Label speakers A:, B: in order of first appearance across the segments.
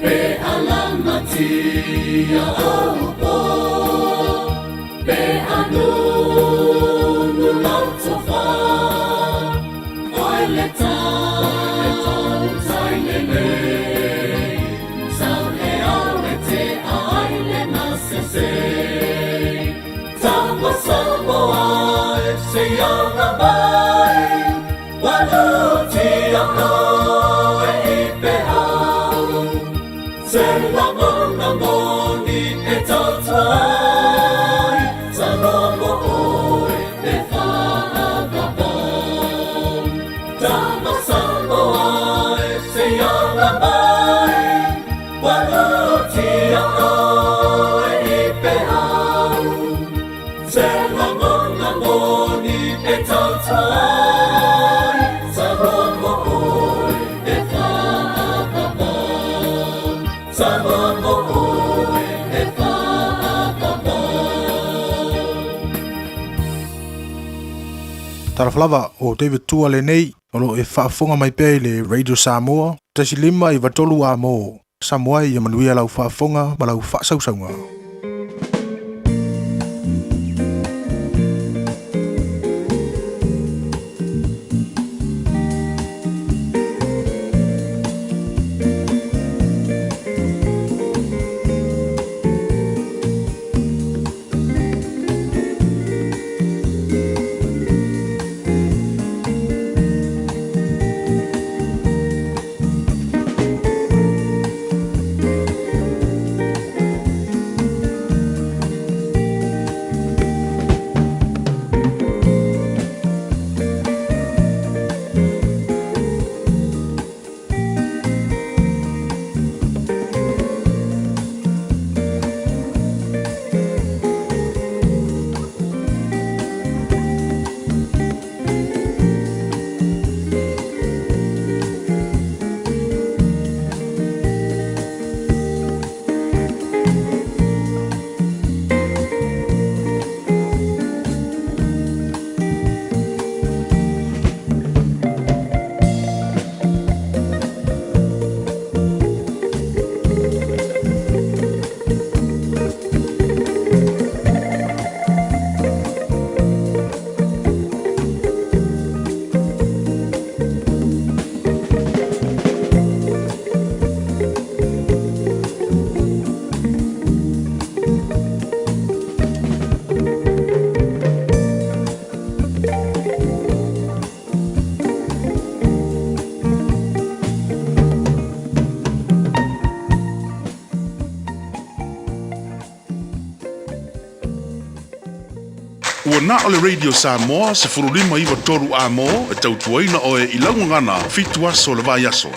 A: Pe alamatia o Pe anunu lau tofa Oe le tautai lelei Sau e au e te ai le masese Tama Samoa e se ianga mai Walutia oe i pehau Se lagona moni e tautuai Samoa mo oe e whaavavau Tama Samoa e se ianga mai Walutia oe i pehau Se lagona moni e tautuai Samoa mo oe e whaavavau Samoa mo oe e whaavavau
B: Talofa lava o David Tua lenei o lo o e faafofoga mai pea i le Radio Samoa 1 5 93 amo Samoa ia manuia lau faafofoga ma lau faasausauga.
C: Ua na o le Radio Samoa 15 93 amo e tautuaina oe i laugagana 7 aso le vai aso.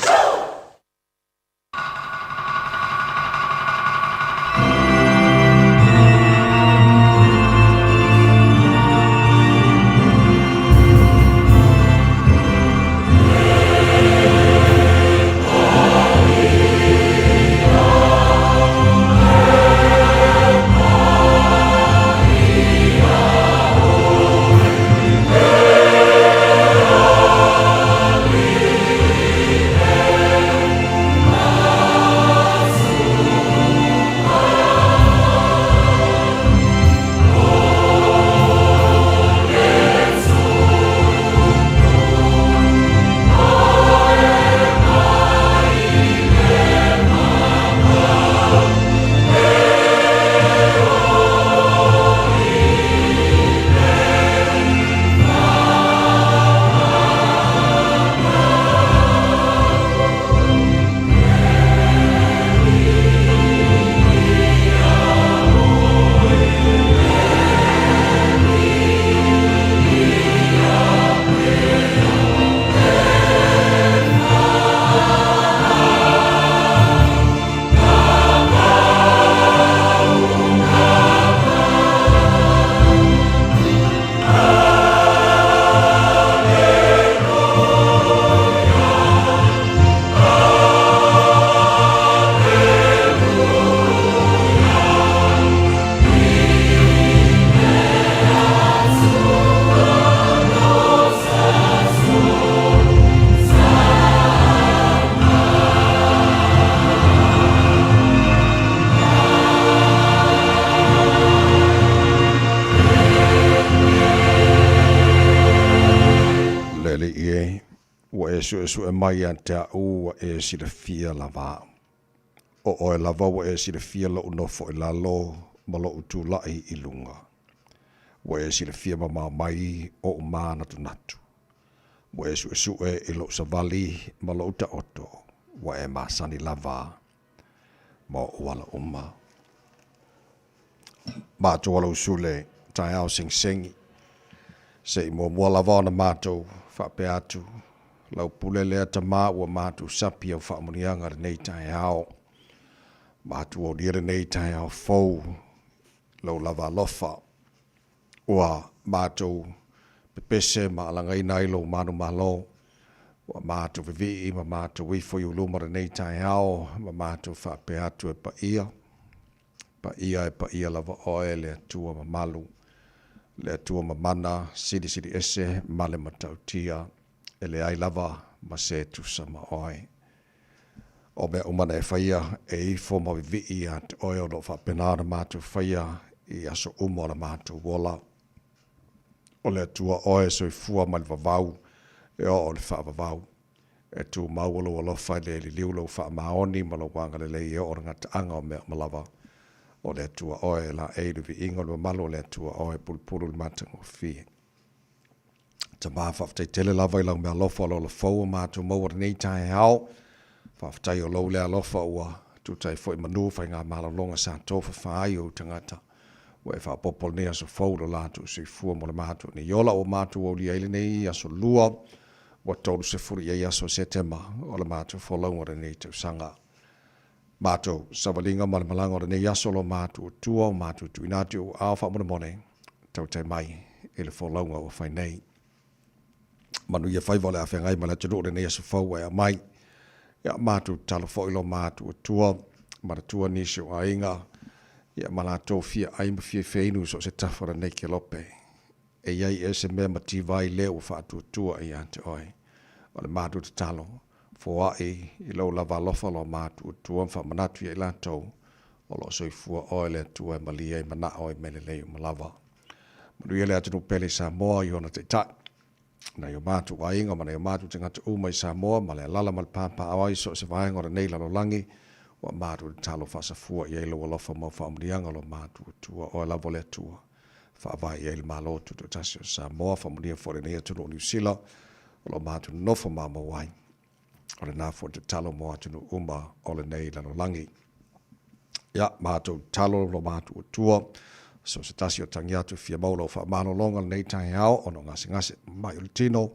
D: suesue mai ia te a'u ua e silafia lava a'u. O oe lava ua e silafia lo'u nofo i lalo ma lo'u tula'i i luga. Ua e silafia mamao mai o'u mānatunatu. Ua e suʻesuʻe i loʻu savali ma loʻu taoto, ua e masani lava ma oʻu ala uma. Matou ala usu le taeao segisegi, se i muamua lava ona matou faapea atu, Lau pule lea tama ua matou sapi au faamuniaga lenei taeao. Matou aulia lenei taeao fou, lou lava alofa. Ua matou pepese ma alagaina ai lou manumalo, ua matou vivii ma matou ifo i uluma lenei taeao ma matou faapea atu e paia, paia e paia lava oe le Atua mamalu, le Atua mamana, silisili ese ma le matautia, e leai lava ma se tusa ma oe. O mea uma na e faia e ifo ma vivii ia te oe o lo o faapena ona matou faia i aso uma o la matou ola. O le Atua oe e soifua mai le vavau e oo i le faavavau. E tumau o lou alofa e le liliu lou faamaoni ma lou agalelei e oo i le gataaga o mea uma lava. O le Atua oe e laei i le viiga o le mamalu o le Atua oe e pulupulu i le matagofie. Tama, faafetai tele lava i lau meaalofa o le ola fou ua matou maua lenei taeao. Faafetai o lou lea alofa ua tuta ai foi manu faiga malologa sa tofafa ai ou tagata. Ua e faaopoopo lenei aso fou lo latou soifua mo le matou nei ola ua matou aulia ai lenei aso lua ua 30 i ai aso o Setema o le matou folauga o lenei tausaga. Matou savaliga ma le malaga o lenei aso lo matou tua o matou tuuina atu i ou aao faamolemole tautai mai i le folauga ua fai nei. Manuia faiva o le a feagai ma le atunuu lenei aso fou ua e aumai. Ia matou tatalo foi lo matou Atua, manatua nisi o aiga, ia ma latou fia ai ma fia feinu i so o se tafa o lenei kelope. E i ai ea se mea mativa ai lea ua faatuatua ia te oe? O le matou tatalo, foai i lou lava alofa lo matou Atua ma faamanatu ia i latou o lo o soifua oe le Atua e malie ai manao i mea lelei uma lava. Manuia le atunuu pele i Samoa i ona taitai, nai o matou aiga ma nai o matou tagata uma i Samoa ma le alala ma le pāpāao ai i so o se vaega o lenei lalolagi, ua matou tatalo faasafua i ai lou alofa mau faamanuiaga o lo matou Atua, oe lava o le Atua. Faavae i ai le Malo Tutoatasi o Samoa, faamanuia foi lenei atunuu o Niu Sila o lo o matou nonofo mamau ai. O lena foi le tatalo mo atunuu uma o lenei lalolagi. Ia, matou tatalo lo matou Atua, so se tasi o tagi atu e fia maua lau faamalologa lenei taeao ona o gasegase mai o le tino,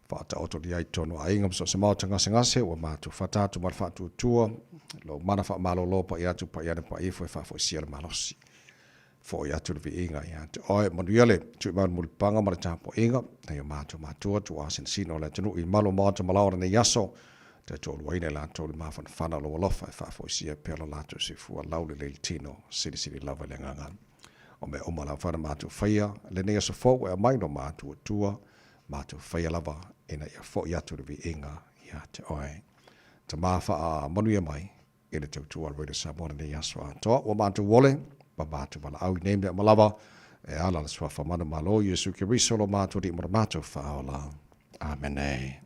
D: faataotolia ai totonu o aiga ma so o se maota gasegase ua matou fata atu ma le faatuatua, lou mana faamalolo pai atu pai ane pai ifo e faafoisia le malosi. Foi atu le viiga ia te oe. Manuia le tuimau le mulipapaga ma le tapuaiga nai o matou matua tuua sinasina o le atunuu i malu o maota ma lao o lenei aso. Taitoaluaina i latou le mafanafana o lou alofa e faafoisia pea lo latou soifua laulelei le tino silisili lava i le agaga. O mea uma lava na matou faia lenei aso fou e aumai lo matou Atua, matou faia lava ina ia foi atu le viiga ia te oe. Tama faamanuia mai i le tautua a le Radio Samoa lenei aso atoa. Ua matou ole ma matou valaau i nei mea uma lava e ala le suafa manumalo Iesu Keriso lo matou Alii ma lo matou Faaola. Amene.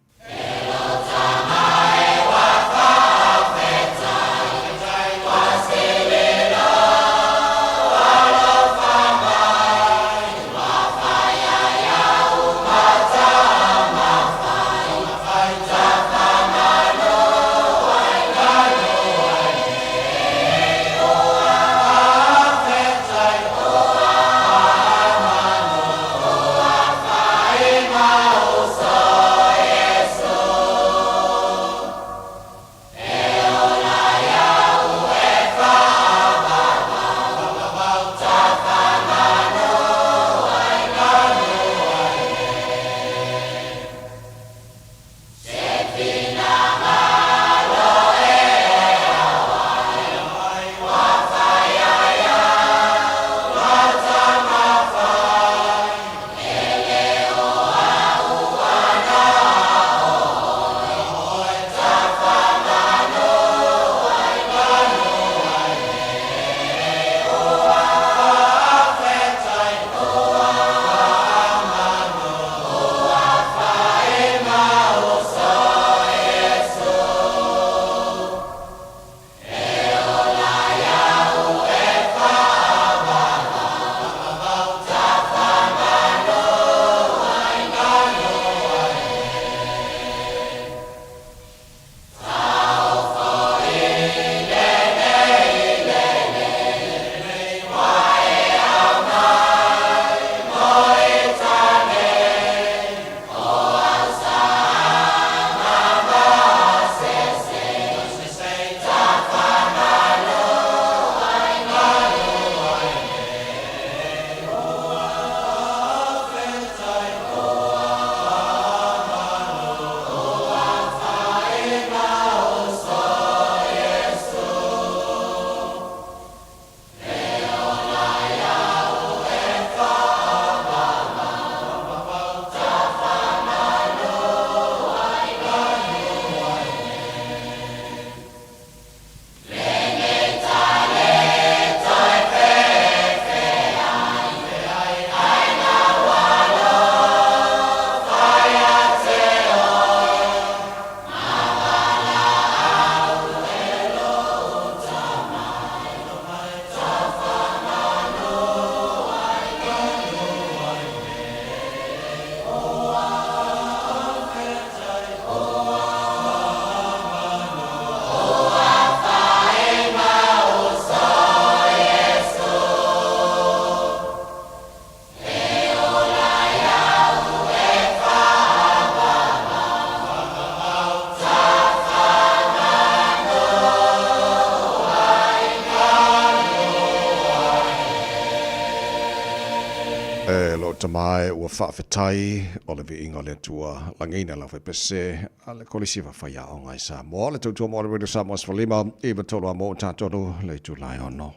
D: tama e ua faafetai o le viiga o le Atua lagiina lau faipese a le Kolisi Faafaiaoga i Samoa. Le tautua mo le Radio Samoa 15 9 3 a mo tatonu le itula e ono.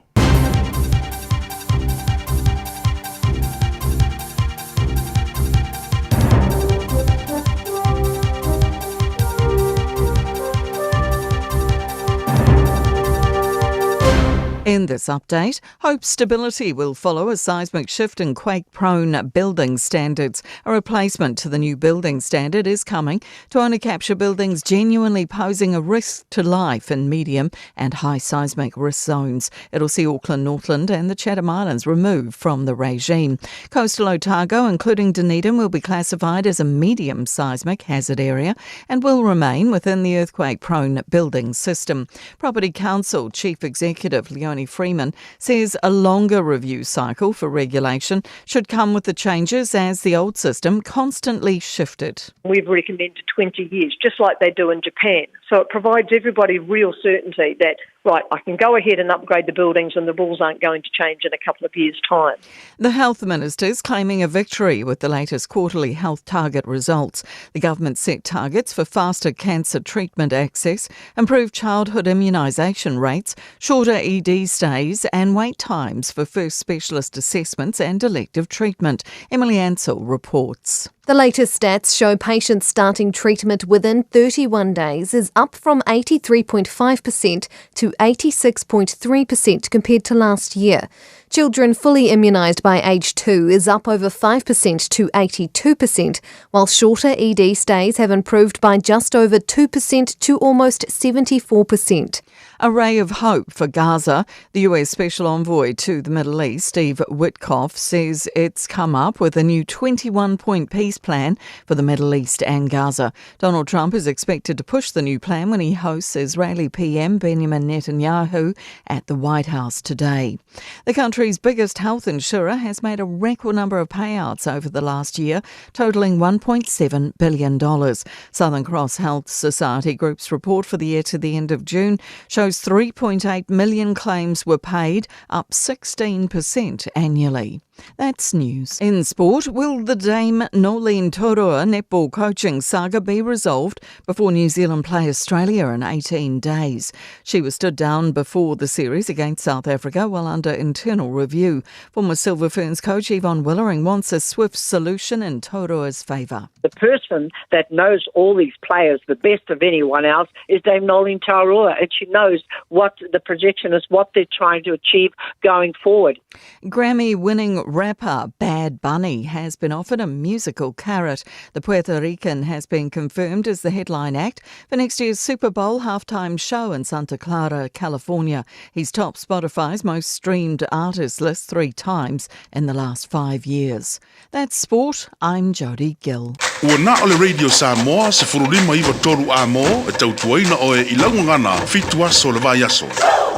E: In this update, Hope stability will follow a seismic shift in quake prone building standards. A replacement to the new building standard is coming to only capture buildings genuinely posing a risk to life in medium and high seismic risk zones. It'll see Auckland, Northland, and the Chatham Islands removed from the regime. Coastal Otago, including Dunedin, will be classified as a medium seismic hazard area and will remain within the earthquake prone building system. Property Council Chief Executive Leonie Freeman says a longer review cycle for regulation should come with the changes as the old system constantly shifted.
F: We've recommended 20 years, just like they do in Japan. So it provides everybody real certainty that, right, I can go ahead and upgrade the buildings and the rules aren't going to change in a couple of years' time.
E: The health minister is claiming a victory with the latest quarterly health target results. The government set targets for faster cancer treatment access, improved childhood immunisation rates, shorter ED stays, and wait times for first specialist assessments and elective treatment. Emily Ansell reports.
G: The latest stats show patients starting treatment within 31 days is up from 83.5% to 86.3% compared to last year. Children fully immunised by age 2 is up over 5% to 82%, while shorter ED stays have improved by just over 2% to almost 74%.
E: A ray of hope for Gaza. The US Special Envoy to the Middle East, Steve Witkoff, says it's come up with a new 21 point peace plan for the Middle East and Gaza. Donald Trump is expected to push the new plan when he hosts Israeli PM Benjamin Netanyahu at the White House today. The country's biggest health insurer has made a record number of payouts over the last year, totaling $1.7 billion. Southern Cross Health Society Group's report for the year to the end of June shows 3.8 million claims were paid, up 16% annually. That's news. In sport, will the Dame Noeline Taurua netball coaching saga be resolved before New Zealand play Australia in 18 days? She was stood down before the series against South Africa while under internal review. Former Silver Ferns coach Yvonne Willering wants a swift solution in Taurua's favour.
H: The person that knows all these players the best of anyone else is Dame Noeline Taurua, and she knows what the projection is, what they're trying to achieve going forward.
E: Grammy winning rapper Bad Bunny has been offered a musical carrot. The Puerto Rican has been confirmed as the headline act for next year's Super Bowl halftime show in Santa Clara, California. He's topped Spotify's most streamed artist list three times in the last five years. That's sport. I'm Jody Gill.
C: Ua na o le Radio Samoa 1593 A mo e tautuaina oe i laugagana fitu aso o le vaiaso.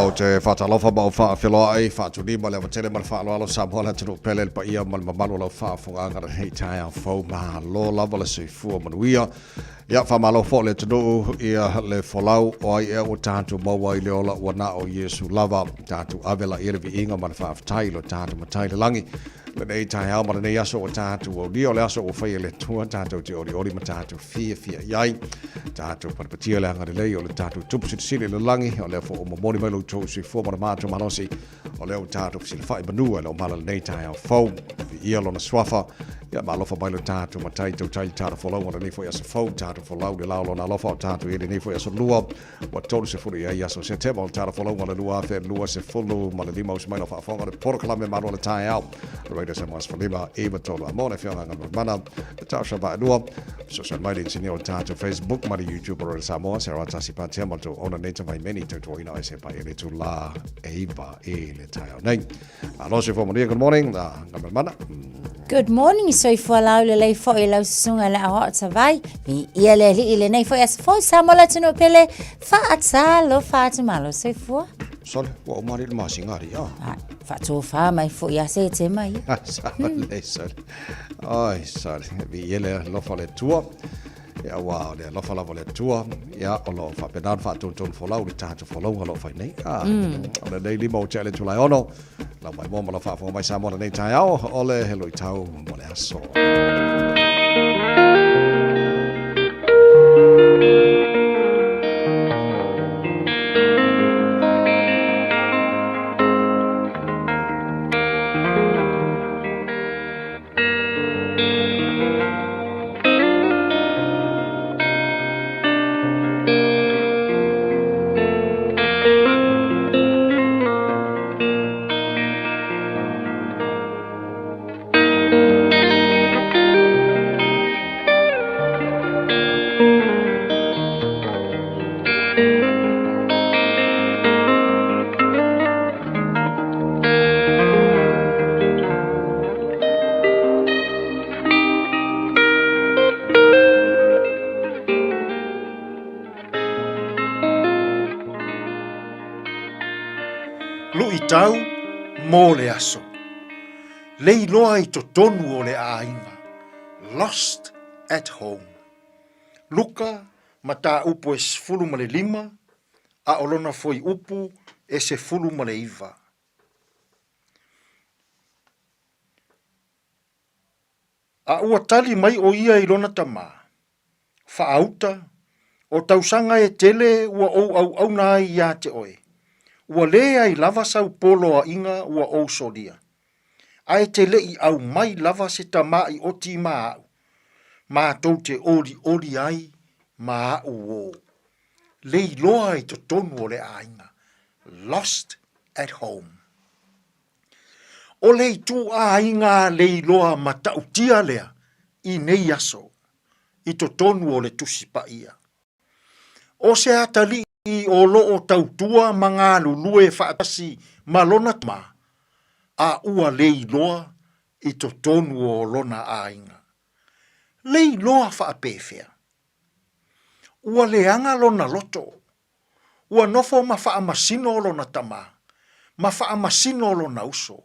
D: Ou te faatalofa ma ou faafeiloai, faatulima le avatele ma le faaaloalo Samoa le atunuu pele le paia ma le mamalu o lau faafofogaaga lenei taeao fou. Malo lava le soifua manuia. Ia, faamalo foi le atunuu ia le folau o ai ea ua tatou maua ai le ola ua na o Iesu lava. Tatou ave laia le viiga ma le faafetai i lo tatou Matai i le lagi. Lenei taeao ma lenei aso ua tatou aulia, o le aso ua faia e le Atua, tatou te olioli ma tatou fiafia i ai. Tatou patapatia le agalelei o le tatou Tupu Silisili i le lagi, o lea foi ua momoli mai lo outou soifua ma le matou malosi, o lea ua tatou fesilafai manua i le omala lenei taeao fou. Viia lona suafa, ia ma alofa mai lo tatou Matai tautai i le tatou folauga lenei foi aso fou, tatou folau le lao lona alofa o tatou i lenei foi aso lua, Ua 30 i ai aso Setema o le Tala Folauga o le 2025 usu mai lau faafofoga le polokalame malo le taeao. Radio Samoa 15 9 3 a mo le afioga Galumalemana le Tausha Vaelua. Fesoasoani mai le inisinia o le tatou Facebook ma le YouTube o Radio Samoa se rawa tasi patea ma le tou ona nei tavaimeni tautuaina o ese pai e le tula eiva i le taeao nei. Alo soifua manuia, good morning, Galumalemana.
I: Good morning, soifua lau lelei foi lau susuga le aoao tavai. Mi ia le alii lenei foi aso fou sa mo le atunuu pele faatalofa atu malo soifua.
D: Sole, ua uma le masina ari, ah.
I: Ah, faatofā mai foi ia se tema ia.
D: Sole, sole. Ai, sole, vi ia le alofa le tua. Ia, aua o le alofa lava o le Atua, ia, o lo o faapena ona faatonutonu folau le tatou folauga o lo o fai nei. Ah, o lenei lima ua tea le itula e ono, lau maimoa ma lau faafofoga mai Samoa lenei taeao, o le luitau mo le aso.
J: Luitau mo le aso. Leiloa i totonu o le aiga. Lost at home. Luka, mataupu e 15, a o lona fuaiupu e 19. A ua tali mai ʻo ia i lona tama, Faauta, o tausaga e tele ua ou auauna ai iā te oe, ua leai lava sau poloaiga ua ou solia. A e te leʻi aumai lava se tamaʻi ʻoti ma aʻu, matou te ʻoliʻoli ai ma aʻu ō. Leiloa i totonu o le aiga, lost at home. O le ituaiga leiloa matautia lea i nei aso i totonu o le Tusi Paia. O se atalii o lo o tautua ma galulue faatasi ma lona tama, a ua leiloa i totonu o lona aiga. Leiloa faapefea? Ua leaga lona loto Ua nofo ma faamasino lona tama, ma faamasino lona uso.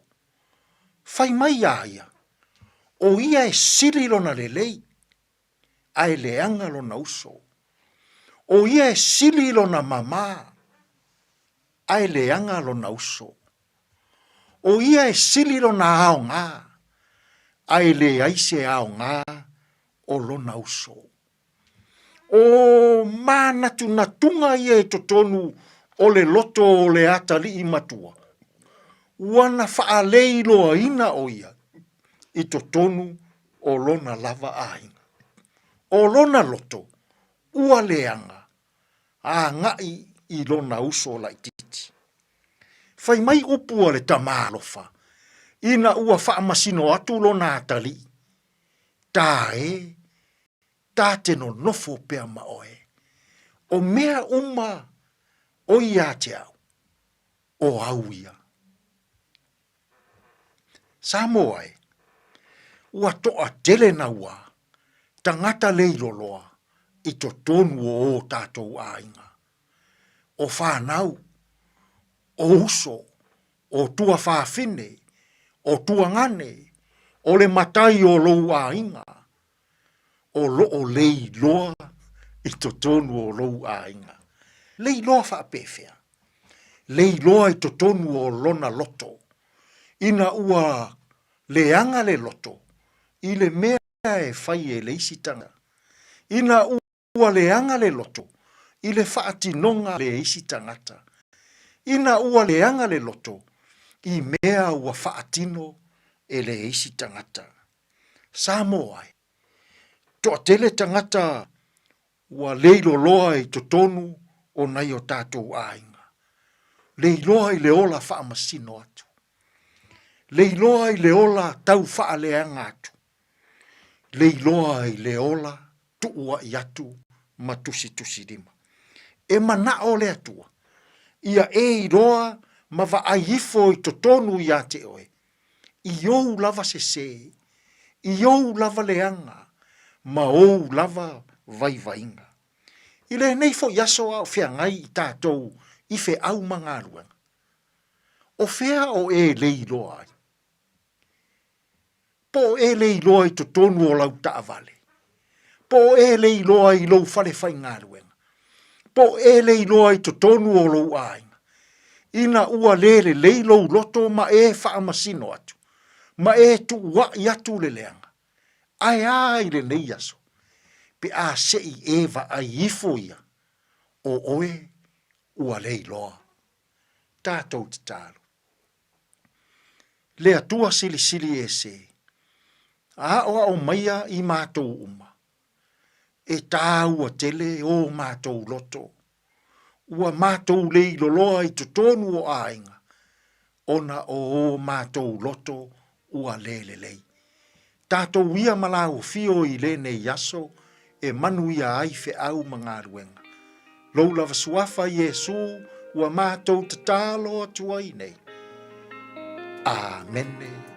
J: Fai mai iā ia, o ia e sili lona lelei, a e leaga lona uso. O ia e sili lona māmā, a e leaga lona uso. O ia e sili lona aoga, a e leai se aoga o lona uso. O mānatunatuga ia i totonu o le loto o le atalii matua, ua na faaleiloaina ʻo ia i totonu o lona lava aiga. O lona loto, ua leaga, agai i lona uso laitiiti. Fai mai upu a le tama alofa, ina ua faamasino atu lona atalii, Tā e, ta te nonofo pea ma oe. O mea uma o ia te au, o au ia. Samoa e, ua toatele naua tagata leiloloa i totonu o o tatou aiga, o whanau, o uso, o tuafafine, o tuagane, o le matai o lou aiga, o loo leiloa i totonu o lou aiga. Leiloa faapefea? Leiloa i totonu o lona loto, ina ua leaga le loto i le mea e fai e le isi tagata. Ina ua leaga le loto i le faatinoga a le isi tagata. Ina ua leaga le loto i mea ua faatino e le isi tagata. Samoa e. Toatele tagata ua leiloloa i totonu o nai o tatou aiga. Leiloa i le ola faamasino atu. Leiloa i le ola tau faaleaga atu. Leiloa i le ola tuuaʻi atu ma tusitusilima. E manaʻo le Atua, ia e iloa ma vaai ifo i totonu iā te oe, i ou lava sesē, i ou lava leaga, ma ou lava vaivaiga. I lenei foi aso a o feagai i tatou i feau ma galuega, o fea o e leiloa ai? Po o e leiloa i totonu o lau taavale? Po o e le iloa i lou fale faigaluega, po o e le iloa i totonu o lou aiga, ina ua le lelei lou loto ma e faamasino atu, ma e tuuaʻi atu le leaga, ae a i lenei aso, pe a se i e vaai ifo ia, o oe ua le iloa. Tatou tatalo. Le Atua Silisili Ese, aoao maia i matou uma, e tāua tele ō matou loto. Ua matou leiloloa i totonu o aiga, ona o ō matou loto ua le lelei. Tatou ia ma lauofio i lenei aso e manuia ai feau ma galuega. Lou lava suafa Iesu ua matou tatalo atu ai nei. Amene.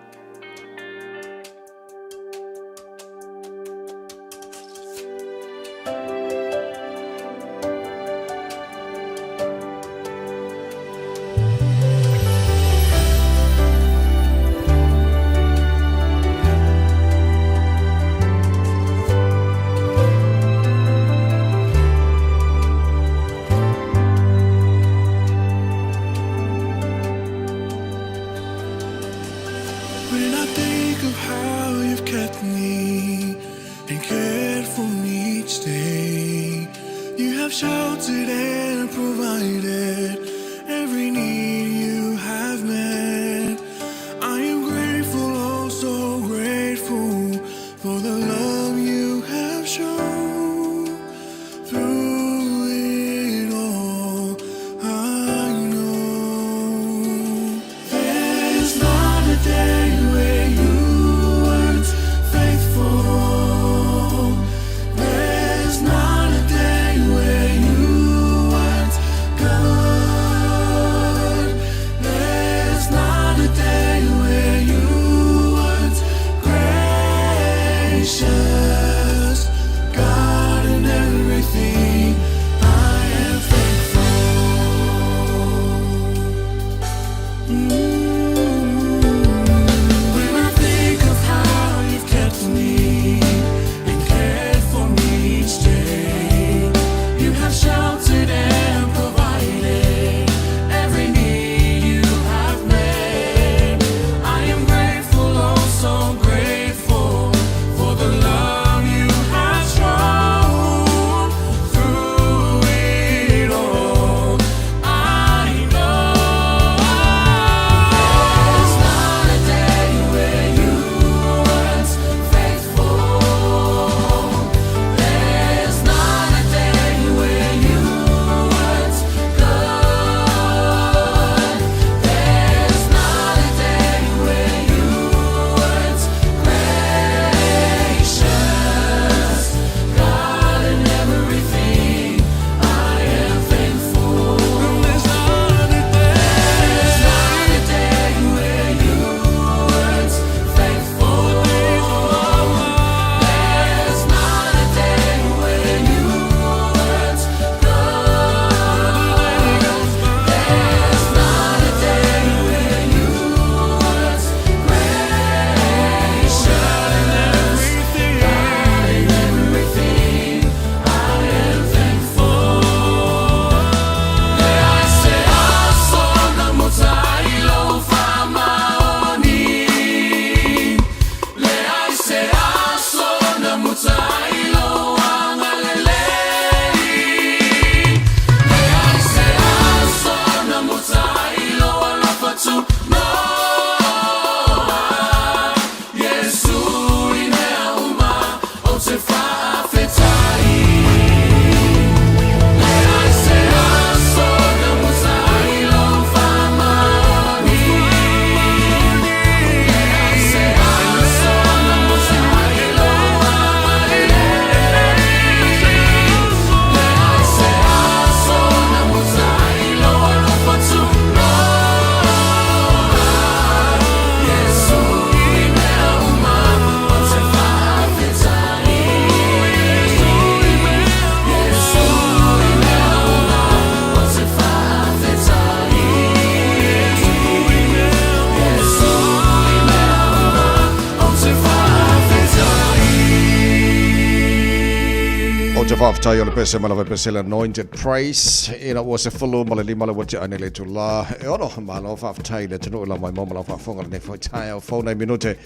D: faafetai o le pese ma lava pese le Anointed Praise ina ua 15 le ua tea nei le itula e 6. Malo faafetai le atunuu la mai mo ma lau faafofoga lenei foi taeao fou nai minute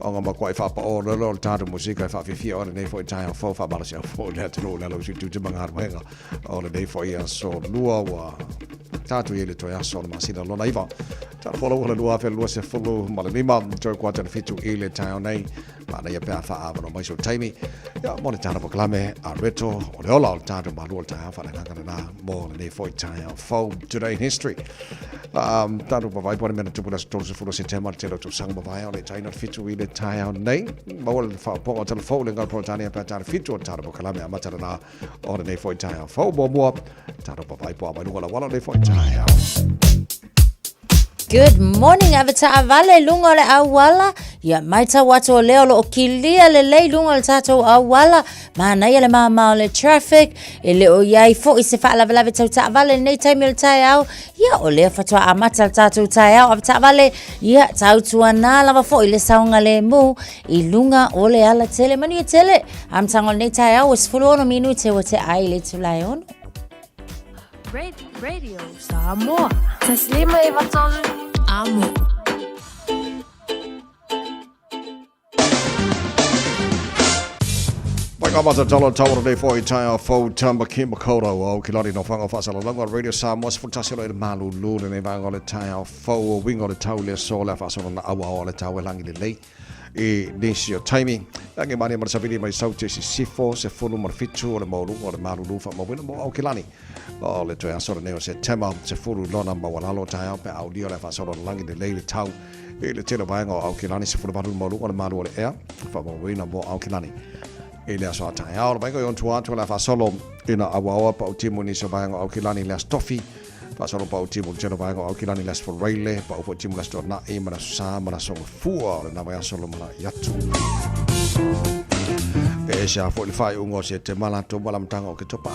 D: o ngā makuai whaapao lolo o le tātou musika e whaafiafia o lenei foi taeao fou whaamalasi au foi le atunuu le lau sui te mangaruega o lenei foi aso lua ua tātou i le toe aso o le masina lona iva. Tala folau o le 2025 toe kuata le fitu i le taeao nei. Manaia pe a whaawano mai so taimi. Ia, mo le tāna pakalame a reto o le ola o le tātou malu o le taeao whananganga na mo lenei foi taeao fou Today in History. Tātou pawai pone mena tupu la 30 Setema le tele o tausaga mavae o le taina le fitu i le taeao nei. Maua le whaaponga o telefou le ngau Peretania pe tāna fitu o le tātou pakalame a matara nā o lenei foi taeao fou mua tātou pawai po a mai lunga la wala o lenei foi taeao.
I: Good morning, ave taavale i luga o le auala. Ia maitau atu o lea o loo kilia lelei luga o le tatou auala. Manaia le māmā o le traffic. E le o iai foi se faalavelave tau taavale i lenei taimi o le taeao. Ia, o lea faatoa amata le tatou taeao ave taavale. Ia, tautuanā lava foi le saogalemu i luga o le alatele. Manuia tele, amataga o lenei taeao ua 16 minute ua tea ai le itula e 6.
K: Radio Samoa. Taslima e vatolu. Amo.
D: Mai ngā mata talo tau nei foi tai a fou tamba ki makaurau au ki lari no whanga whaasala langa Radio Samoa se futasi o le malulu le nei vanga o le tai a fou o winga o le tau le so le whaasala na aua o le tau e langi le lei i nisi o taimi. Langi mani ma savili mai sau te sisifo se fulu ma le fitu o le mauluga o le malulu wha mawina mo au ki lani. O le toe aso nei o se tema se fulu lona mawalalo tai au pe au lio le whaasala langi le lei le tau i le tele vaega o Aukilani se fulu valu mauluga o le malu o le ea wha mawina mo Aukilani. I le aso a taeao, le vaega i on tua atu le faasolo ina auaoa pa o timu nisi o vaega o Aukilani le aso Tofi, faasolo pa o timu le tele o vaega o Aukilani le aso Foreile, pa o foi timu le aso Tuanai ma le aso Sa ma le aso Gafua o le na aso lo mana i atu. E se a foi le whai ungo se te mala tō mala matanga o ke topa.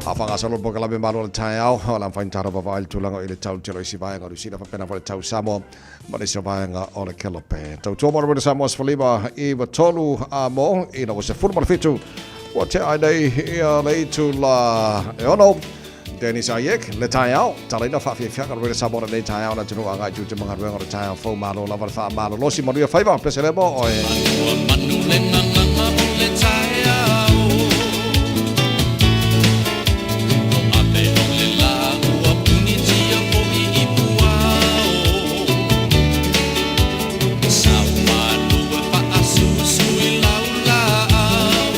D: A whangasalo po ka labe malo le taeao, o la whain tara vava le tulaga i le tau telo isi vaega o Lusina whapena fo le tau Samoa, ma le isi vaega o le Kelope. Tau tua mara wena Samoa sfaliva i watolu a mo, i na wase fulu mala fitu, wa te ai nei ia le itu la e ono, Dennis Ayek, le taeao, talaina whaafiafiaga le wena Samoa le taeao na tunu anga i tu te mangaruenga o le taeao fau malo lava le wha malo losi manuia whaiva, pese le mo oe.
A: Manu le nganganga o le taeao. O ape o le la ua puni tia po i i puao. Sau manu e paasusu i lau lau.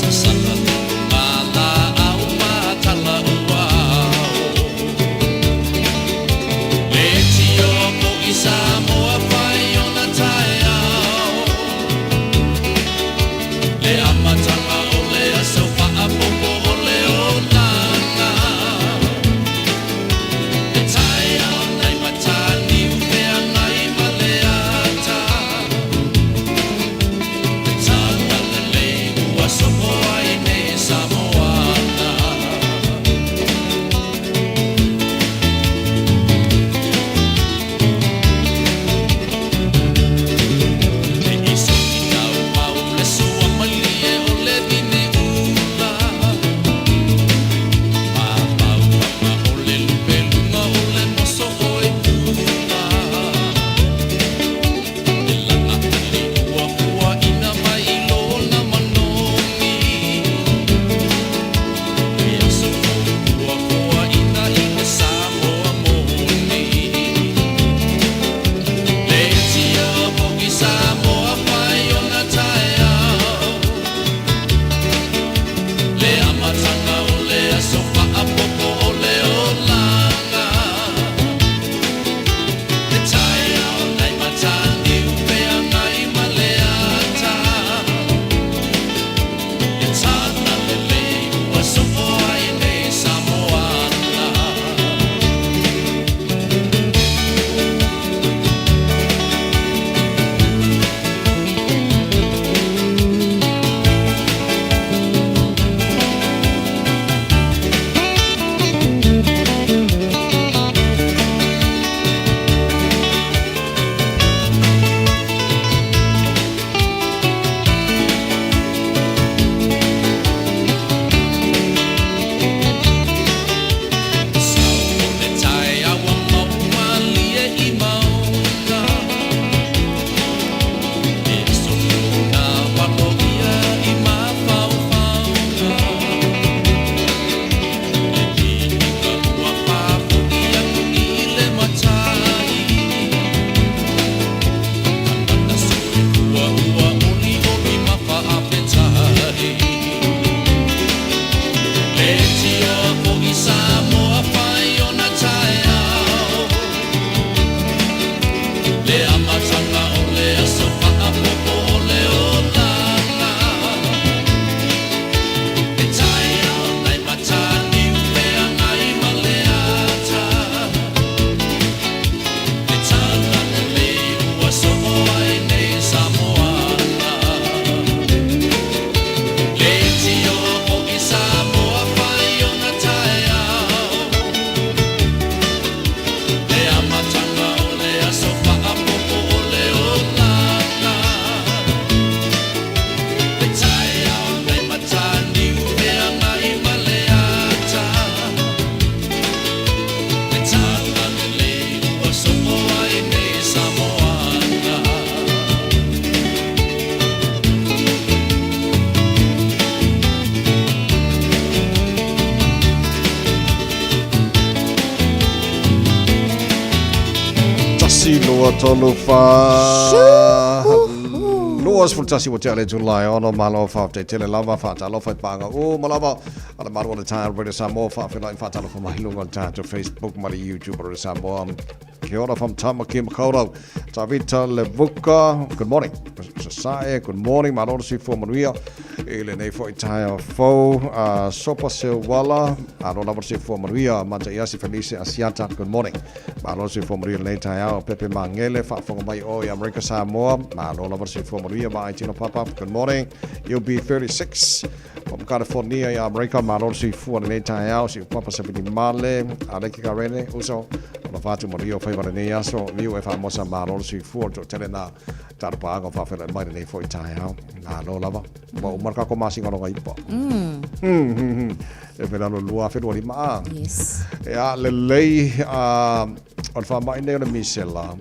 A: Sasana te ngā la au mātala uao. Le tio po i Samoa whai ona taeao. Leitioa fo'i Samoa fai ona taeao Le amataga o le aso faapopo o le olaga Le taeao nai Mataniu feagai ma le ata Le talalelei ua soo ai nei Samoana Leitioa fo'i Samoa fai ona taeao Le amataga o le aso faapopo o le olaga Le taeao nai Mataniu feagai ma le ata Le talalelei ua soo ai nei Samoana.
D: Tasi, lua, tolu, fa, 21 ua tea le itula e ono, malo faafetai tele lava, faatalofa i paaga uma lava a le malu o le taeao Radio Samoa, faafeiloai faatalofa mai luga o le tatou Facebook ma le YouTube Radio Samoa. Kia ora from Tamaki Makaurau. Tavita Levuka, good morning. Sasae, good morning. Malo le soifua manuia i lenei foi taeao fou. Sopa Seuala, alo lava le soifua manuia. Mataiasi Felice Asiata, good morning. Malo le soifua manuia i lenei taeao. Pepe Mangele, faafofoga mai oe i Amerika Samoa. Malo lava le soifua manuia. Vaai Tino Papa, good morning. You'll be 36 from California i Amerika. Malo le soifua i lenei taeao. Siu Papa Seveni Male, Aleki Karene, uso. Ona fatu manuia o faiva lenei aso. Viu e faamosa malo le soifua o le toatele na talo paaga o faafeiloai mai lenei foi taeao. Malo lava. Ua uma le kako masina o loga ipa. E pela lo 2025 a.
I: Yes.
D: E a lelei a o le faamai nei o le misela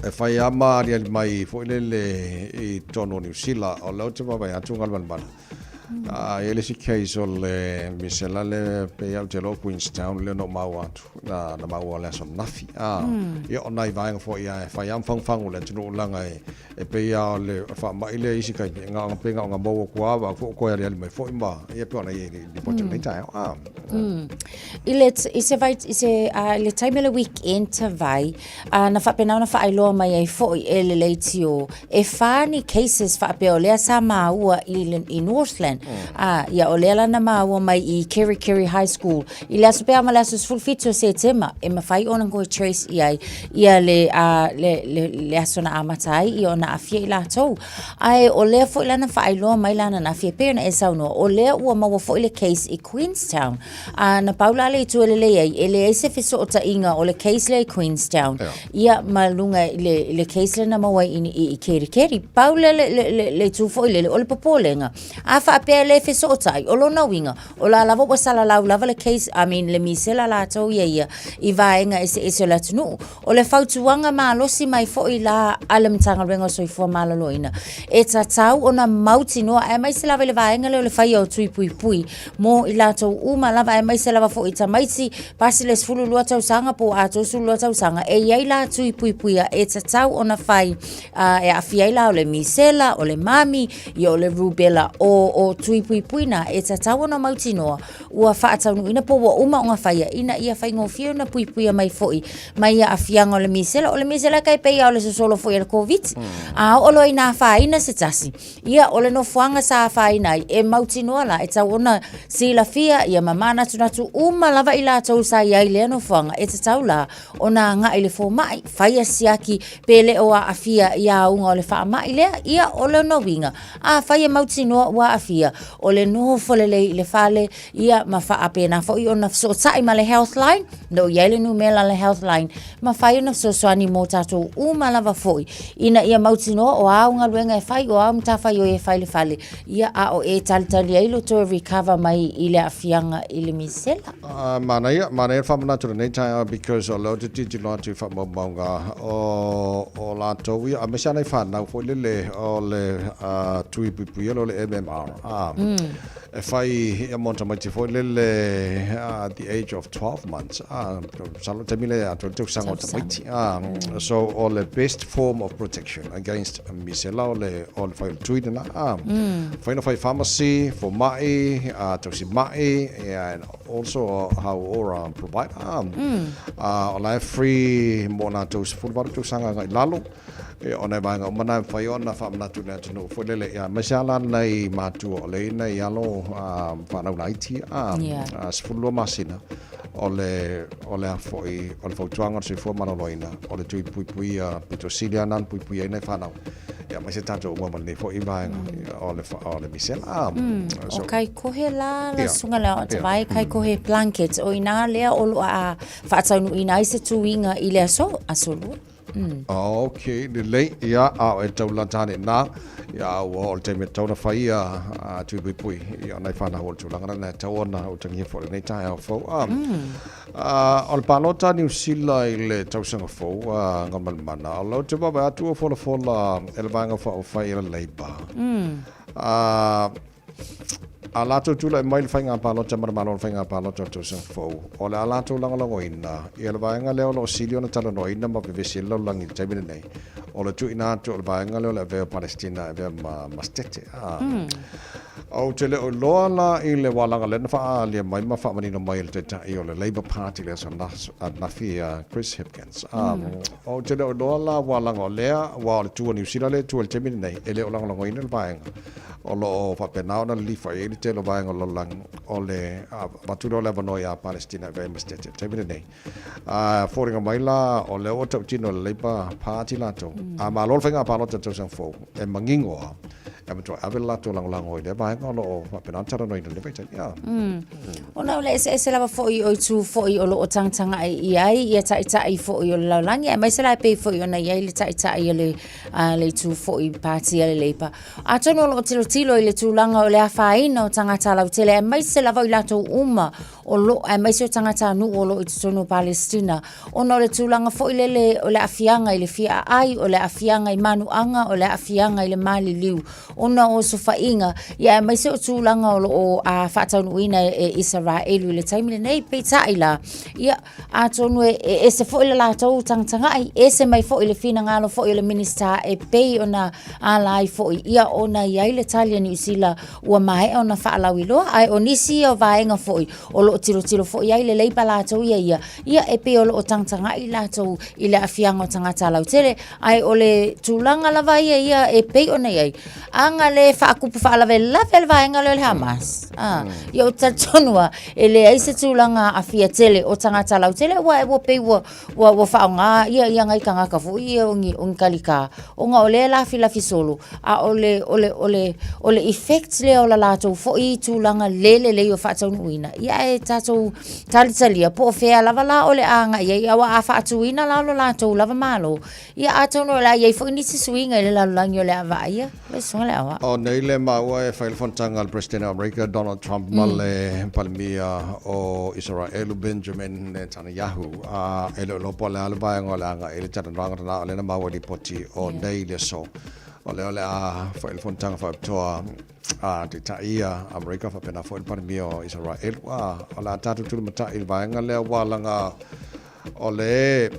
D: e whai ama aliali mai foi lele i tonu o Niu Sila o lea ou te vaavaai atu galumalemala. A e i ai le isi case o le misela le pei au te iloa o Queenstown lea na ou maua atu na na maua le aso ananafi a ia o nai vaega foi a e fai lava ma fagufagu le atunuu leaga e e pei lava o le faamai lea i isi taimi e na ona pei na ona maua atu lava au foi ua toe aliali mai foi ma ia pei ona i ai i le lipoti o lenei taeao a.
I: I le i se vai i se i le taimi o le weekend tawae A na faapena ona faailoa mai ai foi e le leitio, e wha ni cases faapea o lea sa māua i, le, i Northland. A, ia o lea la na māua mai i Kerikeri High School. I le aso pea ma le aso 17 o Setema, e mawhai ona koe trace i ai, ia le, a, le, le, le aso na amata ai, ia ona aafia i latou. Ae o lea foi la na faailoa mai la na aafia, pei ona e saunoa, o lea ua maua foi le case i Queenstown. A na pau la le itu e lelei ai, e leai se fesootaiga o le case lea i Queenstown, ia ma luga i le, i le case lea na maua ai i, i, i Kerikeri. Pau lea le, le, le, le itu foi lele, o le popolega. A faapea e le fesootai, o lona uiga, o la lava ua salalau lava le case, I mean, le misela latou ia ia i vaega eseese o le atunuu. O le fautuaga malosi mai foi la a le Matagaluega o Soifua Maloloina, e tatau ona mautinoa, aemaise lava i le vaega lea o le faia o tui puipui mo i latou uma lava, aemaise lava foi i tamaiti pasi le 12 tausaga po o atoa 12 tausaga, e i ai la tui puipuia e tatau ona fai, e aafia ai la o le misela, o le mami, ia o le rubella, o tui puipui na e tatau ona mautinoa ua faataunuuina po ua uma ona faia ina ia faigofie ona puipuia mai foi mai ia aafiaga o le misela. O le misela e tai pei lava o le sosolo foi a le Koviti. A oo loa ina afaina se tasi, ia o le nofoaga sa afaina ai, e mautinoa la e tatau ona silafia ia ma manatunatu uma lava i latou sa i ai i lea nofoaga, e tatau la ona agai i le fomai, faia siaki pe le o aafia i auga o le faamai lea, ia o lona uiga, afai e mautinoa ua aafia, o le nofo lelei i le fale, ia ma faapena foi ona fesootai ma le Healthline, o lo o i ai le numera a le Healthline, mafai ona fesoasoani mo tatou uma lava foi, ina ia mautinoa o a au galuega e fai, o a au matafaioi e fai i le fale, ia a o e talitali ai lo toe recover mai i le aafiaga i le misela.
D: Manaia, manaia le faamanatu i lenei taeao because o lea ou te tilotilo atu i faamaumauga o latou ia, aemaise lava nai fanau foi lele o le tui puipuia lea o le MMR. E fai ia mo tamaiti foi lele at the age of 12 months. Masalo taimi lea atoa le tausaga o tamaiti. So o le best form of protection against misela o le o le fai o le tui lena. Fai na fai pharmacy, fomai, tausi mai, and also how ora provider. O la e free mo na tau 18 tausaga agai lalo. Ia, o nai vaega uma na e mafai ona faamanatu i le atunuu foi lele, ia, aemaise lava la nai matua o lea e i nai alo fanau laiti, a, 12 masina, o le, o le a foi, o le fautuaga o le soifua maloloina, o le tui puipuia pito sili lava na ona puipuia ai nai fanau, ia, aemaise tatou uma ma lenei foi vaega, o le, o le misela.
I: O kai kohe la la susuga le Aoao Tavae, kai kohe blanket, o ina lea o lo o faataunuuina ai se tuiga i le aso, aso lua.
D: Ok, lelei, ia, a o e tau lata ane nā, ia, a ua oo le taimi e tatau ona fai ia tui puipui, ia, o nai whanau o le tulaga lena e tatau ona utagia foi lenei taeao fou. A, o le palota a Niu Sila i le tausaga fou, a, Gamalemana, o lau te vaavaai atu ua folafola e le Vaega Faaupufai e le Labour. A, A latou tulai mai le faiga palota ma le Malo o le faiga palota o le tausaga fou, o le a latou lagolagoina ia le vaega lea o lo o sili ona talanoaina ma vevesi ai le lalolagi i le taimi lenei, o le tuuina atu o le vaega lea o le avea o Palestina e avea ma, ma setete. A. Ou te le o iloa la i le wālanga lea na faaalia mai ma faamanino mai e le Taitai o le Labour Party i le aso ananafi a Chris Hipkins. A. Ou te le o iloa la wālanga o lea, aua o le tu a Niu Sila lea e tu ai i le taimi lenei, e le o lagolagoina le vaega. O lo o faapena ona lilifa i ai le tele o vaega o le lalolagi o le avatu lea o le avanoa iā Palestina e avea ai ma setete i le taimi lenei. A foliga mai la o lea ua tautino e le Labour Party latou, a malo le faiga palota i le tausaga fou, e manino lava e matuai ave le latou lagolago i lea vaega o lo o faapena ona talanoaina i lenei vaitaimi.
I: Ona o le eseese lava foi o itu foi o lo o tagatagai i ai ia taitai foi o le lalolagi, aemaise la e pei foi ona i ai le taitai o le, a le itu foi pati a le Labour. Atonu o lo o tilotilo i le tulaga o le afaina o tagata lautele, aemaise lava o i latou uma o lo, aemaise o tagatanuu o lo o i totonu o Palestina, ona o le tulaga foi lele o le aafiaga i le fia aai, o le aafiaga i manuaga, o le aafiaga i le maliliu, ona o osofaiga, ia aemaise o tulaga o lo o faataunuuina e Isaraelu i le taimi lenei. Peitai la, ia, Atonu e ese foi le latou tagatagai, ese mai foi le finagalo foi o le Minisita e pei ona ala ai foi ia ona i ai le tali a Niu Sila ua maea ona faalauiloa, ae o nisi ia o vaega foi o lo o tilotilo foi ai le Leipa latou ia ia, ia e pei o lo o tagatagai latou i le aafiaga o tagata lautele, ae o le tulaga lava ia ia e pei ona i ai, aga le faakupu faalavelave le vaega lea o le Hamas. Ah, ia ou te talitonu lava, e leai se tulaga aafia tele o tagata lautele, aua ua pei ua, ua, ua faaaoga ia, ia nai tagata foi ia o ni, o ni kalikā, ona o lea e lafilafi solo, a o le, o le, o le, o le effect lea o la latou foi tulaga le lelei o faataunuuina, ia ae tatou talitalia po o fea lava la o le a agai ai, aua a faatuina la lo latou lava Malo, Ia atonu o le a i ai foi nisi suiga i le lalolagi o le a vaaia lau susuga le Aoao.
D: O nei le maua e fai le fonotaga a le Peresetene o Amerika Donald Trump ma le Palemia o Isaraelu Benjamin Netanyahu, a e le o iloa po o le a le vaega o le a agai ai le talanoaga lena, o lea na maua i lipoti o nei le aso. O lea o le a fai le fonotaga faapitoa a Taitai ia Amerika faapena foi le Palemia o Isaraelu, a o le a tatou tulimatai i le vaega lea ua laga O le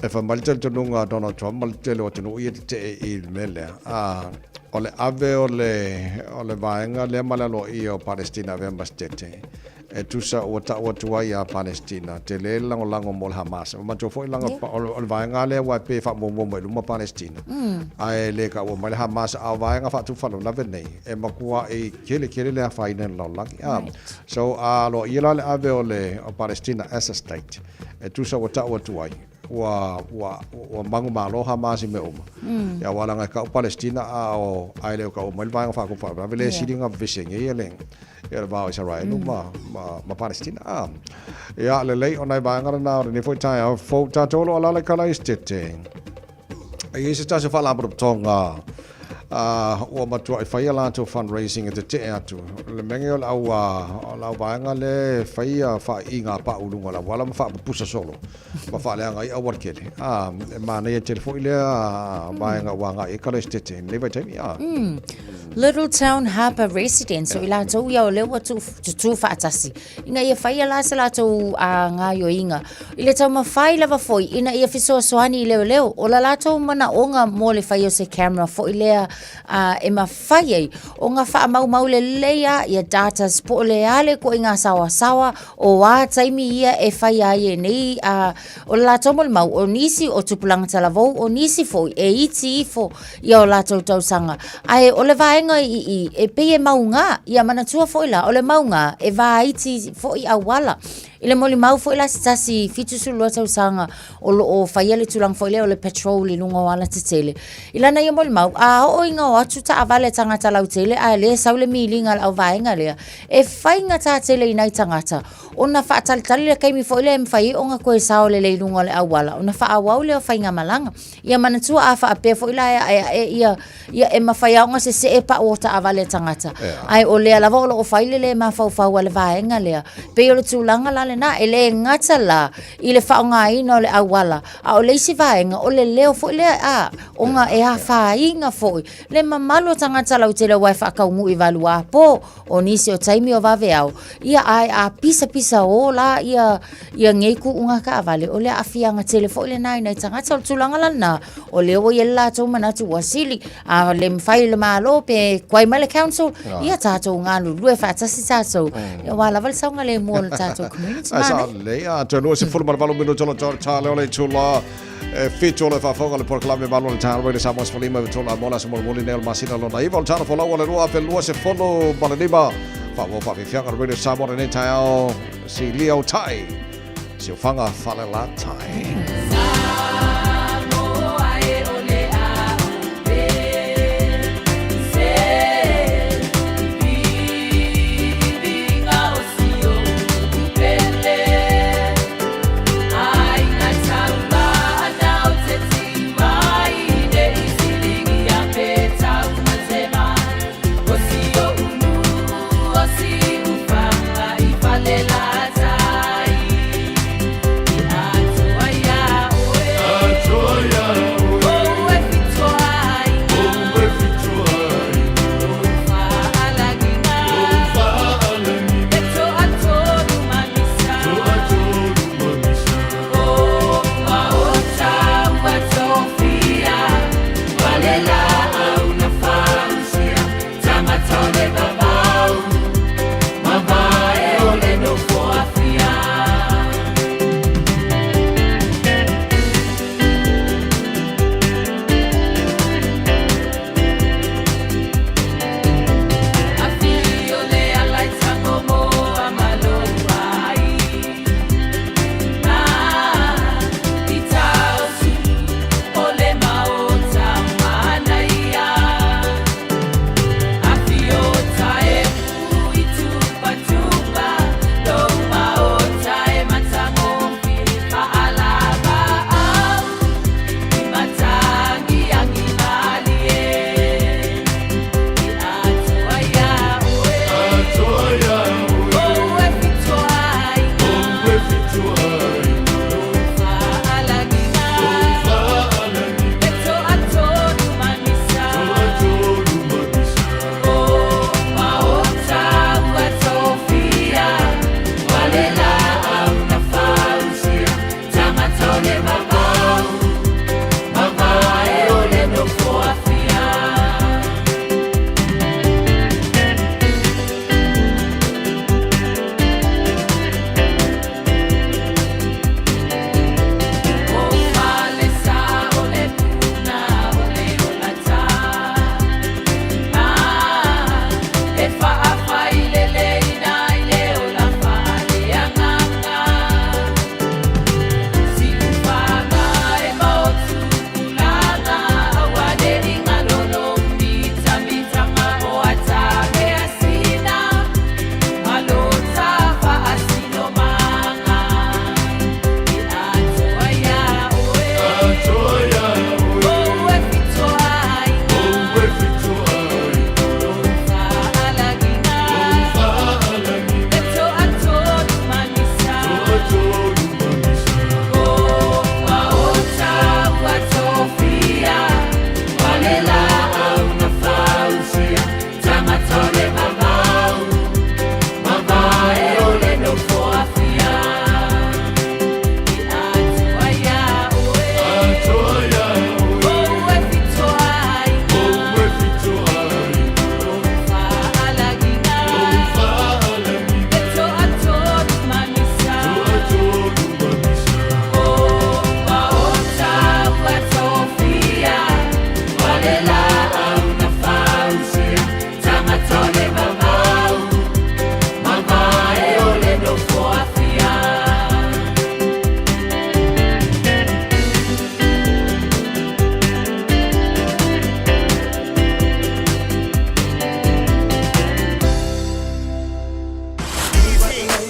D: e fai mai le talitonuga a Donald Trump ma le tele o atunuu ia tetee i le mea lea, a, o le ave o le, o le vaega lea ma le aloaia o Palestina avea ma setete, e tusa ua tau atu ai ia Palestina, tele le lagolago mo le Hamas. Ua manatua foi laga, o le, o le vaega lea aua e pei e faamuamua mai i luma Palestina, ae le taua mai le Hamas, a o vaega faatupu faalavelave nei, e matuai tele tele le afaina i le lalolagi. A, so a aloaia la le ave o le, o Palestina as a state, E tusa ua tau atu ai, ua, ua, ua manumalo Hamas i mea uma. Ia aua leaga e kau Palestina a o, a e le o kau mai le vaega faakupu faalavelave le sili ona vevesi ai le, ia le va o Isaraelu ma, ma, ma Palestina. A, ia lelei, o nai vaega lena o lenei foi taeao fou tatou o lo o alaala i Kalaesetete. E i ai se tasi o faalapotopotoga ua matuai fai a latou fundraising e tetee atu. Le mea nei o le au, o le au vaega lea e faia faaiiga pau i luga o le auala ma faapupusa solo ma faaleaga ai auala tele. E manaia tele foi lea vaega ua agai i ai Kalaesetete i lenei vaitaimi.
I: Little Town Harbour Residents, o i latou ia o lea ua tutū faatasi, ina ia faia la se latou gaoioiga i le taumafai lava foi ina ia fesoasoani i leoleo. O la latou manaoga mo le fai o se camera foi lea e mafai ai ona faamaumau lelei lava ia datas po o le a le ituaiga saoasaoa o a taimi ia e faia ai e nei o le latou molimau, o nisi o tupulaga talavou, o nisi foi e iti ifo ia o latou tausaga. Ae o le vaega i i, e pei e mauga, ia manatua foi la, o le mauga e vaiti foi auala. I le molimau foi la se tasi 72 tausaga o lo o faia le tulaga foi lea o le patrol i luga o alatetele. I lana ia molimau, a oo ina o atu taavale a tagata lautele ae le sau le miliga a le auvaega lea, e faigata tele i nai tagata ona faatalitali le taimi foi lea e mafai ai ona toe sao lelei i luga o le auala ona faaauau lea o faigamalaga. Ia manatua a faapea foi la e aeae ia, ia e mafai lava ona sesee pau o taavale a tagata. Ae o lea lava o lo o fai le le mafaufau a le vaega lea. Pei o le tulaga la lena, e le gata la i le faaaogaina o le auala, a o le isi vaega, o le leo foi lea, a, ona e afaina foi le mamalu o tagata lautele aua e faataunuu i valuapo. O nisi o taimi o vaveao, ia ae a pisapisa o la ia ia nei kuuga taavale, o le aafiaga tele foi lena i nai tagata. O le tulaga la lena, o lea ua i ai le latou manatu ua sili, a le mafai e le Malo pe kuai mai le council, ia tatou galulue faatasi tatou, ia aua lava le saogalemu o le tatou community.
D: Ai sa lelei, atonu e 18 minute o le tale o le itula e 7 o le faafofoga le polokalame malo le taeao le Samoa 15 i tolu a mo le aso mulimuli nei o le masina lona iva o le tala folau o le 2025. Faaauau faafiafiaga le Radio Samoa lenei taeao si Leo Tai Siufaga Falelatai.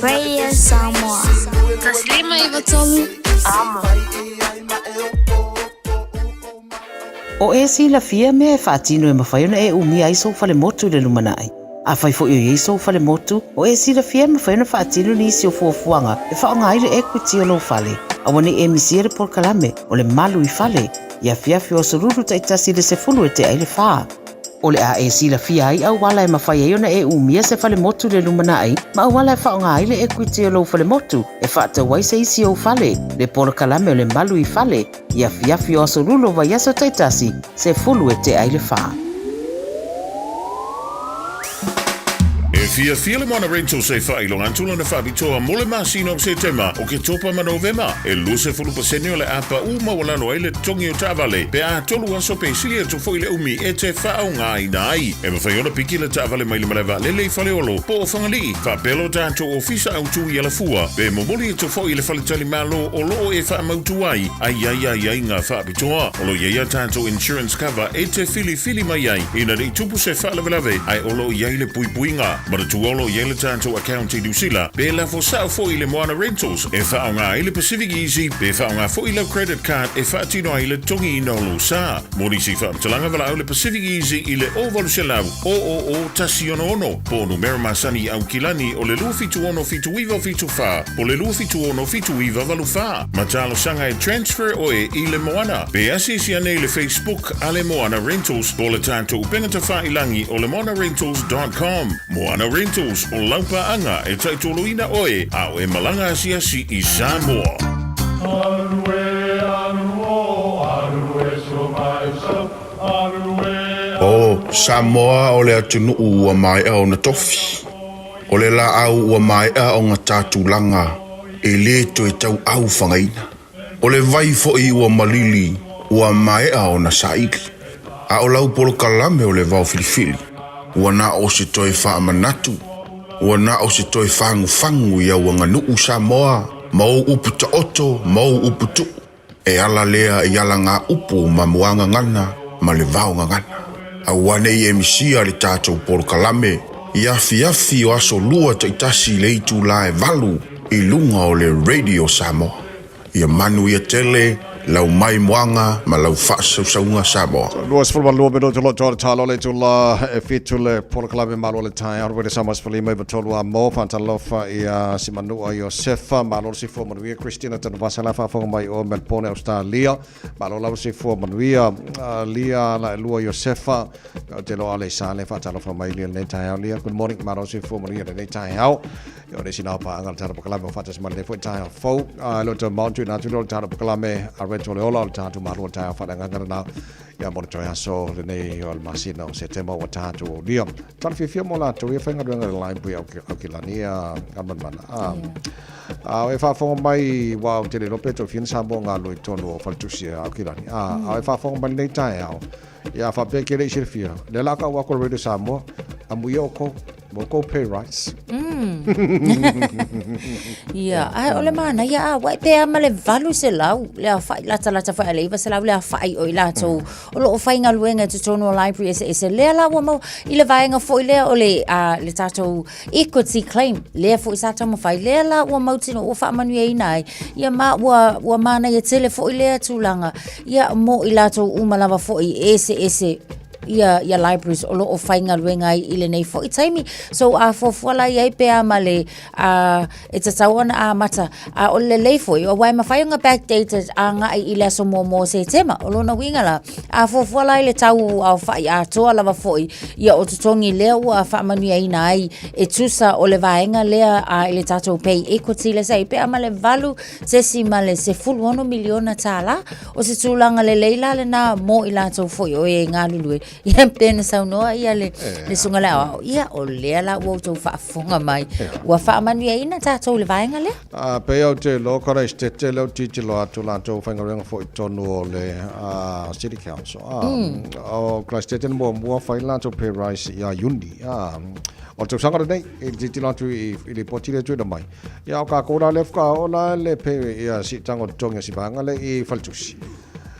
K: Radio Samoa. 153 Amo.
L: O e silafia mea e faatino e mafai ona e umia ai sou falemotu i le lumanai. Afai foi o i ai sou falemotu, o e silafia e mafai ona faatino nisi o fuafuaga e faaaoga ai le equity o lou fale. Aua ne i e misia le polokalame o le Malu i Fale i afiafi o aso Lulu taitasi i le 10 e tea i le fa. O le a e silafia ai auala e mafai ai ona e umia se falemotu i le lumanai ma auala e faaaoga ai le equity o lou falemotu e faatau ai se isi ou fale, le polokalame o le Malu i Fale i afiafi o aso Lulu o vaiaso taitasi, 10 e tea i le fa.
C: E fiafia le Moana Rentals e faailoga atu lana faapitoa mo le masina o Setema, Oketopa ma Novema. E 20% o le a paʻu maualalo ai le totogi o taavale pe a tolu aso pe sili atu foi le umi e te faaaogaina ai. E mafai ona piki le taavale mai le malae vaalele i Faleolo po o Fagalii, faapea lo tatou ofisa autu i Alafua, pe momoli atu foi i le faletalimalo o loo e faamautu ai a i ai aiaiga faapitoa. O lo o i ai a tatou insurance cover e te filifili mai ai ina ne i tupu se faalavelave ae o lo o i ai le puipuiga. Manatua o lo o i ai le tatou account i Niu Sila pe lafo sao foi i le Moana Rentals e faaaoga ai le Pacific Easy pe faaaoga foi lau credit card e faatino ai le totogiina o lou sa. Mo nisi faamatalaga valaau le Pacific Easy i le 0800 000 166 po o numera masani i Aukilani o le 276 7974 po o le 276 7984. Ma talosaga e transfer oe i le Moana. Pe asiasi ane i le Facebook a le Moana Rentals po o le tatou upega tafailangi o le moanarentals.com. Moana Rentals, o lau paaga e taitoloina oe a o e malaga asiasi i Samoa.
M: O Samoa o le atunuu ua maea ona tofi. O le laau ua maea ona ta tulaga e le toe tauau fagaina. O le vai foi ua malili ua maea ona saili. A o lau polokalame o le vao filifili, ua na o se toe faamanatu, ua na o se toe fagufagu i au aganuu Samoa ma ou upu taoto ma ou upu tuu. E ala lea i alagaupu ma muagagana ma le vaogagana. Aua ne i e misia le tatou polokalame i afiafi o aso Lua taitasi i le itula e valu i luga o le Radio Samoa. Ia manuia tele lau maimoaga ma lau faasausauga Samoa.
D: 22 minute lo tō talo le tula e fitu le polokalame malo le taeao rwere sama sefulima iva tolu a mo faatalofa ia Simanua Iosefa malo le soifua manuia Christina Tanuvasa la faafofoga mai o Melbourne Australia malo lava soifua manuia Lia la elua Iosefa o te loa le sa le faatalofa mai lia lenei taeao Lia good morning malo soifua manuia lenei taeao o le sina paanga le tala pakalame o faatasi mai lenei foi taeao fou lo te mount na tu lo tala pakalame a reto le ola o le tatou malo o le taeao faaleagaga lena ia mo le toe aso lenei o le masina o Setema ua tatou aulia. Tala fiafia mo latou ia faigaluega i le Library au Aukilani a Manamana. A o e faafofoga mai ua ou te le iloa pe toe fia ni Samoa galulue i totonu o faletusi a Aukilani. A o e faafofoga mai lenei taeao, ia faapea ke le i silafia, lea la ka ua aku le Radio Samoa, amuia oukou. Mo kou pay rise.
I: Ia, ae o le manaia a wai pe a ma le 800 le aofai latalata foi a le 900 le aofai o i latou o lo o faigaluega i totonu o library eseese lea la ua maua i le vaega foi lea o le, le tatou equity claim lea foi sa taumafai lea la ua mautinoa ua faamanuiaina ai ia ma ua, ua manaia tele foi lea tulaga ia mo i latou uma lava foi eseese ia, ia libraries o lo o faigaluega ai i lenei foi taimi. So a fuafua la i ai pe a ma le e tatau ona amata a o le lelei foi aua e mafai ona backdated agai i le aso muamua o Setema. O lona uiga la, a fuafua la i le tau aofai atoa lava foi ia o totogi lea ua faamanuiaina ai e tusa o le vaega lea i le tatou pay equity lea sa i pe a ma le 8.16 miliona tālā. O se tulaga lelei la lena mo i latou foi o e galulue. Ia pei ona saunoa ia le, le susuga le aoao. Ia o lea la ua outou faafofoga mai. Ua faamanuiaina tatou i le vaega lea.
D: A pei ou te iloa Karaisitete lea ou tilotilo atu latou faigaluega foi i totonu o le City Council. O Karaisitete na muamua fai le latou pay rise ia Iuni. O le tausaga lenei, i le tilotilo atu i lipoti lea e tuuina mai. Ia o kākou la lea faatoa oo la le pe ia siitaga o totogi o si vaega lea i faletusi.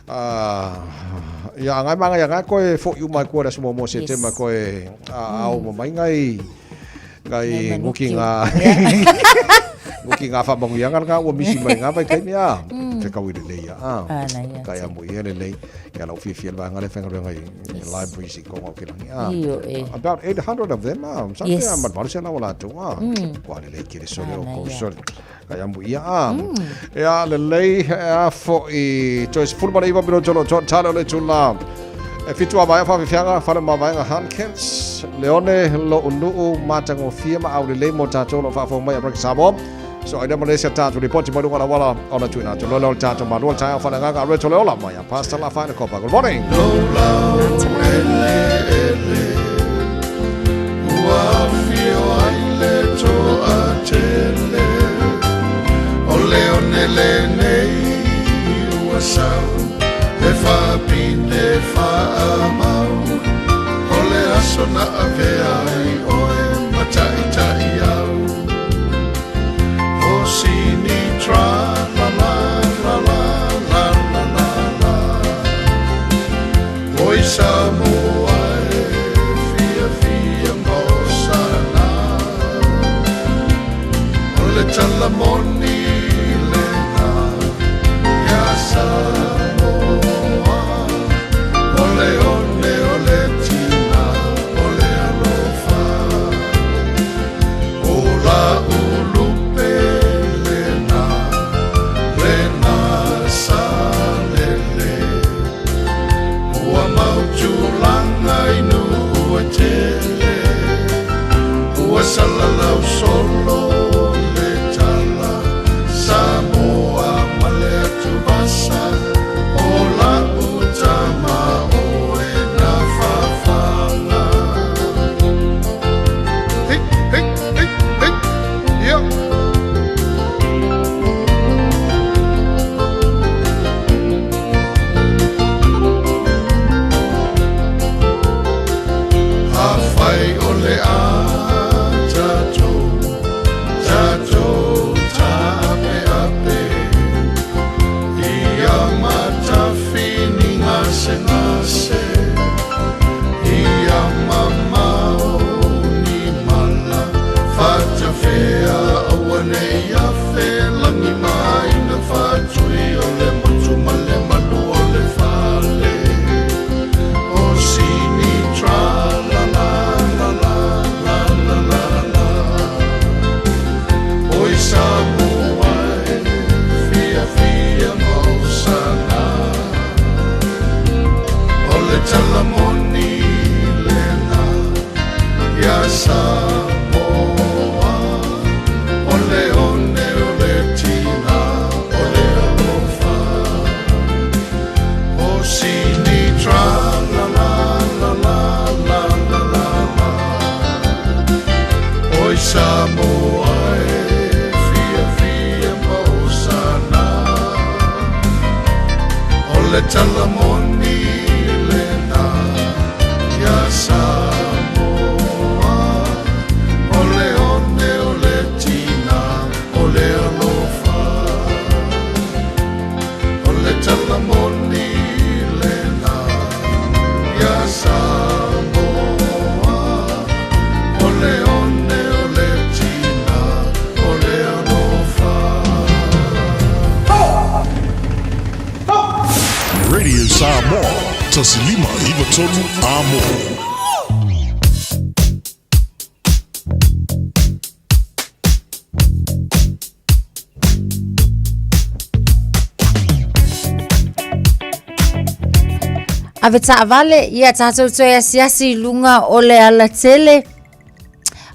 D: Ia a ngai manga ia ngai koe fo'i uma ai koe le aso muamua o Setema koe ao uma mai ngai. Kai nguki ngā nguki ngā whamanuianga ngā ua misi mai ngā vaitaimi a te kau i lelei ia a kai a mo ia lelei ia lau fiafia le vaega le whaingaluega i libraries i konga o ke langi a about 800 of them a something a malumalu se lau latou a kua lelei kere sole o kou sole kai a mo ia a e a lelei a fo'i toe 19 minuto lo to tale o le tula E fitu a vaea whawhiwhianga, whare ma vaenga Hankins, Leone, lo unuu, matagofie ma aulelei mo tātou lo whaafo mai a Break Samoa. So ai lea se tātou ripoti mai lunga la wala ona tuina atu lola o le tātou malua le taeao whananganga a Reto Leola mai a Pastor La Whaina Kopa. Good morning.
N: Ua whio ai le toa tele O le one lenei ua sau E whapine whaamau O le aso na avea ai oe Mataitai au O sini tra la la la la la la la la Oi Samoa e fia fia mo sana O le tala moni lena ia Samoa O le one o le tina o le alofa O la ulupe lena lena sa lele Ua mautulanga i nuu e tele Ua salalau solo le tala Samoa ma le atuvasa O lau tama oe na fafaga Hey, hey, hey, hey, yeah. Afai o le a tatou, tatou taapeape Ia matafini gasegase Ia mamao ni mala Fatafea aua nei afe lagi maina faatui O le motu ma le malu o le fale O sini tra la la la la la la la la Oi Samoa e fia fia mo sana O le tala moni lena ia Samoa O le one o le tina o le alofa O sini tra la la la la la la la la Oi Samoa e fia fia mo sana O le tala moni lena ia Samoa O le one o le tina o le alofa O le tala moni lena ia Samoa O le one o le tina o le alofa
C: Radio Samoa, 1593 Amo.
I: Ave taavale ia tatou toe asiasi i luga o le alatele.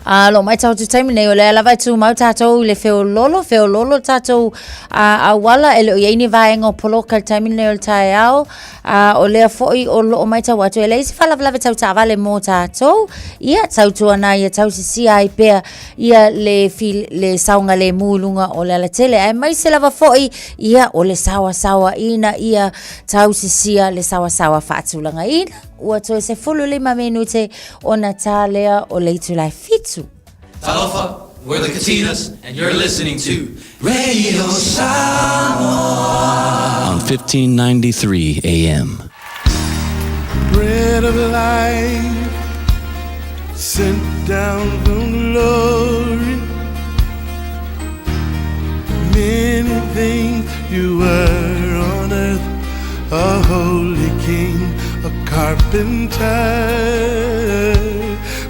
I: A lo mai tau tu taimi nei o lea lava e tumau tatou i le feololo, feololo tatou a, auala e le o i ai ni vaega o poloka i le taimi nei o le taeao. A, o lea foi o loo matau atu e leai se faalavelave tau taavale mo tatou. Ia, tautuana ia tausisia ai pea ia le, fi, le saogalemu i luga o le alatele. Aemaise lava foi ia o le saoasaoaina ia tausisia le saoasaoa faatulagaina. Ua toe 15 minute ona tā lea o le itula e fitu.
O: Talofa, we're the Katinas, and you're listening to Radio Samoa on 1593 AM.
N: Bread of life, Sent down from glory. Many things you were on earth, a holy king, a carpenter.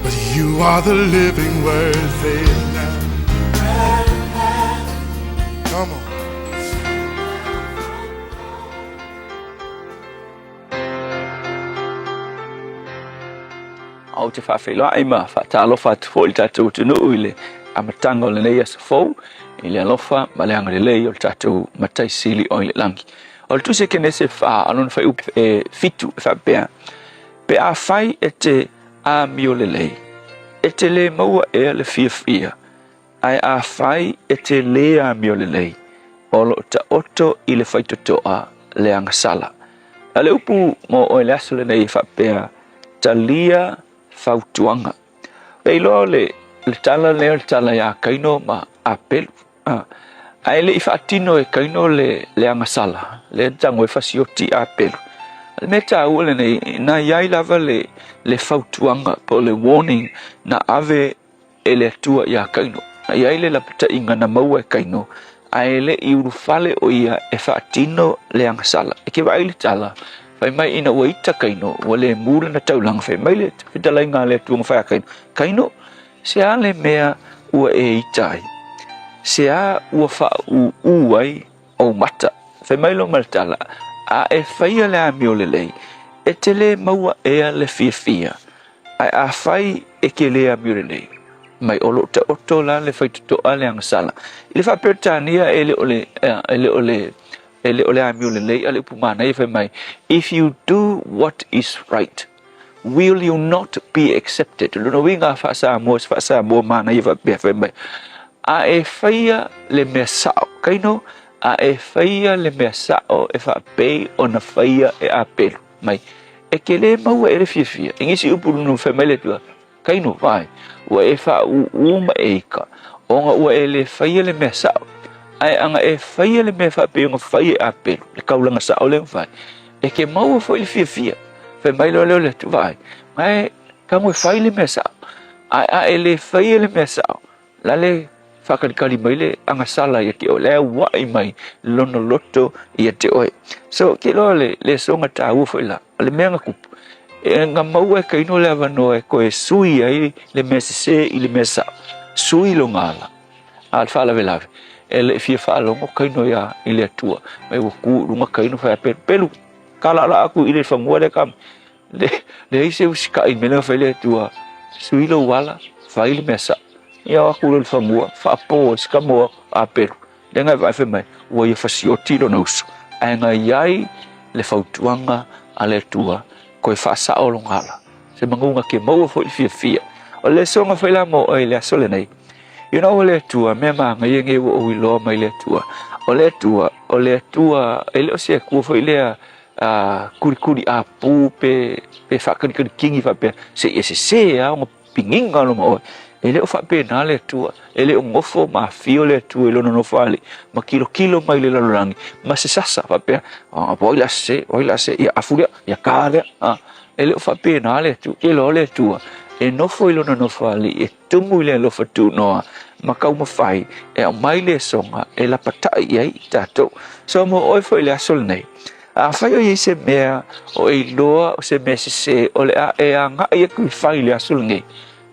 N: But you are the living word, say it now. Come on.
P: Ou te faafeiloai ma faatalofa atu foi i le tatou atunuu i le amataga o lenei aso fou i le alofa ma le agalelei o le tatou Matai Sili o i le lagi. O le tusi a Kenese 4 a lona fuaiupu e 7 e faapea, Pe afai e te amio lelei, e te lē maua ea le fiafia, ae afai e te lē amio lelei, o lo o taoto i le faitotoa le agasala. A o le upu mo oe i le aso lenei e faapea, Talia fautuaga. E iloa o le tala lea o le tala ia Kaino ma Apelu. Ae le i faatino e Kaino le agasala, lea na tago ai fasioti Apelu. O le mea taua lenei, na i ai lava le fautuaga po o le warning na ave e le Atua iā Kaino. Na i ai le lapataiga na maua e Kaino, ae le i ulufale ʻo ia e faatino le agasala. E ke vaai i le tala, fai mai ina ua ita Kaino, ua le mū lana taulaga, fai mai le fetalaiga a le Atua ma fai a Kaino, Kaino, se a le mea ua e ita ai? Se a ua faaūū ai ou mata? Fai mai loa ma le tala, A e faia le amio lelei, e te lē maua ea le fiafia, Ae afai e ke lē amio lelei mai o lo o taoto la le faitotoa le agasala. I le faa-Peretania e le o le, e le o le, e le o le amio lelei a le upu manaia fai mai, If you do what is right, will you not be accepted? O lona uiga faa-Samoa, se faa-Samoa manaia faapea fai mai, A e faia le mea sao, kaino, a e faia le mea sao e faapei ona faia e Apelu. Mai, e ke lē maua e le fiafia. I nisi upu luna fai mai le Atua, Kaino, vaai, ua e faaūū ma e ika, ona ua e lē faia le mea sao. Ae ana e faia le mea faapei ona fai e Apelu, le kaulaga sao lea na fai, e ke maua foi le fiafia. Fai mai loa lea o le Atua, Vaai, ae tago e fai le mea sao. Ae a e lē faia le mea sao, La le faakalikali mai le agasala ia te oe, la e auaʻi mai lona loto ia te oe. So, ke iloa le, le soga taua foi la, o le mea na kupu, e na maua e Kaino le avanoa e koe sui ai le mea sesē i le mea sao, sui lona ala. A o le faalavelave, e le i fia faalogo Kaino ia i le Atua, mai ua ku i luga Kaino fai a Pelu, Pelu, kalaalaa aku i le fanua lea ka Le, leai se usitaʻi i mea lea fai le Atua, sui lou ala, fai le mea saʻo. Ia o aku loa i le fanua, faapō ai se kamo a Apelu. Lea na e vaai fai mai, ua ia fasioti lona uso. Ae na i ai le fautuaga a le Atua, koe faasaʻo lona ala. Se manuga ke maua foi le fiafia. O le lesoga foi la mo oe i le aso lenei. You know, o le Atua, mea manaia nei ua ou iloa mai le Atua. O le Atua, o le Atua, e le o se Atua foi lea a kulikuli apu pe pe faakalikali kini faapea seia e sesē a ona pigiga lona oe. E le o faapena le Atua, e le o nofo ma afio le Atua i lona nofoalii ma kilokilo mai le lalolagi ma se sasa faapea, ah, oi la sesē, oi la sesē, ia afu lea, ia kā lea. Ah, e le o faapena le Atua. Ke iloa le Atua e nofo i lona nofoalii e tumu i le alofa tunoa ma taumafai e aumai le soga e lapataʻi i ai i tatou. So mo oe foi i le aso lenei, afai o i ai se mea o e iloa o se mea sesē o le a e agaʻi atu i fai i le aso lenei,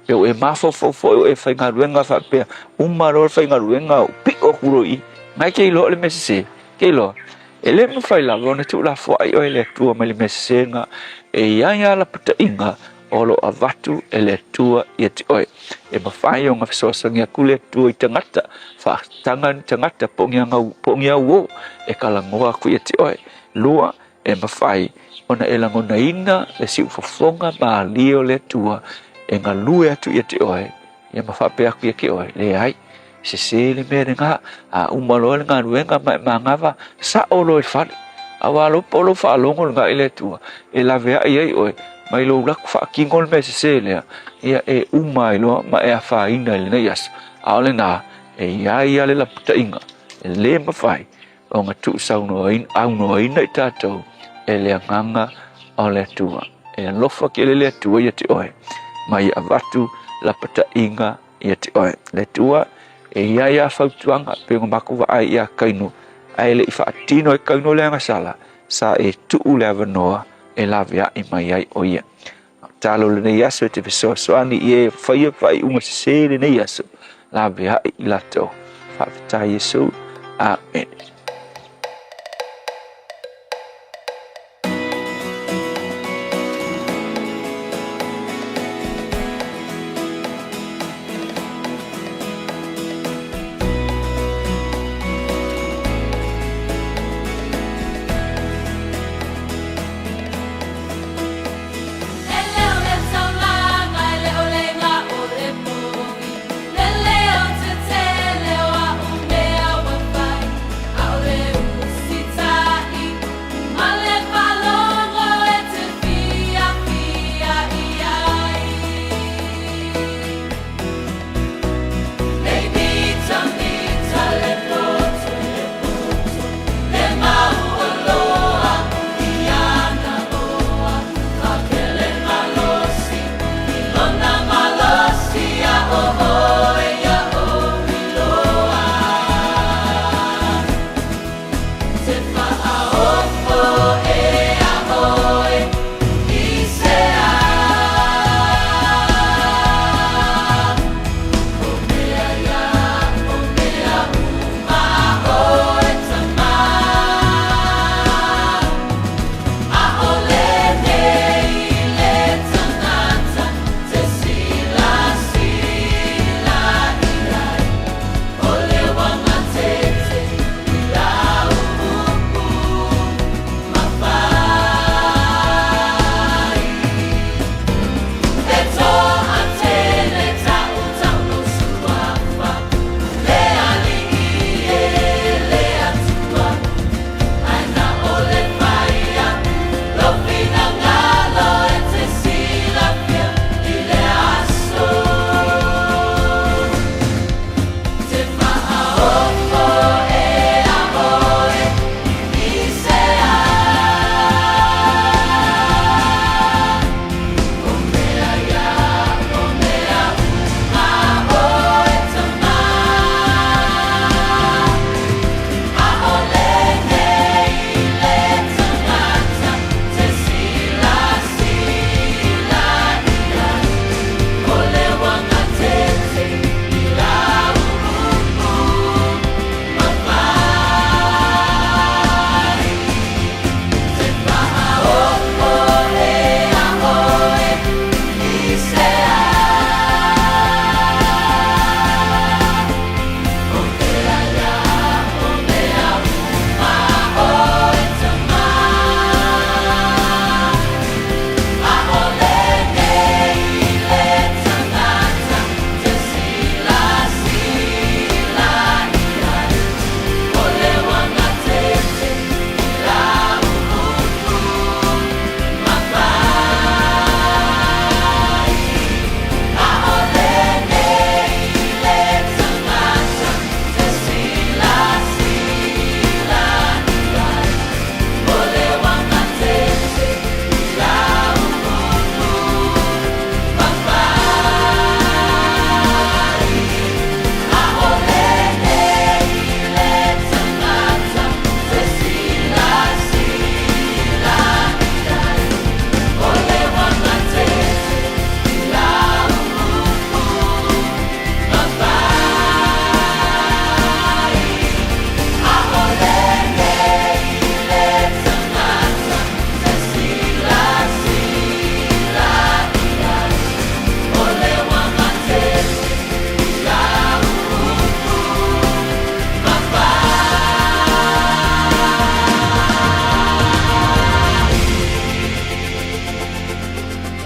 P: pe ua e mafaufau foi o e faigaluega faapea, uma loa le faigaluega ou piʻo atu loa i i, na e te iloa o le mea sesē, ke iloa, e le mafai lava ona tuulafoaʻi oe e le Atua mai le mea sesē lena. E i ai lava lapataʻiga o lo o avatu e le Atua ia te oe. E mafai ona fesoasoani atu le Atua i tagata, faataga ni tagata po o ni agau, po o ni auō e talanoa atu ia te oe. Lua, e mafai ona e lagonaina le siufofoga malie o le Atua e galue atu ia te oe, ia ma faapea atu ia te oe, leai, sesē le mea lena, a uma loa le galuega ma e magava, saʻo loa i le fale. Auā lou po o lou faalogo lena i le Atua, e laveai ai oe, mai lou laku faatino le mea sesē lea, ia e uma ai loa ma e afaina i lenei aso. A o lena, e i ai lava le lapataiga, e lē mafai ona tuusaunoaina, aunoaina i tatou e le Agaga o le Atua. E alofa tele le Atua ia te oe. Ma ia avatu lapataiga ia te oe. Le Atua, e i ai a fautuaga pei ona matou vaai ia Kaino, ae le i faatino e Kaino le agasala, sa e tuu le avanoa e laveai mai ai o ia. Talo lenei aso e te fesoasoani i e faia faaiuga sese lenei aso, laveai i latou. Faafetai Iesu. Amene.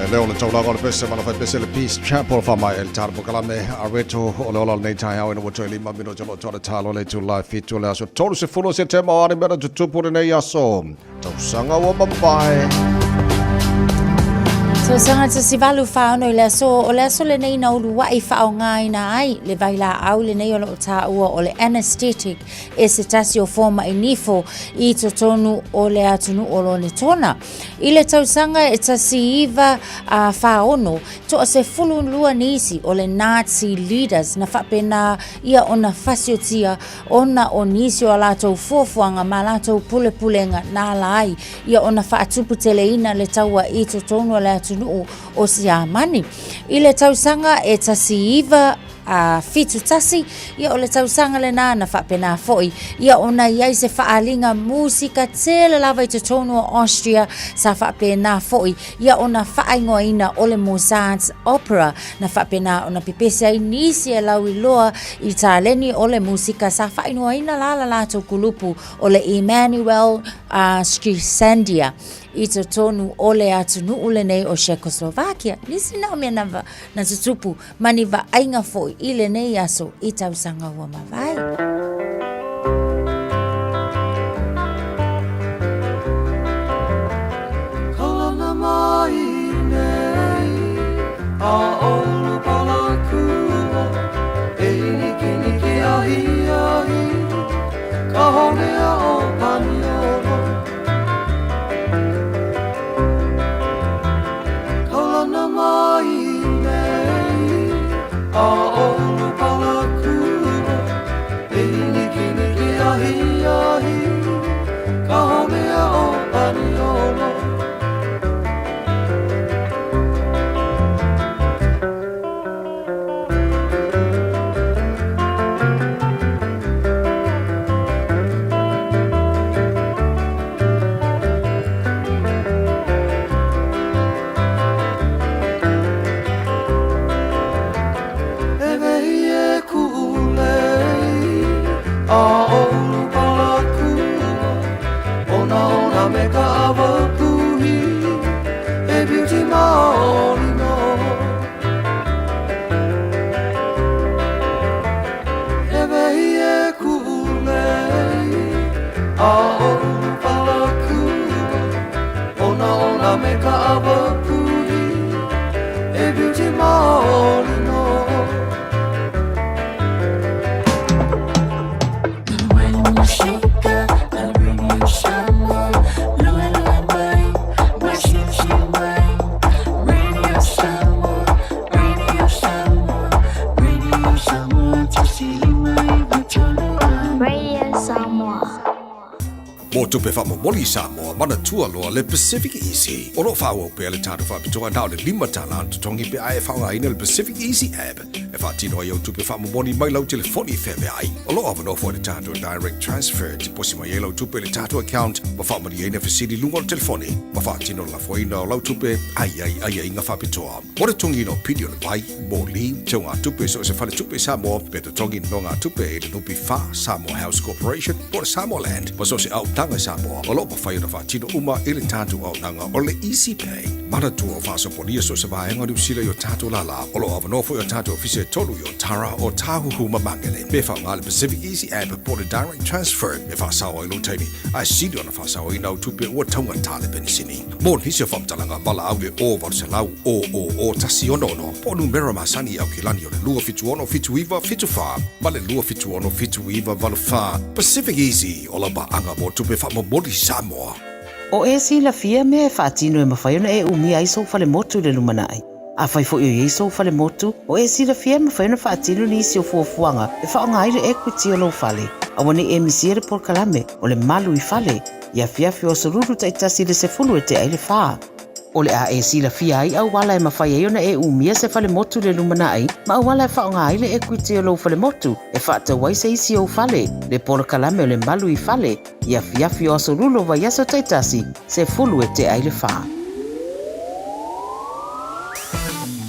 D: E leo le taulaga o le pese ma le faipese le Peace Chapel fa mai el tara pokalame a reto o le ola o lenei taeao ina ua toe lima minute o lo o toa le talo le itula e fitu o le aso 30 o Setema o a ni mea na tutupu lenei aso. Tausaga ua mavae.
I: Tausaga 1846 i le aso, o le aso lenei na uluaʻi faaaogaina ai le vailaau lenei o loo taua o le anesthetic e se tasi o fomai nifo i totonu o le atunuu o Lonetona. I le tausaga e 1946, toa-12 nisi o le Nazi leaders na faapena ia ona fasiotia ona o nisi o a latou fuafuaga ma a latou pulepulega na ala ai ia ona faatuputeleina le taua i totonu o le atunuu o Siamani. I le tausaga e 1971, ia o le tausaga lena na faapena foi ia ona i ai se faaaliga musika tele lava i totonu o Austria sa faapena foi ia ona faaigoaina o le Mozart's Opera na faapena ona pepese ai nisi e lauiloa i taleni o le musika sa faaigoaina la la latou kulupu o le Emanuel Schisandia i totonu o le atunuu lenei o Czechoslovakia. Nisi na o mea na, na tutupu ma ni vaaiga foi i lenei aso i tausaga ua mavae.
A: Kaulana mai nei a olu palakua e nikiniki ahiahi ka honea o Paniolo. Kaulana mai nei a olu palakua e nikiniki ahiahi ka honea o Paniolo. E wehi e kuʻu lei a olu palakua Onaona me ka ʻawa puhi E beauty maoli nō E wehi e kuʻu lei a olu palakua Onaona me ka ʻawa puhi E beauty maoli nō.
K: Radio Samoa.
D: Mō tupe faamomoli Samoa, manatua loa le Pacific Easy. O lo o faaauau pea le tatou faapitoa na o le $5 le totogi pe a e faaaogaina le Pacific Easy app e faatino ai au tupe faamomoli mai lau telefoni e feaveai. O lo o avanoa foi le tatou Direct Transfer e tiposi mai ai lau tupe i le tatou account ma faamalieina fesili i luga o le telefoni ma faatino le lafoina o lau tupe a i ai aiaiga faapitoa. Mo le totogiina o pili o le vai, moli, teugatupe i so o se faletupe i Samoa, pe totogi nonogatupe i le NPF, Samoa House Corporation, po o le Samoa Land, ma so o se auaunaga i Samoa, o lo o mafai ona faatino uma i le tatou auaunaga o le Easy Pay. Manatua o faasopolia so o se vaega o Niu Sila i o tatou lālā. O lo o avanoa foi o tatou ofisa e tolu i Otara, Ōtāhuhu ma Māngere. Pe faaaoga le Pacific Easy App po o le Direct Transfer e faasao ai lou taimi, ae sili ona faasaoina au tupe ua taugata le penisini. Mo nisi o faamatalaga, valaau i le 0800 000 166 po o numera masani i Aukilani o le 276 79 74 ma le 276 79 84. Pacific Easy, o lau paaga mo tupe faamomoli Samoa.
L: O e silafia mea e faatino e mafai ona e umia ai sou falemotu i le lumanai. Afai foi o i ai sou falemotu, o e silafia e mafai ona faatino nisi o fuafuaga e faaaoga ai le equity o lou fale. Aua ne i e misia le polokalame o le Malu i Fale i afiafi o aso Lulu taitasi i le 10 e tea ai le fa. O le a e silafia ai auala e mafai ai ona e umia se falemotu i le lumanai ma auala e faaaoga ai le equity o lou falemotu e faatau ai se isi ou fale, le polokalame o le Malu i Fale i afiafi o aso Lulu o vaiaso taitasi, 10 e tea ai le fa.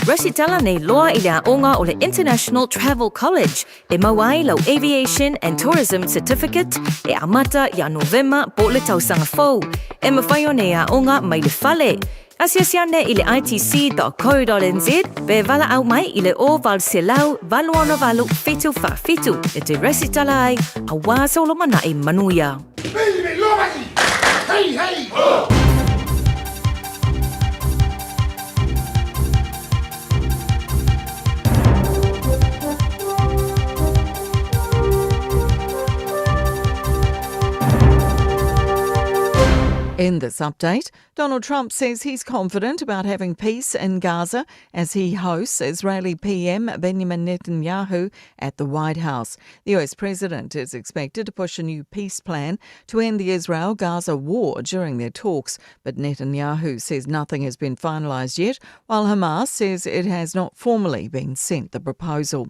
Q: Resitala nei loa i le aoga o le International Travel College e maua ai lau Aviation and Tourism Certificate e amata ia Novema po o le tausaga fou. E mafai ona e aoga mai le fale. Asiasi ane i le itc.co.nz pe valaau mai i le 0800 868 747 e te resitala ai aua se olomanai manuia.
N: Hey, hey!
E: In this update, Donald Trump says he's confident about having peace in Gaza as he hosts Israeli PM Benjamin Netanyahu at the White House. The US president is expected to push a new peace plan to end the Israel Gaza war during their talks, but Netanyahu says nothing has been finalised yet, while Hamas says it has not formally been sent the proposal.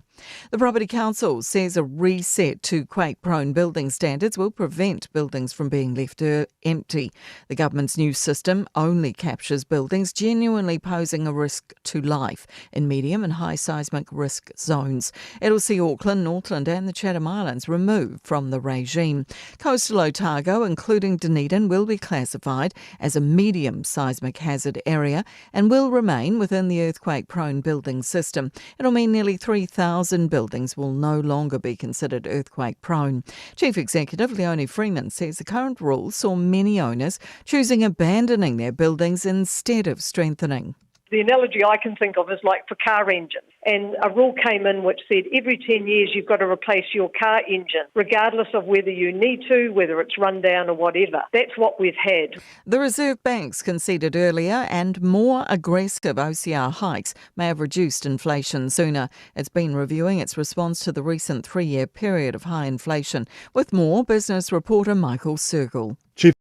E: The Property Council says a reset to quake prone building standards will prevent buildings from being left empty. The government's new system only captures buildings genuinely posing a risk to life in medium and high seismic risk zones. It'll see Auckland, Northland, and the Chatham Islands removed from the regime. Coastal Otago, including Dunedin, will be classified as a medium seismic hazard area and will remain within the earthquake prone building system. It'll mean nearly 3,000 buildings will no longer be considered earthquake prone. Chief Executive Leonie Freeman says the current rules saw many owners choosing abandoning their buildings instead of strengthening.
F: The analogy I can think of is like for car engines. And a rule came in which said every 10 years you've got to replace your car engine, regardless of whether you need to, whether it's run down or whatever. That's what we've had.
E: The Reserve Banks conceded earlier and more aggressive OCR hikes may have reduced inflation sooner. It's been reviewing its response to the recent three year period of high inflation. With more, business reporter Michael Sergel.
R: Chief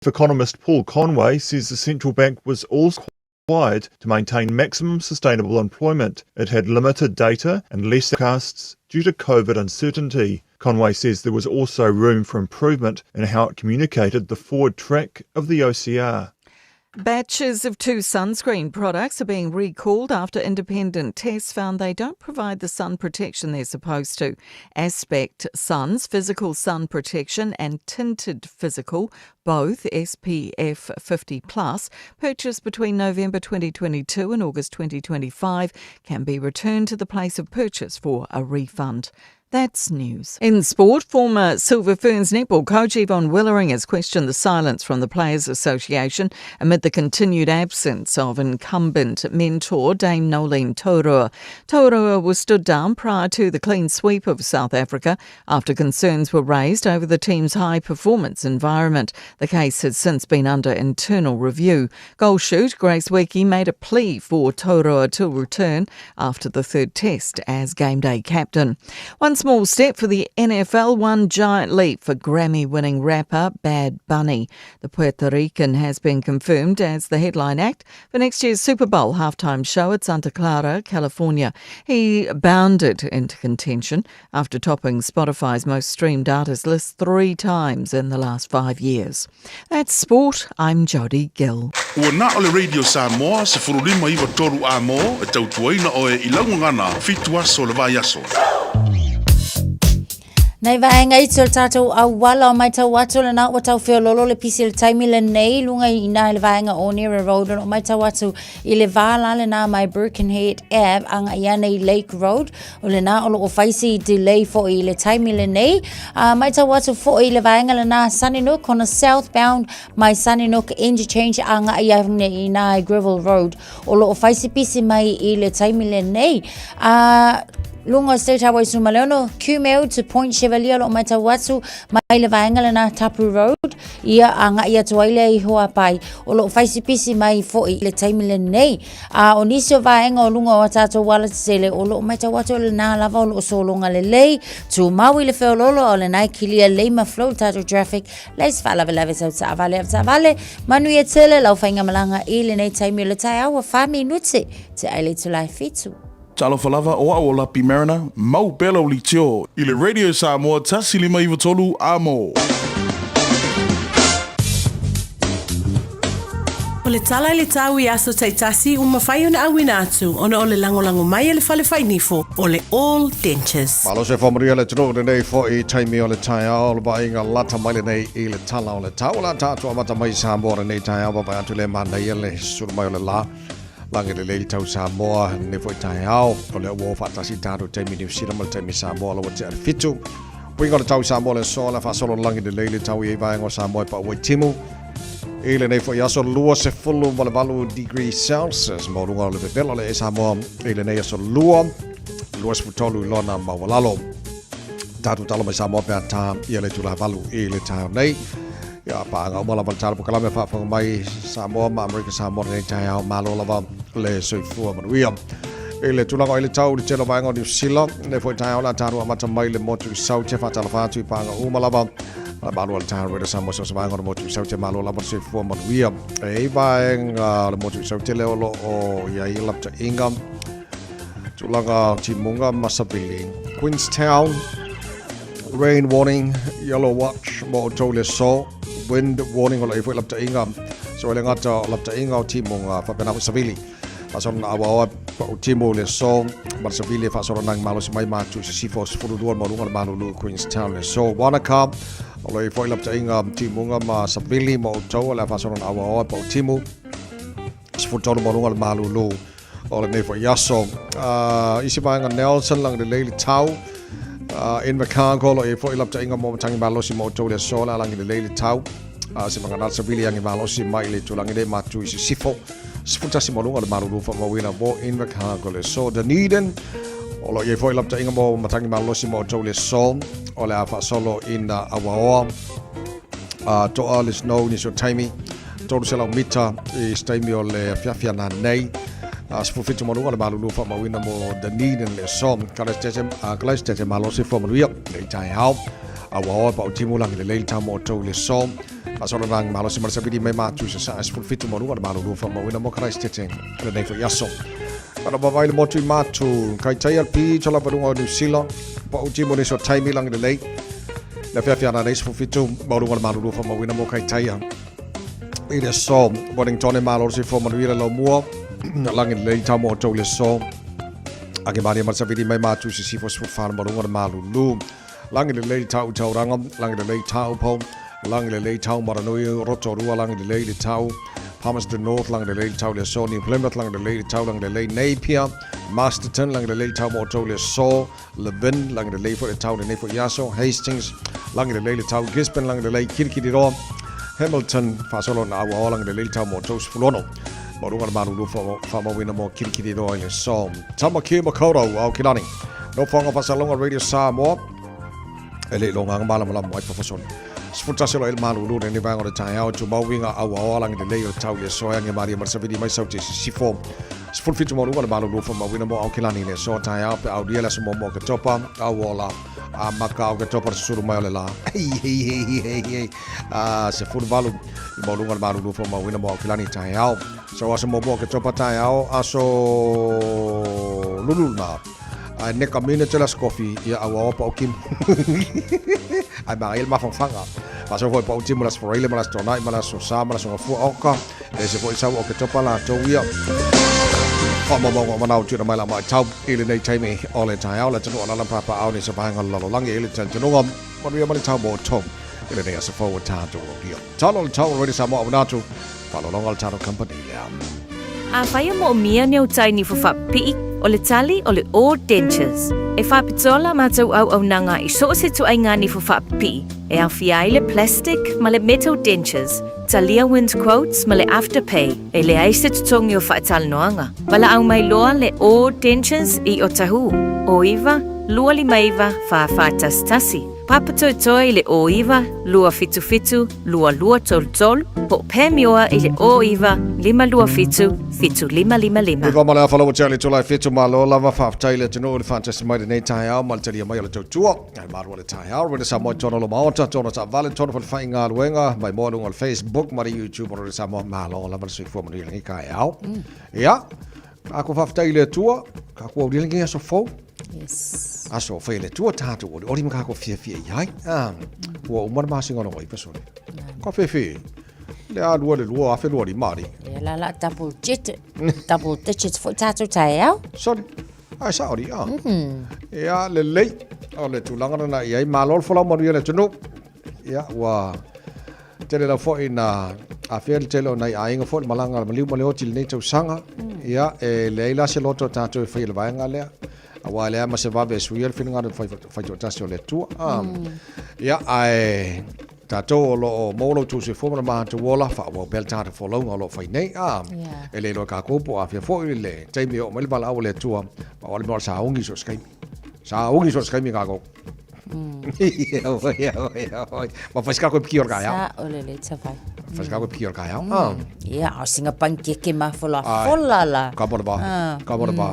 R: economist Paul Conway says the central bank was also required to maintain maximum sustainable employment. It had limited data and less forecasts due to COVID uncertainty. Conway says there was also room for improvement in how it communicated the forward track of the OCR.
E: Batches of two sunscreen products are being recalled after independent tests found they don't provide the sun protection they're supposed to. Aspect Sun's physical sun protection and tinted physical, both SPF 50 plus, purchased between November 2022 and August 2025, can be returned to the place of purchase for a refund. That's news. In sport, former Silver Ferns netball coach Yvonne Willering has questioned the silence from the Players Association amid the continued absence of incumbent mentor Dame Noeline Taurua. Taurua was stood down prior to the clean sweep of South Africa after concerns were raised over the team's high performance environment. The case has since been under internal review. Goal shoot Grace Nweke made a plea for Taurua to return after the third test as game day captain. One small step for the NFL, one giant leap for Grammy winning rapper Bad Bunny. The Puerto Rican has been confirmed as the headline act for next year's Super Bowl halftime show at Santa Clara, California. He bounded into contention after topping Spotify's most streamed artist list three times in the last five years. That's sport. I'm Jody Gill.
C: Ua na o le Radio Samoa, 159 a mō, e tautuaina oe i lau gagana, fitu aso le vaiaso.
I: Nei vaenga iti o le tātou auala o maitau atu le nā ua tau wheololo le pisi le taimi le nei lunga i nā le vaenga o Nera Road o maitau atu i le vāla le nā mai Birkenhead Ave anga i ana i Lake Road o le nā o loo whaisi i delay fo i le taimi le nei a maitau atu fo i le vaenga le nā Sunnynook ona southbound mai Sunnynook interchange anga i ana i nā i Greville Road O loo faisipisi mai i le taimi lenei. A lunga o State Highway Sumaleono, Kumeu to Point Chevalier lo maitau atu mai le vaenga lena Tapu Road, ia a ngai atu ai lea i Huapai. O loo faisipisi mai foi i le taimi lenei. A o nisi o vaenga o lunga o a tātou ala tetele, o loo maitau atu o lena lava o loo sologa lelei, tumau i le feololo a o lena e kilia lei ma flow le tātou traffic Leai se faalavelave sau taavale ave taavale. Manuia tele lau faigamalaga i lenei taimi o le taeao ua fa minute te ai le itula e fitu.
C: Talofa lava, o au o Lapi Mariner, mau pea lau litio i le Radio Samoa 1593 amo.
L: O le tala i le tau i aso taitasi ua mafai ona auina atu ona o le lagolago mai a le Fale Fainifo o le All Dentures.
D: Malo se whamanuia le tunu lenei foi taimi o le taeao o le vaaiga lata mai lenei i le tala o le tau. O la tātou amata mai Samoa lenei taeao vaavaai atu le manaia le sulu mai o le la. Lagi lelei tau Samoa lenei foi taeao. O lea ua o faatasi tātou taimi Niu Sila ma le taimi Samoa la ua tea le fitu. Uiga o le tau Samoa le aso la faasolo lagi lelei le tau i ei vaega o Samoa e pau ai timu. I lenei foi aso 28 degree Celsius maualuga o le vevela o le e Samoa i lenei aso lua 23 i lona maualalo. Tātou talo mai Samoa pe a tā ia le tula valu i le taeao nei. Ia, paaga uma lava le tala polokalame faafofoga mai Samoa ma Amerika Samoa lenei taeao, malo lava le soifua manuia. I le tulaga o i le tau i le tele o vaega o Niu Sila, lenei foi taeao le a tatou amata mai le motu i Saute, faatalofa atu i paaga uma lava. A malo le taeao Radio Samoa so se vaega o le motu i Saute, malo lava le soifua manuia. E i vaega o le motu i Saute lea o lo o i ai lapataiga, tulaga timuga ma savili. Queenstown, Rain warning, yellow watch mo outou le aso. Wind warning o lo o i ai foi lapataiga. So e le gata o lapataiga o timuga faapena foi savili. Faasolo na auaoa pau timu le aso ma le savili e faasolo nagi malosi mai matu i sisifo 12 le maualuga o le malulu i Queenstown le aso. Wanaka o lo o i ai foi lapataiga timuga ma savili mo outou o le a faasolo na auaoa pau timu 13 maualuga o le malulu o lenei foi aso. Isi vaega Nelson lagi lelei le tau. Invercargill o lo o i ai foi lapataiga mo matagi malosi mo outou le aso le a lagi lelei le tau. Se magana savili agi malosi mai le itulagi nei matu i sisifo. 11 maualuga o le malulu faamauina mo Invercargill le aso. Dunedin o lo o i ai foi lapataiga mo matagi malosi mo outou le aso o le a faasolo ina auaoa. Toa le snow nisi o taimi. 300 mita i se taimi o le afiafi ananei. 17 maualuga o le malulu faamauina mo Dunedin le aso. Christchurch malosi fua manuia i taeao. Auaoa pau timu lagi lelei le tau mo outou i le aso. Faasololagi malosi ma le savili mai matu i sasaa 17 maualuga o le malulu faamauina mo Christchurch lenei foi aso. Ana vavai le motu i matu, kai tai al pito lava luga o New Zealand, pau timu nisi o taimi lagi lelei. Le afiafi ananei 17 maualuga o le malulu faamauina mo Kaitaia. I le aso, Wellington e malo se fua manuia le laumua, lagi lelei tau mo outou i le aso. Age malie ma le savili mai matu i sisifo 14 le maualuga o le malulu. Lagi lelei tau i Tauranga, lagi lelei Taupo, lagi lelei tau Maranui, Rotorua, lagi lelei le tau, Palmerston North, lagi lelei le tau i le aso, New Plymouth, lagi lelei le tau, lagi lelei Napier, Masterton, lagi lelei le tau mo outou i le aso, Levin, lagi lelei foi le tau lenei foi aso, Hastings, lagi lelei le tau, Gisborne, lagi lelei, Kirikiriroa, Hamilton, faasolo na auaoa, lagi lelei le tau mo outou 16. Maualuga le malulu faamauina mo Kirikiriroa i le aso. Tamaki Makaurau, Aokelani. Nofoaga Faasalauga Radio Samoa, e le i logaga malamalama ai fafasoni. 11 o lo o i le malulu lenei vaega o le taeao, tumau uiga auaoa lagi lelei o le tau i le aso e agi malie ma le savili mai sau te sisifo. 17 maualuga le malulu faamauina mo Aokelani i le aso taeao pe aulia le aso muamua o Oketopa, auola amata Oketopa le susulu mai o le la. Hei hei hei hei hei. 18 i maualuga le malulu faamauina mo Aokelani i taeao. So aso muamua o Oketopa taeao, aso lulu lena. Ae neka mine tele aso kofi ia auaoa pau timu. Ae manaia le mafanafana. Faasolo foi pau timu le aso Faraile ma le aso Toanai ma le aso Sa ma le aso Gafua Oka. E ese foi sau o Oketopa latou ia. Faamaumauga o manao tuuina mai la maitau i lenei taimi o le taeao le atunuu o lala papaao nei se vaega o le lalolagi i le talitonuga manuia ma le tau mo outou i lenei aso fou o tatou aulia. Talo le tau o Radio Samoa Awanatu, faalologa le tatou company lea.
Q: Afai e moomia ni au tai nifo faapipii, o le tali o le O Dentures. E faapitoa la matou auaunaga i so o se ituaiga nifo faapipii, e aofia ai le plastic ma le metal dentures, talia wind quotes ma le afterpay, e leai se totogi o faatalanoaga. Valaau mai loa le O Dentures i Otahuhu, o 9 259 4411. Papatoetoe i le o 9 277 2233, po o Pamioa i le o 9 527 7555.
D: Iva ma le afa lau tea le tula e whitu malo lava faafetai le atunuu i le faatasi mai lenei taeao ma le talia mai o le tautua ai malu o le taeao Rede Samoa i tona o le maota tona taavale tona falefaigaluega mai moa luga o le Facebook ma le YouTube o Rede Samoa malo lava le soifua manuia lenei taeao ia Ka faafetai i le Atua, ka kua aulia lenei aso fou.
I: Yes.
D: Aso whai le Atua tātou oli, oli ma ka kua fiafia i ai. Ah, ua uma le masinga o ipa sole. Ka whewhe, le a lua le lua, afe lua li maari.
I: Ia la la double digit, double digits foi tātou taeao.
D: Sorry. Ai sa ori, ah. Ia le lei, o le tulaga lena i ai, malo le folau manuia le atunuu. Ia, ua Tele lava foi ina afea le tele o nai aiga foi le malaga a le maliu ma le oti i lenei tausaga. Ia, e leai la se loto o tatou e faia i le vaega lea, aua e leai ma se vave e suia le finagalo faitoatasi o le Atua. Ia, ae tatou o lo o maua lo outou soifua ma le matou ola, faaauau pea le tatou folauga o lo o fai nei. E le iloa e tatou po o afea foi le taimi e oo mai le valaau a le Atua, pau lava le mea o le sauni so o se taimi. Sauni so o se taimi tatou. Ia, oi, oi, oi. Ma fai ska koe piki o le kaeao.
I: Sa o le le tawhai.
D: Fai ska koe piki o le kaeao. Ah.
I: Ia, o singa pankeke mafola fola la.
D: Ka mora ba. Ka mora ba.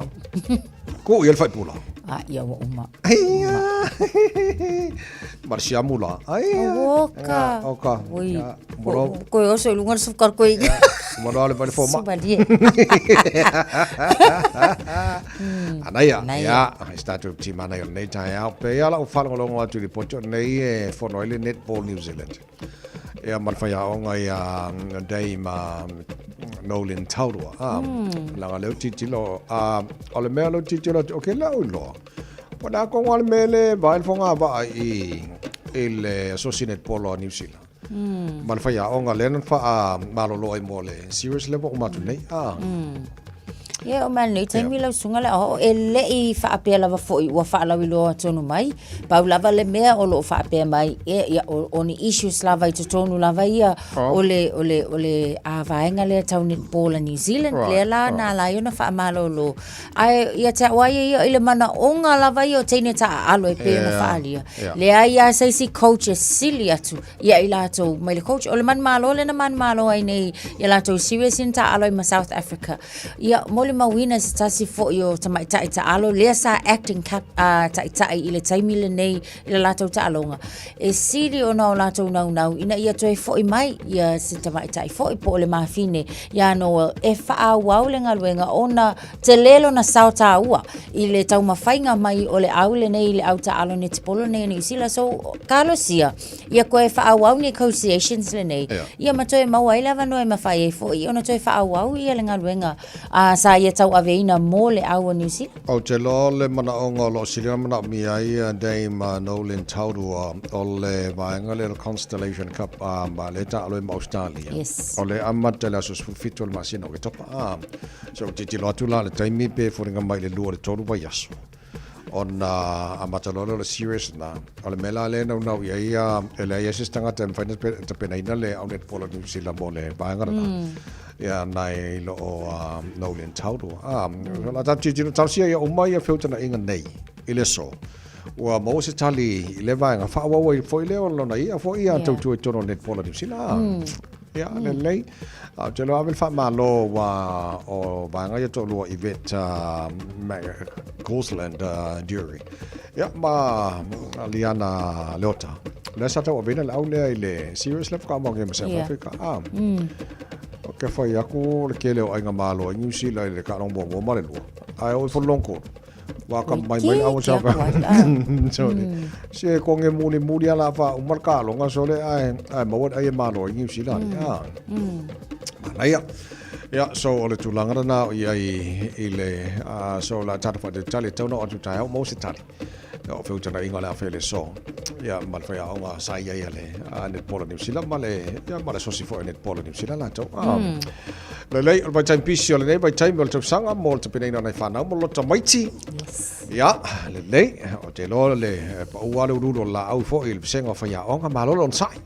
D: Ko ia le whaipula.
I: A, ia ua uma.
D: Ia. Marcia mula. Ai.
I: Oka.
D: Oka.
I: Oi. Moro. Koe oso i lunga le sukar koe.
D: Moro ale pale foma.
I: Subalie.
D: Anaia. Ia, e start up team ana i o nei tae au. Pe ia lau whalongolongo atu i poto nei e fono ai le Netball New Zealand. Ia ma le faiaoga ia Dame Noeline Taurua. Ah, Langa leo titilo, ah, o le mea leo titilo atu, okay, lau iloa. Po na kongo ale mele, vai le fonga va i, i le Associate Netball o New Zealand. Ma le faiaoga lea na faa malolo ai mo le serious level o matu nei. Ah.
I: Ia o mai nei taimi lau susuga le aoao e le i faapea lava foi ua faalauiloa tonu mai. Pau lava le mea o lo o faapea mai, ia, ia o, o ni issues lava i totonu lava ia o le, o le, o le a vaega lea tau netball a New Zealand, lea la na ala ai ona faamalolo. Ae ia te au a ia ia i le manaoga lava ia o teine taaalo e pei ona faaalia. Leai lava se isi coach e sili atu ia i latou mai le coach. O le manumalo lea na manumalo ai nei ia latou serious ina taaalo ai ma South Africa. Ia molimauina se tasi foi o tamaitai taalo lea sa acting cap, taitai i le taimi lenei i le latou taaloga. E sili ona o latou naunau ina ia toe foi mai ia se tamaitai foi po o le mafine ia Noel e faaauau le galuega ona tele lona sao taua i le taumafaiga mai o le au lenei i le au taalo netipolo lenei o Niu Sila. So, talosia ia koe faaauau negotiations lenei, ia ma toe maua ai le avanoa e mafai ai foi ona toe faaauau ia le galuega a sa ia tauaveina mo le au o Niu Sila.
D: Ou te iloa o le manaoga o lo o sili ona manaomia ai ia Dame Noeline Taurua o le vaega lea o le Constellation Cup a ma le taalo ai ma Australia.
I: Yes.
D: O le amata i le aso 17 o le masina o Oketopa. A, so ou tilotilo atu la i le taimi pe foliga mai i le 2 i le 3 vaiaso ona amata loa lea o le series lena. O le mea la lea e naunau i ai ia, e leai ai se isi tagata e mafai ona tapenaina le au netball a New Zealand mo le vaega lena. Ia nai lo o Noeline Taurua. A, o la tatou tilotilo talosia ia uma ia feutagaiga nei i le aso. Ua maua se tali i le vaega faaauau ai foi lea o lona ia foi ia tautua i totonu o le netball a New Zealand. Ia, lelei. Ou te iloa ave le faamalo ua o vaega ia toalua Yvette McCausland Durie. Ia, ma Liana Leota. Lea sa tauaveina le au lea i le series lea faatoa maua ma South Africa. Ah. O ke whai aku le kele o Aiga Malo i New Zealand i le kaaloga muamua ma le lua. Ae o i fo long kolu. Wa ka mai mai au sa ka. Sole. Se ko nge muli muli ala fa umar ka longa sole ai ai maua ai e malo i New Zealand. Ah. Manaia. Ia, so o le tulaga lena o i ai i le so la tata fa te tali tau na o atu taeao mo se tali. Ia o feutagaiga o le afe le so. Ia ma le faiaoga sa i ai a le netball a New Zealand ma le ia ma le sosi foi a netball a New Zealand latou. Ah. Lelei, o le vaitaimi pisi o lenei vaitaimi o le tausaga mo le tapenaina o nai whanau mo lo tamaiti.
I: Yes.
D: Ia, lelei, o te loa le paua le uluulu o le laau foi i le vasega o faiaoga, malo le onosai.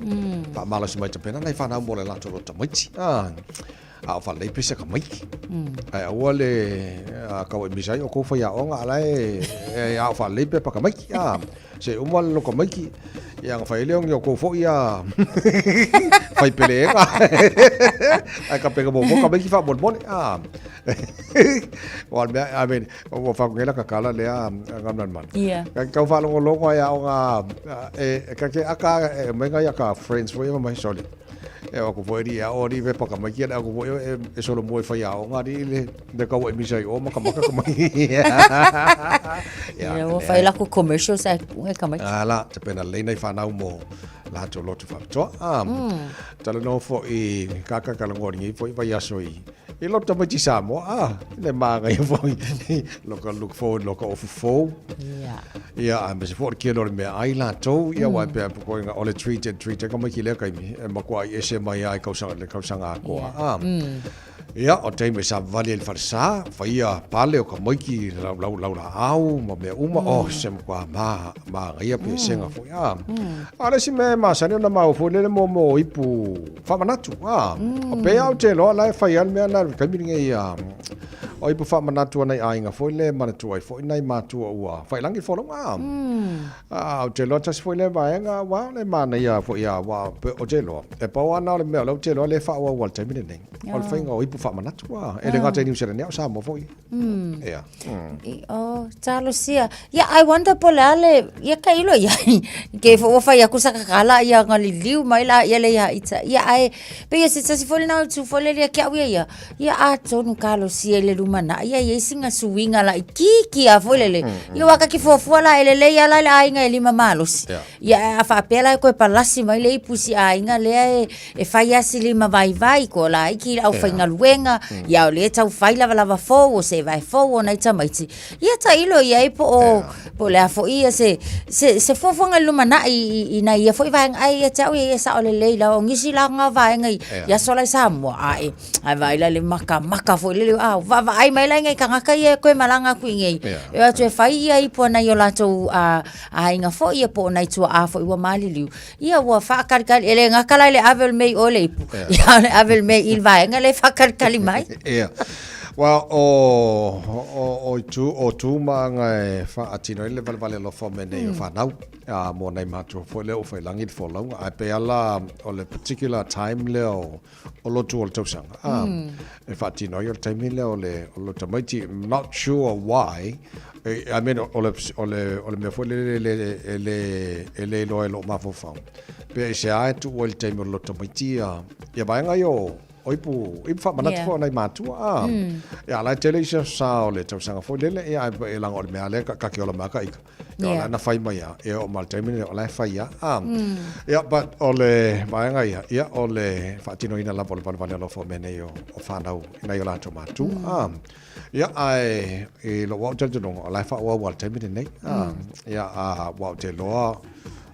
D: Faamalosi mai tapena nai whanau mo le latou lo tamaiti. Ah. A o whalei pese ka maiki. Ai aua le kau e misa ai o kou whaiaoga ala e, e a o whalei pepa ka maiki. A, se uma le loko maiki. Ia nga whaele ongi o kou foi a whai pele ega. Ai ka peka mo ka maiki wha mole mole. A, o al mea, I mean, o whakungela ka kala lea ngamnan man.
I: Yeah.
D: Ka kau whalongolongo ai a o ngā, e, ka ke aka, e mai ngai aka friends foi e mai sorry. E aku foi ri a ori ve paka mai kia aku foi e e solo mo e whai a o ngā ri le le kau e misa i o maka maka ka mai.
I: Ia, ua whai lako commercials ai e ka mai.
D: Ala, te pena leina i whanau mo latou lotu whapitoa. Tala no fo i kaka ka longo ringi fo i vai aso i i lotu tamaiti Samoa. Ah, le māngai fo i loka look forward loka ofu fou.
I: Ia.
D: Ia, a me se fo ke lore mea ai latou, ia wai pea ko inga o le treated treated ka mai ki lea kaimi, e makoa i ese mai ai kausanga le kausanga akoa. Ah. Ia, o taimi sa vali le wharesa, whaia pale o ka maiki lau lau lau la au, ma mea uma, oh, se makoa ma, ma ngaia pe senga foi. Ah. A le si me masani ona mau foi lele mo mo ipu whamanatu. Ah. O pe au te loa la e whai al mea na kaimi ngai ia. O ipu faamanatu a nai aiga foi lea e manatua ai foi nai matua ua faiilagi le folauga. A, ou te iloa tasi foi lea vaega aua o le manaia foi a, aua ou te iloa, e pau lava na o le mea o lea ou te iloa lea e faaauau lava i le taimi lenei, o le faiga o ipu faamanatu a, e le gata i Niu Sila nei a o Samoa foi. Ia.
I: Oh, talosia. Ia, I wonder po o le a le, ia tailo i ai. Ke foi ua fai atu sa kakala ia nga liliu mai la ia le ia ita. Ia ae, pei o se tasi foi lena o itu foi lele ia ki au ia ia. Ia atonu talosia i le lumanai ia i ai sina suiga laitiiti lava foi lele. Ia aua ta te fuafua la e lelei lava la le aiga e lima malosi. Ia ae a faapea la e toe palasi mai le ipu i si aiga lea e fai lava si lima vaivai ko laiti i le aufaigaluega, ia o lea e tau fai lavalava fou o se vae fou o nai tamaiti. Ia tailo i ai po o po o le a foi ia se se se fuafuaga i le lumanai i i nai ia foi vaega ae ia te au ia ia sao lelei lava. O nisi la na o vaega i i aso la i Samoa ae ae vaai la i le makamaka foi lele a vaavaai mai la i nai tagata ia e toe malaga atu i inei e o atu e fai ia ipu a nai o latou aiga foi ia po o nai tuaa foi ua maliliu. Ia ua faakalikali e le gata la i le ave o le mea i o i le ipu ia a o le ave o le mea i le vaega lea e faakalikali mai.
D: Ia. Well, o, o, o, itu, o tūmaga e faatino ai le valevale alofa o mea nei o whanau. A, mo nei matua foi lea o whailagi le folauga. Ae pei ala o le particular time lea o, o lotu o le tausaga. A, e faatino ai o le taimi lea o le, o le tamaiti. I'm not sure why. I mean, o le, o le, o le mea foi lele e le, e le, e le iloa e lou mafaufau. Pe aisea e tuu ai le taimi o le loto tamaiti ia, ia vaega ia o, o ipu, ipu faamanatu foi o nai matua, a. Ia, la e tele isi aso sa o le tausaga foi lele, ia, ae e leaga o le mea lea ka ke ola mai ka ika. Ia, o la na fai mai a, ia, oo ma le taimi lenei, o la e fai a, a. Ia, but o le vaega ia, ia, o le faatinoina lava o le valevale alofa o mea nei o, o whanau i nai o latou matua, a. Ia, ae i lou au talitonuga, o la e faaauau lava i le taimi lenei. A, ia, a, ua ou te iloa,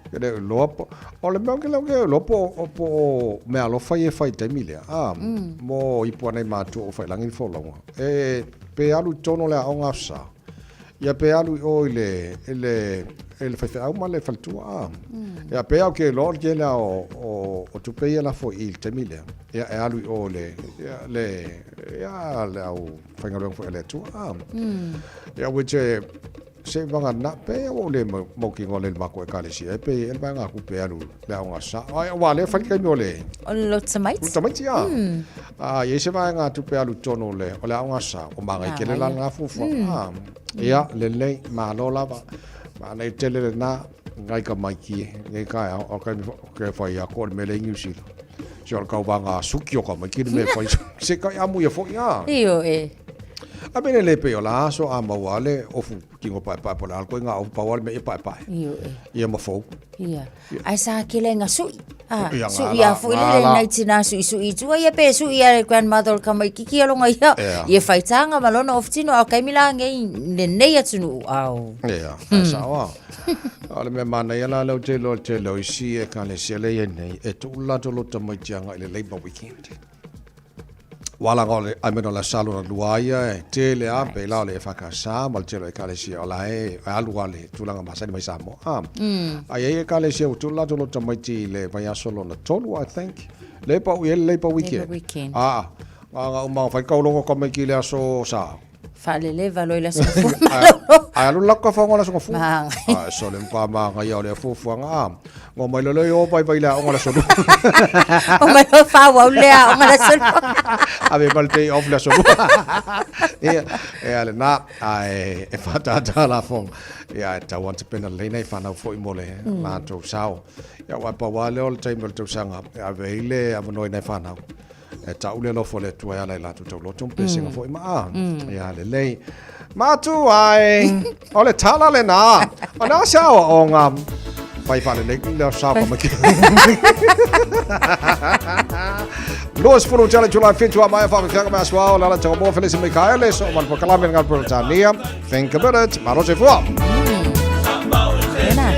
D: ke le iloa po, o le mea ke le iloa po, po o mea alofa ia e fai i le taimi lea, a, mo ipu a nai matua o Faiilagi le folauga. E, pe alu i totonu o le aoga Aso Sa, ia pe alu i o i le, i le, i le faifeau ma le faletua, a. Ia, pe au ke iloa o le tele lava o, o, o tupe ia lafo i i le taimi lea, ia e alu i o i le, ia, le, Ia, le aufaigaluega foi a le Atua. Ah. Ia, which e, se vagana, pe ua ou le mautinoa lea i le matou Ekalesia, e pe i ai le vaega tupe e alu le aoga sa. Ai, aua lea e fai le taimi o le...
I: O le lotu tamaiti.
D: Lotu tamaiti, ah. Ah, i ai se vaega tupe e alu i totonu o le, o le aoga sa, ua magai tele la lena fuafuaga. Ah. Ia, lelei, malo lava. Maanei tele lena, ngai tamaiti e, nei taeao, o le taimi foi, ke whai a ko le mele i New Zealand. Se o le kauvaga a suki o ka mai ki le mea whai. Se kai amu ia foi a.
I: Io e.
D: A mele le pe o la aso a maua le ofu kingo pae pae po le alko i ngā ofu pau ale me ia pae pae.
I: Io e.
D: Ia ma fou.
I: Ia. Ai sa kele nga sui. Ah,
D: Ia,
I: sui
D: ngā
I: a
D: la,
I: foi
D: ngā
I: le
D: la.
I: nei tina sui sui tua ia pe sui a le grandmother o le kamaikiki a longa ia.
D: Ia.
I: Ia whaitanga ma lona ofu tino au kaimila ngei nenei atunu au.
D: Ia, ai sao a. O le mea manaia la lea ou te iloa i le tele o isi ekalesia lea e i ai nei, e tuu le latou loto tamaiti agai i le Labour Weekend. Ua laga o le, I mean o le aso lona lua ia e tele lava pei la o le EFKS ma le tele o ekalesia o la e alu lava le tulaga masani mai Samoa. A, a i ai ekalesia ua tuu le latou loto tamaiti i le vaiaso lona tolu, I think. Lea e pau i ai le Labour Weekend.
I: Labour Weekend.
D: A, na ona uma fai kaulongo tamaiti i le aso Sa.
I: Faaleleva loa i le aso gafua malolo.
D: Ae alu lako ka whaonga o le aso gafua.
I: Maangai.
D: Ae so le mka maangai o le fuafuaga a. Ngo mai lolo i o vai vai le aoga le aso lua.
I: O mai loa whāwau le aoga le aso lua.
D: Ave mai le day off le aso lua. Ia, e ale nā, ae e whātātā la whonga. Ia, e tau anta pena lelei nei whanau foi mo le lātou sao. Ia, wai pa wā leo le taimi o le tausaga, e ave i le awanoa i nei whanau. E tau le alofa o le Atua e ala i latou tauloto ma pesega foi ma a. Ia lelei. Matu ai, o le tala lena. O na se aoaoga fai faalelei le sao ka maki. 20 tele July 7 a mai whakakanga mea suao le ala te mo Felisi Mikaele so man pakalame ngā Britania. Think about it. Maro se fua.
I: Tēnā.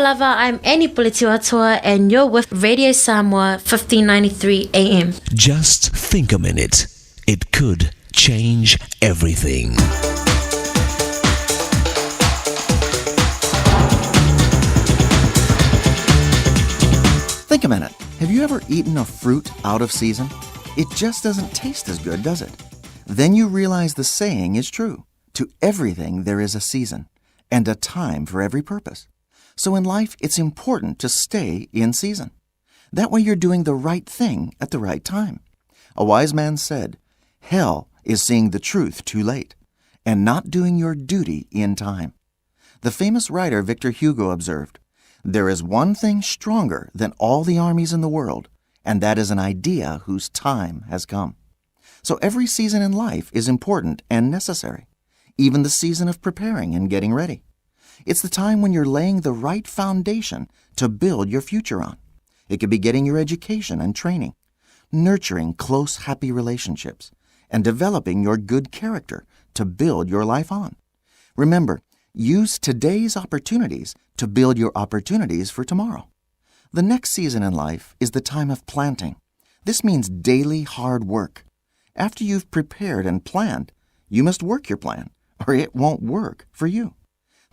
S: lava, I'm Annie Puletiwatoa and you're with Radio Samoa 1593 AM.
O: Just think a minute. It could change everything.
T: Think a minute. Have you ever eaten a fruit out of season? It just doesn't taste as good, does it? Then you realize the saying is true. To everything there is a season and a time for every purpose. So in life, it's important to stay in season. That way you're doing the right thing at the right time. A wise man said, Hell is seeing the truth too late and not doing your duty in time. The famous writer Victor Hugo observed, There is one thing stronger than all the armies in the world, and that is an idea whose time has come. So every season in life is important and necessary, even the season of preparing and getting ready. It's the time when you're laying the right foundation to build your future on. It could be getting your education and training, nurturing close, happy relationships, and developing your good character to build your life on. Remember, use today's opportunities to build your opportunities for tomorrow. The next season in life is the time of planting. This means daily hard work. After you've prepared and planned, you must work your plan, or it won't work for you.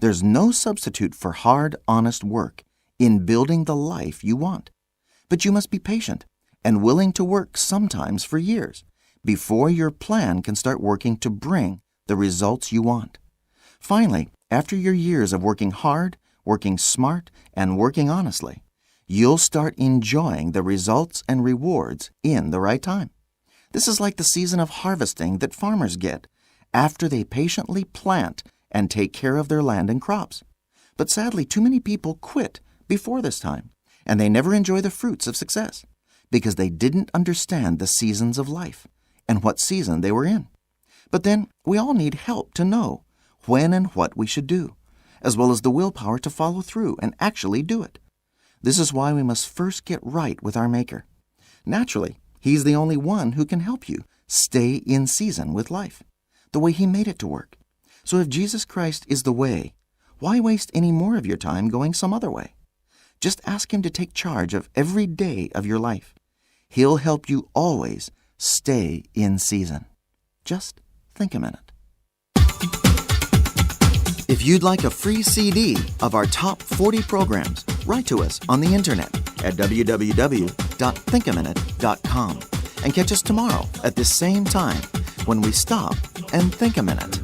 T: There's no substitute for hard, honest work in building the life you want. But you must be patient and willing to work sometimes for years before your plan can start working to bring the results you want. Finally, after your years of working hard, working smart, and working honestly, you'll start enjoying the results and rewards in the right time. This is like the season of harvesting that farmers get after they patiently plant and take care of their land and crops. But sadly, too many people quit before this time, and they never enjoy the fruits of success because they didn't understand the seasons of life and what season they were in. But then we all need help to know when and what we should do, as well as the willpower to follow through and actually do it. This is why we must first get right with our Maker. Naturally, He's the only one who can help you stay in season with life, the way He made it to work. So if Jesus Christ is the way, why waste any more of your time going some other way? Just ask Him to take charge of every day of your life. He'll help you always stay in season. Just think a minute. If you'd like a free CD of our top 40 programs, write to us on the internet at www.thinkaminute.com and catch us tomorrow at this same time when we stop and think a minute.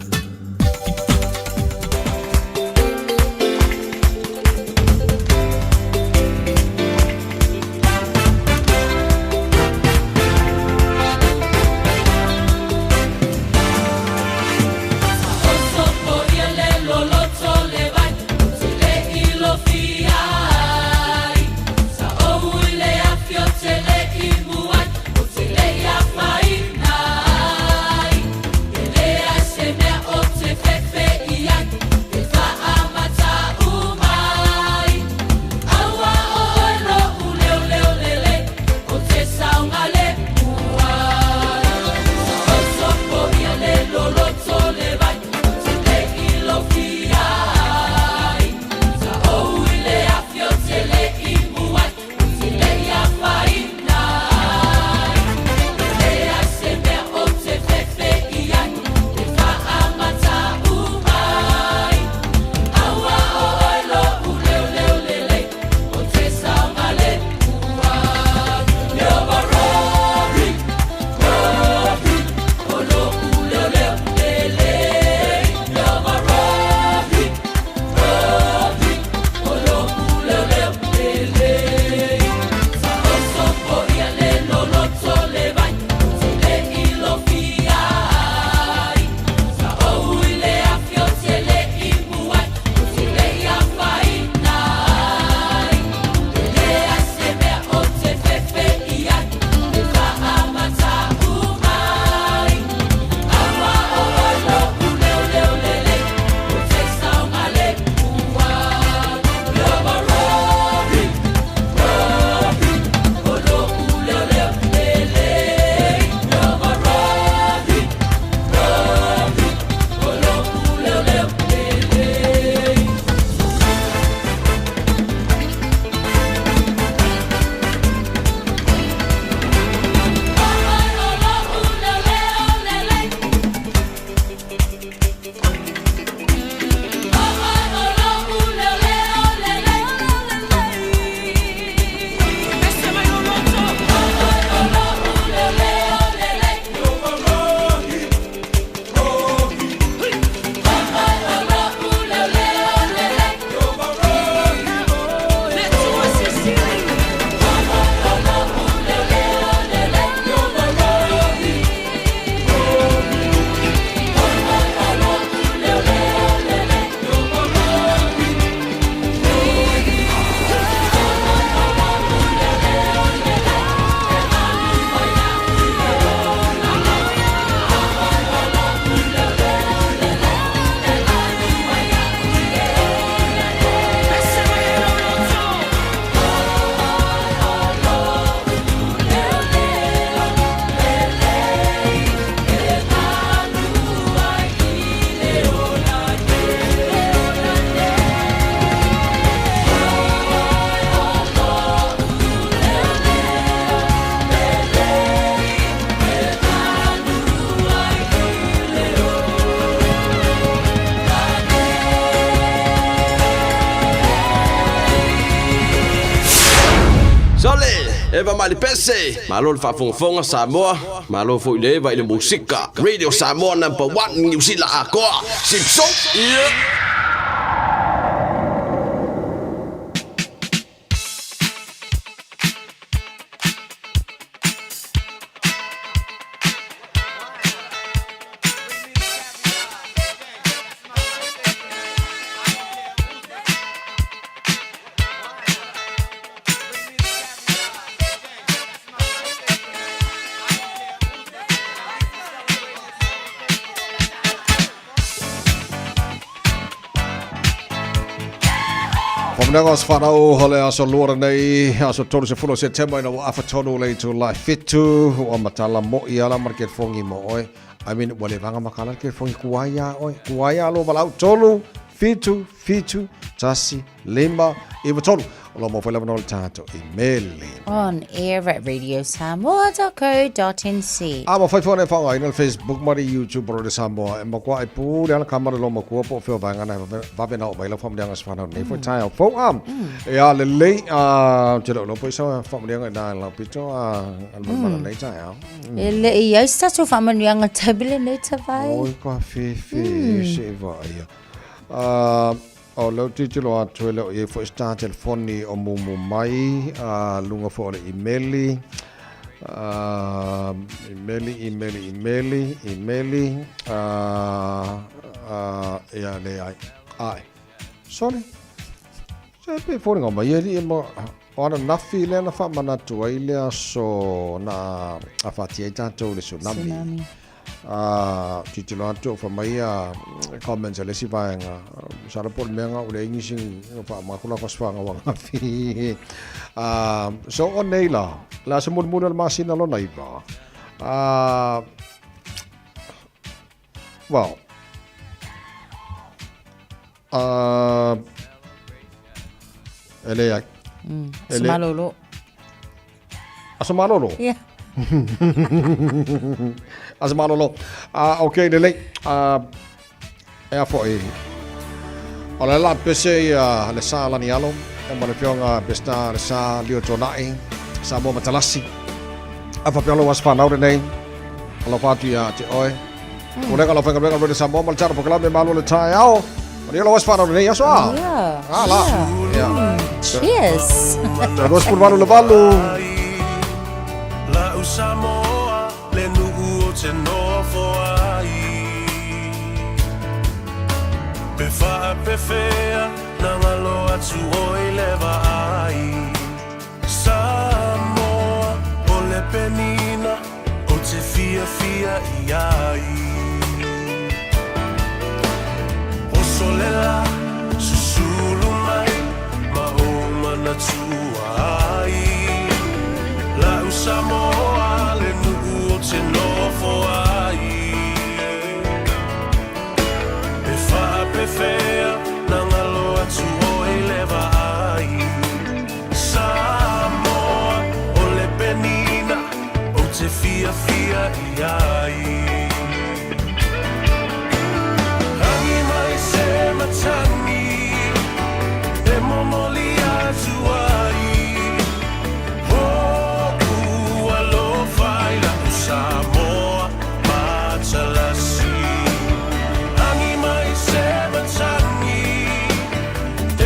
A: Se
U: Eva mai le pese. Malo le faafogafoga Samoa. Malo foi le Eva i le musika. Radio Samoa number one Niu Sila atoa. Sipso. Yeah.
D: Faamanuiaga o se whanau o le aso lua nei, aso 30 o Setema ina ua afa tonu le itula e fitu, ua matala moi ala ma le kelefongi mo oe. I mean, ua le vanga makala le kelefongi kuai a oe. Kuai a lo walau tolu, fitu, fitu, tasi, lima, iwa tolu. O lo mo whai lava no le tātou imeli.
I: On air at radiosamoa.co.nz.
D: A ma whai whai nei whaonga ina le Facebook ma le YouTube o le Samoa. E makua ai pū le ala kamara lo makua po o whio vaenga nei vave na o mai lau whaamanianga se whanau nei foi tae au fou a. E a lelei a te leo po i sa whaamanianga i nā lau pito a le mana nei tae au.
I: E le i au sa tatou faamanuiaga taui lenei tavai.
D: Oi ka whewhe se e vaa ia. O leu tilotilo atu e le o i ai foi se ta telefoni o mumu mai, a luga foi o le imeli, a imeli, imeli, imeli, imeli, a a ia leai, ae. Sole, se pe foliga mai e alii ma o ananafi lea na faamanatu ai le aso na afatia ai tatou i le tsunami.
I: Tsunami.
D: A tilotilo atu o fai mai ia comments a le isi vaega, masalo po o le mea na o le English faamagatola ko se faagauagafi. A so o nei la, le aso mulimuli o le masina lona iva. A well, a e leai.
I: Aso malolo.
D: Aso malolo?
I: Yeah.
D: Aso malolo. Ok, lelei. E a foi. O le la pese ia le sa lani alo. E ma le fionga pesta le sa lio tonai. Sa mo matalasi. A fa pialo was whanau nei. O la whatu ia te oe. O le kala whenga wenga rene Samoa ma le tara pokalame me malo le tae ao. O le was whanau nei aso a.
I: Yeah.
D: A la. Yeah.
I: Cheers.
D: Te rua sepulu valu le valu.
V: Lau Samoa le nuu o te nofo ai. Pe faapefea na ngalo atu oi le vaai. Samoa o le penina o te fiafia i ai. Oso le la, susulu mai, ma o manatua ai. Lau Samoa le nuu o te nofo ai. Pe faapefea na ngalo atu oi le vaai. Samoa o le penina o te fiafia i ai. Rangi mai se matani e momoli atu ai. Hoku alofa i lau Samoa matalasi. Rangi mai se matani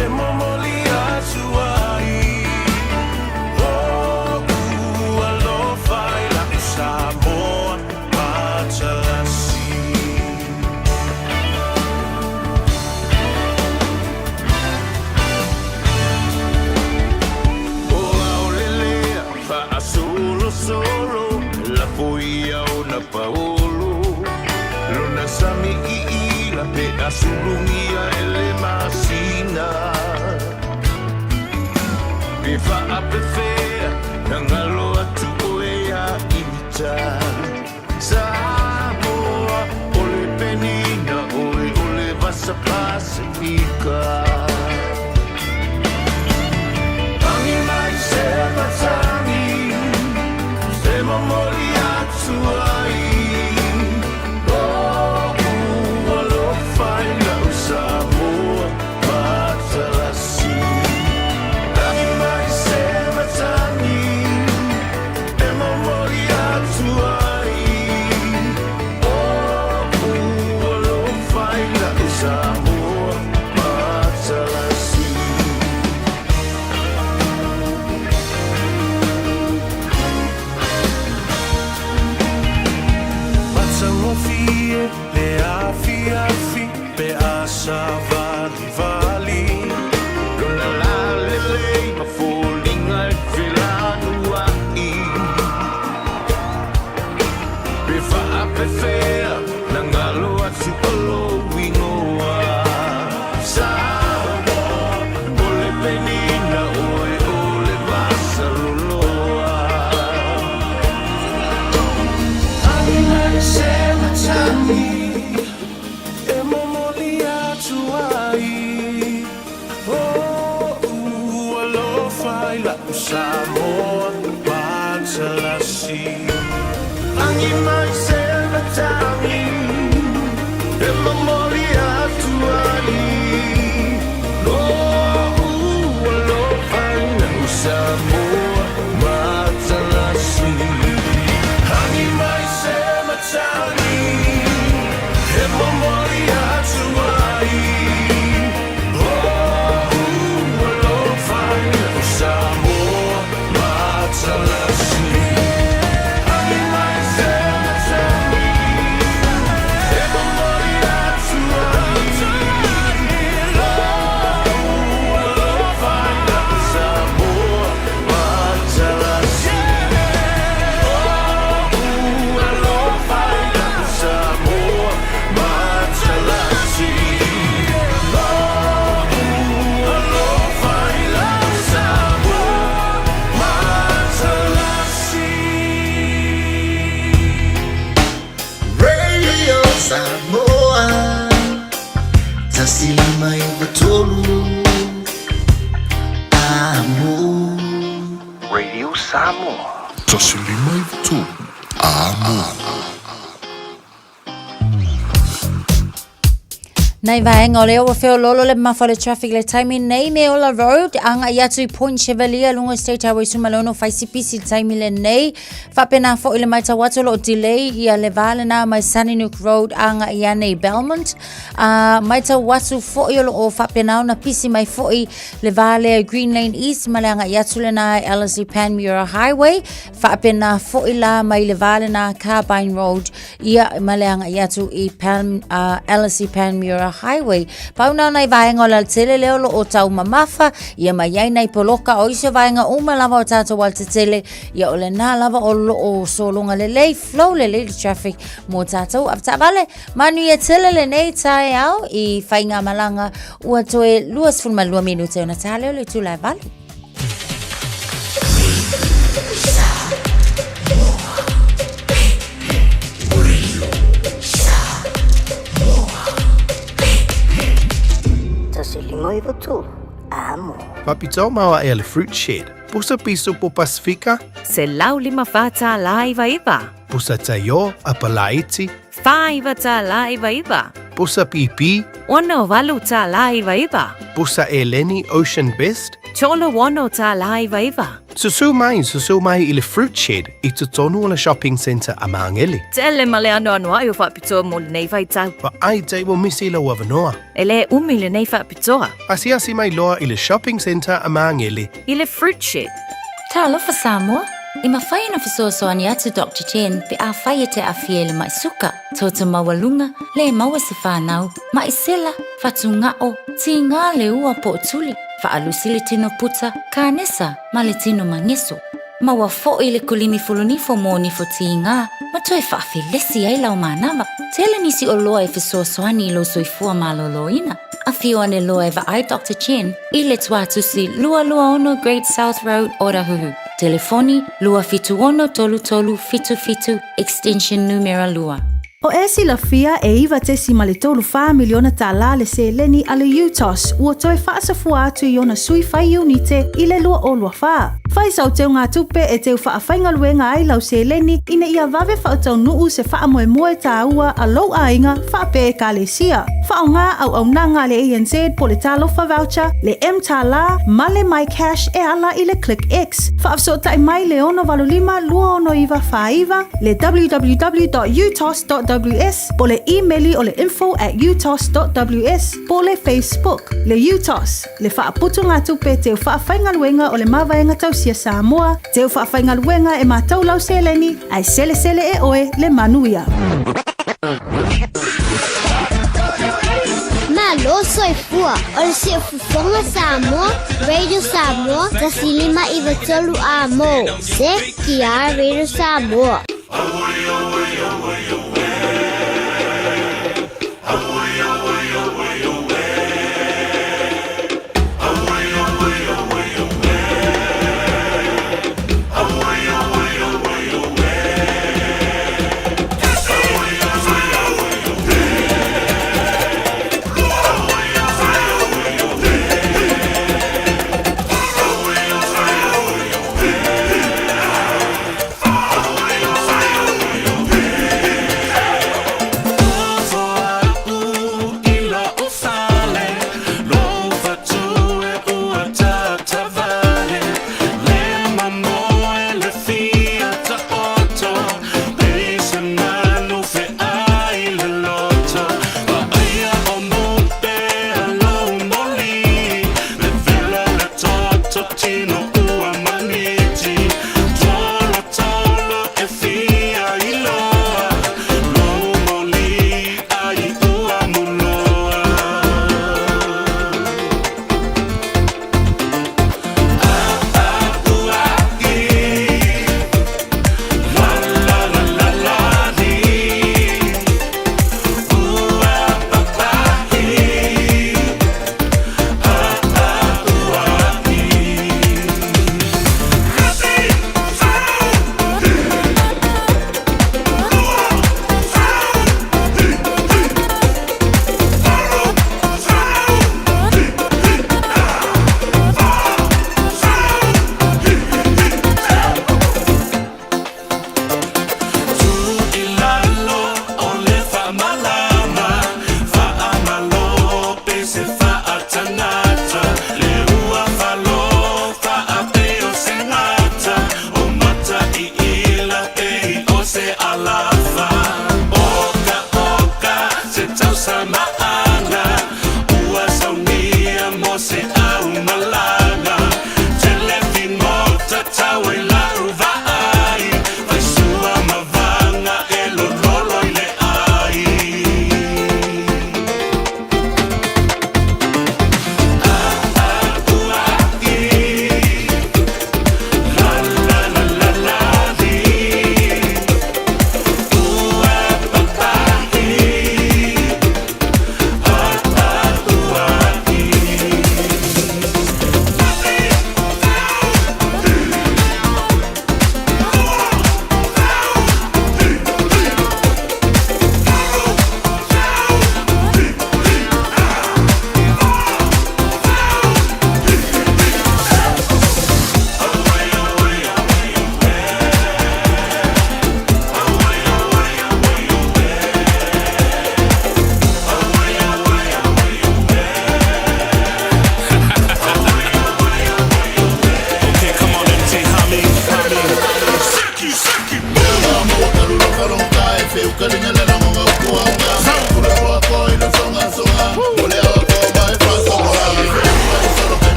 V: e momoli atu ai. Hoku alofa i lau Samoa matalasi. O aolelea faasolosolo lafo ia ona paolo lona sami iila pe asulugia e le masina pe faapefea na galo atu oe ia ita Samoa o le penina oe o le vasa Pasifika. Rangi mai se matani e momoli atu ai. Oku alofa i lau Samoa matalasi. Rangi mai se matani le afiafi pe a savalivali.
A: Lona lalelei ma foliga e felanua'i. Pe faapefea na galo atu o lou igoa. Samoa, o le penina oe o le masaloloa. Agi mai se matagi e momoli atu ai. Lo'u alofa i la'u Samoa matalasi. Agi mai se matagi e momoli atu ai. Lo'u alofa i la'u Samoa matalasi. Agi mai se matagi e momoli atu ai. Lo'u alofa i la'u Samoa matalasi. Agi mai se matagi e momoli atu ai. Lo'u alofa i la'u Samoa matalasi. Lo'u alofa i la'u Samoa matalasi. Lo'u alofa i la'u Samoa matalasi.
B: Radio Samoa 159 Amo.
O: Radio Samoa.
M: 153 Amo.
I: Nei vaega o lea ua feoloolo le mamafa o le traffic le taimi nei me Ola Road agai atu i Point Chevalier luga o State Highway 16 faisipisi le taimi lenei. Faapena foi le matau atu o lo o delay ia le va lena mai Sunnynook Road agai ane i Belmont. A matau atu foi o lo o faapena ona pisi mai foi le va lea i Green Lane East ma le agai atu lena i Ellerslie Panmure Highway. Faapena foi la mai le va lena Carbine Road ia ma le agai atu i Pan, Ellerslie Panmure Highway. Pau na o nai vaega o le alatele lea o lo o taumamafa, ia ma i ai nai poloka o isi o vaega uma lava o tātou alatetele, ia o lena lava o lo o sologa lelei, flow lelei le traffic mo tātou avetaavale. Manuia tele lenei taeao i faigamalaga ua toe 22 minute ona tā lea o le itula e 8.
G: 153, amo.
W: Faapitoa maoaʻe a le Fruit Shed. Pusa piso po Pasifika.
Q: $154.99.
W: Pusa taiō a Palaiti.
Q: $49.99.
W: Pusa pīpī.
Q: $68.99.
W: Pusa eleni Ocean Best.
Q: $36.99.
W: Susu mai, susu mai i le Fruit Shed i totonu o le Shopping Centre a Māngere.
Q: Tele ma le anoanoaʻi o faapitoa mo lenei vaitau.
W: Vaai te ua misi lou avanoa.
Q: E le umi lenei faapitoa.
W: Asiasi mai loa i le Shopping Centre a Māngere.
Q: I le Fruit Shed.
I: Talofa Samoa! E mafai ona fesoasoani atu Doctor Chen pe afai e te aafia i le maʻi suka, toto maualuga, le maua se fanau, maʻi sela, fatugao, tigā le ua po o tuli, faalusi le tino puta, kanesa ma le tino mageso. Maua foi le kulimi fulunifo mo nifo tigā ma toe faafelesi ai lau manava. Tele nisi oloa e fesoasoani i lou soifua malōlōina. Afio ane loa e vaai Doctor Chen i le tuatusi 226 Great South Road, Otahuhu. Telefoni, 276 3377, extension numera 2.
X: O e silafia e $9.34 miliona tālā le seleni a le UTOS ua toe faasafua atu i ona sui fai iunite i le 2024. Fai sau teugatupe e teu faafaigaluega ai lau seleni ina ia vave faataunuu se faamoemoe tāua a lou aiga faapea ekalesia. Faaaoga auaunaga a le ANZ po le Talofa Voucher, le mTālā ma le MyCash e ala i le ClickX. Faafesootai mai le 685 269 49, le www.utos.ws po le imeli o le info@utos.ws po le Facebook. Le UTOS, le faaputugatupe teu faafaigaluega o le Mavaega Tausia Samoa, teu faafaigaluega e matau lau seleni, ae selesele e oe le manuia.
H: Malo soifua o le siufofoga Samoa, Radio Samoa, 1593 amo. CKR Radio Samoa.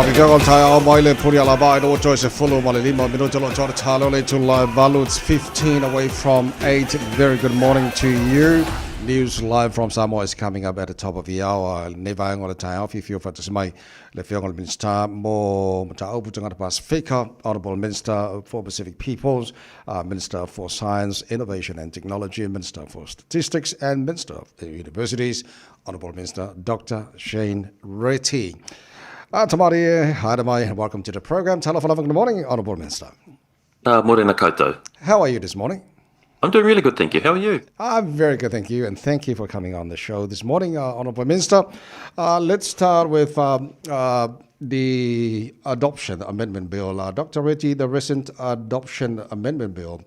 D: Faafetai o le taeao mai le puni alavaa i le toe 15 minute o lo talo le tula valu. It's 15 away from 8. Very good morning to you. News live from Samoa is coming up at the top of the hour. Nei vaega o le taeao fiafia faatasi mai le Afioga i le Minisita mo Mataupu Tagata Pasifika, Honourable Minister for Pacific Peoples, Minister for Science, Innovation and Technology, Minister for Statistics and Minister of the Universities, Honourable Minister Dr. Shane Reti. Tamari, haere mai, and welcome to the program. Talofa lava, good morning, Honourable Minister.
J: Morena koutou.
D: How are you this morning?
J: I'm doing really good, thank you. How are you?
D: I'm very good, thank you, and thank you for coming on the show this morning, Honourable Minister. Let's start with the Adoption Amendment Bill. Dr. Reti, the recent Adoption Amendment Bill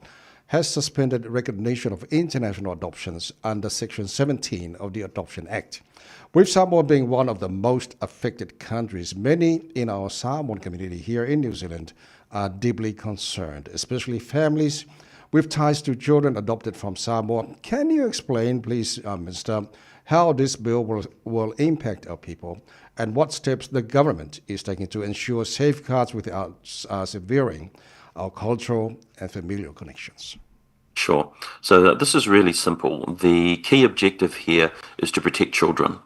D: has suspended recognition of international adoptions under Section 17 of the Adoption Act. With Samoa being one of the most affected countries, many in our Samoan community here in New Zealand are deeply concerned, especially families with ties to children adopted from Samoa. Can you explain, please, Minister, how this bill will impact our people and what steps the government is taking to ensure safeguards without severing our cultural and familial connections?
J: Sure. So this is really simple. The key objective here is to protect children.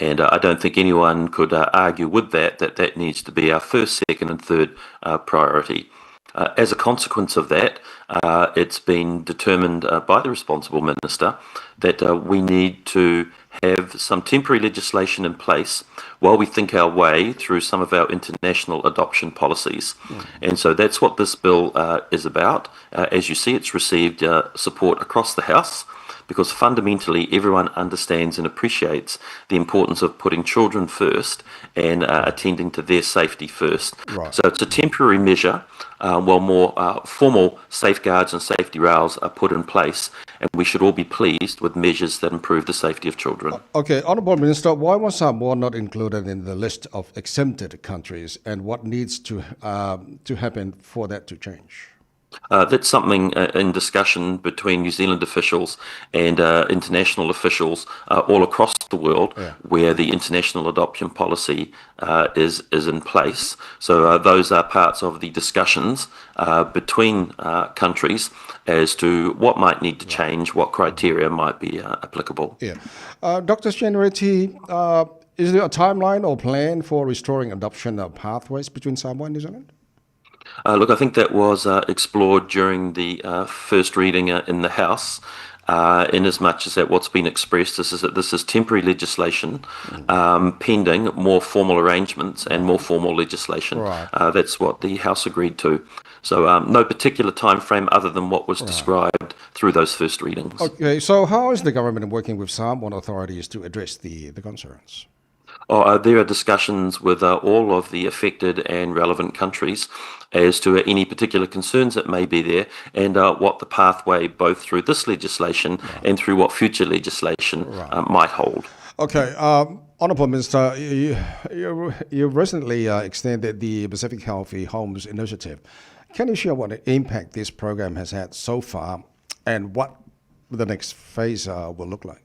J: And I don't think anyone could argue with that, that that needs to be our first, second, and third priority. As a consequence of that, it's been determined by the responsible minister that we need to have some temporary legislation in place while we think our way through some of our international adoption policies. And so that's what this bill is about. As you see, it's received support across the House because fundamentally everyone understands and appreciates the importance of putting children first and attending to their safety first. So it's a temporary measure while more formal safeguards and safety rails are put in place, and we should all be pleased with measures that improve the safety of children.
D: Okay, Honourable Minister, why was Samoa not included in the list of exempted countries, and what needs to happen for that to change?
J: That's something in discussion between New Zealand officials and international officials all across the world where the international adoption policy is in place. So those are parts of the discussions between countries as to what might need to change, what criteria might be applicable.
D: Yeah. Dr. Shane Reti, is there a timeline or plan for restoring adoption pathways between Samoa and New Zealand?
J: Look, I think that was explored during the first reading in the House, in as much as that what's been expressed is that this is temporary legislation pending more formal arrangements and more formal legislation. That's what the House agreed to. So no particular time frame other than what was described through those first readings.
D: Okay, so how is the government working with Samoan authorities to address the concerns?
J: Oh, there are discussions with all of the affected and relevant countries as to any particular concerns that may be there and what the pathway both through this legislation and through what future legislation might hold.
D: Okay, Honourable Minister, you recently extended the Pacific Healthy Homes Initiative. Can you share what impact this program has had so far and what the next phase will look like?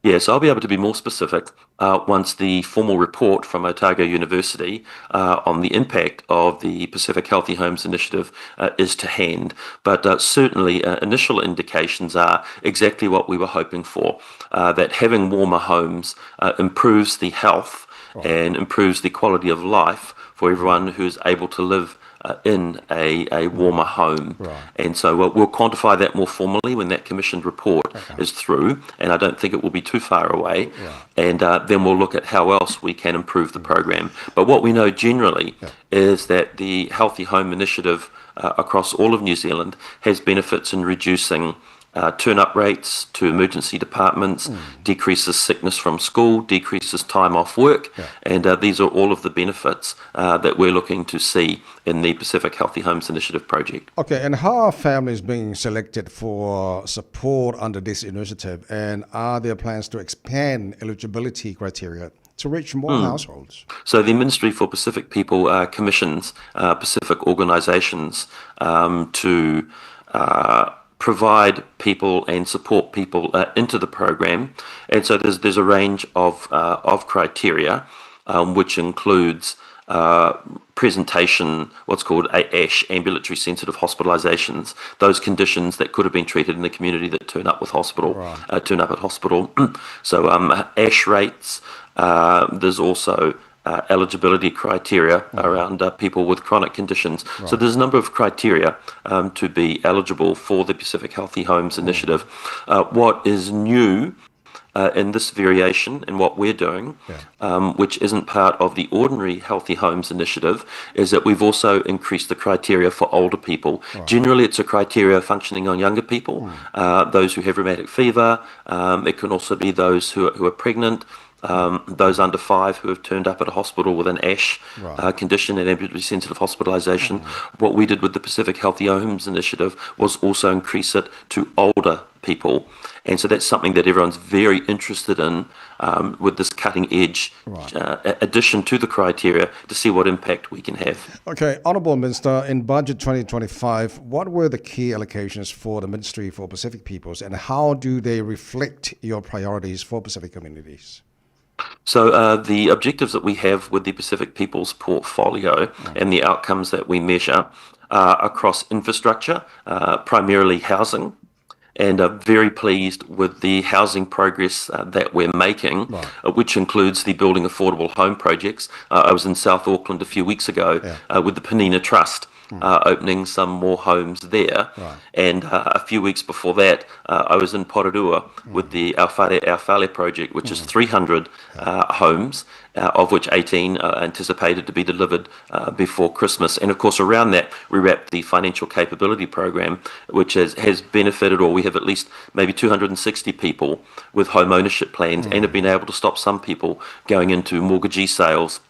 J: Yes, I'll be able to be more specific once the formal report from Otago University on the impact of the Pacific Healthy Homes Initiative is to hand. But certainly initial indications are exactly what we were hoping for, that having warmer homes improves the health and improves the quality of life for everyone who's able to live in a warmer home. And so we'll quantify that more formally when that commissioned report is through, and I don't think it will be too far away. And then we'll look at how else we can improve the program. But what we know generally is that the Healthy Home Initiative across all of New Zealand has benefits in reducing turn-up rates to emergency departments, decreases sickness from school, decreases time off work, and these are all of the benefits that we're looking to see in the Pacific Healthy Homes Initiative project.
D: Okay, and how are families being selected for support under this initiative, and are there plans to expand eligibility criteria to reach more households?
J: So the Ministry for Pacific People commissions Pacific organisations to provide people and support people into the program. And so there's a range of criteria, which includes presentation, what's called ASH, ambulatory sensitive hospitalizations, those conditions that could have been treated in the community that turn up with hospital, right. turn up at hospital. so um, ASH rates, there's also uh, eligibility criteria mm. around uh, people with chronic conditions. Right. So there's a number of criteria um, to be eligible for the Pacific Healthy Homes mm. Initiative. Uh, what is new uh, in this variation in what we're doing, yeah. um, which isn't part of the ordinary Healthy Homes initiative, is that we've also increased the criteria for older people. Right. Generally, it's a criteria functioning on younger people, mm. those who have rheumatic fever. Um, it can also be those who are, who are pregnant. Um, those under five who have turned up at a hospital with an ASH right. uh, condition and ambulatory sensitive hospitalisation. Mm. What we did with the Pacific Healthy Homes Initiative was also increase it to older people. And so that's something that everyone's very interested in um, with this cutting edge right. uh, addition to the criteria to see what impact we can have.
D: Okay, Honourable Minister, in Budget 2025, what were the key allocations for the Ministry for Pacific Peoples and how do they reflect your priorities for Pacific communities?
J: So uh, the objectives that we have with the Pacific Peoples portfolio mm. and the outcomes that we measure are across infrastructure, uh, primarily housing, and are very pleased with the housing progress uh, that we're making, right. which includes the building affordable home projects. Uh, I was in South Auckland a few weeks ago yeah. with the Panina Trust. Opening some more homes there. Right. And uh, a few weeks before that, uh, I was in Porirua mm. with the Alfale Alfale project, which mm. is 300 uh, homes, uh, of which 18 are anticipated to be delivered uh, before Christmas. And of course, around that, we wrapped the financial capability program, which has, has benefited, or we have at least maybe 260 people with home ownership plans mm. and have been able to stop some people going into mortgagee sales.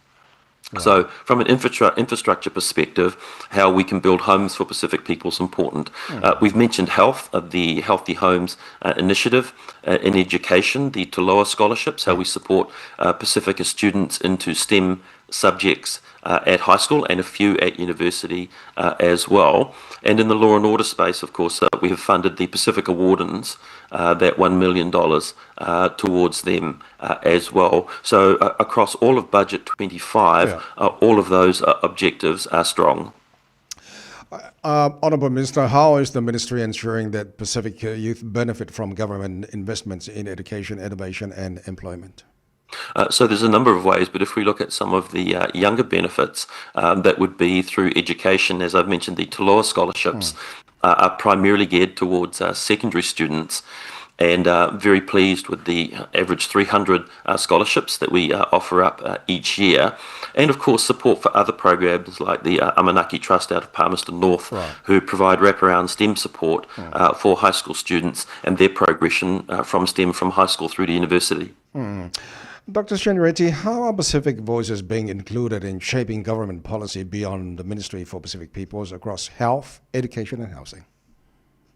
J: Right. So, from an infra- infrastructure perspective, how we can build homes for Pacific people is important. Mm. We've mentioned health, uh, the Healthy Homes uh, initiative, uh, in education, the Toloa scholarships, how we support uh, Pacifica students into STEM subjects uh, at high school and a few at university uh, as well. And in the law and order space, of course, uh, we have funded the Pacifica Wardens, uh, that $1 million uh, towards them uh, as well. So across all of Budget 25, yeah. all of those objectives are strong.
D: Honourable Minister, how is the ministry ensuring that Pacific youth benefit from government investments in education, innovation, and employment?
J: Uh, so there's a number of ways, but if we look at some of the uh, younger benefits, um, that would be through education. As I've mentioned, the Toloa scholarships mm. are primarily geared towards uh, secondary students and uh, very pleased with the average 300 uh, scholarships that we uh, offer up uh, each year. And of course, support for other programs like the uh, Amanaki Trust out of Palmerston North, right. who provide wraparound STEM support mm. for high school students and their progression from STEM from high school through to university.
D: Mm. Dr. Seigneretti, how are Pacific voices being included in shaping government policy beyond the Ministry for Pacific Peoples across health, education, and housing?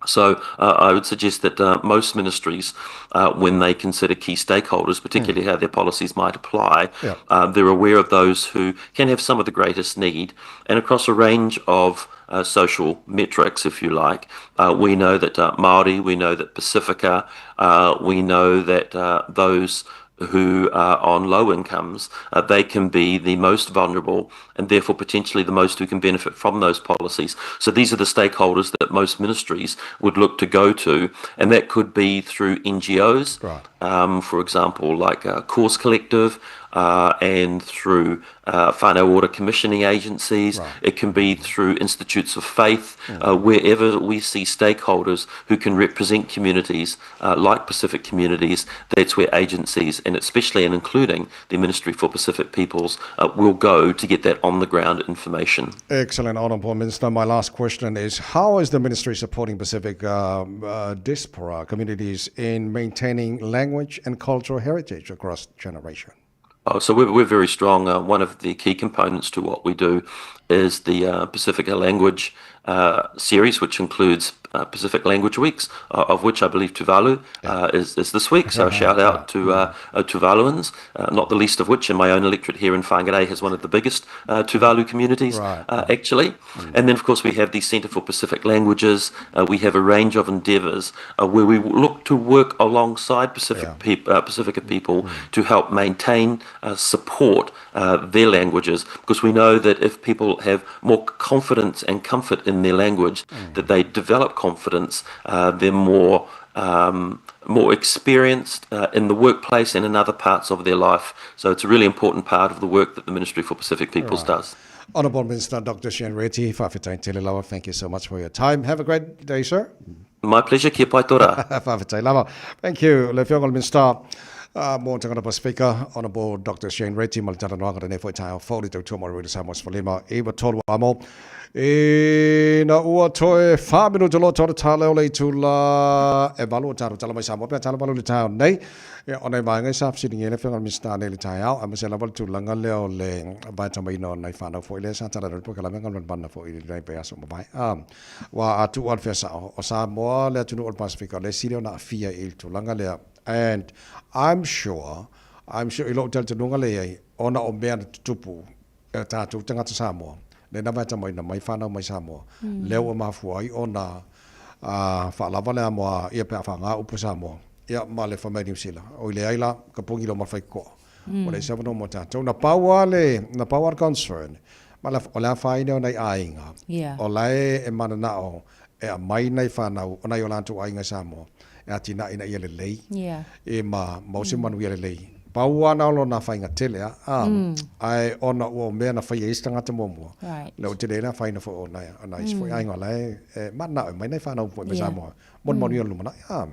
J: So uh, I would suggest that uh, most ministries, uh, when they consider key stakeholders, particularly mm. how their policies might apply, yeah. they're aware of those who can have some of the greatest need. And across a range of uh, social metrics, if you like, uh, we know that Māori, we know that Pacifica, we know that those who are on low incomes, uh, they can be the most vulnerable and therefore potentially the most who can benefit from those policies. So these are the stakeholders that most ministries would look to go to, and that could be through NGOs, right. um, for example, like uh, Cause Collective, uh, and through uh, whānau ora commissioning agencies. Right. It can be through institutes of faith, mm. uh, wherever we see stakeholders who can represent communities uh, like Pacific communities, that's where agencies, and especially and including the Ministry for Pacific Peoples, uh, will go to get that on the ground information.
D: Excellent, Honourable Minister. My last question is how is the ministry supporting Pacific um, uh, diaspora communities in maintaining language and cultural heritage across generations?
J: Oh, so we're, we're very strong. Uh, one of the key components to what we do is the uh, Pacifica Language uh, series, which includes uh, Pacific Language Weeks, uh, of which I believe Tuvalu uh, is, is this week. So shout out to uh, uh, Tuvaluans, uh, not the least of which in my own electorate here in Whangarei has one of the biggest uh, Tuvalu communities, right. uh, actually. Mm. And then, of course, we have the Centre for Pacific Languages. Uh, we have a range of endeavours uh, where we look to work alongside Pacific yeah. peop- uh, Pacifica people mm. to help maintain support their languages because we know that if people have more confidence and comfort in their language, mm. that they develop confidence, they're more more experienced in the workplace and in other parts of their life. So it's a really important part of the work that the Ministry for Pacific Peoples right. does.
D: Honourable Minister Dr. Shane Reti, Whawhetai Tele Lava, thank you so much for your time. Have a great day, sir.
J: My pleasure, kia pai tō rā.
D: Whawhetai lava. Thank you, le whionga Minister. Mo tangata Pasifika, Honourable Dr. Shane Reti, ma le talanoaga lenei foi taeao fou le tautua mo le Radio Samoa 15 iwa tolu amo. Ina ua toe wha minuta loa tōna tāleo le itula e valu o tātou tala mai Samoa pea tala valu le taeao nei. Ia, o nei vaega i sa fesiligia ai le Afioga i le Minisita nei i le taeao, aemaise lava le tulaga lea o le vaetamaina o nai whanau foi lea sa tala nei polokalame galuega foi i lenei vaiaso ua mavae. Ua a tuu lava le fea sao, o Samoa le atunuu o le Pasifika, o le isi lea ona aafia i le tulaga lea. And I'm sure, I'm sure i lou talitonuga lea i ai, ona o mea na tutupu e o tatou tagata Samoa, lena vaetamaina mai whanau mai Samoa, lea ua mafua ai ona faalava le amoa ia pe a faaaoga upu Samoa, ia ma le fai mai Niu Sila. Oi leai la, ka pogi lo ma le faikokoa. Ua leai se avanoa mo tatou. Na pau lava le, na pau lava le concern, ma le, o le afaina o nai aiga, o la e e mananao e aumai nai fanau o nai o latou aiga i Samoa e atinae ina ia lelei, e ma mau se manuia lelei. Pau lava na o lona afaina tele a, a, ae ona ua o mea na faia e isi tagata muamua, lea ua tele ai le afaina foi o nai, o nai isi foi aiga o la e, e mananao e aumai nai fanau foi mai Samoa mo le manuia o le lumanai. A.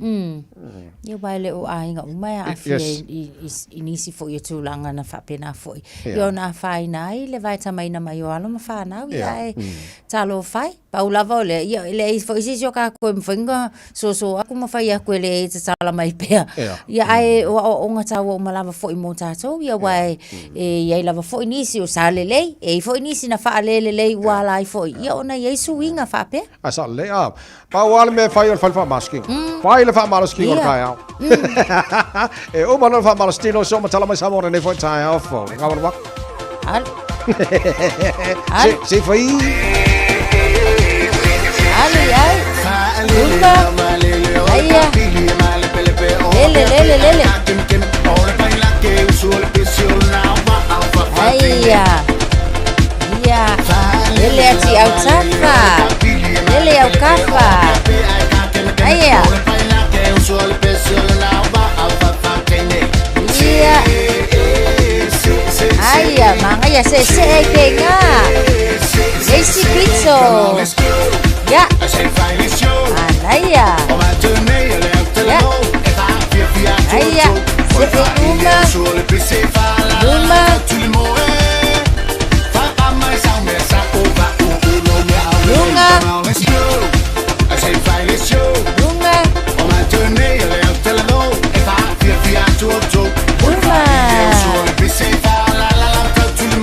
I: Ia aua e le o aiga uma e aafia i nisi foi o tulaga na faapena foi. Ia ona afaina ai le vaetamaina mai o alo ma fanau, ia ae talofa e. Pau lava o lea, ia e leai foi se isi o kākou e mafai ona soso aku ma fai aku e leai e tatala mai pea. Ia ae o aoaoga taua uma lava foi mo tātou, ia aua e i ai lava foi nisi o sa lelei, e i ai foi nisi na faalelelei ua ala ai foi, ia ona i ai suiga faapea.
D: Ae sao lelei, a, pau lava le mea e fai o le fai le faamalositino. Fai le faamalositino o le taeao. E uma loa le faamalositino, soo ma tala mai Samoa lenei foi taeao fou. Ngā
I: Alu.
D: Alu. Se fai.
I: Alu ai. Luma. Aia. Lele, lele, lele. Aia. Ia. Lele ati au tafa. Lele au kafa. Aia. Ia. Aia, magaia se se e ke ngā. Leisi pito. Ia. Anaia. Ia. Aia. Se e uma. Uma. Lunga. Lunga. Uma.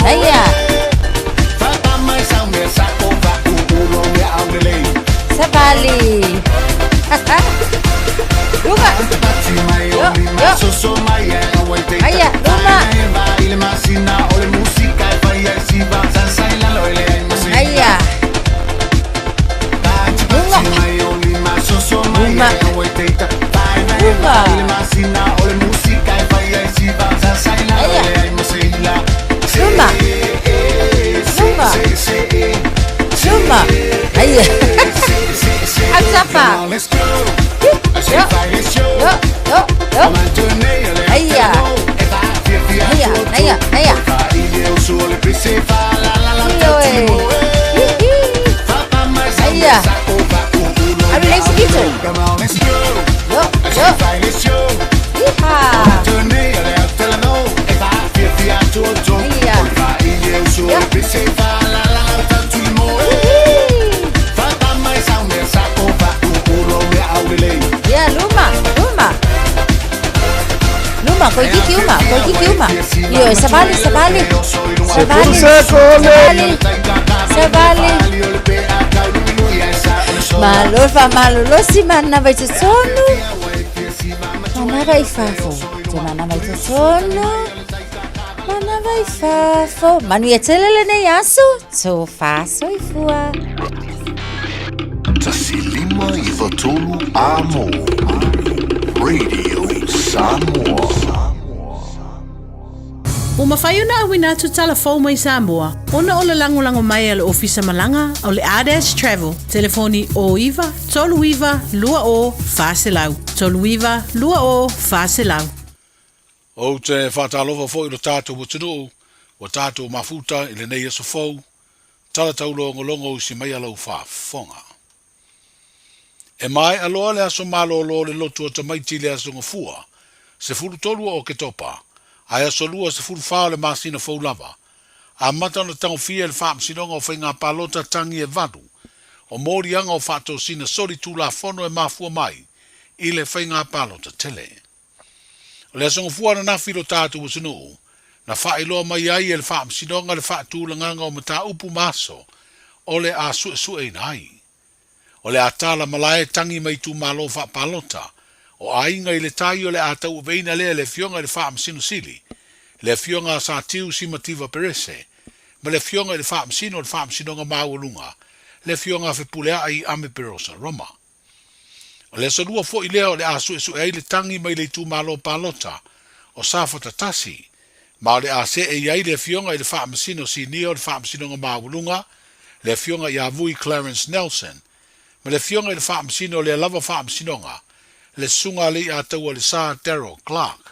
I: Aia. Savali. Luma. Yo, yo. Aia, luma. Aia. Luma. Luma. Luma. Aia. Luma. Luma. Luma. Aia. Autafa. Yo. Yo, yo, yo. Aia. Aia, aia, aia. Ioe. Aia. Alu le isi pito. Yo, yo. Iha. Aia. Yo. Ia, luma, luma. Luma, koikiki uma, koikiki uma. Ioe, savali, savali. Savali, savali, savali. Malo faamalolosi manava i totonu. Manava i fafo. Te manava i totonu. Manava i fafo. Manuia tele lenei aso. Tofa soifua.
M: 1 5 93 Amo. Radio Samoa.
F: Ua mafai ona auina atu tala fou mai Samoa ona o le lagolago mai a le Ofisa Malaga o le Ardash Travel, telefoni 09 39 20 400, 39 20 400.
K: Ou te faatalofa foi i lo tatou atunuu ua tatou mafuta i lenei aso fou, tala taulogologo usi mai a lau faafofoga. E maea loa le aso malolo o le lotu o tamaiti i le Aso Gafua, 13 o Oketopa, ae aso Lua 14 o le masina fou lava, amata ona tagofia e le Faamasinoga o Faiga Palota tagi e valu o moliaga o faatosina soli tulafono e mafua mai i le faiga palota tele. O le Aso Gafua ananafi i lo tatou atunuu, na faailoa mai ai e le Faamasinoga le faatulagaga o mataupu ma aso o le a suesueina ai. O le a tala malae tagi mai itumalo faapalota o aiga i le tai o le a tauaveina lea e le Afioga i le Faamasino Sili, le Afioga a Satiu Simativa Perese, ma le Afioga i le Faamasino o le Faamasinoga Maualuga, le Afioga a Fepuleai Ame Perosa Roma. O le aso lua foi lea o le a suesue ai le tagi mai le itumalo palota o Safata 1, ma o le a see i ai le Afioga i le Faamasino Sinia o le Faamasinoga Maualuga, le Afioga ia Vui Clarence Nelson, ma le Afioga i le Faamasino o lea lava Faamasinoga, le Susuga a Leiataualesa Daryl Clarke.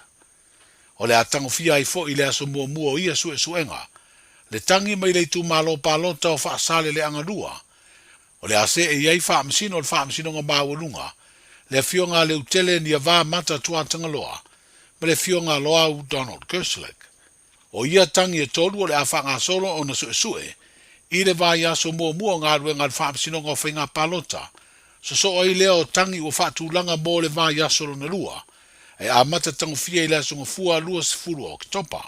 K: O le a tagofia ai foi i le aso muamua o ia suesuega, le tagi mai le itumalo palota o Faasaleleaga 2, O le a see i ai Faamasino o le Faamasinoga Maualuga, le Afioga a Leutele Niava Mata Tuatagaloa ma le Afioga a Loau Donald Kerslake. O ia tagi e tolu o le a faagasolo ona suesue i le vaiaso muamua o galuega a le Faamasinoga o Faiga Palota, sosoo ai lea o tagi ua faatulaga mo le vaiaso lona lua, e amata tagofia i le Aso Gafua 20 o Oketopa.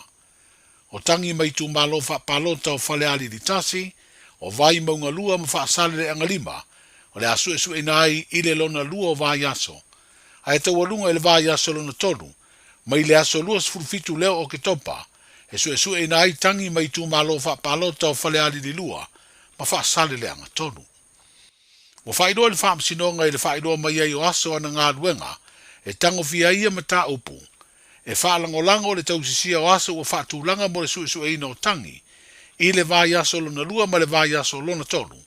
K: O tagi mai itumalo faapalota o Falealili 1, o Vaimauga 2 ma Faasaleleaga 5, o le a suesueina ai i le lona lua o vaiaso, ae taualuga i le vaiaso lona tolu, mai le aso 27 lea o Oketopa, e suesueina ai tagi mai itumalo faapalota o Falealili 2 ma Faasaleleaga 3. Ua faailoa i le Faamasinoga i le faailoa mai ai o aso ana galuega e tagofia ai ia mataupu, E faalagolago le tausisia o aso ua faatulaga mo le suesueina o tagi i le vaiaso lona lua ma le vaiaso lona tolu.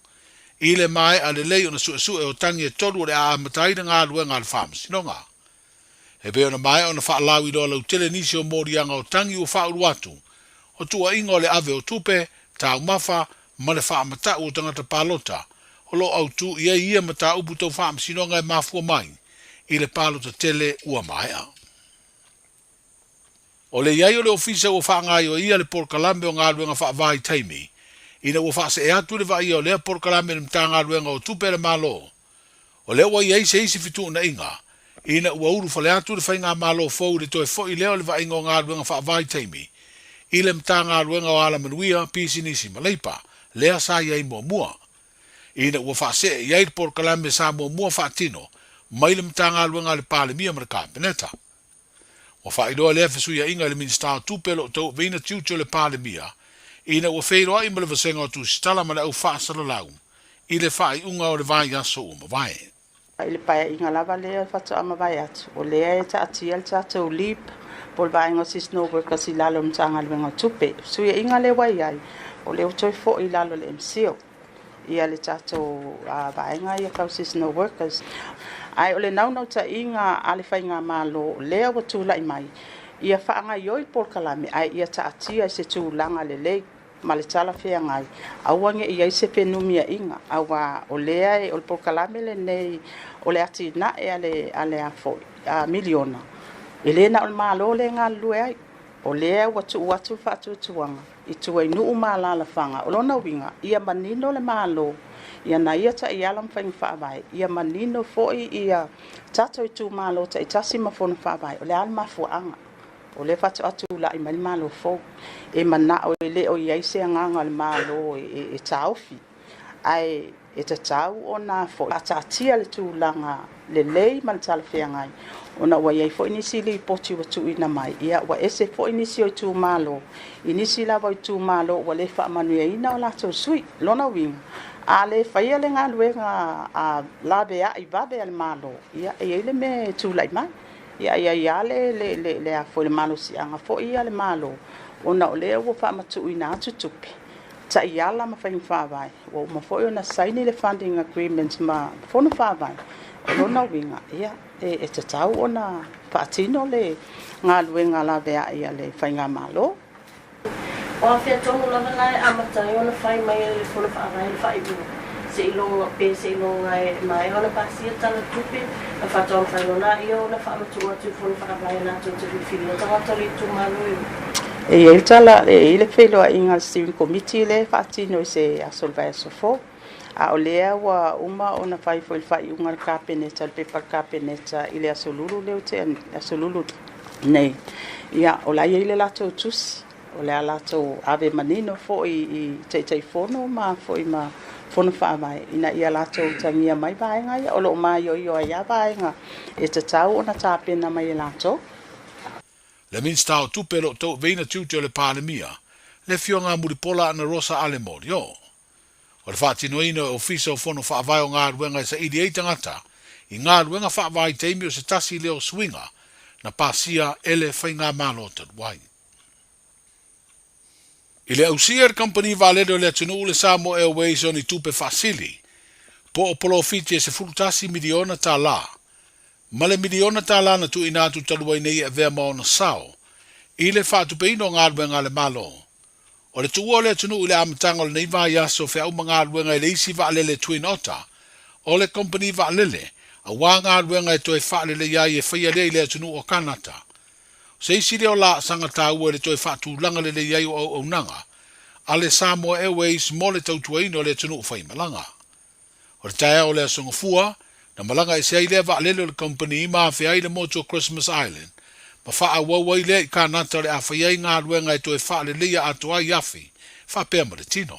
K: I le maea lelei ona suesue o tagi e tolu o le a amata ai le galuega a le Faamasinoga. E pei ona maea ona faalauiloa lautele nisi o moliaga o tagi ua faaulu atu, o tuuaiga o le ave o tupe, taumafa, ma le faamatau o tagata palota o lo o autū i ai ia mataupu tau faamasinoga e mafua mai i le palota tele ua maea. O le i ai o le ofisa ua faagaioia le polokalame o galuega faavaitaimi ina ua faasee atu le vaaia o lea polokalame i le Matagaluega o Tupe a le Malo. O lea ua i ai se isi fetuunaiga ina ua ulufale atu le faigamalo fou i le toe foi lea o le vaaiga o galuega faavaitaimi i le Matagaluega o Alamanuia, Pisinisi ma Leipa, lea sa i ai muamua. Ina ua faasee i ai le polokalame sa muamua faatino mai le Matagaluega a le Palemia ma le Kapeneta. Ua faailoa lea fesuiaiga i le Minisita o Tupe o lo o tauaveina tiute o le Palemia ina ua feiloai ma le Vasega o Tusitala ma le Au Faasalalau i le faaiuga o le vaiaso ua mavae.
N: I le paeaiga lava lea faatoa mavae atu, o lea e taatia le tatou LEAP po o le vaega o seasonal workers i lalo o le Matagaluega o Tupe. Fesuiaiga lea ua i ai, o lea ua toe foi i lalo o le MCIL ia le tatou vaega ia tau seasonal workers. Ae o le naunautaiga a le faigamalo lea ua tulai mai, ia faagaioi le polokalame ae ia taatia i se tulaga lelei ma le talafeagai, aua ne i i ai se fenumiaiga, aua o lea e, o le polokalame lenei o le atinae a le, a le a foi, a miliona, e le na o le Malo lea e galulue ai. O lea ua tuu atu le faatuatuaga i tua i nuu ma alaalafaga. O lona uiga, ia manino le Malo i ana ia taiala ma faiga faavae, ia manino foi ia tatou itumalo taitasi ma fono faavae, o le a le mafuaaga o lea faatoa tulai mai le Malo fou. E manao e le o i ai se agaga o le Malo e taofi, ae e tatau ona faataatia le tulaga lelei ma le talafeagai, ona ua i ai foi nisi lipoti ua tuuina mai, ia ua ese foi nisi o itumalo, i nisi lava o itumalo ua le faamanuiaina o latou sui. Lona uiga, a le faia le galuega a laveai vave a le Malo, ia e i ai le mea e tulai mai. Ia e i ai lava le, le, le, le, a foi, le malosiaga foi ia a le Malo Ona o lea ua faamatuuina atu tupe, taiala ma faiga faavae, ua uma foi ona saini le funding agreement ma Fono Faavae, o lona uiga, ia, e tatau ona faatino le galuega laveai a le Faigamalo.
S: O afea tonu lava la e amata ai ona fai mai e le Fono Faavae le faaiuga seiloga pe seiloga e maea ona pasia tala tupe na faatoa mafai loa laia ona faamatuu atu i Fono Faavae latou te filifilia tagata o le itumalo e o.
N: E i ai le tala, e i ai le feiloaiga a le Steering Committee lea e faatino i se aso o le vaiaso fou. A o lea ua uma ona fai foi le faaiuga a le Kapeneta, le pepa a le Kapeneta i le Aso Lulu lea ua tea nei, le Aso Lulu nei. Ia, o la e i ai le latou tusi, o le a latou ave manino foi i Taitaifono ma foi ma Fono Faavae ina ia latou utagia mai vaega ia, o lo o maioio ai lava vaega e tatau ona tapena mai e latou.
K: Le Minisita o Tupe o lo o tauaveina tiute o le Palemia, le Afioga a Mulipola Anarosa Ale Morioo. O le faatinoina o Ofisa o Fono Faavae o Galuega e saili ai tagata i galuega faavaitaimi o se tasi lea o suiga na pasia e le Faigamalo talu ai. I le ausia e le Kamupani Vaalele o le atunuu le Samoa Airways o ni tupe faasili po o polofiti e $11 miliona tala ma le miliona tala na tuuina atu talu ai nei e avea ma ona sao i le faatupeina o galuega a le Malo. O le tuua o le atunuu i le amataga o lenei vaiaso feau ma galuega i le isi vaalele Twin Otter o le kompeni vaalele aua galuega e toe faaleleia ai e faia lea i le atunuu o Kanata. O se isi lea o laasaga taua i le toe faatulaga lelei ai o auaunaga a le Samoa Airways mo le tautuaina o le atunuu faimalaga. O le taeao o le Aso Gafua, na malaga ese ai lea vaalele o le kompeni ma afea ai le motu o Christmas Island, ma faaauau ai lea i Kanata o le a fai ai galuega e toe faaleleia atoa ai afi faapea ma le tino.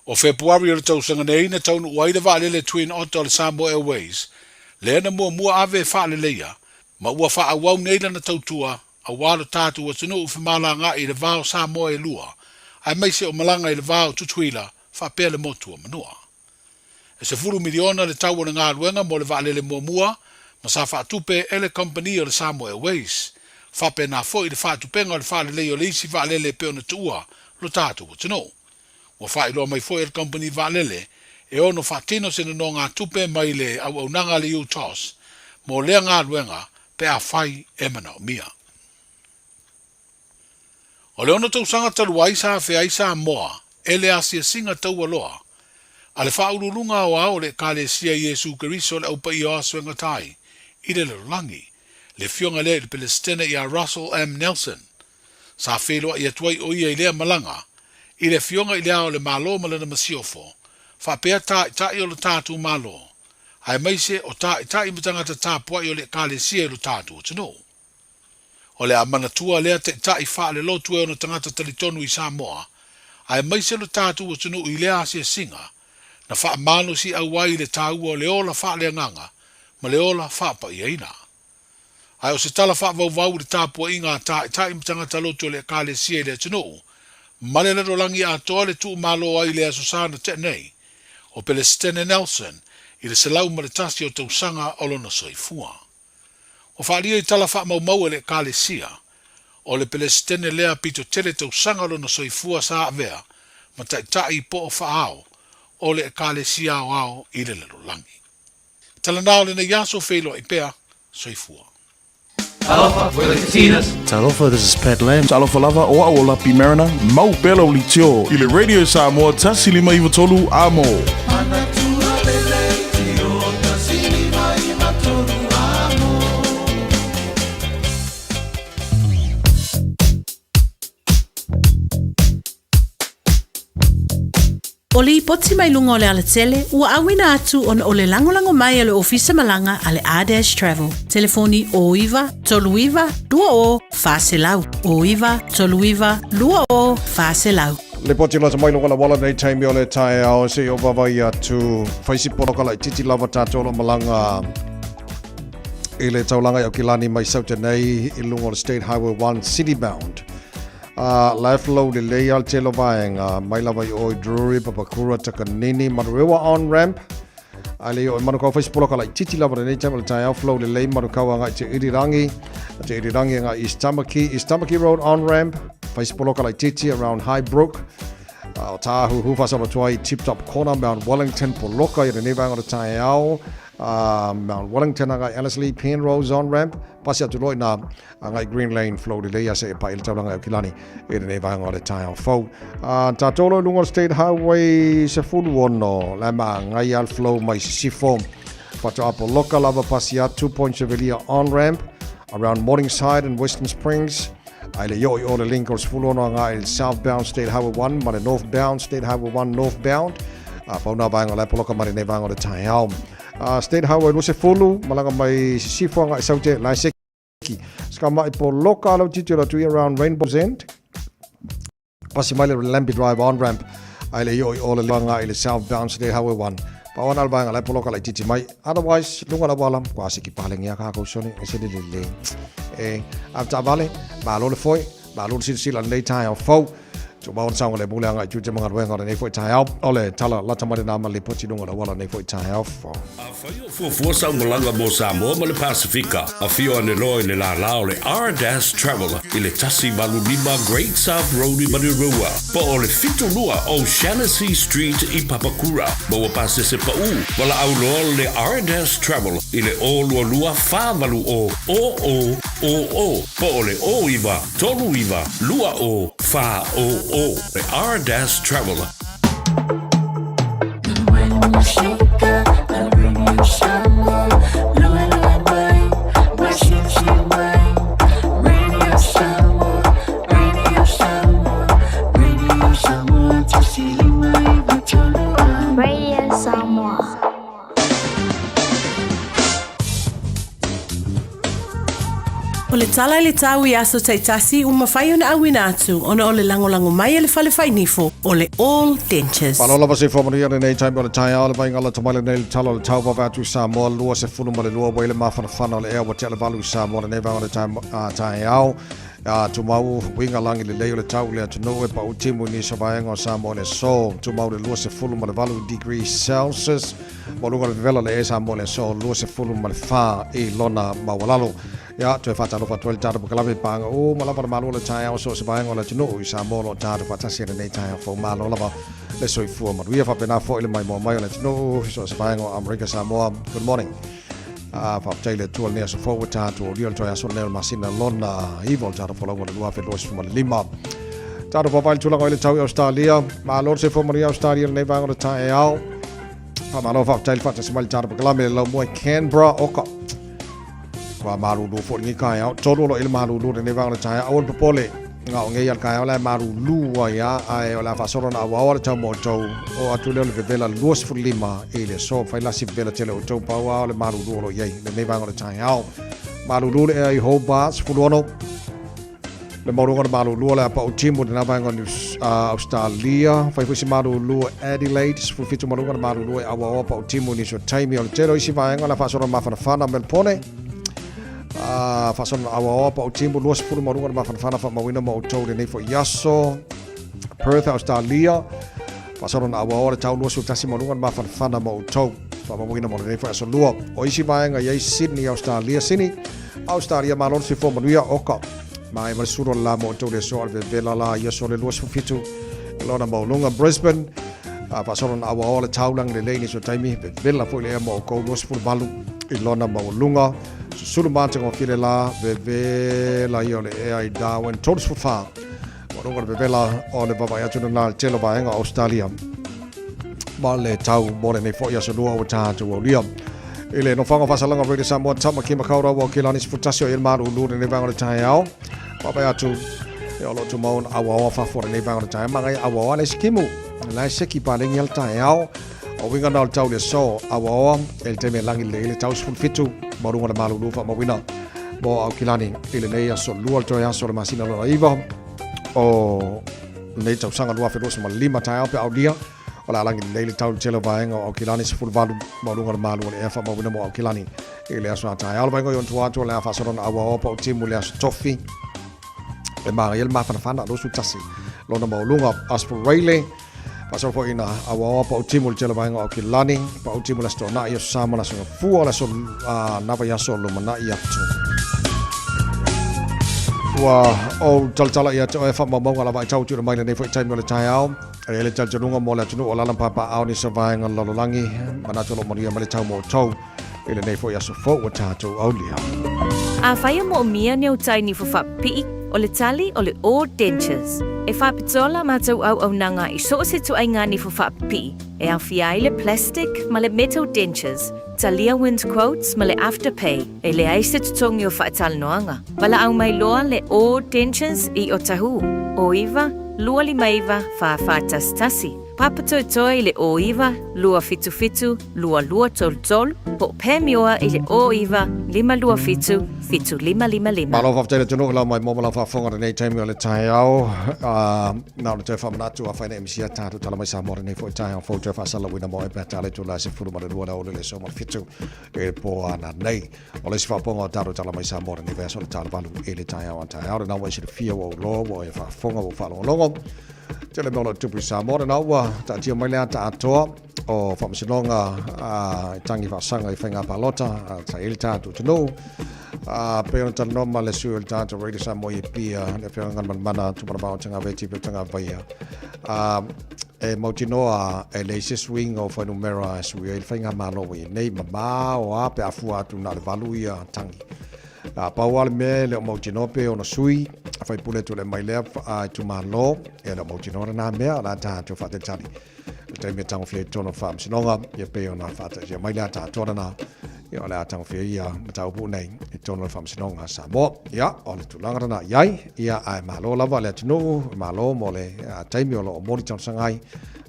K: O Fepuari o le tausaga nei na taunuu ai le vaalele Twin Otter o le Samoa Airways, lea na muamua ave e faaleleia, ma ua faaauau nei lana tautua aua lo tatou atunuu femalagaai i le va o Samoa e lua, aemaise o malaga i le va o Tutuila faapea le motu o Manua. E $10 miliona le tau o le galuega mo le vaalele muamua ma sa faatupe e le kamupani o le Samoa Airways. Faapena foi le faatupega o le faalelei o le isi vaalele e pei ona tuua lo tatou atunuu. Ua faailoa mai foi e le kamupani vaalele e ono faatino se nonogatupe mai le auaunaga a le UTOS mo lea galuega pe afai e manaomia. O le ono tausaga talu ai sa afea ai Samoa e le asiasiga taualoa a le Faauluuluga Aoao o le Ekalesia Iesu Keriso le Au Paia o Aso e Gata ai i le Lalolagi, le afioga lea i le Pelesitene ia Russell M. Nelson. Sa feiloai atu ai o ia i lea malaga i le afioga i le Ao o le Malo ma lana masiofo, faapea taitai o lo tatou Malo, aemaise o taitai ma tagata tapuai o le Ekalesia i lo tatou atunuu. O le a manatua lea taitai faalelotu e ona tagata talitonu i Samoa, aemaise lo tatou atunuu i lea asiasiga, na faamalosi-au ai i le taua o le ola faaleagaga ma le ola faapaiaina. Ae o se tala faavauvau i le tapuaiga a taitai ma tagata lotu o le Ekalesia i le atunuu, ma le lalolagi atoa le tuumalo ai i le Aso Sa na tea nei, o Pelesitene Nelson i le 101 o tausaga o lona soifua. Ua faaalia i tala faamaumau e le Ekalesia, o le Pelesitene lea pito tele tausaga o lona soifua sa avea ma taitai po o faaao o le Ekalesia Aoao i le lalolagi. Talanao o lenei aso feiloai pea, soifua.
C: Talofa, we're the Katinas.
E: Talofa, this is Pat Lam.
M: Talofa lava, o au o Lapi Mariner, mau pea lau leitio i le Radio Samoa 153 Amo.
A: Manatua le leitio 153 amo.
F: O lipoti mai luga o le alatele ua auina atu ona o le lagolago mai a le Ofisa Malaga a le R-Dash Travel. Telefoni 09 39 20 400. 09 39 20 400.
D: Lipoti lata mai luga la wala nei taimi o le taeao se i o vavai atu whaisi poroka laititi lava tātou o lo malaga i le taulaga i Aukilani mai Saute nei i luga o le State Highway 1 City Bound. A life low lelei a le tele o vaega mai lava i o i Drury, Papakura, Takanini, Manurewa on ramp. A le o i Manukau whaisi poroka laititi lava lenei taimi o le taeao flow lelei Manukau agai te Irirangi, te Irirangi agai East Tamaki, East Tamaki Road on ramp. Fai se poloka laitiiti around Highbrook. O Tāhuhu faasolo atu ai Tip Top Corner, Mount Wellington, poloka i lenei vaega o le taeao. Mount Wellington agai Ellerslie, Penrose on ramp. Pasi atu loa i nā agai Green Lane flow lelei a seia paʻi le taulaga i Aukilani i lenei vaega o le taeao fou. Tatou loa i luga o le State Highway 16, la e maagaia le flow mai sisifo. Faatoa poloka lava pasi atu Point Chevalier on ramp around Morningside and Western Springs. Ae le i oo i o le link o le 16 agai i le southbound State Highway 1 ma le northbound State Highway 1 northbound. A pau nā vaega o la e poloka mai lenei vaega o le taeao. State Highway 20, malaga mai sisifo agai Saute, la e seki. Skamai poloka lau titilo atu i around Rainbow's End. Pasi mai le Lambie Drive on ramp ai le i oo i o le langa i le southbound State Highway 1. Pau ana le vaega la e poloka laitiiti mai. Otherwise, luga le auala, kua siki palengia kākou sone, e se le lelei. E, a taavale, malo le foe, malo le silasila i lenei taeao fou. Tumau ona saogalemu le agai i tiute ma galuega o lenei foi taeao. O le tala lata mai lena ma le lipoti i luga o le auala o lenei foi taeao fou.
E: Afai o fuafua sau malaga mo Samoa ma le Pasefika, afio ane loa i le lālā o le R-Dash Travel i le 185 Great South Road i Manurewa, po o le 72 O'Shannessy Street i Papakura. Maua pasese paʻū, valaau loa le R-Dash Travel i le 022 480 0000 po o le 09 39 20 400. Le R-Dash Travel.
H: Radio Samoa.
F: O le tala i le tau i aso taitasi ua mafai ona auina atu ona o le lagolago mai a le fale fainifo o le All Dentures.
D: Malo lava se faamanuia lenei taimi o le taeao le vaiga lata mai lenei le tala o le tau vave atu i Samoa 22 ua i le mafanafana o le ea ua tea le valu i Samoa lenei vaega o le taeao. A tumau uiga lagi lelei o le tau i le atunuu e pau timu i nisi o vaega o Samoa i le aso. Tumau le 28 degree Celsius. Maualuga o le vevela le ea Samoa i le aso 24 i lona maualalo. Ia, toe faatalofa atu ai le tatou polokalame i paaga uma lava o le Malo o le taeao so o se vaega o le atunuu i Samoa o lo o tatou faatasi ai lenei taeao fou. Malo lava le soifua manuia. Faapena foi le maimoa mai o le atunuu i so o se vaega o Amerika Samoa. Good morning. Faafetai i le Atua i lenei aso fou ua tatou aulia le toe aso lenei o le masina lona iva o le tatou folauga o le 2025. Tatou vaavaai i le tulaga o i le tau i Australia. Malo le soifua manuia Australia i lenei vaega o le taeao. Faamalo faafetai le faatasi mai le tatou polokalame le laumua i Canberra oka. Kua malulu foi lenei taeao. Tolu o lo o i le malulu lenei vaega o le taeao. Aua le popole. Nga o ngei al taeao la e malulu ai a, ae o le a faasolo na auaoa le tau mo outou. O atu lea o le vevela 25 i le aso. Fai lasi vevela tele o outou pau a o le malulu o lo o i ai lenei vaega o le taeao. Malulu le ea i Hobart, 16. Le maualuga o le malulu o le a pau timu lena vaega o New, Australia. Fai foi si malulu Adelaide, 17 maualuga le malulu e auaoa pau timu nisi o taimi. O le tele o isi vaega o le a faasolo mafanafana Melbourne. Faasolo auaoa pau timu 20 maualuga le mafanafana faamauina mo outou lenei foi aso. Perth, Australia. Faasolo na auaoa le tau 21 maualuga le mafanafana mo outou. Faamauina mo lenei foi aso lua. O isi vaega i ai Sydney, Australia. Sydney, Australia, malo le soifua manuia, oka. Ma e ma le sulu o le la mo outou le aso a le vevela la i aso le 27 i lona maualuga. Brisbane, faasolo na auaoa le tau lagi lelei nisi o taimi, vevela foi le ea mo outou 28 i lona maualuga. Susulu matagofie le la, vevela ia o le ea i Darwin, 34 maualuga le vevela o le vaavaai atu lena i le tele o vaega o Australia. Ma le tau mo lenei foi aso lua ua tatou aulia. I le nofoaga o faasalaga Radio Samoa, Tamaki Makaurau o Kilani 11 o i le malulu lenei vaega o le taeao. Vaavaai atu e o lo o tumau ona auaoa fafo lenei vaega o le taeao. Magaia auaoa le sikimu. La e seki palengi al taeao. O uiga na o le tau le aso auaoa e le taimi e lagi lelei le tau 17 maualuga le malulu faamauina mo Aukilani i lenei aso lua le toe aso o le masina lona iva o lenei tausaga 2025 taeao pe aulia o le a lagi lelei le tau i le tele o vaega o Aukilani 18 maualuga le malu o le ea faamauina mo Aukilani i le aso a taeao. Le vaega o i ona tua atu o le a faasolo na auaoa pa o timu i le aso tofi e magaia le mafanafana 21 lona maualuga. Asper Rayleigh faasolo foi na auaoa pa o timu i le tele o vaega o Aukilani pa o timu i le aso Toonai, aso Sa ma le aso Gafua o le aso nava i aso lumanai atu. Ua ou talatala ia te oe faamaumauga lava i tau tuuina mai lenei foi taimi o le taeao. E i ai le talitonuga mo le atunuu o alaala ma papaaao nisi o vaega o le lalolagi, manatu o lo o manuia mai le tau mo outou i lenei foi aso fou ua tatou aulia.
Q: Afai e moomia ni ou tai nifo faapipii, o le tali o le All Dentures. E faapitoa la matou auaunaga i so o se ituaiga nifo faapipii, e aofia ai le plastic ma le metal dentures, talia wind quotes ma le afterpay, e leai se totogi o faatalanoaga. Valaau mai loa le All Dentures i Otahuhu, 09 259 4411. Papatoetoe i le 09 277 2233 po o Pamioa i le 09 527 7555.
D: Malo faafetai le atunuu i lau maimoa ma lau faafofoga i lenei taimi o le taeao. Na o le toe faamanatu afai na e misia tatou tala mai Samoa lenei foi taeao fou toe faasalalauina mo e pe a tala i tula 12 le aoauli i le 17 i le po ananei. O le isi faaopooga o tatou tala mai Samoa lenei vaiaso o le tala 8 i le taeao a taeao lena ua e silafia ua ou loa ua e faafofoga ua ou faalogologo. Tele mea o lo o tupu i Samoa lena ua taatia mai le ata atoa o faamasinoga e tagi faasaga i faiga palota sa i ai le tatou atunuu. Pei ona talanoa ma le sui o le tatou Radio Samoa i Apia, le Afioga Galumalemana Tumanavao Tagaveti pe Tagavaia. E mautinoa e leai se suiga o fuainumera e sui ai le faigamalo ua i ai nei, mamao a pe a fua atu na o le 8 ia tagi. A pau lava le mea e le o mautinoa pe ono sui faipule tulai mai lea itumalo, e le o mautinoa lena mea, o le a tatou faatalitali le taimi e tagofia i totonu o faamasinoga, ia pei ona faataatia mai le ata atoa lena, ia o le a tagofia ia mataupu nei i totonu o le faamasinoga a Samoa. Ia, o le tulaga lena i ai, ia ae malo lava le atunuu, malo mo le taimi o lo o moli talosaga ai,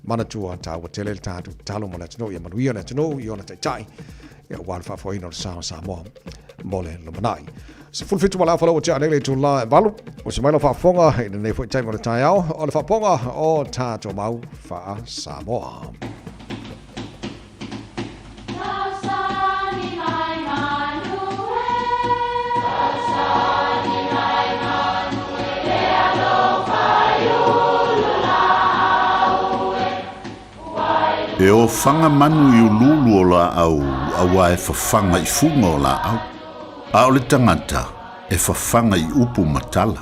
D: manatua taua tele le tatou tatalo mo le atunuu, ia manuia le atunuu i ona taitai, ia aua le faafoeina o le sa o Samoa mo le lumanai. 17 ma le afa ua tea nei le itula e 8, ua se mai lau faafofoga i lenei foi taimi o le taeao, o le faapoga o tatou mau faa-Samoa.
E: E ofaga manu i uluulu o laau auā e fafaga i fuga o laau, a o le tagata e fafaga i upu ma tala.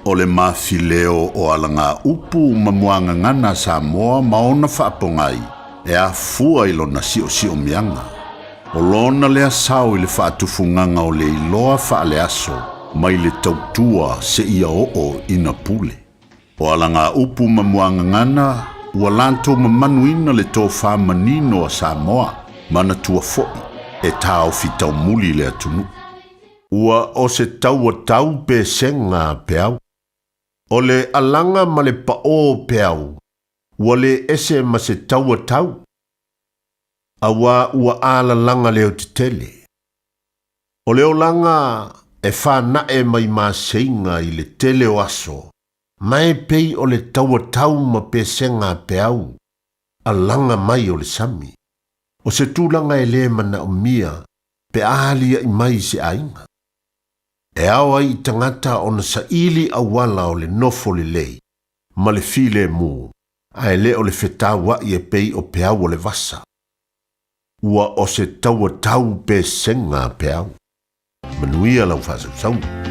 E: O le mafileo o alagaupu ma muagagana a Samoa ma ona faapogai e afua i lona siosiomiaga. O lona lea sao i le faatufugaga o le iloa faaleaso mai le tautua seia oo ina pule. O alagaupu ma muagagana ua latou mamanuina le tofa manino a Samoa, manatua foi e taofi taumuli le atunuu. Ua o se taua tau pesega a peau. O le alaga ma le paʻō peau, ua le ese ma se taua tau, auā ua alalaga leotetele. O le olaga e fanaʻe mai maseiga i le tele o aso, ma e pei o le taua tau ma pesega a peau, alaga mai o le sami. O se tulaga e lē manaomia pe a aliaʻi mai i se aiga. E ao ai i tagata ona saili auala o le nofo lelei ma le filemu, ae le o le fetauaʻi e pei o peau o le vasa. Ua o se taua tau pesega a peau. Manuia lau faasausauga.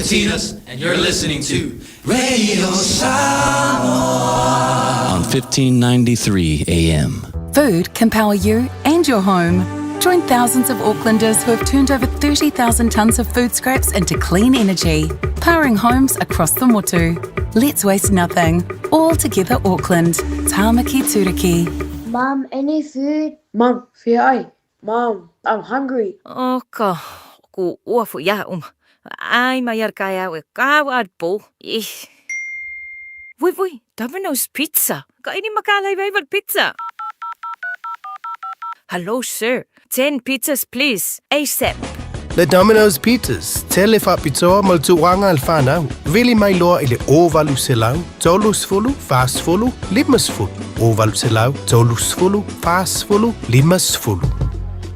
C: Katinas, and you're listening to Radio Samoa
O: on 1593 AM.
L: Food can power you and your home. Join thousands of Aucklanders who have turned over 30,000 tonnes of food scraps into clean energy, powering homes across the motu. Let's waste nothing. All together Auckland. Tāmaki Turaki.
H: Mum, any food?
P: Mum, fia ai. Mum, I'm hungry.
Q: O ka ku ua fu ia uma. Ai mai ar kai au e kāwa ar pō. Ih. Vui vui, Domino's Pizza. Ka ini makalai favorite pizza. Hello sir, 10 pizzas please, ASAP.
W: Le Domino's Pizzas, tele faapitoa ma le tauaga a le fanau. Vili mai loa i le 0800 30 40 50. 0800 30 40 50.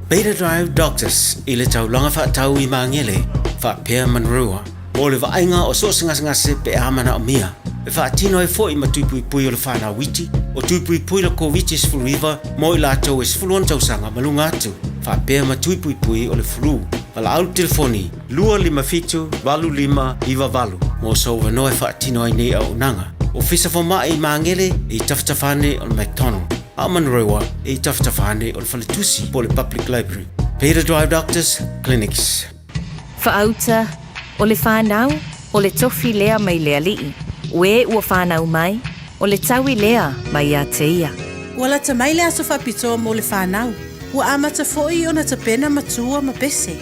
R: Beta Drive Doctors i le taulaga faatau i Magele faapea Manurewa mo le vaaiga o so o se gasegase pe a manaomia e faatino ai foi ma tui puipui o le fanau iti o tui puipui le Koviti-19 mo i latou e 16 tausaga ma luga atu faapea ma tui puipui o le flu. Valaau le telefoni 257 8598 mo sou avanoa e faatino ai nei auaunaga. Ofisa Fomai i Magele e i tafatafa ane o le McDonald, a o Manurewa e i tafatafa ane o le Faletusi po o le Public Library. Beta Drive Doctors Clinics.
Q: Faauta, o le fanau, o le tofi lea mai le alii, o e ua fanau mai, o le taui lea mai ia te ia.
F: Ua lata mai le aso faapitoa mo le fanau. Ua amata foi ona tapena matua ma pese.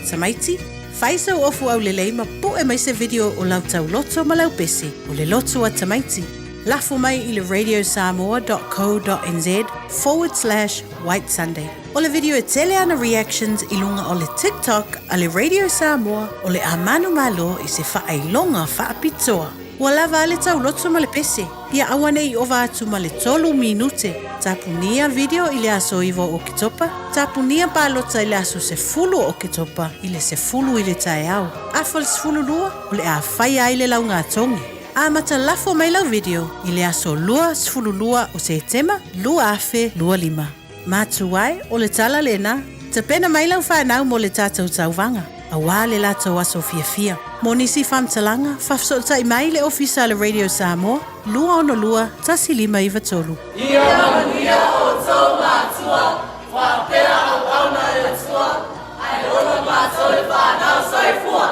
F: Tamaiti, fai sau ofu aulelei ma pu'e mai se video o lau tauloto ma lau pese, o le loto a tamaiti. Lafo mai i le radiosamoa.co.nz forward slash white sunday. O le video e tele ana reactions i luga o le TikTok a le Radio Samoa o le a manumalo i se faailoga faapitoa. Ua lava a le tauloto ma le pese, ia aua ne i ova atu ma le tolu minute. Tapunia video i le aso 9 o Oketopa, tapunia palota i le aso 10 o Oketopa i le 10 i le taeao. Afa le 12, o le a faia ai le laugatogi. Amata lafo mai lau video i le aso 22 o Setema 2025. Matua e, o le tala lena, tapena mai lau fanau mo le tatou tauvaga, auā le latou aso fiafia. Mo nisi faamatalaga, faafesootai mai le Ofisa a le Radio Samoa, 262 1593.
A: Ia manuia outou matua, faapea auauna a le Atua, ae ola matou le fanau. Soifua!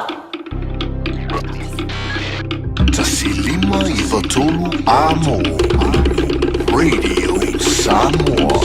M: 1593 Amo Radio Samoa.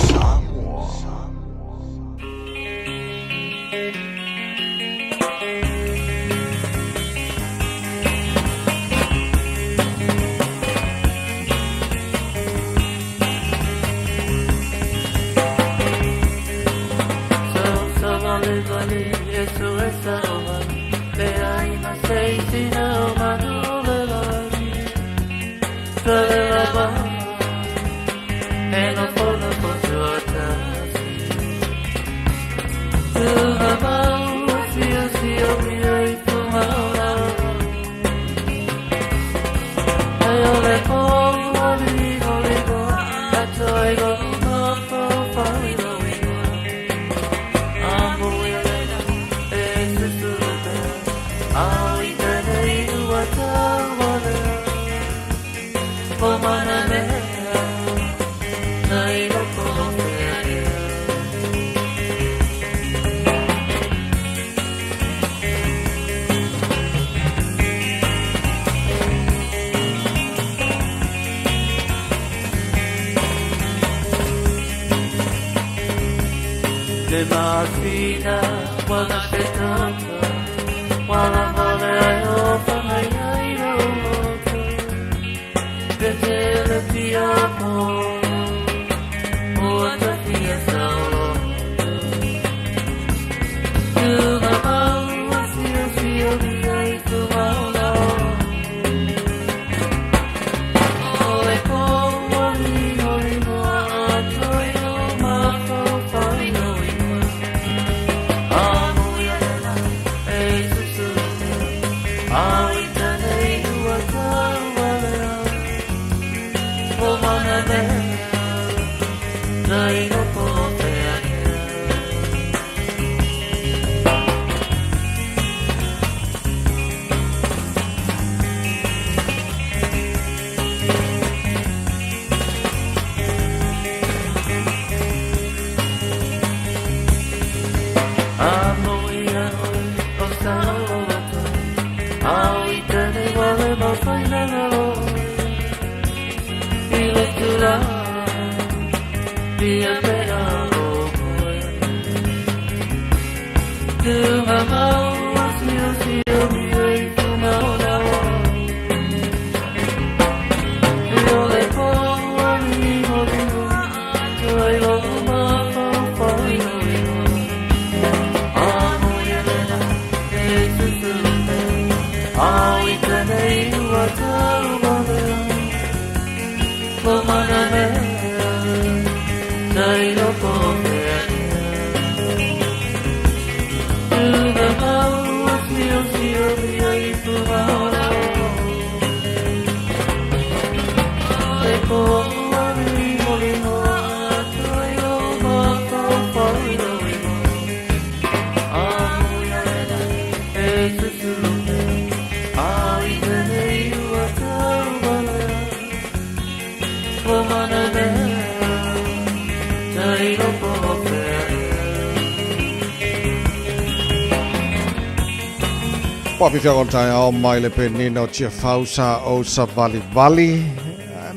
D: Pafifiaga o le taeao mai le penina o Tiafau sa o savalivali.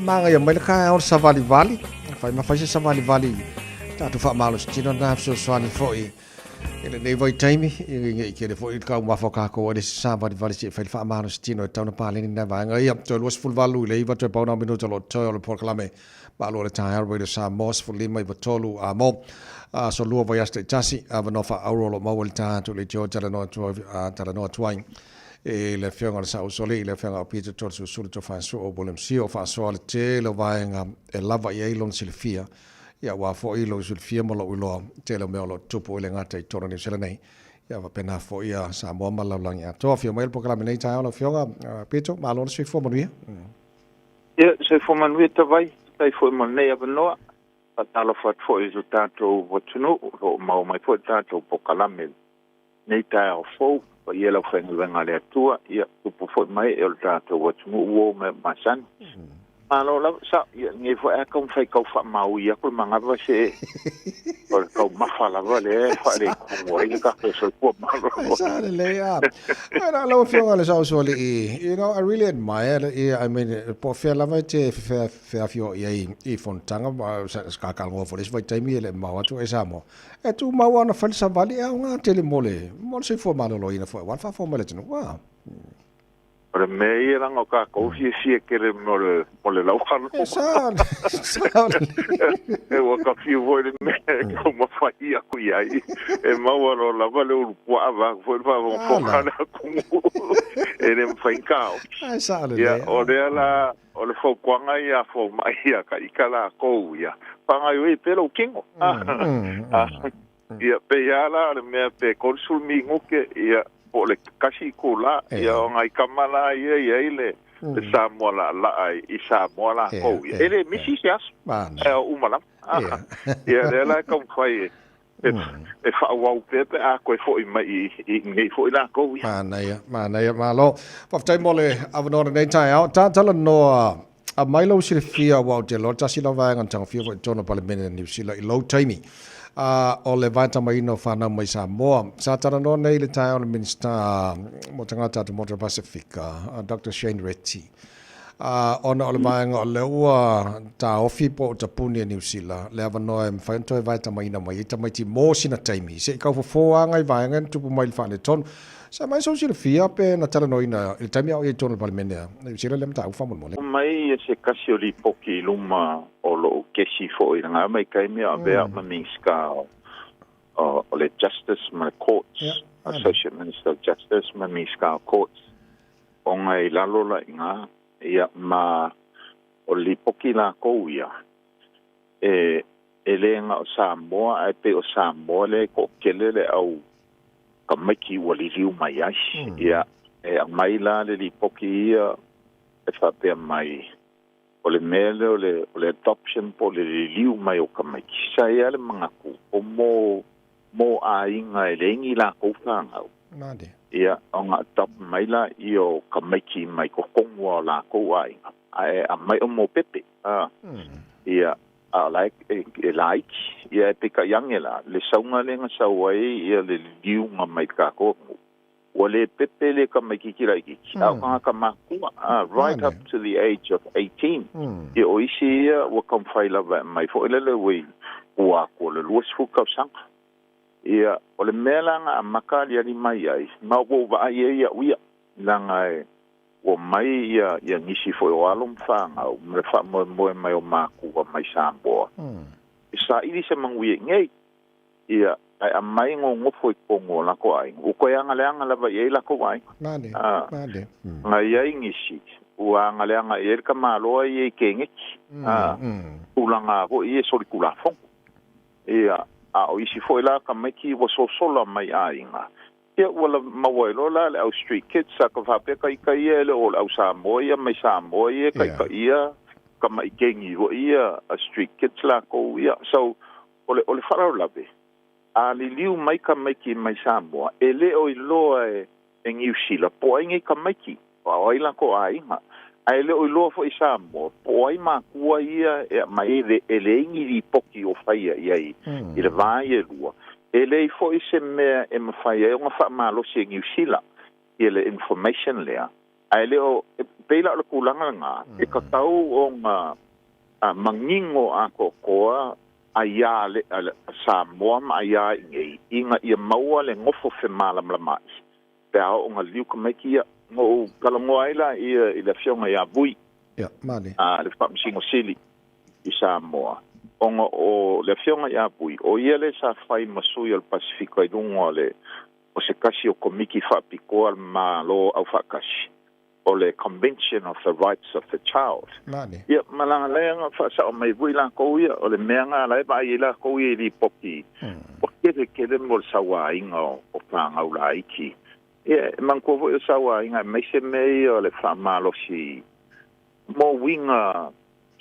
D: Magaia mai le taeao le savalivali. Fai ma fai se savalivali. Tatou faamalositino na fesoasoani foi i lenei vaitaimi i kele foi le taumafa o kākou ai le se savalivali seʻi fai le faamalositino e tau na paleni na vaega ia. Toe 28 i le 9 toe pau na o minuta o lo o toe o le polokalame malo o le taeao Radio Samoa 15 i 3 a mo aso lua vaiaso taitasi avanoa faaauro o lo o maua i le ta atu i le leitioa talanoa atu ai i le Afioga i le Saʻusoalii, i le Afioga o Peter Tolesulusulu Tofaesu'u William Sio o faasoa le tele o vaega e lava i ai lona silafia ia aua foi lou silafia ma lou iloa tele o mea o lo o tutupu i le gata i totonu o Niu Sila nei ia faapena foi ia Samoa ma le lalolagi atoa. Afio mai le polokalame nei taeao lau Afioga Peter, malo le soifua manuia.
B: Ia, soifua manuia Tavai, faafetai foi mo lenei avanoa. Faatalofa atu foi i lo tatou atunuu o lo o maua mai foi le tatou polokalame i lenei taeao fou. Paia i le aufaigaluega a le Atua, ia tupu foi mai e o le tatou atunuu ua o mea masani. Malo lava, sao, ia lenei foi a taumafai tau faamaui atu le manava se o le taumafa lava lea e faaletonu ai le tatou soifua maloloina.
D: Sa lelei a. Ai lau Afioga i le Saosoalii, you know, I really admire, I mean, po o fea lava e te feafioai ai i fonotaga, sa talanoa foi i le isi vaitaimi e le i mamao atu ai Samoa, e tumau lava ona fai le savali e aoga tele mo le soifua maloloina foi aua le faafofoga mai a le atunuu. Ah.
B: O le mea ia leaga o tatou fiafia tele mo le mo le laualo.
D: E sao, sao lelei.
B: E ua ka fiu foi le mea e taumafai aku i ai. E maua loa lava le ulu puaa vaeatu foi le faafogafoga a le atunuu. E le mafai ona taofi.
D: Ae sao lelei.
B: Ia, o lea la, o le fautuaga ia a fomai ia ka ika lakou ia, faagaoioi pea lou tino. Ia, pei lava la o le mea pe 30 minute, ia, po o le 1 itula, ia, o nai tama la ia e i ai le Samoa laalaa i Samoa lakou, ia, e le misi se aso, ae o uma lava. Ia, lea la e taumafai e faaauau pea pe a toe foi mai i inei foi lakou ia.
D: Manaia, manaia, malo. Faafetai mo le avanoa lenei taeao. Talanoa Aumai lou silafia aua ou te iloa tasi lau vaega na tagofia foi i totonu o Palemene a Niu Sila i lou taimi a o le vaetamaina o fanau mai Samoa. Sa talanoa nei i le taeao le Minisita mo Tagata Atumotu o Pasefika, Doctor Shane Reti, a ona o le vaega o lea ua taofi po o tapuni e Niu Sila le avanoa e mafai ona toe vaetamaina mai ai tamaiti mo sina taimi se i kau fofo lava ngai vaega na tupu mai i le faaletonu. Sa mai sou silafia pe na talanoaina i le taimi a o i ai totonu o le Palemene a Niu Sila lea mataupu faamolemole?
B: Mai ia se kasi o lipoti i luma o lou kesi foi i lena vaitaimi a o avea au ma Minisita o le Justice ma le Courts, Associate Minister of Justice ma Minisita o Courts, ona i lalo la i ina, ia ma o le lipoti lakou ia, e e le na o Samoa ae pei o Samoa lea e toatele le au tamaiti ua liliu mai ai. Ia, e aumai la le lipoti ia e faapea mai, o le mea lea o le, o le adoption po o le liliu mai o tamaiti, sa i ai le manatu o mo, mo aiga e leai ni latou fanau. Ia, ona adopt mai laia o tamaiti mai totonu lava o latou aiga, ae aumai o mo pepe. Ia, a o la e laiti. Ia, ae peitai ane la, le sauga lea na sau ai ia le liliuga mai le tatou atunuu, Ua lē pepe le tamaititi laititi a o tagata matua right up to the age of 18. Ia o isi ia ua taumafai lava e aumai foi lele ua i tua atu o le 20 tausaga. Ia o le mea la na amata aliali mai ai ma ua ou vaai ai au ia leaga e ua mai ia ia nisi foi o alo ma fanau ma le faamoemoe mai o matua mai Samoa e saili se manuia i inei. Ia, ae aumai nonofo i totonu o latou aiga, ua toe agaleaga lava i ai latou aiga.
D: Male,
B: A,
D: male.
B: na i ai nisi, ua agaleaga i ai le tamaloa ia i keneti, a, tulaga foi ia solitulafono. Ia, a o isi foi la tamaiti ua sosola mai aiga, ia ua la, maua ai loa la le au street kids, a ka faapea ka ita ia e le o le au Samoa ia mai Samoa ia ka ita ia tama'i kengi foi ia a street kids lakou ia. So, O le, o le faalavelave, a liliu mai tamaiti mai Samoa, e le o iloa e, e Niu Sila po o ai nei tamaiti, po o ai latou aiga. Ae le o iloa foi i Samoa po o ai matua ia e aumai ai, le, e leai ni lipoti o faia i ai i le va ia e lua. E leai foi se mea e mafai ai ona faamalosi e Niu Sila ia le information lea, ae le o, e pei la o le tulaga lena, e tatau ona manino atoatoa aiā a Samoa ma aiā i inei, ina ia maua le nofo femalamalamaai pe a oo ina liliu tamaiti ia. Na ou talanoa ai la ia i le Afioga ia Vui, le Faamasino Sili i Samoa, ona o le Afioga ia Vui, o ia lea sa fai ma sui o le Pasefika i luga o le o se tasi o Komiti Faapitoa a le Malo Aufaatasi, o le Convention of the Rights of the Child. Ia, ma laga na faasao mai foi lakou ia, o le mea na la e vaai ai lakou ia i lipoti, ua tele tele mo le sauaina o fanau laiti. Ia, e manatua foi o le sauaina aemaise mea ia o le faamalosi mo uiga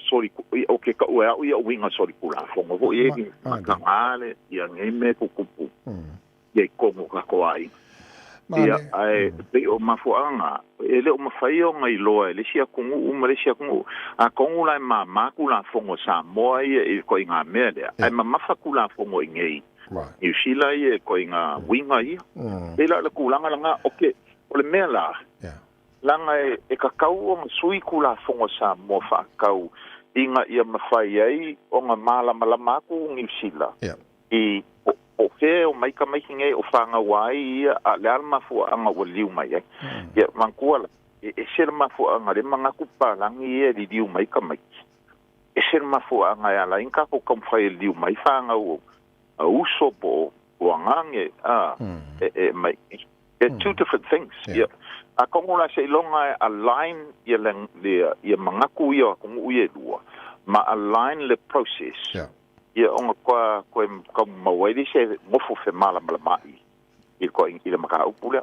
B: soli, o ke taʻu e au ia o uiga solitulafono foi e mataga le ia nei mea tutupu ia i totonu o tatou aiga. Ia, ae pei o mafuaaga, e le o mafai ona iloa e le isi atunuu ma le isi atunuu. Atonu la e māmā Tulafono a Samoa ia i le ituaiga mea lea, ae mamafa Tulafono i inei Niu Sila ia i ituaiga uiga ia. Pei la o le tulaga lena, o ke, o le mea la, leaga e tatau ona sui Tulafono a Samoa faatatau ina ia mafai ai ona malamalama atu Niu Sila i po o fea e omai tamaiti nei o fanau ai ia, a o le a le mafuaaga ua liliu mai ai. Ia, manatua la, e ese le mafuaaga lea manatu papalagi ia e liliu mai tamaiti, ese le mafuaaga e ala ai ona tatou taumafai e liliu mai fanau a uso po o agage, a, e mai. They're two different things. Ia, atonu la seiloga e align ia le, le, ia manatu ia o atunuu ia e lua, ma align le process. Ia ona toa toe tau mau ai lea se nofo femalamalamaai i le i le mataupu lea.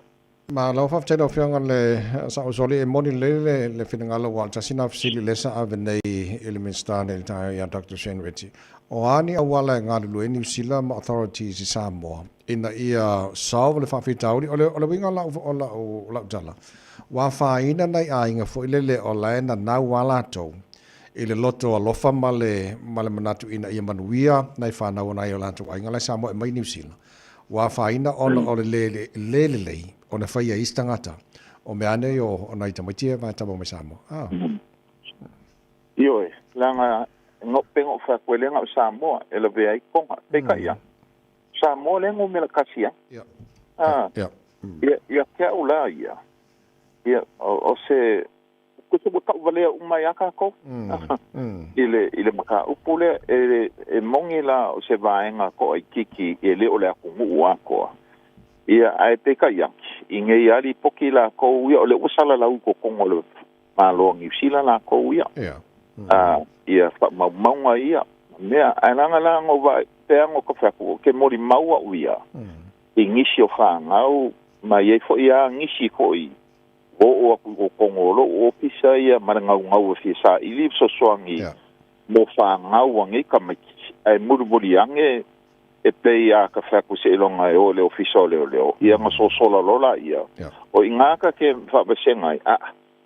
D: Malo faafetai lau Afioga le Sausoli, e moni lelei le le finagalo aua o le tasi na fesili lea sa ave nei i le Minisita nei i le taeao ia Doctor Shane Ritchie. O a ni auala e galulue ai Niu Sila ma authorities i Samoa ina ia solve le faafitauli? O le o le uiga o lau o lau o lau tala, ua afaina nai aiga foi lele o la e nanau a latou i le loto alofa ma le ma le manatu ina ia manuia nai fanau o nai o latou aiga la e Samoa e mai Niu Sila. Ua afaina ona o le le le lelei ona fai e isi tagata o mea nei o o nai tamaiti ia e tama mai Samoa. Ah.
B: Ioe, leaga no pe no fai atu e le na o Samoa e lavea ai Tonga. Peitai ane, Samoa lea numera tasi ai. Ah. Ia, ia te au la ia, ia, o se Tusa ua tauvalea uma ai a tatou i le i le mataupu lea. E e moni la o se vaega toaitiiti e le o le atunuu atoa. Ia, ae peitai ake, i nei a lipoti lakou ia, o lea ua salalau i totonu o le Malo o Niu Sila lakou ia. Ia faamaumauga ia mea. Ae leaga la na ou vaai, pe ana ou fai atu, ou te molimau au ia i nisi o fanau ma i ai foi a nisi foi Ua oo aku i totonu o lou ofisa ia ma le gaugau e fia saili fesoasoani mo fanau a nei tamaiti, ae mulimuli ane e pei a ka fai atu seiloga e o i le ofisa o leoleo, ia ona sosola loa laia. O i ina ta te faavasega ai, a,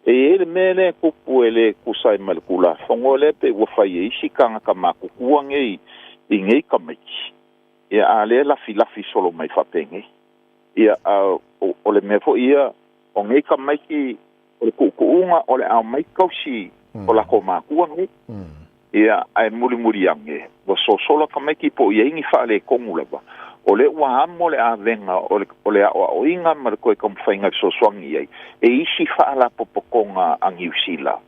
B: e i ai le mea lea e tupu e le tusa ai ma le Tulafono lea pei ua fai e isi tagata matutua nei i nei tamaiti, ia a lea e lafilafi solo mai faapenei. Ia, a o le mea fo'i ia, o nei tamaiti, o le tu'utu'uga o le aumai tausi o latou matua nei. Ia, ae mulimuli ane, ua sosola tamaiti po o i ai ni faaletonu lava, o lea ua amo le avega o le o le aoaoina ma le toe taumafaiga e fesoasoani i ai e isi faalapotopotoga a Niu Sila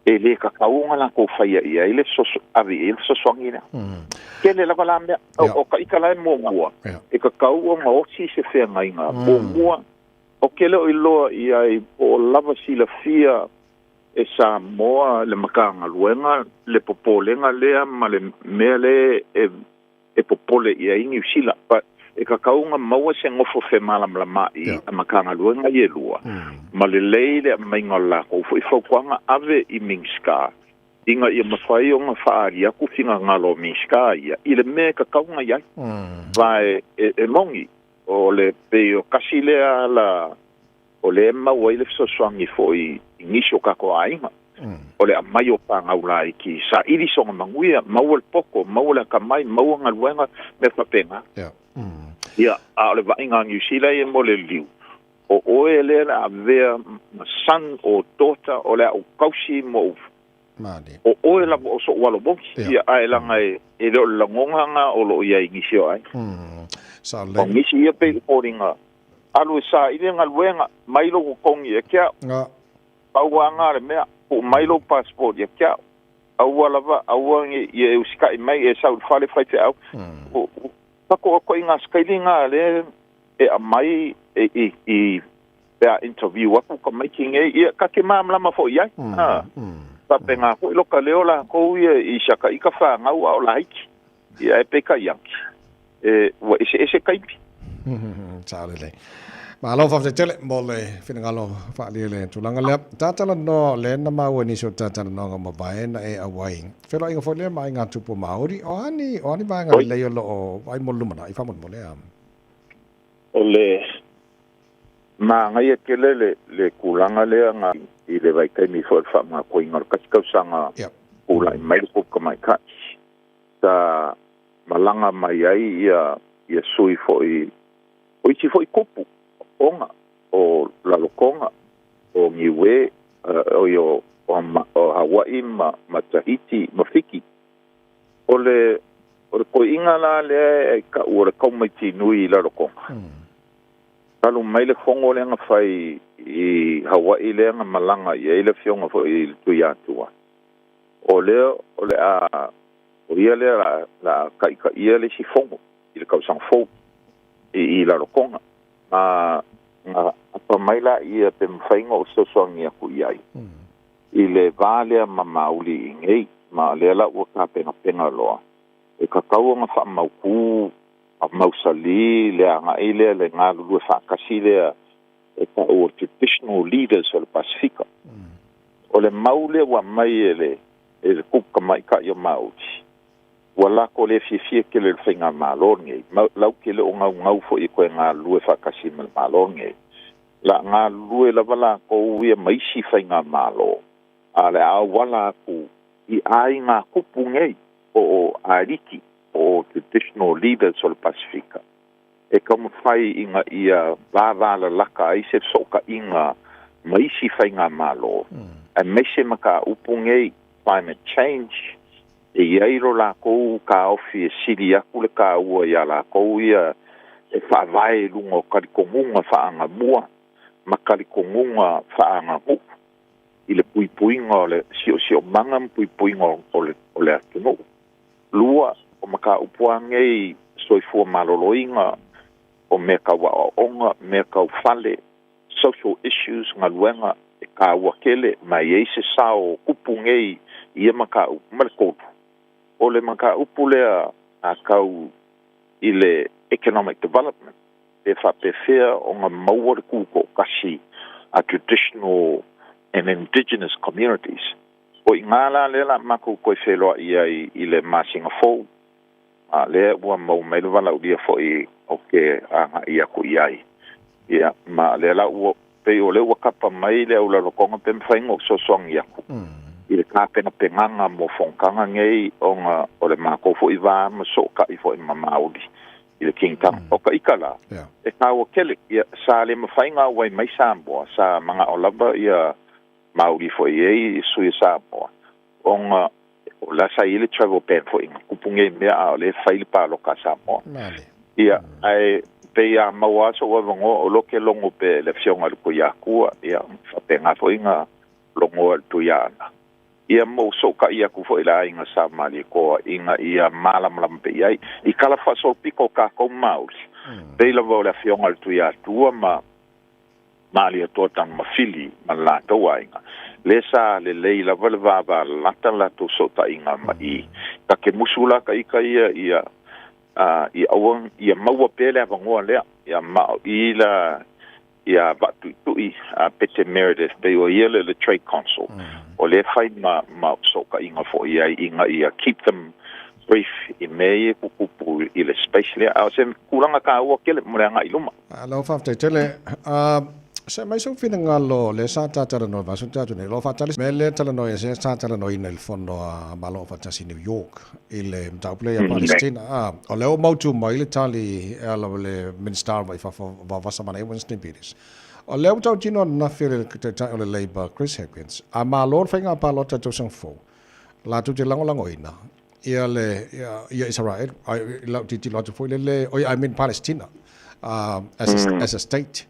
B: e lē tatau ona latou faia i ai le fesoaso ave i ai le fesoasoani lea. Tele lava la mea. O ka ita la e muamua, e tatau ona osi se feagaiga muamua. Ou te le o iloa i ai po o lava silafia e Samoa le Matagaluega le popolega lea ma le mea lea e popole i ai Niu Sila. But e tatau ona maua se nofo femalamalama'i a Matagaluega ia e lua, ma lelei le aumaiga o le latou foi fautuaga ave i Minisita ina ia mafai ona faaali atu finagalo o Minisita ia i le mea e tatau ona i ai. Aua e moni, o le pei o tasi lea ala o lea e maua ai le fesoasoani foi i nisi o tatou aiga, o le aumai o fanau laiti, saili sona manuia, maua le poto, maua le atamai, maua galuega, mea faapena. Ia, a o le vaaiga a Niu Sila ia mo le liliu, o oe lea le a avea ma son or daughter o le a ou tausi ma ou o oe lava o so'u alo moni. Ia, ae leaga e le o le lagona lena o lo o i ai i nisi o aiga. O nisi ia pei o foliga, alu e saili le galuega, mai lou totogi ia te au. Pau lava lena le mea, tuu mai lou passport ia te au. Aua lava, aua ne i e usita'i mai, e sau i le fale faifeau. Tatou ituaiga sikailiga lea e aumai i pe a interview atu tamaiti nei, ia ta te malamalama foi i ai. Faapena foi loka leo latou ia i si ata ita fanau a o laiti. Ia ae peitai ane, e ua eseese taimi.
D: Sao lelei. Malo faafetai tele mo le finagalo faaalia i le tulaga lea. Tatalanoa lea na maua i nisi o tatalanoaga ua mavae na e auai. Feiloaiga foi lea ma aiga tupu Māori. O a ni, o a ni vaega lelei o lo o vaai mo le lumanai faamolemole a?
B: O le manaia tele le, le tulaga lea na i le vaitaimi foi o le faamatuaina o le tasi tausaga pulai mai le Kupu Tamaitai. Sa malaga mai ai ia, ia sui foi o isi foi kupu o Toga, o Lalotoga, o Niue, oi o, o Hawaii ma, ma Tahiti ma Fiti. O le, o le toeaina la lea e ta'u o le taumaiti nui i Lalotoga, talu mai le fono lea na fai i Hawaii lea na malaga i ai le afioga foi i le Tuiatua, o lea o le a, o ia lea o le a taitaia le isi fono i le tausaga fou i Lalotoga. Ma na apa mai laia pe mafai ona ou fesoasoani atu i ai i le va lea ma Mauli i inei, ma o lea la ua tapenapena loa, e tatau ona faamautu ma mausali le agai lea, le galulue faatasi lea e ta'u o traditional leaders o le Pasifika. O le mau lea ua aumai e le e le Kupu Tamaitai o Mauli, ua lako le fiafia tele i le faigamalo lenei, ma lau te le o gaugau foi e toe galulue faatasi ma le Malo lenei. La galulue lava latou ia ma isi faigamalo, a o le a auala atu i aiga tupu nei po o aliki po o traditional leaders o le Pasifika e taumafai ina ia vavalalata ai se fesootaiga ma isi faigamalo, aemaise mataupu nei climate change, e i ai lo latou taofi e sili atu le taua iā latou ia e faavae i luga o talitonuga faagamua ma talitonuga faaganu'u i le puipuiga o le siosiomaga ma puipuiga o le atunuu. Lua, o mataupu lava nei soifua maloloina, o mea tau aoaoga, mea tau fale, social issues, galuega, e taua tele, ma e i ai se sao o tupu nei i ia mataupu. Ma le tolu, o le mataupu lea a tau i le economic development, pe faapefea ona maua le tutoatasi a traditional and indigenous communities. O i ina la lea o le a matou toe feiloai ai i le masina fou, a o lea ua maua mai le valaaulia foi ou te agai atu i ai. Ia, ma o lea la ua, pei o lea ua tapa mai le au Lalotoga pe mafai ona ou fesoasoani atu i le tapenapenaga mo fonotaga nei ona o le matou foi va ma soota'i foi ma Māori. i le King Tama. O ka ika la, e kāua kele, ia, sa le mawhainga wai mai Samoa, sa manga o lava ia Maori fo i ei sui Samoa. Onga, o la sa i le travel ban fo inga, kupunge mea a o le whaile pāloka Samoa. Ia, ai, pe ia maua aso ua vango o loke longo pe le fionga le kui akua, ia, whapenga fo inga longo al tui ana. Ia mo so ka ia ku fo ila inga sa mali ko inga ia malamalama pe iai i kala fa so piko ka ko mauli. Pe ila vo le fionga le tui atua ma mali atua tang mafili ma la toa inga. Le sa le lei la vale vava lata la to so ta inga ma i. Ka ke musula ka ika ia ia i awan ia maua pele a vangoa lea ia ma i la ia vatuitui a Pete Meredith pe o ia le Trade Council. O le whai ma soka inga fo ia inga ia keep them brief i me e kukupu i le space lea. A o se kulanga ka ua kele mo le anga i luma.
D: Lau whaftai tele, se mai sau finangalo le sa tātara no vasu tātu nei. Lo whatali me le tala no se sa tala no ina il fono a malo whatasi New York i le mtaupule ia Palestina. O leo mautu mai le tali e ala le minister vai whawasa mana e Winston Peters. O leo tau tino na while te tai o le Labour Chris Hipkins. A malo whainga palota tau sang fō. La tu te lango ina. Ia le ia Israel ai lau titi lotu foi le I mean Palestina as a state.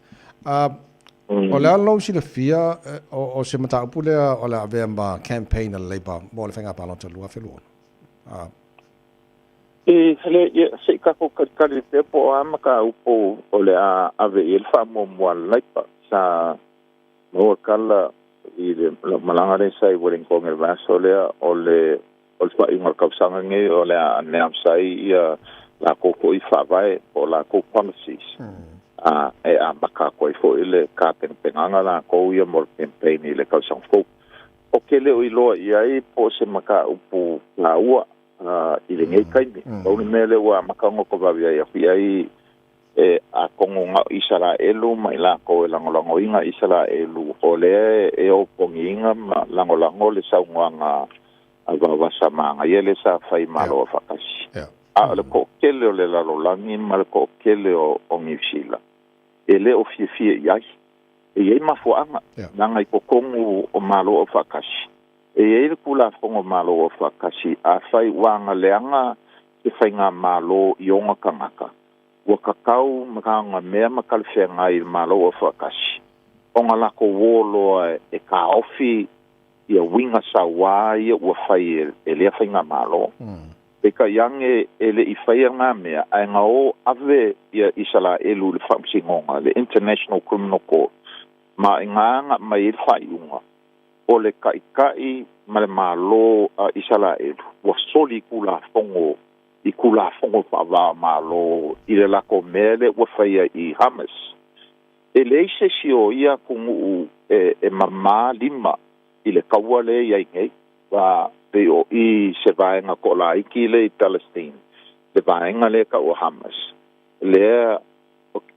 D: O lea lau si le fia o se mataupu lea o le avea ma campaign a le Labour mo le whainga palota lua wheluono.
B: E hele ia se ka ko kari te po a maka upo o le a ave i le wha mo Labour sa mo kala i le malanga le sai Wellington e vaso lea o le o le whainga kausanga nge o le a announce ai ia la koko i whavae o la ko policies. E a maka koe fo i le ka penganga la ko ia mo le campaign i le kausanga fo. O ke leo i loa i ai po se maka upu la ua i le ngei kaimi. O le mea le ua maka ngoko wawi ai afi ai e a kongo ngā Israelu ma i la ko e langolango inga Israelu o le e o pongi inga ma langolango le saungoanga a wawasa maanga ia le sa whai malo a whakasi. A o le ko kele o le lalolangi ma le ko kele o Niu Sila. E le o fia i ai. E iei mafuanga nanga i kokongu o malo o whakasi. E iei le kula whongo malo o whakasi a whai wanga leanga te whai ngā malo i onga kangaka. Ua kakau makanga mea makalewhea ngai i malo o whakasi. Onga lako wōloa e ka ofi ia winga sa wā ia ua whai e lea whai ngā malo. Peka iange e le i whai ngā mea, a ngā o ave ia Israelu le whamsingonga, le International Criminal Court, ma i ngā anga mai i whai unga, o le kaikai ma le malo a Israelu, ua soli kula whongo, i kula whongo whaawaa malo, i le lako mea le ua whaia i Hamas. E le ise si o ia kungu e mamā lima i le kaua le iai ngei, wa pe o i se vaenga ko la iki le i Palestine, le vaenga le ka o Hamas, lea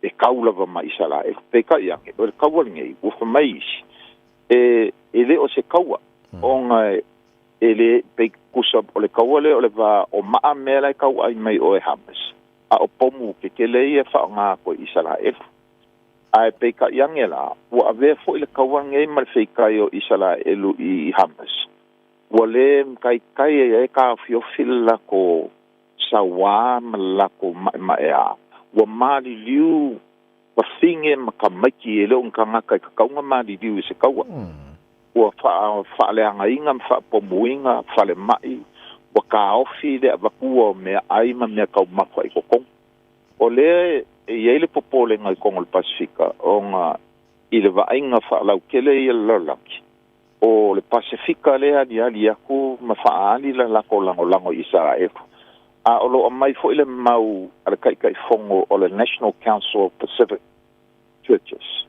B: e kaulava ma Israel, pe ka iange, o le kaua ngei, ua whamai isi, e le o se kaua, onga e le pe kusa o le kaua le o le va o maa mea lai kau ai mai o e Hamas, a o pomu ke ke le ia whaonga ko Israel. Ai pe ka iange la, ua avea fo i le kaua ngei ma le whikai o Israelu i Hamas. Ua le kai kai e ka fiofili la ko sawā ma la ko maemaea. Ua mali liu wa finge ma ka maiki e leo nganga i ka kaunga mali liu i se kaua. Ua whaaleanga inga, whaapomuinga, whale mai, ua ka ofi le avakua o mea ai ma mea kau mafua i kokong. O lea e iei le popolenga i Kongo le Pasifika, o ngā i le vaaiga faalaukele ia le lalolagi. O le Pasifika lea ali ali aku ma faaali la lako lagolago i Israelu. A o loo mai foʻi le mau a le kaikaifogo o le National Council of Pacific Churches.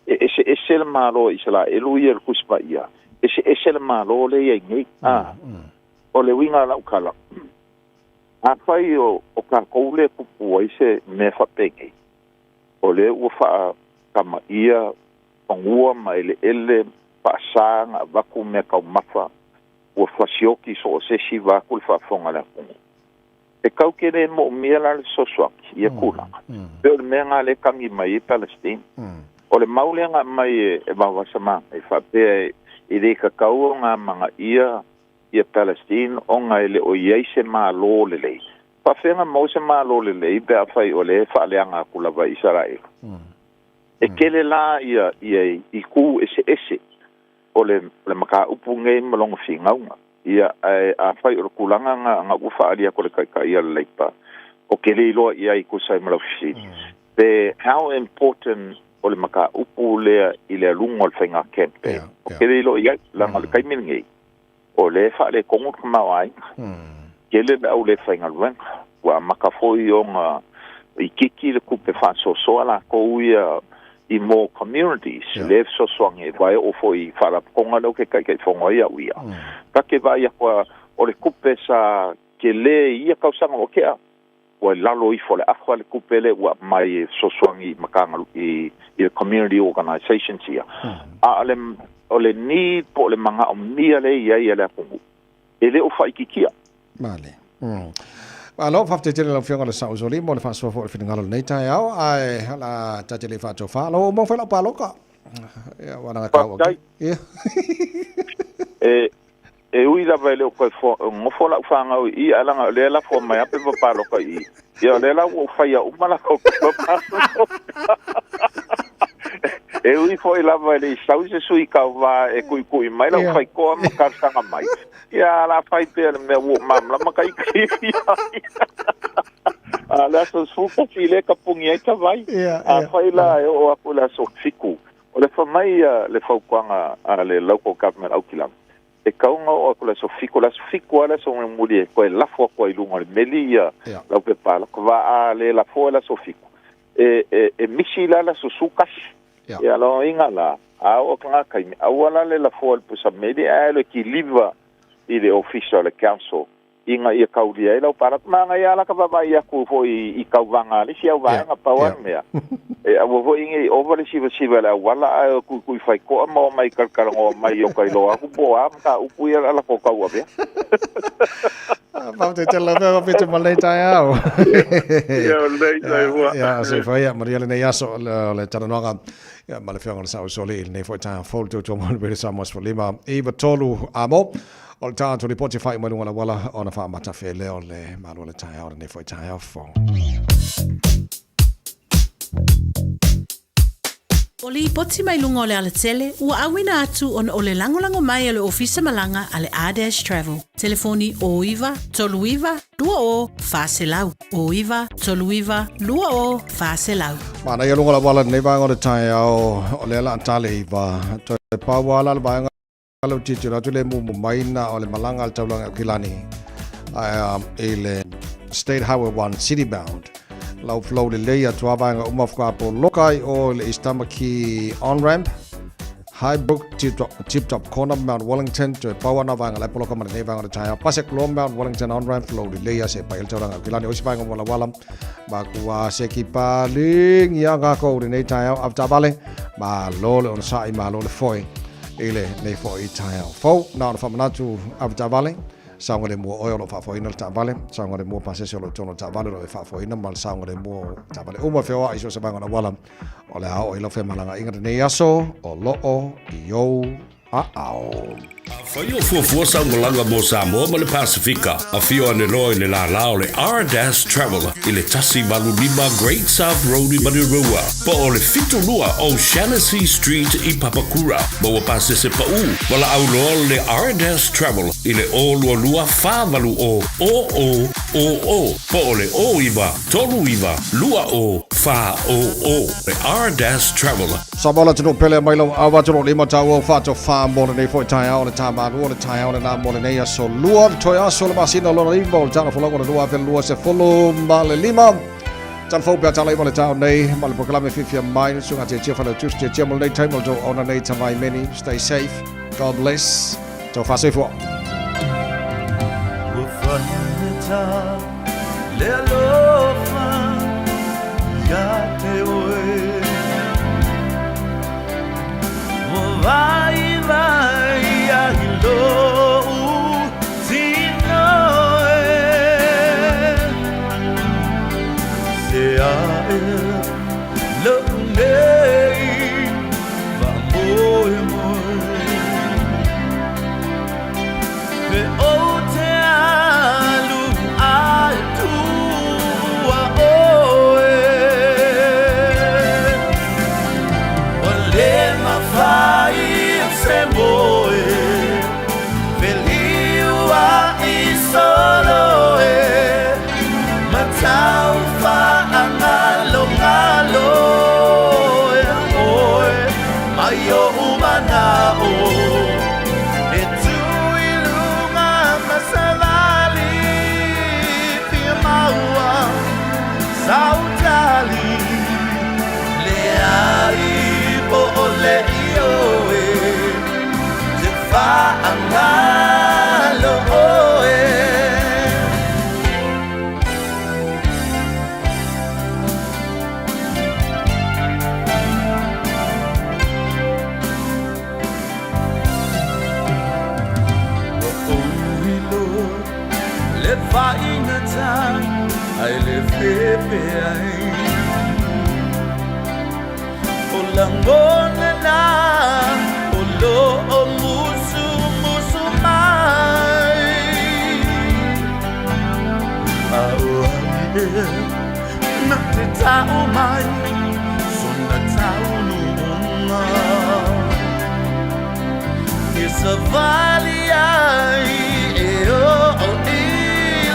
B: E ese ese le malo o Israelu ia le kusipaia. Ese ese le malo le ia i nei. A o le uiga lau kala. A fai o kākou le pupu ai se mea faapegei. O le ua faakamaia pagua ma eleele paasāga avaku mea kaumafa ua fasioki so o sesi vaku le faafofoga le atunuu. E kau ke le moomia la le fesoasoani i ia tulaga. Pei o le mea lena lea e kagi mai ai Palestine. O le mau lea na aumai e Vaovasa Magai faapea e le tatau ona amanaia ia Palestine ona e le o i ai se Malo lelei. Faafefea ona maua se Malo lelei pe afai o lea e faaleaga atu lava e Isaraelu? E tele la ia ia itu eseese o le o le mataupu nei ma lona finauga. Ia, ae afai o le tulaga na na ua faaalia atu e le Taitai a le Leipa, ou te le iloa i ai e tusa ai ma lau fesili, pe how important o le mataupu lea i le aluga o le faiga campaign. Ou te le iloa i ai, leaga o le taimi lenei, o lea e faaletonu le tamaoaiga. Tele le au le faigaluega. Ua amata foi ona itiiti le tupe faasoasoa latou ia i more communities lea e fesoasoani ai, aua e oo foi i faalapotopotoga lea ou te taitaifono ai au ia. Ta te vaai atu lava o le tupe sa tele i ia tausaga ua tea, ua i lalo ifo o le afa le tupe lea ua aumai e fesoasoani i Matagalu i le community organizations ia. A o le o le need po o le manaomia lea e i ai a le atunuu, e le o faaitiitia.
D: Male. Malo, faafetai tele lau Afioga i le Sao Zoli mo le faasoa foi o le finagalo i lenei taeao, ae o le a ta te le i faatofa. Lau uma fai lau paloka. Ia, ua naga tau.
B: Faafetai.
D: Ia.
B: E, e ui lava e le o toe nofo lau fanau i i, ae leaga o lea e lafo mai lava pepa paloka i i. Ia, o lea la ua ou faia uma latou pepa paloka. E ui foi lava e le i sau se sui tauva e tuitui mai lau faitoa ma talosaga mai, ia, a o le a fai pea le mea ua ou malamalama ta ita i ai. A o le aso 11 lea e tapuni ai ta vai. Afai la e oo atu i le aso 7, o le fai mai le fautuaga a le local government Aukilama, e tatau ona oo atu i le aso 7, o le aso 7 lava le aso mulimuli e toe lafo atu ai i luga o le meli ia lau pepa paloka. A le lafoa i le aso 7, e misi la le aso 11. Ia lona uiga la, a oo atu i lena taimi, aua la le lafoa i le pusa meli, ae alu e kiliva i le ofisa o le council ina ia taulia ai lau palota. Manaia lava la ka vaavaai atu foi i tauvaga a le isi au vaega, pau lava le mea, e aua foi ne i ova le sivasiva i le auala ae o tuitui faitoa ma omai talatalanoa mai i o ka iloa atu po o a mataupu ia o le a latou tauavea.
D: Faafetai tele lau Afioga Peter mo lenei taeao.
B: Ia, o lenei taeao.
D: Ia, se i fai ia, manuia lenei aso o le talanoaga ia, ma le Afioga i le Sao Soli i lenei foi taeao fou le tautua mo le Radio Samoa 15 9 3 amo. O le tatou lipoti faaiu mai luga o le auala ona faamatafe lea o le malu o le taeao lenei foi taeao fou.
F: O lipoti mai luga o le alatele ua auina atu ona o le lagolago mai a le Ofisa Malaga a le R-Dash Travel. Telefoni 09 39 20 400, 09 39 20 400.
D: Manaia luga o le auala lenei vaega o le taeao o lea la tale iva toe pau ala le vaega Lau tilotilo atu le mumu mai na o le malaga a le taulaga i Aukilani i le State Highway 1 City Bound. Lau flow lelei atu a vaega uma faatoa poloka ai o i le East Tamaki on-ramp, Highbrook, Tip Top Corner, Mount Wellington, toe pau ana vaega la e poloka ma lenei vaega o le taeao. Pasek loa Mount Wellington on-ramp, flow lelei a se pai le taulaga i Aukilani. O isi vaega o Walawala, ma kua se ki paling ia kākou lenei taeao avetaavale, malo le onosai, malo le foe. I lenei foi taeao fou, na ona faamanatu avetaavale, saogalemu o oe o lo o faafoeina le taavale, saogalemu o pasese o lo o i totonu o le taavale o lo o e faafoeina ma le saogalemu o taavale uma e feoai i so o se vaega o le auala o le a oo i lau femalagaaiga lenei aso o lo o i ou aao.
E: Afai o fuafua sau malaga mo Samoa ma le Pasefika, afio ane loa i le lālā o le R-Dash Travel i le 185 Great South Road i Manurewa, po o le 72 O'Shannessy Street i Papakura. Maua pasese paʻū, valaau loa le R-Dash Travel i le 022 480 0000 po o le 09 39 20 400. Le R-Dash Travel.
D: Samoa le atunuu pele mai lau ava atu lou lima taua faatofa mo lenei foi taeao le tamalua o le taeao lena mo lenei aso lua le toe aso le masina lona iva o le tala folauga o le 2025. Tala fou pea tala iva le taeao nei ma le polokalame fiafia mai le susuga Tiatia Failautusi Tiatia mo lenei taimi o le tou auauna nei Tavai Meni. Stay safe. God bless. Tau faasoifua.
A: Ua faigata le alofa ia te oe Ua vaivai ai lou tino e. Lea e lo'u nei fa'amoemoe Pe ou te alu ae tuua oe Ua lē mafai o se moe Feliua'i solo e Ma tau fa'agalogalo ia oe Mai o'u mana'o E tu i luga ma savali Fia maua sau tali Leai po o le ioe Te fa'agalo oe. Ua ou iloa le faigata ae le fepeai O lagona na o loo musumusu mai A o ai ea na te ta'u mai sona taunuuga E savali ai e oo i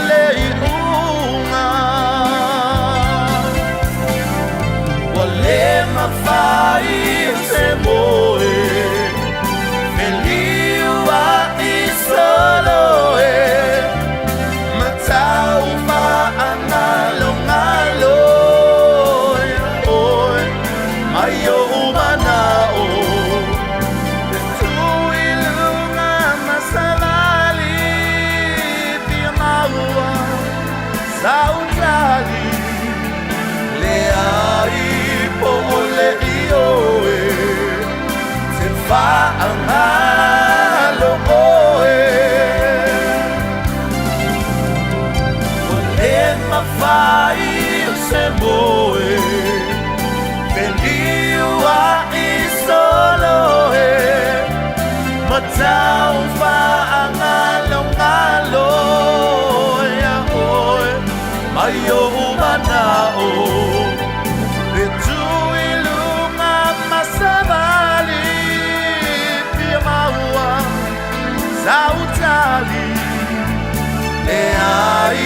A: le i'uga Ua lē mafai o se moe Feliua'i solo e Ma tau fa'agalogalo ia oe Mai o'u mana'o E tu i luga ma savali Fia maua sau tali Leai po o le ioe Te fa'agalo oe Ua lē mafai o se moe Feliua'i solo e Ma tau fa'agalogalo ia oe Mai o'u mana'o E tu i luga ma savali Fia maua sau tali Leai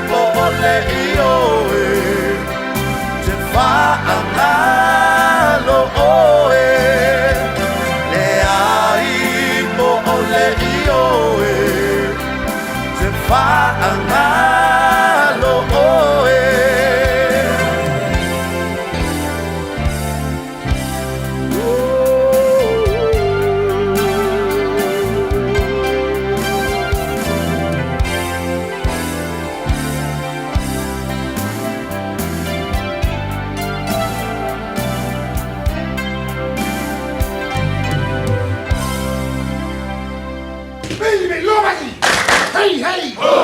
A: po o le ioe Te fa'agalo oe Leai po o le ioe Te fa'agalo oe.
G: Hey, hey! Ho!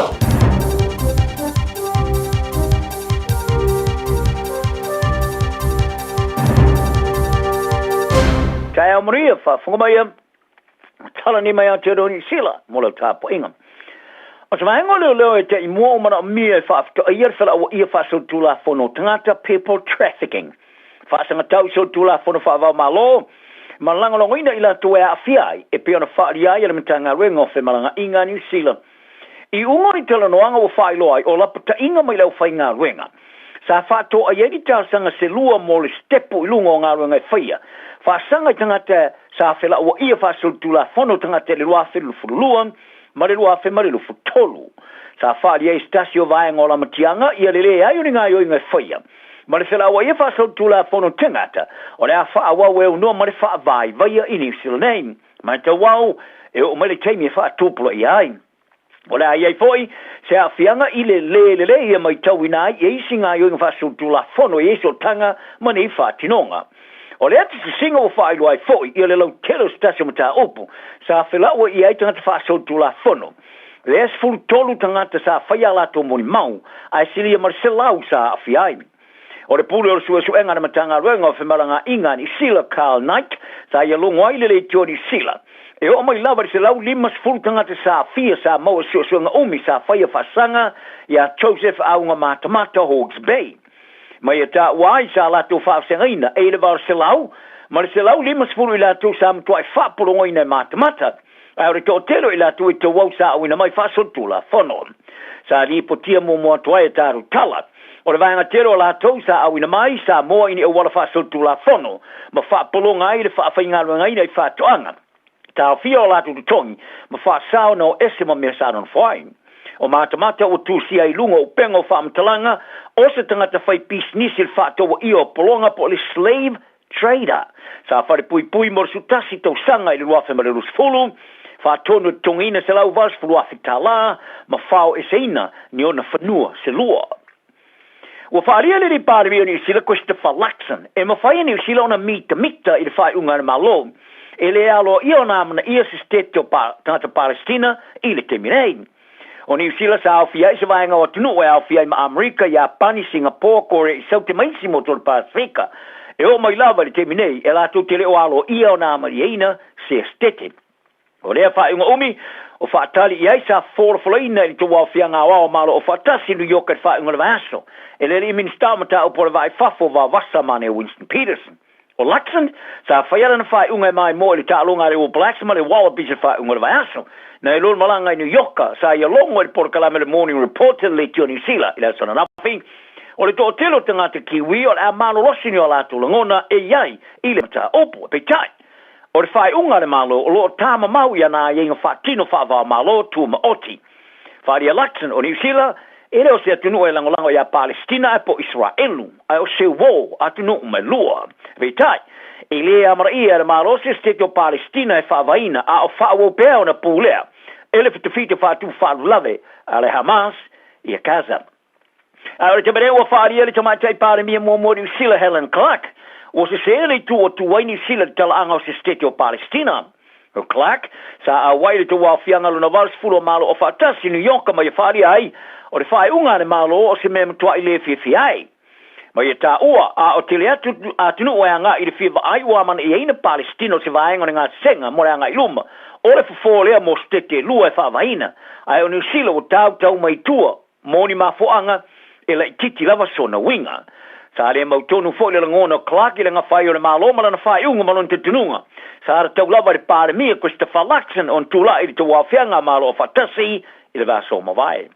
T: Taeao manuia, faafofoga mai a tala nei mai Aotearoa Niu Sila mo lau tapuaiga. O se vaega o leoleo e te i mua o manaomia e faafetoaia le felauaia faasolitulafono o tagata, people trafficking, faasagatau i solitulafono faava-o-Malo, ma lagolagoina i latou e aafia ai e pei ona faaalia ai e le Matagaluega o Femalagaaiga a Niu Sila. I uga o ni talanoaga ua faailoa ai o lapataiga mai le aufaigaluega sa faatoai ai ni talosaga se lua mo le sitepu i luga o galuega e faia faasaga i tagata sa felauaia faasolitulafono tagata i le 2022 ma le 2023. Sa faaalia ai se tasi o vaega o lamatiaga ia le leai o ni gaoioiga e faia ma le felauaia faasolitulafono tagata o le a faaauau e aunoa ma le faavaivaia i Niu Sila nei. Matau au e oo mai le taimi e faatupulaia ai. O le a i ai foi se aafiaga i le lē lelei e maitauina ai e isi gaoioiga faasolitulafono i isi otaga ma nei faatinoga. O le atisisiga ua faailoa ai foi ia le lautele o se tasi o mataupu sa felauai ai tagata faasolitulafono, lea 13 tagata sa faia a latou molimau ae silia ma le 100 sa aafia ai. O le Pule o le Suesuega a le Matagaluega o Femalagaaiga a Niu Sila, Carl Knight, sa ia logo ai le Leitio a Niu Sila. E oo mai lava i le 150 tagata sa aafia sa maua i suesuega umi sa faia faasaga iā Joseph Auga Matamata, Hawke's Bay. Mai e taua ai sa latou faafeagaiga e i le 800 ma le 150 i latou sa matuai faapologoina e matamata, ae o le toatele o i latou e tauau sa auina mai faasolitulafono. Sa lipotia muamua atu ai e tatou tala, o le vaega tele o latou sa auina mai Samoa i ni auala faasolitulafono ma faapologa ai le faafaigaluegaina i faatoaga, taofia o latou totogi ma faasao na o ese ma mea sa nonofo ai. O matamata ua tusia i luga o upega o faamatalaga o se tagata fai pisinisi i le faatauaia o pologa po o le slave trader sa falepuipui mo le 11 tausaga i le 2020, faatonu e totogiina $180,000 ma faoeseina ni ona fanua se lua. Ua faaalia le Alii Palemia o Niu Sila, Christopher Luxon, e mafai e Niu Sila ona mitamita i le faaiuga a le Malo e le aloaia ona amanaia se setete o tagata Palestina i le taimi nei. O Niu Sila sa aofia ai se vaega o atunuu e aofia ai ma Amerika, Iapani, Singapore, Korea i Saute ma isi motu o le Pasefika. E oo mai lava i le taimi nei, e latou te le o aloaia ona amalieina se setete. O lea faaiuga umi, o faatali i ai sa folafolaina i le tauaofiaga aoao Malo Aufaatasi i New York i le faaiuga o le vaiaso e le alii Minisita o Mataupu o le Vaa i Fafo Vavasa Mane Winston Peterson. O Luxon, sa faia lana faaiuga e maimoa i le taaloga a le All Blacks ma le Wallabies i le faaiuga o le vaiaso. Na i lona malaga i New York, sa ia logo i le polokalame o le Morning Report i le Leitio Niu Sila i le aso ananafi. O le toatele o tagata Kiwi o le a malolosi ni o latou lagona e i ai i le mataupu. Peitai, O le faaiuga a le Malo o lo o tāmamau i ana aiaiga faatino faava-o-Malo tumaoti. Faaalia Luxon o Niu Sila, e le o se atunuu e lagolago iā Palesitina ae po o Iseraelu, ae o se uō atunuu ma e lua. Peitai, e le amanaia e le Malo se setete o Palesitina e faavaina a o faaauau pea ona pulea e le fitafita faatupu faalulave a le Hamas ia Gaza. A o le taimi nei ua faaalia le Tamaitai Palemia muamua o Niu Sila Helen Clark, ua sese le itu ua tu ai Niu Sila i le talaaga o se setete o Palestina. O Clark, sa auai i le tauaofiaga lona 80 o Malo Aufaatasi i New York ma ia faaalia ai, o le faaiuga a le Malo o se mea e matuai le fiafia ai. Ma ia taua, a o tele atu atunuu e agai i le fia vaai ua amanaiaina Palestina o se vaega o le gasesega mo le agai i luma, o le fofo lea mo setete e lua e faavaina, ae o Niu Sila ua tautau mai i tua. Mo ni mafuaaga, e laitiiti lava sona uiga. Sa le mautonu foi le lagona o Clark i le gafa ai o le Malo ma lana faaiuga ma lona talitonuga. Sa tatau lava i le Palemia Christopher Luxon ona tulai i le tauaofiaga a Malo Aufaatasi i le vaiaso mavae.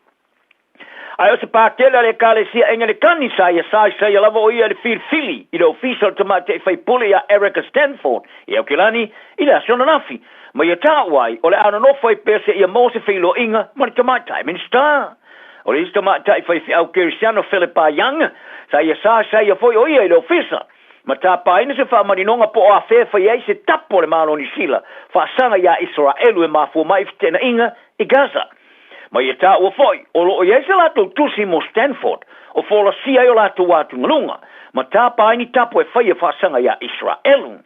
T: Ae o se patele a le Ekalesia Engelikani sa ia saisaia lava o ia i le filifili i le ofisa o le tamaitai faipule ia Erica Stanford i Aukilani i le aso ananafi. Ma ia taua ai, o le a nonofo ai pea seia maua se feiloaiga ma le tamaitai Minisita. O le isi tamaitai faifeau Kerisiano Philippa Young, sa ia sasaia foi o ia i le ofisa, ma tapaina se faamaninoga po o afea e fai ai se tapu a le Malo o Niu Sila faasaga iā Isaraelu e mafua mai i feteenaiga i Gaza. Ma ia taua foi, o lo o i ai se latou tusi mo Stanford o folasia ai o latou atugaluga, ma tapa ai ni tapu e faia faasaga iā Isaraelu.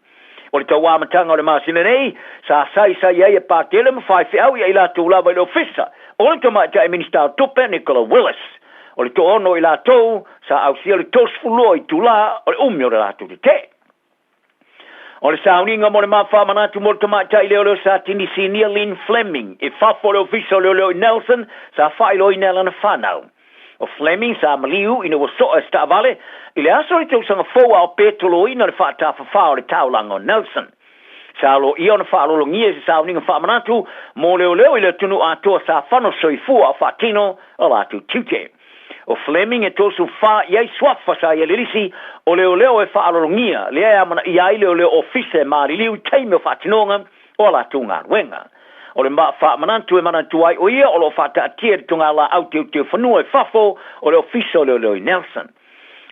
T: O le tau amataga o le masina nei, sa saisai ai e Patele ma faifeau ia i latou lava i le ofisa o le tamaitai Minisita o Tupe Nicola Willis. O le toaono o i latou, sa ausia le 32 itulā o le umi o le latou tetee. O le sauniga mo le mafaamanatu mo le tamaitai leoleo sa tini sinia Lynn Fleming i fafo o le ofisa o leoleo i Nelson sa faailoaina e lana fanau. O Fleming sa maliu ina ua soa e se taavale i le aso o le tausaga fou a o petoloina le faatafafā o le taulaga o Nelson. Sa aloaia ona faalologia i se sauniga faamanatu mo leoleo i le atunuu atoa sa fano soifua a o faatino o latou tiute. O Fleming e 34 i ai suafa sa ia le lisi o leoleo e faalologia lea e amanaia ai leoleo ofisa e maliliu i taimi o faatinoga o a latou galuega. O le faamanatu e manatua ai o ia o lo o faataatia i le togalaau teuteufanua i fafo o le Ofisa o Leoleo i Nelson.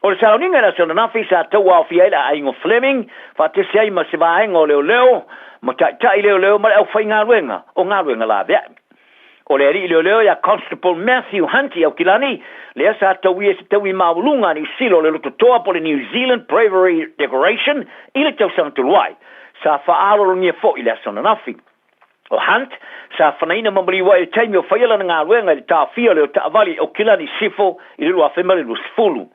T: O le sauniga i le aso ananafi sa tauaofia ai le aaiga o Fleming faatasi ai ma se vaega o leoleo ma taitai leoleo ma le aufaigaluega o galuega laveai. O le alii leoleo ia Constable Matthew Hunt i Aukilani, lea sa tauia i se taui maualuga a Niu Sila o le Lototoa po o le New Zealand Bravery Decoration i le tausaga talu ai. Sa faalologia foi i le aso ananafi. O Hunt, sa fanaina ma maliu ai i le taimi o faia lana galuega i le taofia o leo taavale i Aukilani i Sifo i le 2020.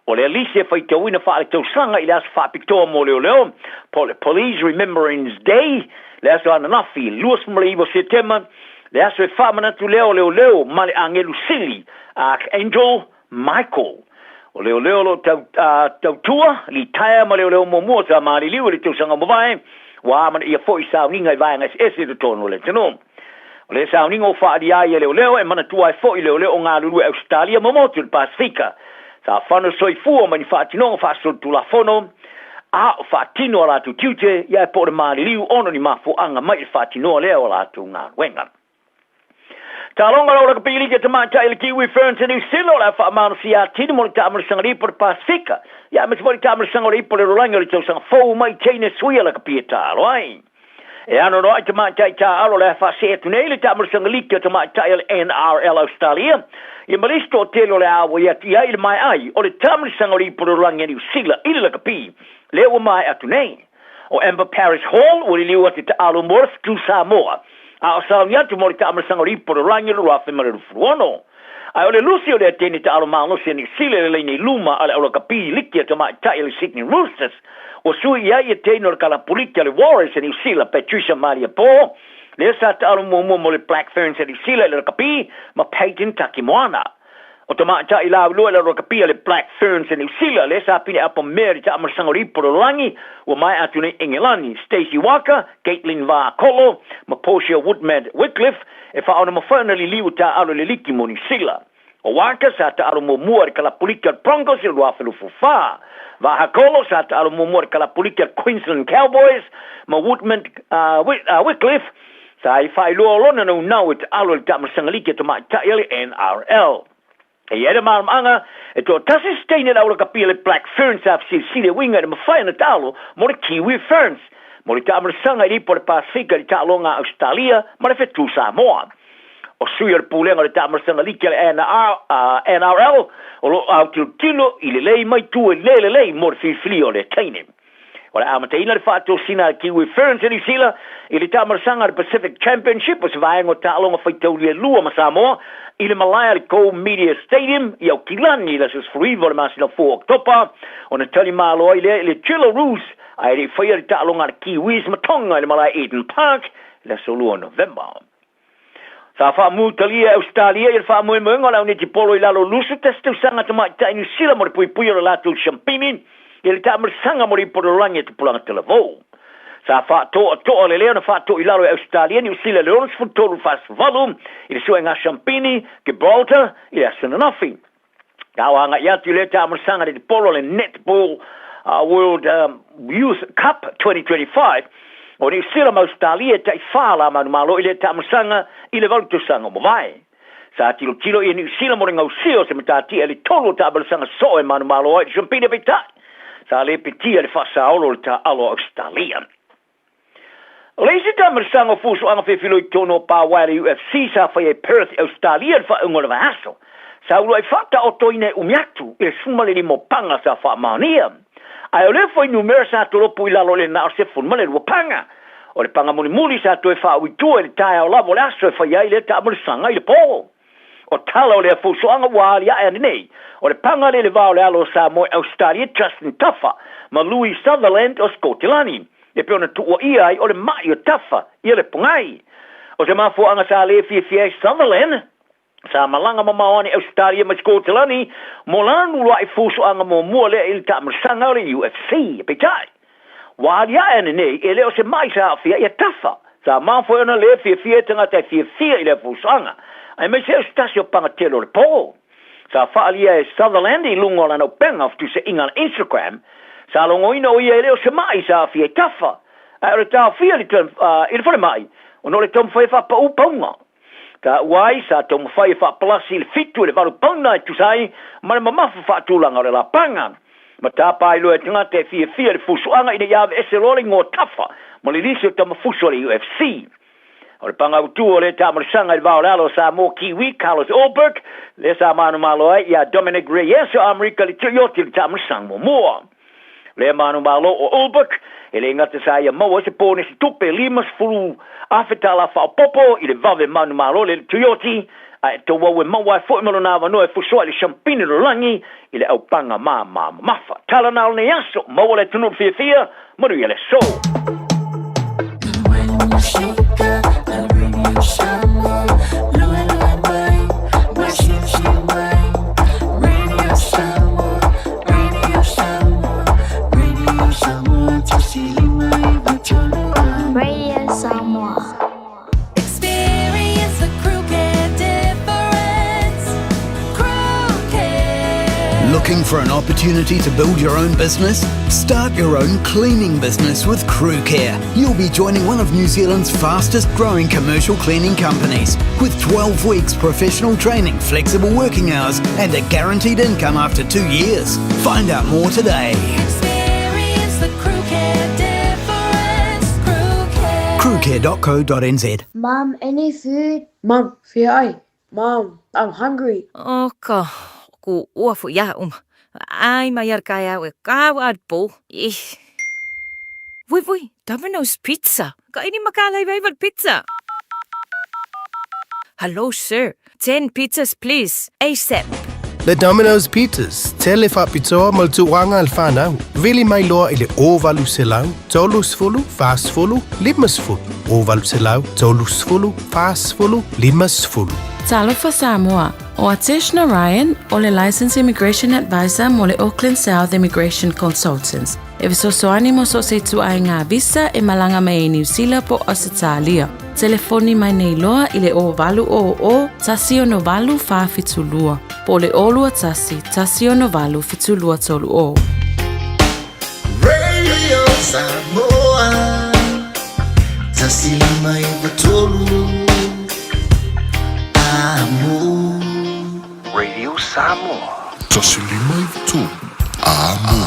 T: O lea lisi e faitauina faaletausaga i le aso faapitoa mo leoleo, po o le Police Remembrance Day, le aso ananafi, 29 o Setema, le aso e faamanatu lea o leoleo ma le agelu sili, Archangel Michael. O leoleo o lo o tau, tautua, litaea ma leoleo muamua sa maliliu i le tausaga ua mavae, ua amanaia foi i sauniga i vaega eseese i totonu o le atunuu. O lea sauniga ua faaalia ai e leoleo e manatua ai foi leoleo o galulue Ausetalia ma motu i le Pasefika sa fano soifua mai ni faatinoga faasolitulafono a o faatino a latou tiute ia po o le maliliu ona o ni mafuaaga mai i le faatinoa lea o a latou galuega. Taaloga lau lakapi liki a tamaitai le Kiwi Ferns i Niu Sila o le a faamalosia atili mo le taamalosaga le ipo o le Pasefika ia aemaise foi le taamalosaga o le ipo o le lalolagi o le tausaga fou mai China suia lakapi e taalo ai. E anoanoai tamaitai taaalo o le a faasee atu nei le taamalosaga liki a tamaitai a le NRL Australia ia ma le isi toatele o le a auai atu i ai i le maea ai o le taamalosaga o le ipo o le lalolagi a Niu Sila i le lakapi lea ua maea atu nei. O Amber Paris Hall ua liliu atu i taaalo mo le Fetu Samoa, a o sauni atu mo le taamalosaga o le ipo o le lalolagi o le 2026. Ae o le lusi o le Atene taalo malosi a Niu Sila i le laina i luma a le aulakapi liki a tamaitai a le Sydney Roosters, ua sui i ai Atene o le kalapuliki a le Warriors a Niu Sila, Patricia Malia Po, lea sa taalo muamua mo le Black Ferns a Niu Sila i le lakapi, ma Peyton Takimoana. O tamaitai laulua i le lakapi a le Black Ferns a Niu Sila, lea sa pine apo mea i le taamalosaga o le ipo o le lalolagi, ua maea atu nei Engelani, Stacey Waaka, Caitlin Vaakolo ma Portia Woodman Wickliffe, e faaonamafai ona liliu taaalo i le liki mo Niu Sila. O Waaka sa taaalo muamua i le kalapuliki a le Broncos i le 2024. Vaakolo sa taaalo muamua i le kalapuliki a le Queensland Cowboys ma Woodman Wickliffe sa i faailoa o lona naunau e taaalo i le taamalosaga liki a tamaitai a le NRL. E i ai le malamaanga, e toatasi se teine le aulakapi a le Black Ferns sa fesilisili e uiga i le mafai ona taalo mo le Kiwi Ferns mo le taamalosaga i le ipo a le Pasefika i le taaloga a Ausetalia ma le Fetu Samoa. O sui o le pulega o le taamalosaga liki a le NRL o lo o autilotilo i lelei mai tua i le lelei mo le filifilia o lea teine. O le amataina le faatosina a le Kiwi Ferns i Niu Sila i le taamalosaga a le Pacific Championship o se vaega o taaloga faitaulia lua ma Samoa i le malae a le Go Media Stadium i Aukilani i le aso 19 o le masina fou o Oketopa ona tali malo ai lea i le Jillaroos ae le i faia le taaloga a le Kiwis ma Tonga i le malae Eden Park i le aso 2 o Novema. Sa faamutalia e Ausetalia i le faamoemoega o le aunetipolo i lalo o 21 tausaga tamaitai Niu Sila mo le puipuia o le latou siampini i le taamalosaga mo le ipu o le lalolagi a tupulaga talavou. Sa faatoatoa le lea ona faatoo i lalo e Ausetalia Niu Sila i le 63 48 i le suega siampini Gibraltar i le aso ananafi. Ka o agai atu i lea taamalosaga netipolo le Netball World Youth Cup 2025 o Niu Sila ma Ausetalia e taifa la manumalo i lea taamalosaga i le valu tausaga ua mavae. Sa tilotilo ia Niu Sila mo le gausia o se matatia i le tolu o taamalosaga soo e manumalo ai i le siampini peitai sa le petia le faasaolo o le taaalo a Ausetalia. O le isi taamalosaga o fuafuaga filofilo i totonu o pa uaea le UFC sa faia i Perth i Ausetalia i le faaiuga o le vaiaso, sa uluai faataotoina e umi atu i le 15 o paga sa faamaonia. Ae o lea fuainumera sa tolopo i lalo i le na o le 12 paga. O le paga mulimuli sa toe faauitua i le taeao lava o le aso e faia ai lea taamalosaga i le po. O tala o lea fuafuaga ua aliae ane nei, o le paga lea i le va o le alo o Samoa i Ausetalia Justin Tafa ma Louis Sutherland o Sikotelani, e pei ona tuuaia ai o le ma'i o Tafa ia le pogai. O se mafuaaga sa le fiafia ai Sutherland, sa malaga mamao ane i Ausetalia mai Sikotelani mo lana uluai fuafuaga muamua lea i le taamalosaga o le UFC. Peitai, ua aliae ane nei, e le o se ma'i sa aafia ia Tafa. Sa mafua ai ona le fiafia e tagata e fiafia i lea fuafuaga, aemaise o se tasi o paga tele o le po. Sa faaalia e Sutherland i luga o lana upega o fetuseaiga a le Instagram, sa logoina o ia e le o se ma'i sa aafia i Tafa, ae o le taofia i le falemai ona o le taumafai e faapaū pauga. Taua ai, sa taumafai e faapalasi i le 7 i le 8 pauna e tusa ai ma le mamafa faatulaga o le lapaga. Ma tapa ai loa e tagata e fiafia i le fusuaga ina ia aveese loa le igoa Tafa ma le lisi o tamafuso a le UFC. O le paga autu o lea taamalosaga i le va o le alo o Samoa Kiwi, Carlos Ulberg, lea sa manumalo ai ia Dominic Reyes o Amerika i le Tuioti i le taamalosaga muamua. Lea manumalo o Ulberg, e le gata sa ia maua ai se ponesi tupe $50,000 faaopoopo i le vave manumalo lea i le Tuioti, Ae tauau e maua ai foi ma lona avanoa e fusoa i le siampini o le lagi i le aupaga māmā mamafa. Tala na o lenei aso, maua le atunuu i le fiafia, manuia le aso.
H: Radio Samoa.
A: Experience the crew care difference. Crew care.
G: Looking for an opportunity to build your own business? Start your own cleaning business with Crew Care. You'll be joining one of New Zealand's fastest growing commercial cleaning companies with 12 weeks professional training, flexible working hours, and a guaranteed income after two years. Find out more today.
A: Experience the crew care difference. Crew care.
G: Crewcare.co.nz
H: Mom, any food?
P: Mom, fia ai. Mom, I'm hungry.
Q: O ka, ku ua fu ia uma. Ai mai ar kai au e kau ar po. Ih. Vui vui, Domino's Pizza. Ka ini makala i pizza. Hello sir, 10 pizzas please, ASAP.
W: Le Domino's Pizzas, tele faapitoa ma le tauaga a le fanau. Vili mai loa i le 0800 30 40 50. 0800 30 40 50.
F: Talofa Samoa, ʻO Atesh Narayan, o le Licensed Immigration Advisor mo le Auckland South Immigration Consultants. E fesoasoani mo so o se ituaiga visa e malaga mai ai Niu Sila po o Ausetalia. Telefoni mai nei loa i le 0800 168 472 po o le 021 168 7230.
U: Radio Samoa 159 Amo
O: Radio Samoa.
M: 153 Amo.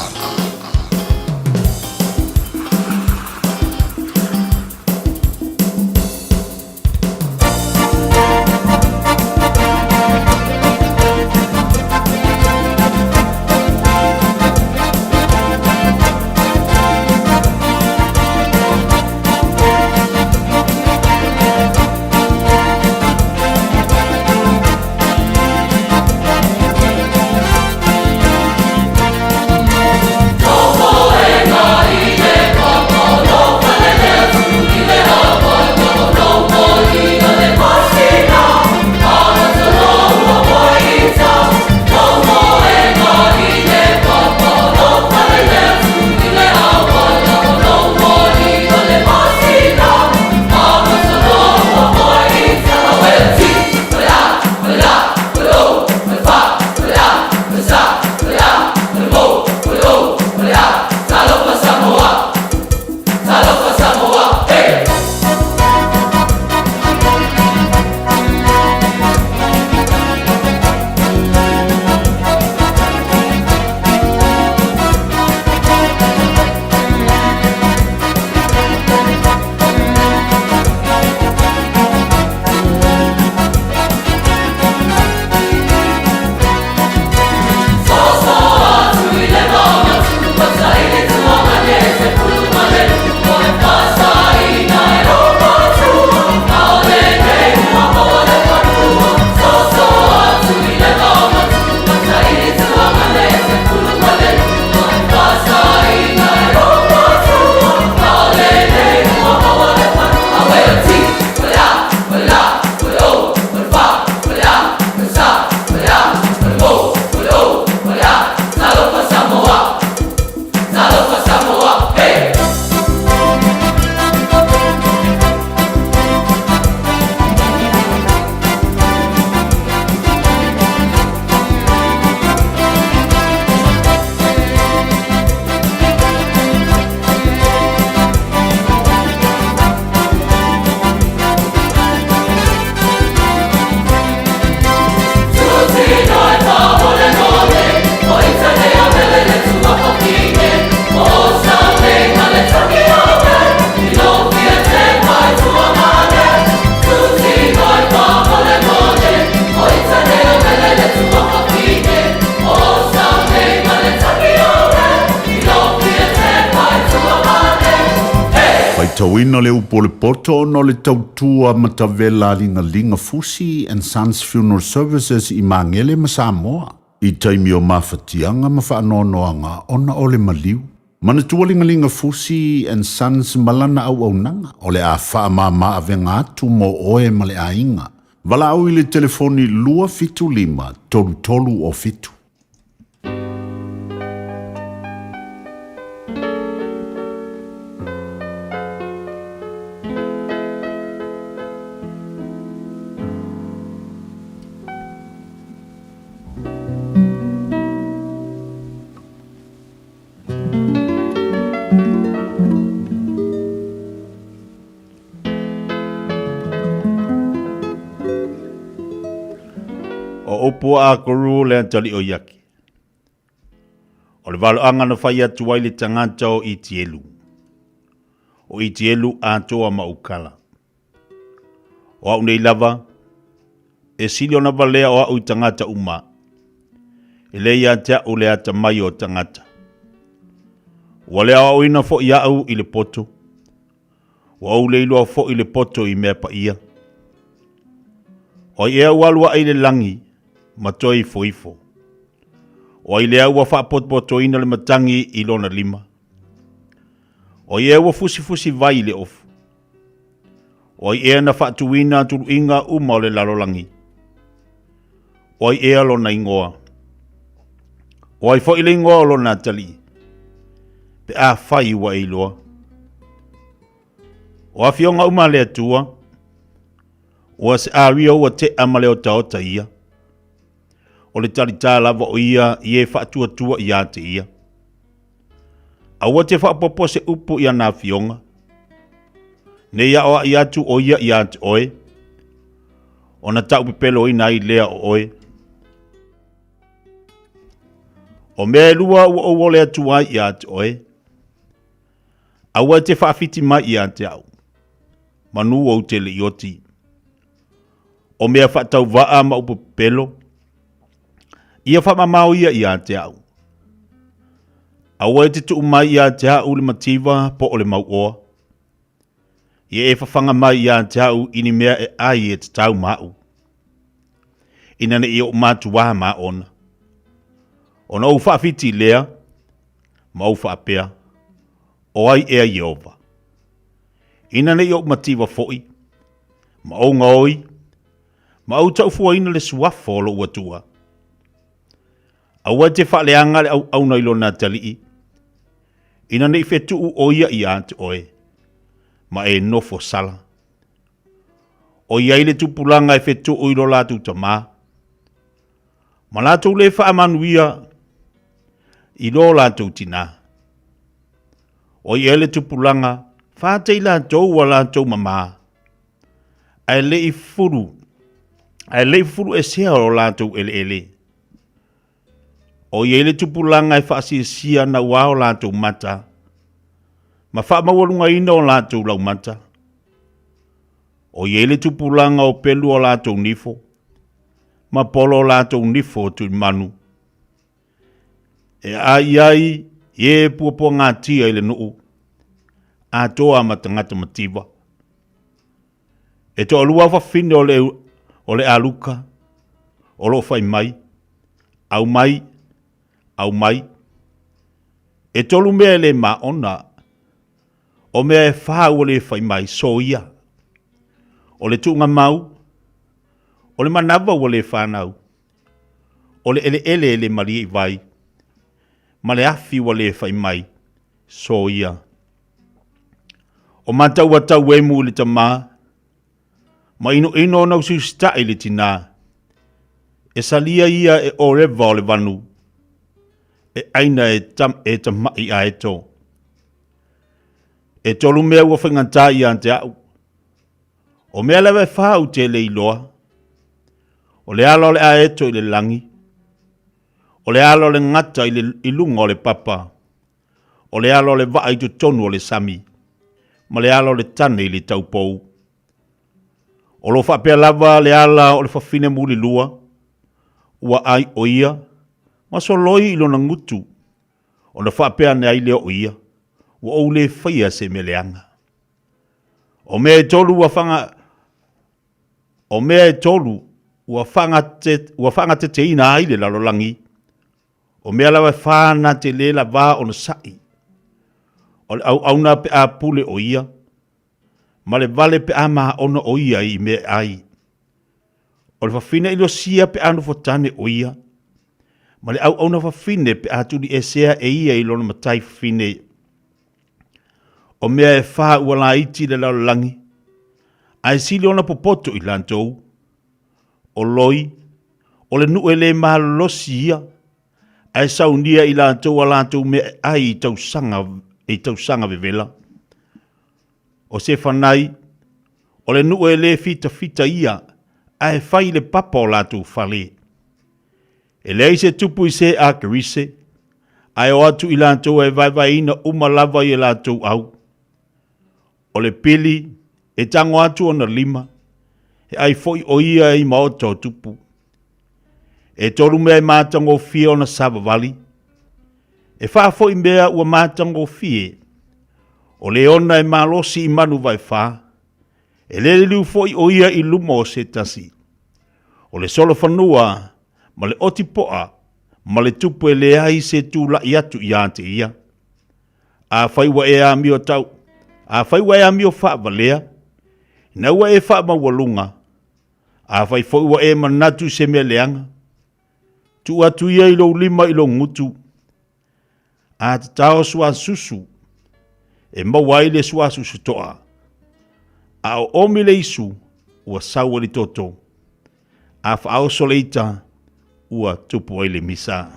E: Matauina le upu o le poto ona o le tautua matavela a Ligaliga Fusi and Sons Funeral Services i Magele ma Samoa i taimi o mafatiaga ma faanoanoaga ona o le maliu. Manatua Ligaliga Fusi and Sons ma lana auaunaga o le a faamama avega atu mo oe ma le aiga. Valaau i le telefoni 275 3307.
I: O upu a Kuru le atali o Iaki. O le valoaga na fai atu ai le tagata o Itielu. O Itielu atoa ma Ukala. O au nei lava, e sili ona valea o au i tagata uma. E le ia te au le atamai o tagata. Ua le aoaoina foi au i le poto. Ua ou le iloa foi le poto i mea paia. O ai ea ua alu ae i le lagi ma toe ifo ifo? O ai lea ua faapotopotoina le matagi i lona lima? O ai ea ua fusifusi vai i le ofu? O ai ea na faatuina tuluiga uma o le lalolagi? O ai ea lona igoa? O ai foi le igoa o lona atalii? Pe afai ua e iloa. O afioga uma a le Atua, ua se aria ua tea ma le otaota ia. O le talitā lava o ia i e faatuatua ia te ia. Aua te faapopo se upu i ana afioga. Nei aoaʻi atu ʻo ia iā te ʻoe, ona taʻupepeloina ai lea o ʻoe. O mea e lua ua ou ole atu ai iā te ʻoe, aua e te faawhiti mai iā te au, manu ou te le ioti. O mea faatauvaa ma upu pepelo, ia faamamao ia iā te au. Aua e te tuu mai iā te au le mativa po o le mauoa. Ia e fafaga mai iā te au i ni mea e ai e tatau maʻu. Ina ne i oʻu matuā ma ona. Ona ou faawhiti lea, ma ou faapea, o ai ea Ieova. Ina ne i oʻu mativa foi, ma ou gaoi, ma ou taufuaina le suafa o lou Atua. Aua e te faaleaga le auauna i lona atalii, ina ne i fetuu ʻo ia iā te ʻoe, ma e nofo sala. ʻOiai le tupulaga e fetuu i lo latou tamā, ma latou le faamanuia i lo latou tinā. ʻOiai le tupulaga fātei latou ua latou mamā, ae le i fulu, ae le i fulu esea o latou eleele. ʻOiai le tupulaga e faasiasia nauā o latou mata, ma faamaualugaina o latou laumata. ʻOiai le tupulaga o pelu o latou nifo, ma polo o latou nifo o tuimanu. E aai ai i e puapuagatia i le nuu, atoa ma tagata mativa. E toalua fafine o le, o le aluka o loo fai mai, au mai, au mai. E tolu mea e le maona, o mea e whā ua le fai mai, so ia. O le tuunga mau, o le manawa ua le whanau, o le eleele e le malie i vai, ma le afi ua le fai mai, so ia. O matau a tau emu i le tamā, ma inoino ona usiusitaʻi i le tinā. E salia ia e Oreva o le vanu, e ʻaina e, tam, e tamaʻi aeto. E tolu mea ua faigata ia te au. O mea lava e whā u te le iloa. O le ala o le aeto i le langi. O le ala o le gata i, le, i lunga o le papa. O le ala o le vaa i totonu o le sami, ma le ala o le tane i le taupou. O lo faapea lava le ala o le fafine mulilua, ua ai o ia, ma soloi i lona gutu, ona faapea ane ai lea o ia, ua ou le faia se mea leaga. O mea e tolu ua whanga, o mea e tolu ua whangate, ua whangateteina ai le lalolagi, o mea lava e whā na te lē lavā ona sa'i. O le auauna pe a pule o ia, ma le vale pe a maona o ia i mea e ai. O le fafine i losia pe a nofotane o ia, ma le auauna fafine pe a tuliesea e ia i lona matai fafine. O mea e whā ua laiti le lalolagi, ae sili ona popoto i latou, o loi, o le nuu e le malolosi ia, ae saunia i latou a latou mea e ai i tausaga, i tausaga vevela. O Sefanai, o le nuu e le fitafita ia, ae fai le papa o latou fale. E leai se tupu i se a Kerise, ae o atu i latou e vaevaeina uma lava i e latou au. O le pili, e tago atu ona lima, e ai foi o ia i maota o tupu. E tolu mea e matagofie ona savavali, e wha foi mea ua matagofie, o le ona e malosi i manu vaefa, e le liliu foi o ia i luma o se tasi. O le solofanua ma le oti poa ma le tupu e leai se tula'i atu ia te ia. Afai ua e amio tau, afai ua e amio faavalea, ina ua e faamaualuga, afai foi ua e manatu i se mea leaga, tuu atu ia i lou lima i lou gutu, a tatao suasusu, e maua ai le suasusu toa. A o omi le isu, ua sau ai le toto. A faaoso le ita, ua tupu ai le misa.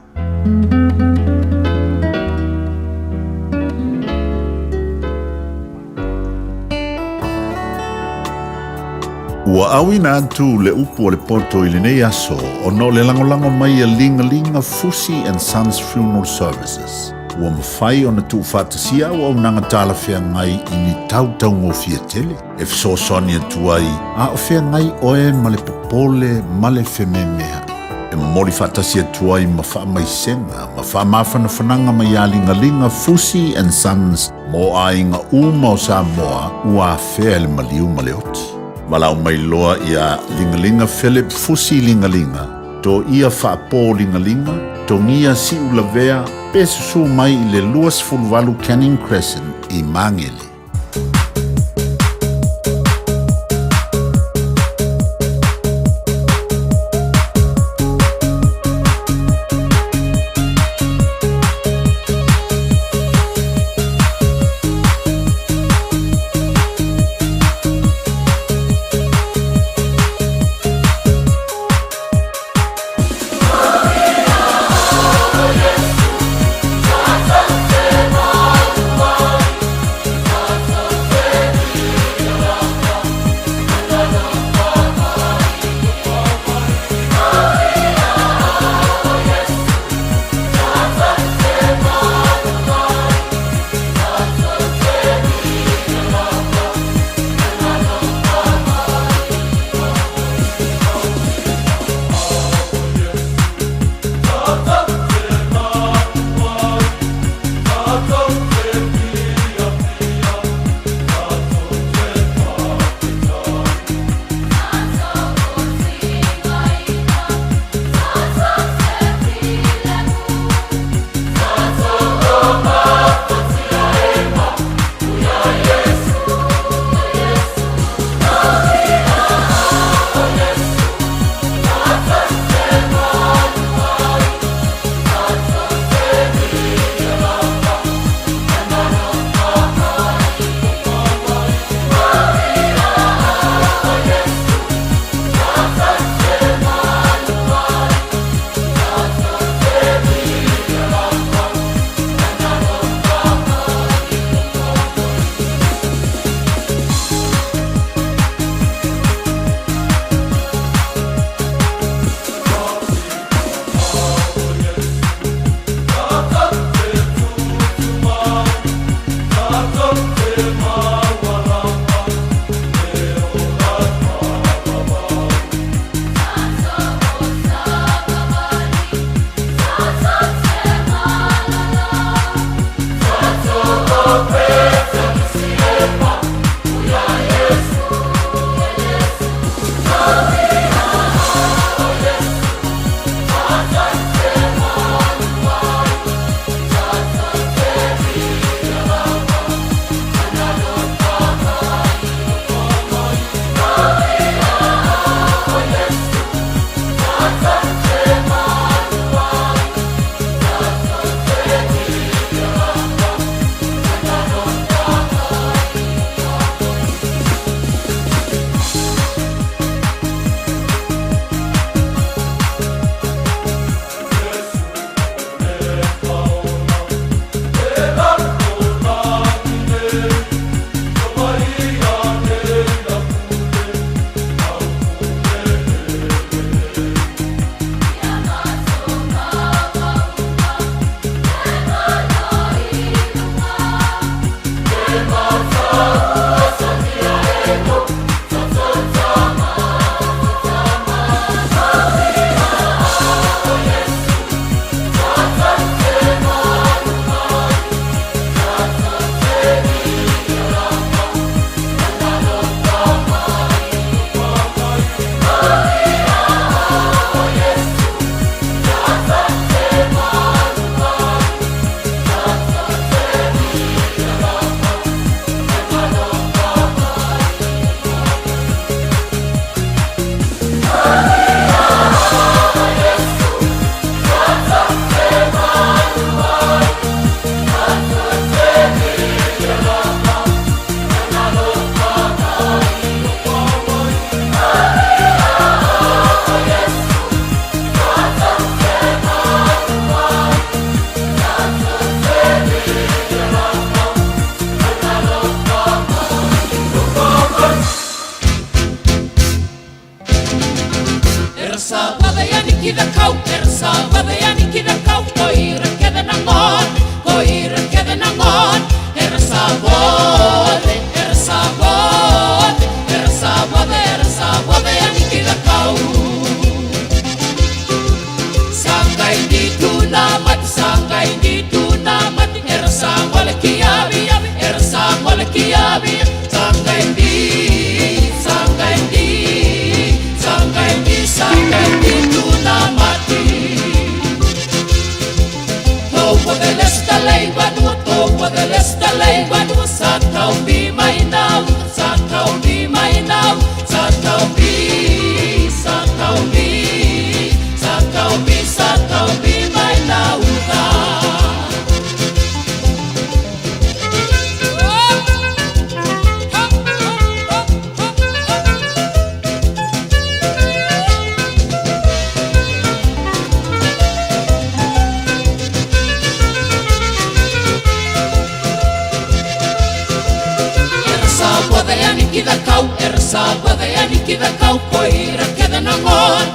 J: Ua auina atu le upu o le poto i lenei aso ona o le lagolago mai a Ligalinga Fusi and Sons Funeral Services. Ua mafai ona tuufaatasia auaunaga talafeagai i ni tau taugofie tele e fesoasoani atu ai a o feagai oe ma le popole ma le fememea'i. E momoli faatasi atu ai ma faamaisega ma faamafanafanaga mai ia Ligaliga Fusi and Sons mo aiga uma o Samoa ua afea e le maliu ma le oti. Valaau mai loa ia Ligaliga Philip Fusi Ligaliga, Toia Faapo Ligaliga, Togia Siulavea pe susu mai i le 28 Canning Crescent i Magele.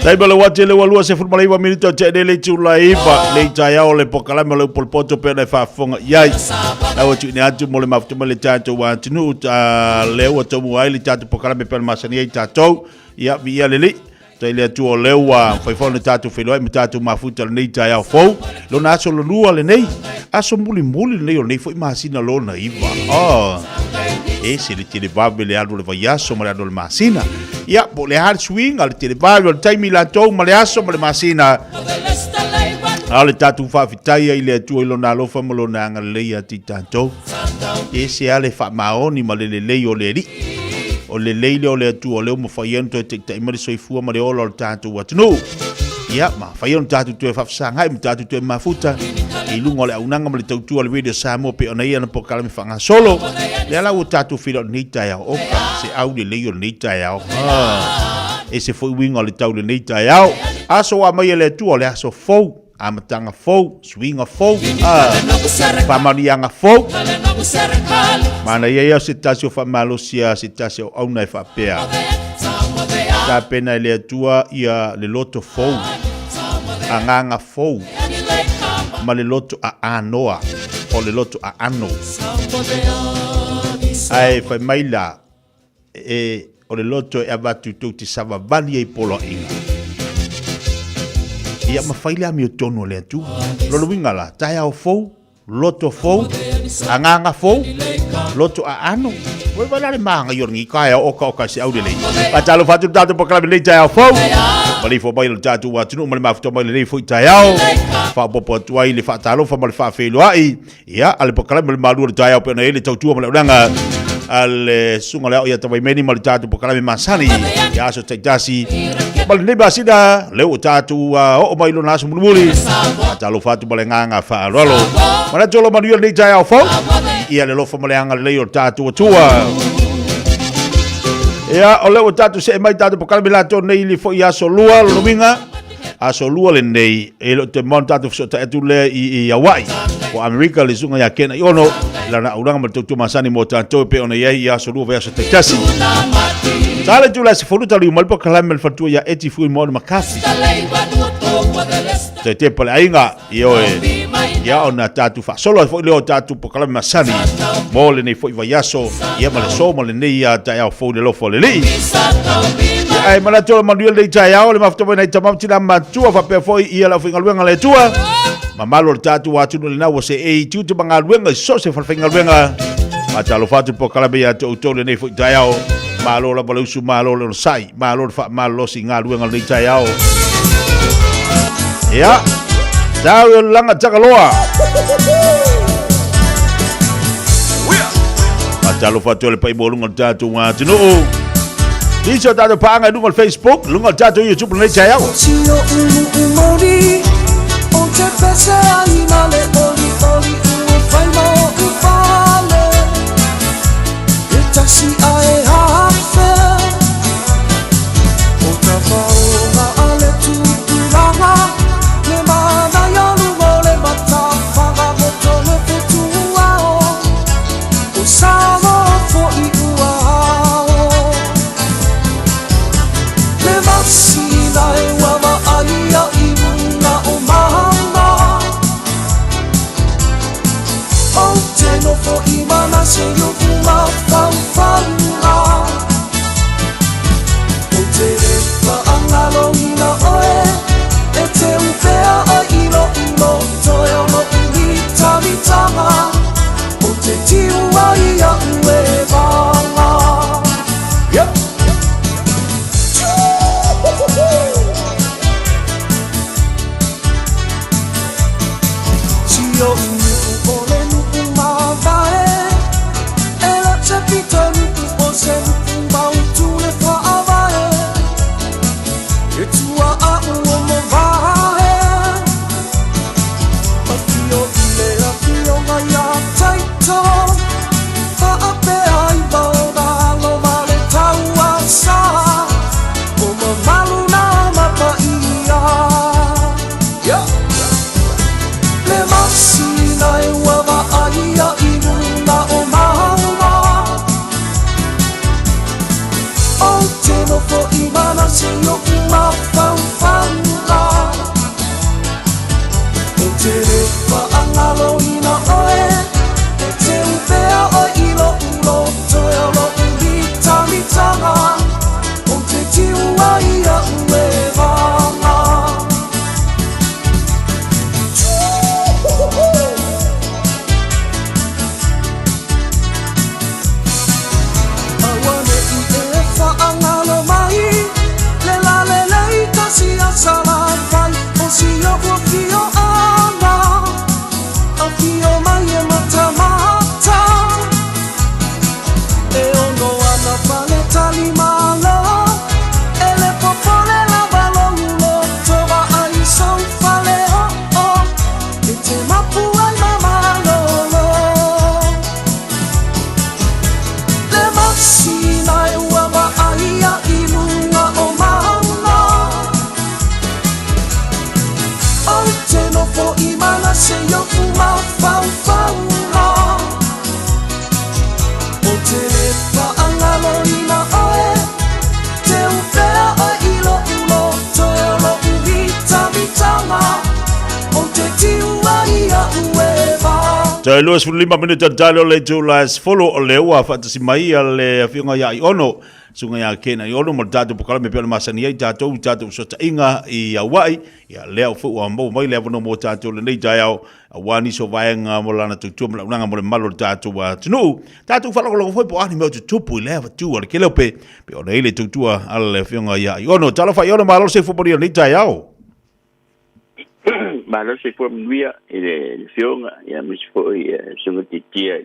I: Taimi o le uati le ua 29 minute o te le tula iva le taeao le pokalame o le upolpoto pe ona e faafofoga i ai. Lau atu ine atu mo le mafuta mai le tatou atunuu ta lea ua taumua ai le tatou pokalame pe ona masani ai tatou. Ia viia le Alii. Tai le Atua o lea ua fai foi ona tatou feiloai ma tatou mafuta lenei taeao fou. Lona aso lolua lenei, aso mulimuli lenei o lenei foi masina lona iva. Oh, e se le televave le alu o le vaiaso ma le alu o le masina. Ia, po o le a le suiga, le televave o le taimi latou ma le aso ma le masina. A o le tatou faafetai ai i le Atua i lona alofa ma lona agalelei ia te i tatou. E se a le faamaoni ma le lelei o le Alii. O le lelei lea o le Atua o lea ua mafai ai ona toe taitai mai le soifua ma le ola o le tatou atunuu. Ia, mafai ai ona tatou toe faafesagai ma tatou toe mafuta i luga o le auaunaga ma le tautua a le Radio Samoa pei ona i ai ana polokalame faagasolo. Lea la ua tatou feiloai i lenei taeao. Oka, se au lelei o lenei taeao. Ha, ese foi uiga o le tau i lenei taeao. Aso ua aumai e le Atua o le aso fou. Amataga fou, suiga fou, faamanuiaga fou. Manaia ia o se tasi o faamalosi a se tasi o auauna e faapea, Tapena e le Atua ia le loto fou, agaga fou, ma le loto aanoa, o le loto aano. Ae fai mai la, E, o le loto e avatu tou te savavali ai poloaiga. Ia ma fai le amiotonu a le Atua. Lona uiga la, taeao fou, loto fou, agaga fou, loto aano. Ua vai la le māngai o lenei taeao okaoka i se aulelei. Faatalofa atu le tatou polokalame lenei taeao fou. Ma le ifo mai o le tatou atunuu ma le mafuta mai lenei foi taeao. Faaopoopo atu ai le faatalofa ma le faafeiloai. Ia, a le polokalame o le malu o le taeao pe ona i ai le tautua ma le auaunaga a le susuga o le ao ia Tavaimeni ma le tatou polokalame masani i aso taitasi. Ma lenei masina, lea ua tatou oo mai lona aso mulimuli. Faatalofa atu ma le agaga faaaloalo. Manatu o lo manuia lenei taeao fou. Ia le alofa ma le agalelei o le tatou Atua. Ia, o lea ua tatou see mai tatou polokalame latou nei i le foi aso lua, lona uiga. Aso lua lenei, e le o toe mamao ona tatou fesootai atu lea i Hawaii, po o Amerika, le susuga ia Ken Aiono, i lana auaunaga ma le tautua masani mo tatou e pei ona i ai i aso lua vaiaso taitasi. Sa le itula e 10 taliu mai le polokalame a le faletua ia Eti Fuimaono McCarthy. Toe tepa le aiga, ioe, ia ona tatou faasolo ai foi lea o tatou polokalame masani mo lenei foi vaiaso, ia ma le aso ma lenei taeao fou i le alofa o le Alii. Ia, ae manatu o le manuia lenei taeao, le mafuta mai nai tama ma tina matua faapea foi ia le aufaigaluega a le Atua. Mamalu o le tatou atunuu lena ua seei i tiute ma galuega i so o se falefaigaluega. Faatalofa atu le polokalame ia te outou lenei foi taeao. Malo lava le usu, malo le onosai. Malo le faamalolosi i galuega o lenei taeao. Ia, tau i o le laga tagaloa. Faatalofa atu le paimoluga o le tatou atunuu. Nisi o tatou paaga i luga o le Facebook, luga o le tatou YouTube lenei taeao. Si o unu umori, o te pese ai na le oli oli ua fai ma o upale. E tasi ae hafe O tapaoga a le tupulaga Le manaia luga o le matafaga Goto le fetuao O Samoa foi ua ao Le masina e ua vaaia i luna.
U: Ou te nofo i manase i oku mafaufauga. Ou te le faagaloina oe, e te upea oe i lo'u loto e o lo'u mitamitaga, ou te tiu ai a'u e vaga. Yep. Si o'u nu'u o le nu'u mavae, e la te pito nu'u o se nu'u mautu le fa'avae, e tua a'u o mavae. Afio i le afioga iā Taito, fa'apea i maonalo ma le tauasa, o mamalu na mapaia. Yeah. Le masina e ua va'aia i luna o mauga, ou te nofo i manase i oʻu mafaufauga. Ou te le faagaloina oe, e te upea oe i lo'u loto e o lo'u mitamitaga, ou te tiu ai a'u e vaga. Auane'i e faagalo mai le lalelei tasi a Salafai o si o'u afioaga, afio mai e matamata, e ono ana fale talimalo, e le popole lava lou loto vaai sou fale o'o, e te mapu ai ma malolo. Le masina e ua va'aia i luga o mauga, ou te nofo i manase i oʻu mafaufauga. Ou te le faagaloina oe, te upea oe i lo'u loto e o lo'u mitamitaga, ou te tiu ai a'u e vaga.
I: Toe 25 minute o talo le itula e 10 o lea ua faatasi mai a le afioga ia Aiono, susuga ia Ken Aiono mo le tatou polokalame e pei ona masani ai tatou i tatou fesootaiga i Aua'i. Ia lea foi ua maua mai le avanoa mo tatou lenei taeao aua nisi o vaega mo lana tautua ma le auaunaga mo le mamalu o le tatou atunuu. Tatou faalogologo foi po o a ni mea o tutupu i lea fatu a le Keleope pei ona i ai le tautua a le afioga ia Aiono. Talofa Aiono, malo le soifua manuia i lenei taeao.
N: Malo le soifua manuia i le Afioga, aemaise foi le Susuga Tiatia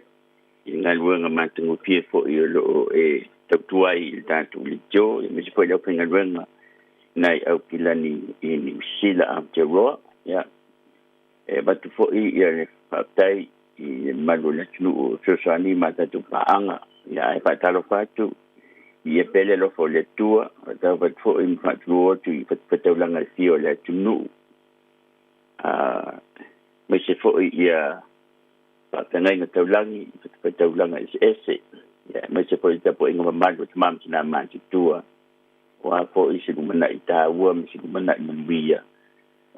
N: i le galuega matagofie foi o lo o e tautua ai i le tatou leitio, aemaise foi le aufaigaluega nai Aukilani i Niu Sila Aotearoa. Ia, e avatu foi ia le faafetai i le mamalu o le atunuu o fesoasoani ma tatou paaga. Ia, ae faatalofa atu ia pea le alofa o le Atua, faatalofa atu foi ma faatulou atu i fatafaitaulaga e fia o le atunuu, aemaise foi ia faafeagaiga taulagi i fatafaitaulaga eseese, aemaise foi le tapuaiga mamalu a tama ma tina matutua, o a foi se lumanai taua ma se lumanai manuia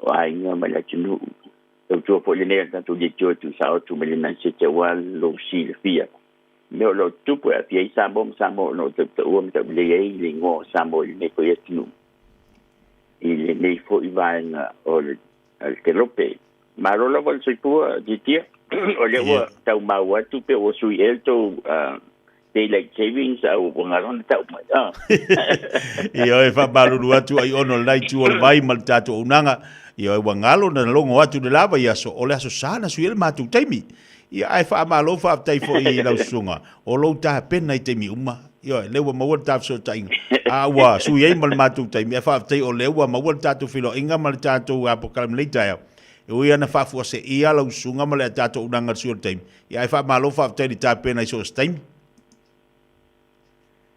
N: o aiga ma le atunuu. Tautua foi lenei a le tatou leitio e tuusao atu mai le Nanisete aua lou silafia mea o lo o tutupu e aafia ai Samoa ma Samoa o lo o tautaua ma taulelei ai le igoa o Samoa i lenei foi atunuu, i lenei foi vaega o le kelope. Malo lava le soifua, Tiatia. O lea ua tau maua atu pe ua sui ea le tou daylight savings a ua galo ona tau mai.
I: Ioe, faamalulu atu ai ono le itu o le vai ma le tatou auaunaga. Ioe, ua galo na logo atu le lava i aso, o le aso Sa na sui ai le matou taimi. Ia, ae faamalo faafetai foi i lau susuga, o lou tapena i taimi uma. Ioe, lea ua maua le ta fesootaiga, a ua sui ai ma le matou taimi, ae faafetai o lea ua maua le tatou feiloaiga ma le tatou polokalame i lenei taeao. E ui lava ina faafuaseia lau susuga ma le tatou auaunaga i le sui o le taimi, ia ae faamalo faafetai i le tapena i so o se taimi.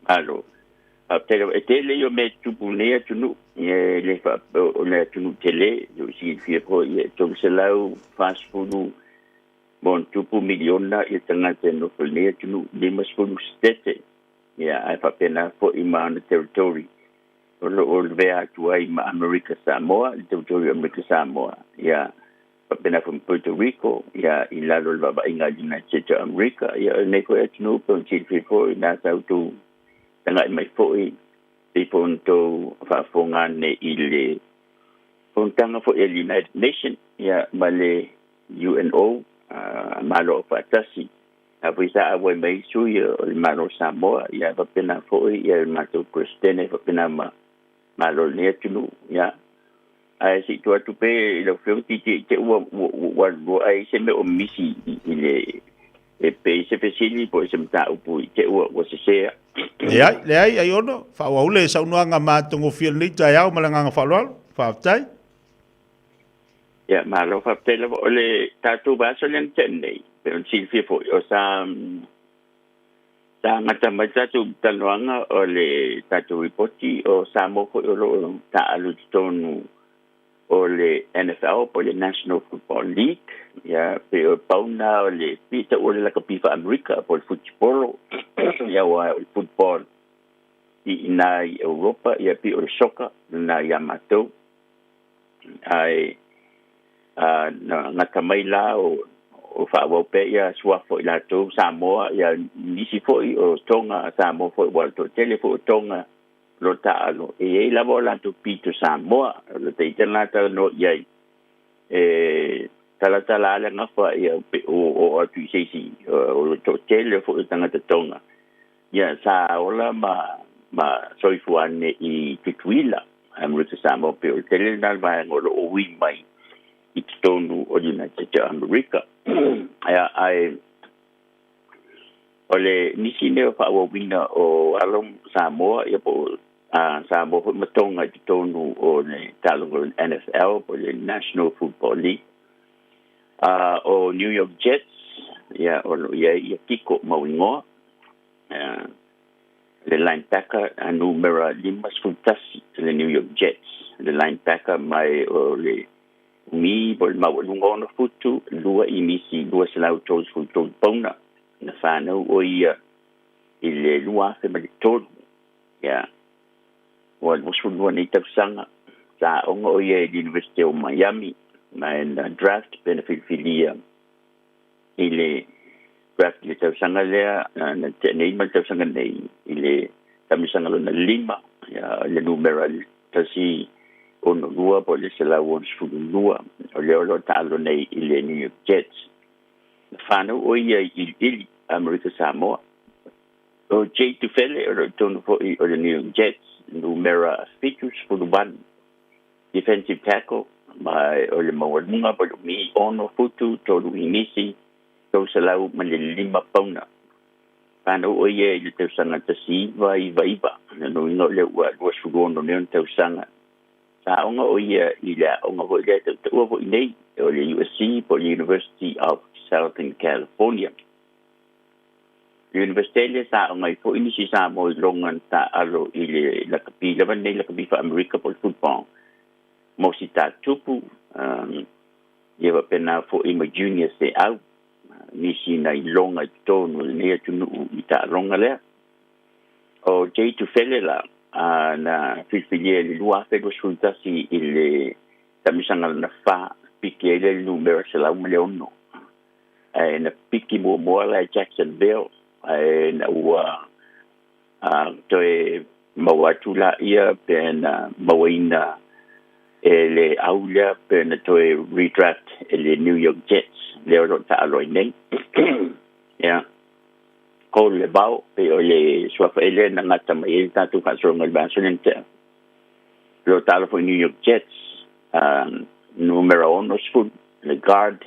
N: Malo. Faafetai lava. E tele ia o mea e tutupu i lenei atunuu, e le faapea o le atunuu tele, o silafia foi e 340 ma ona tupu miliona ia tagata e nofo i lenei atunuu, 50 setete, ia ae faapena foi ma ona territory o lo o lavea atu ai ma Amerika Samoa, le territory o Amerika Samoa, ia. Faapena foi ma Puerto Rico, ia, i lalo o le vaavaaiga a le United States o Amerika. Ia, o lenei foi atunuu pei ona silafia foi na sa outou taga'i mai foi pei foi ona outou faafofoga ane i le fonotaga foi a le United Nation, ia, ma le UNO, Malo Aufaatasi. A foi sa auai mai sui o le Malo o Samoa, ia, faapena foi ia le matou Peresetene faapena ma Malo o lenei atunuu, ia. Ae se i tuu atu pea i lau Afioga Titi i te ua ua alu loa ai se mea o misi i le e pei se fesili po o se mataupu i te ua sese ai.
I: Leai, leai, Aiono, faaauau le saunoaga matagofie i lenei taeao ma le agaga faaaloalo. Faafetai.
N: Ia, malo faafetai lava. O le tatou vaiaso lea na tea nei, pei ona silafia foi, o sa Sa gata mai le tatou talanoaga o le tatou lipoti o Samoa foi o lo o taaalo i totonu o le NFL po o le National Football League. Ia, pei o pau lena o le pei e taua o le lakapi faa-Amerika po o le futipolo. Ia, aua o le football i ina i Europa, ia pei o le soccer lena ia matou. Ae na gata mai la o faaauau pea ia suafa o i latou Samoa, ia nisi foi o Tonga, Samoa foi, aua o le toatele foi o Tonga o lo o taaalo, e i ai lava o latou pito Samoa. O le ita lena talanoa i ai, e talatala lava le gafa ia oo atu i se isi, o le toatele foi o tagata Tonga, ia sa ola ma soifua ane i Tutuila, Amerika Samoa, pei o le tele lena o le vaega o lo o ui mai i totonu o le United States o Amerika. Ia, ae o le nisi nei o faaauauina o alo Samoa, ia po o Samoa foi ma Tonga i totonu o le taaloga o le NFL po o le National Football League. O New York Jets, ia, o lo o i ai ia Kiko Mauigoa, le linebacker a numera 51 le New York Jets, le linebacker mai o le umi po o le maualuga 6 futu 2 inisi 233 pauna. Na fanau o ia i le 2003, ia, ua 22 nei tausaga. Sa aoga o ia i le University o Miami, ma na draft pe na filifilia i le draft i le tausaga lea na tea nei ma le tausaga nei i le tamisaga lona lima, ia, le numera 162 po o le 162, o lea o lo o taalo nei i le New York Jets. Na fanau o ia i Iliili, Amerika Samoa. O Jay Tufele o lo o i totonu foi o le New York Jets, numera 78, defensive tackle, ma o le maualuga po o le umi 6 futu 3 inisi 305 pauna. Fanau o ia i le tausaga 1999, lona uiga o lea ua 26 nei ona tausaga. Sa aoga o ia i le aoga foi lea e tautaua foi nei, o le USC po o le University of Southern California. Le Universite lea sa aoga ai foi nisi Samoa i loga na taaalo i le lakapi lava lenei lakapi faa-Amerika po o le football mo si tā tupu, ia faapena foi ma Junior Seau, nisi na iloga i totonu o lenei atunuu i taaloga lea. O Jay Tufele la, na filifilia i le 2021 i le tamisaga lona fa, piki ai le numera 106. Ae na piki muamua la e Jacksonville, ae na ua toe maua atu laia pe na mauaina e le au lea pe na toe redraft e le New York Jets lea o lo o taalo ai nei. Ia, Cole Levao, pei o le suafa ea lea na gata mai ai le tatou faasologa i le vaiaso lea na tea. O lo o taalo foi New York Jets, numera 60, le guard,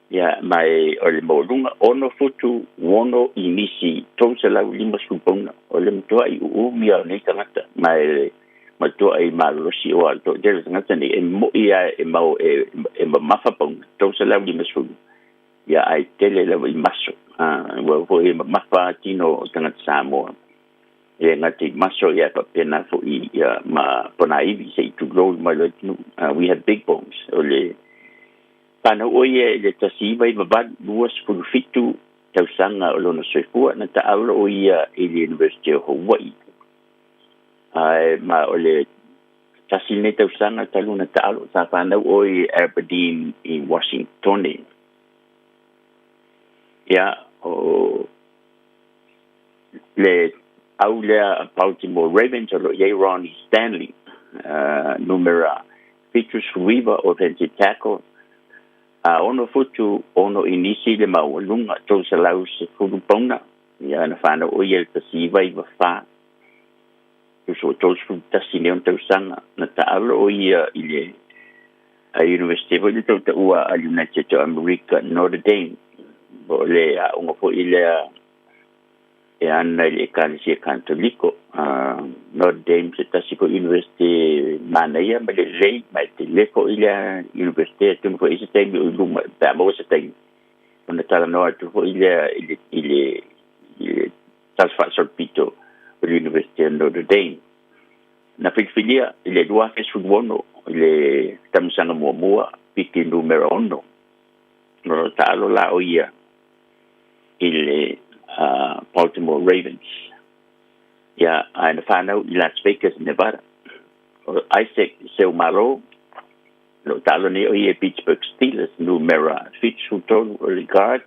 N: Ia, ma e o le maualuga 6 futu 6 inisi 350 pauna. O le matuai uumi lava o nei tagata, ma e matuai malolosi aua o le toatele o tagata nei e mo'i lava e mau e mamafa pauna 350, ia ae tele lava i maso. Aua foi e mamafa lava tino o tagata Samoa. E le gata i maso, ia ae faapena foi ia ma ponaivi se i tulou mai le atunuu. We have big bones. O le Fanau ʻo ia i le 1998, 27 tausaga o lona soifua, na taalo ʻo ia i le University o Hawaii. Ae ma o le Tasi lenei tausaga talu ona taalo sa fanau oe i Aberdeen i Washingtone. Ia, o le au lea a Baltimore Ravens o lo o i ai Ronnie Stanley, numera 79 offensive tackle, a 6 futu 6 inisi le maualuga, 310 pauna. Ia, na fanau ʻo ia i le 1994. Tusa ua 31 nei ona tausaga na taalo ʻo ia i le University foi le tautaua a United o Amerika, Notre Dame, po o le aoga foi lea e ana i le Ekalesia Katoliko. Notre Dame se tasi foi university manaia ma lelei, ma e tele foi lea university, atonu foi i se taimi o i luma pe a maua se taimi ona talanoa atu foi lea i le i le i le tala faasolopito o le University o Notre Dame. Na filifilia i le 2016 i le taumasaga muamua piki numera 6. O lo taalo la o ia i le Baltimore Ravens. Ia, ae na whanau i Las Vegas, Nevada. O Isaac Seumalo, lo taalo nei o ia Pittsburgh Steelers, numera 73 o le guard.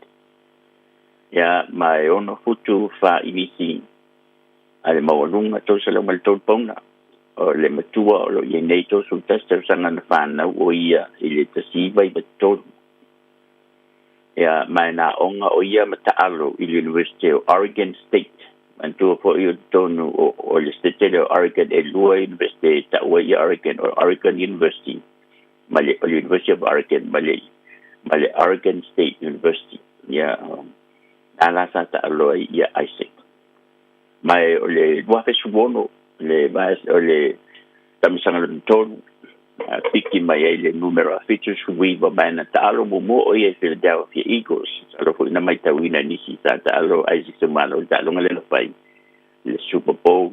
N: Ia, ma e 6 futu 4 inisi a le maualuga 303 pauna. O le matua o lo o i ai nei 31 tausaga na fanau o ia i le 1993. Ia, ma e na aoga o ia ma taalo i le University o Oregon State. Manatua foi o totonu o le state lea o Oregon e lua university e taua ai Oregon, o Oregon University ma le o le University of Oregon ma le ma le Oregon State University. Ia, na la sa taalo ai ia Isaac. Ma e o le 2016 le o le taumasaga lona tolu, piki mai ai le numera 79, ma na taalo muamua o ia i Philadelphia Eagles. Masalo foi na matauina nisi sa taalo Isaac Seumalo i le taaloga lea na fai i le Super Bowl.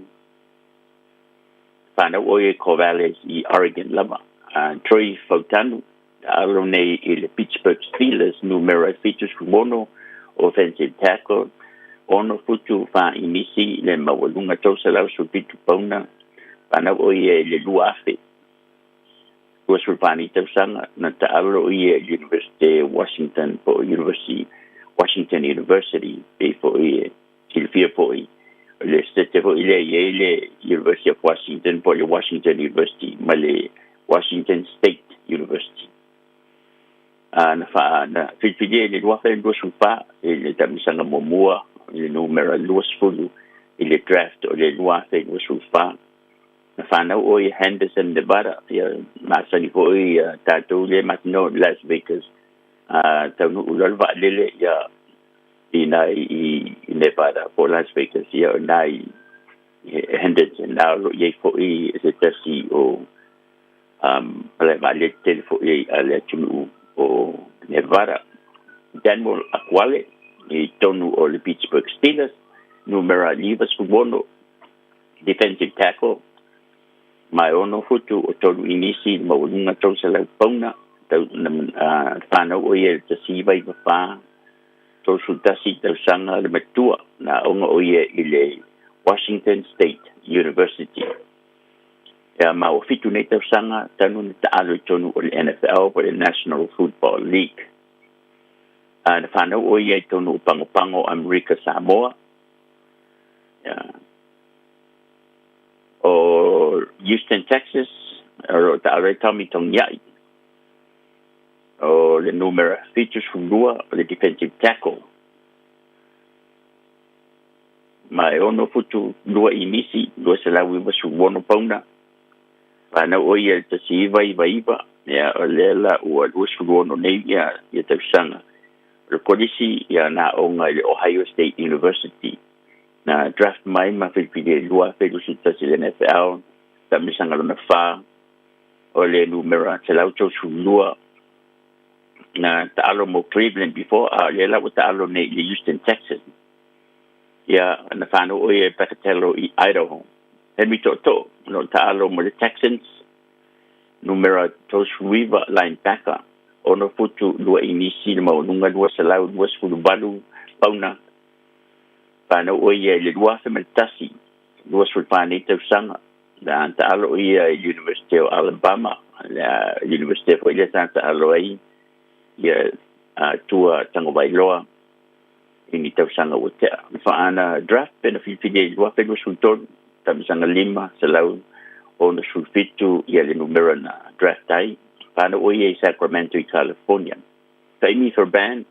N: Whanau o ia i Corvallis i Oregon lava. Troy Fautanu, taalo nei i le Pittsburgh Steelers, numera 76, offensive tackle, 6 futu 4 inisi le maualuga 317 pauna. Whanau o ia i le 2000. 24 tausaga na taalo o ia i le University o Washington po o University, Washington University, pei foi e silafia foi o le state foi lea e i ai le University of Washington po o le Washington University ma le Washington State University. A na faa na filifilia i le 2024 i le taumasaga muamua i le numera 20 i le draft o le 2024. Na whanau o i Henderson, Nevada, ia masani foi ia tātou le masino Las Vegas. A taunuu loa le vaalele ia i na i Nevada po Las Vegas, ia o na i Henderson na o lo o i ai foi se tasi o malae vaalele tele foi a le atunuu o Nevada. Daniel Akuale i totonu o le Pittsburgh Steelers, numera 56, defensive tackle, ma e 6 futu o 3 inisi le maualuga 300 pauna. Tau na whanau o ia i le 1994, 31 tausaga le matua, na aoga o ia i le Washington State University. Ia, ma ua 7 nei tausaga talu ona taalo i totonu o le NFL po o le National Football League. Na whanau o ia i totonu o Pagopago, Amerika Samoa. Ia, o Houston, Texas, o lo o taalo ai Tommy Togiai. O le numera 72 o le defensive tackle. Ma e 6 futu 2 inisi, 296 pauna. Whanau o ia i le 1999, ia o lea la ua 26 nei ia ia tausaga. O le kolisi ia na aoga i le Ohio State University. Na draft mai ma filifili e 2021 i le NFL, taumasaga lona 4, o le numera 132. Na taalo mo Cleveland before, a o lea la ua taalo nei i le Houston Texans. Ia, na whanau o ia i Pocatello i Idaho. Henry To'oto'o, o lo o taalo mo le Texans, numera 39, linebacker, 6 futu 2 inisi le maualuga 228 pauna. Whanau o ia i le 2001, 24 nei tausaga. Na taalo ia i University o Alabama, le University foi lea sa taalo ai ia Tua Tagovailoa i ni tausaga ua tea. Na faana draft pe na filifili ai i le 2023, tausaga 567 ia le numera na draft ai. Whānau o ia i Sacramento i California. Taimi Fairbairn,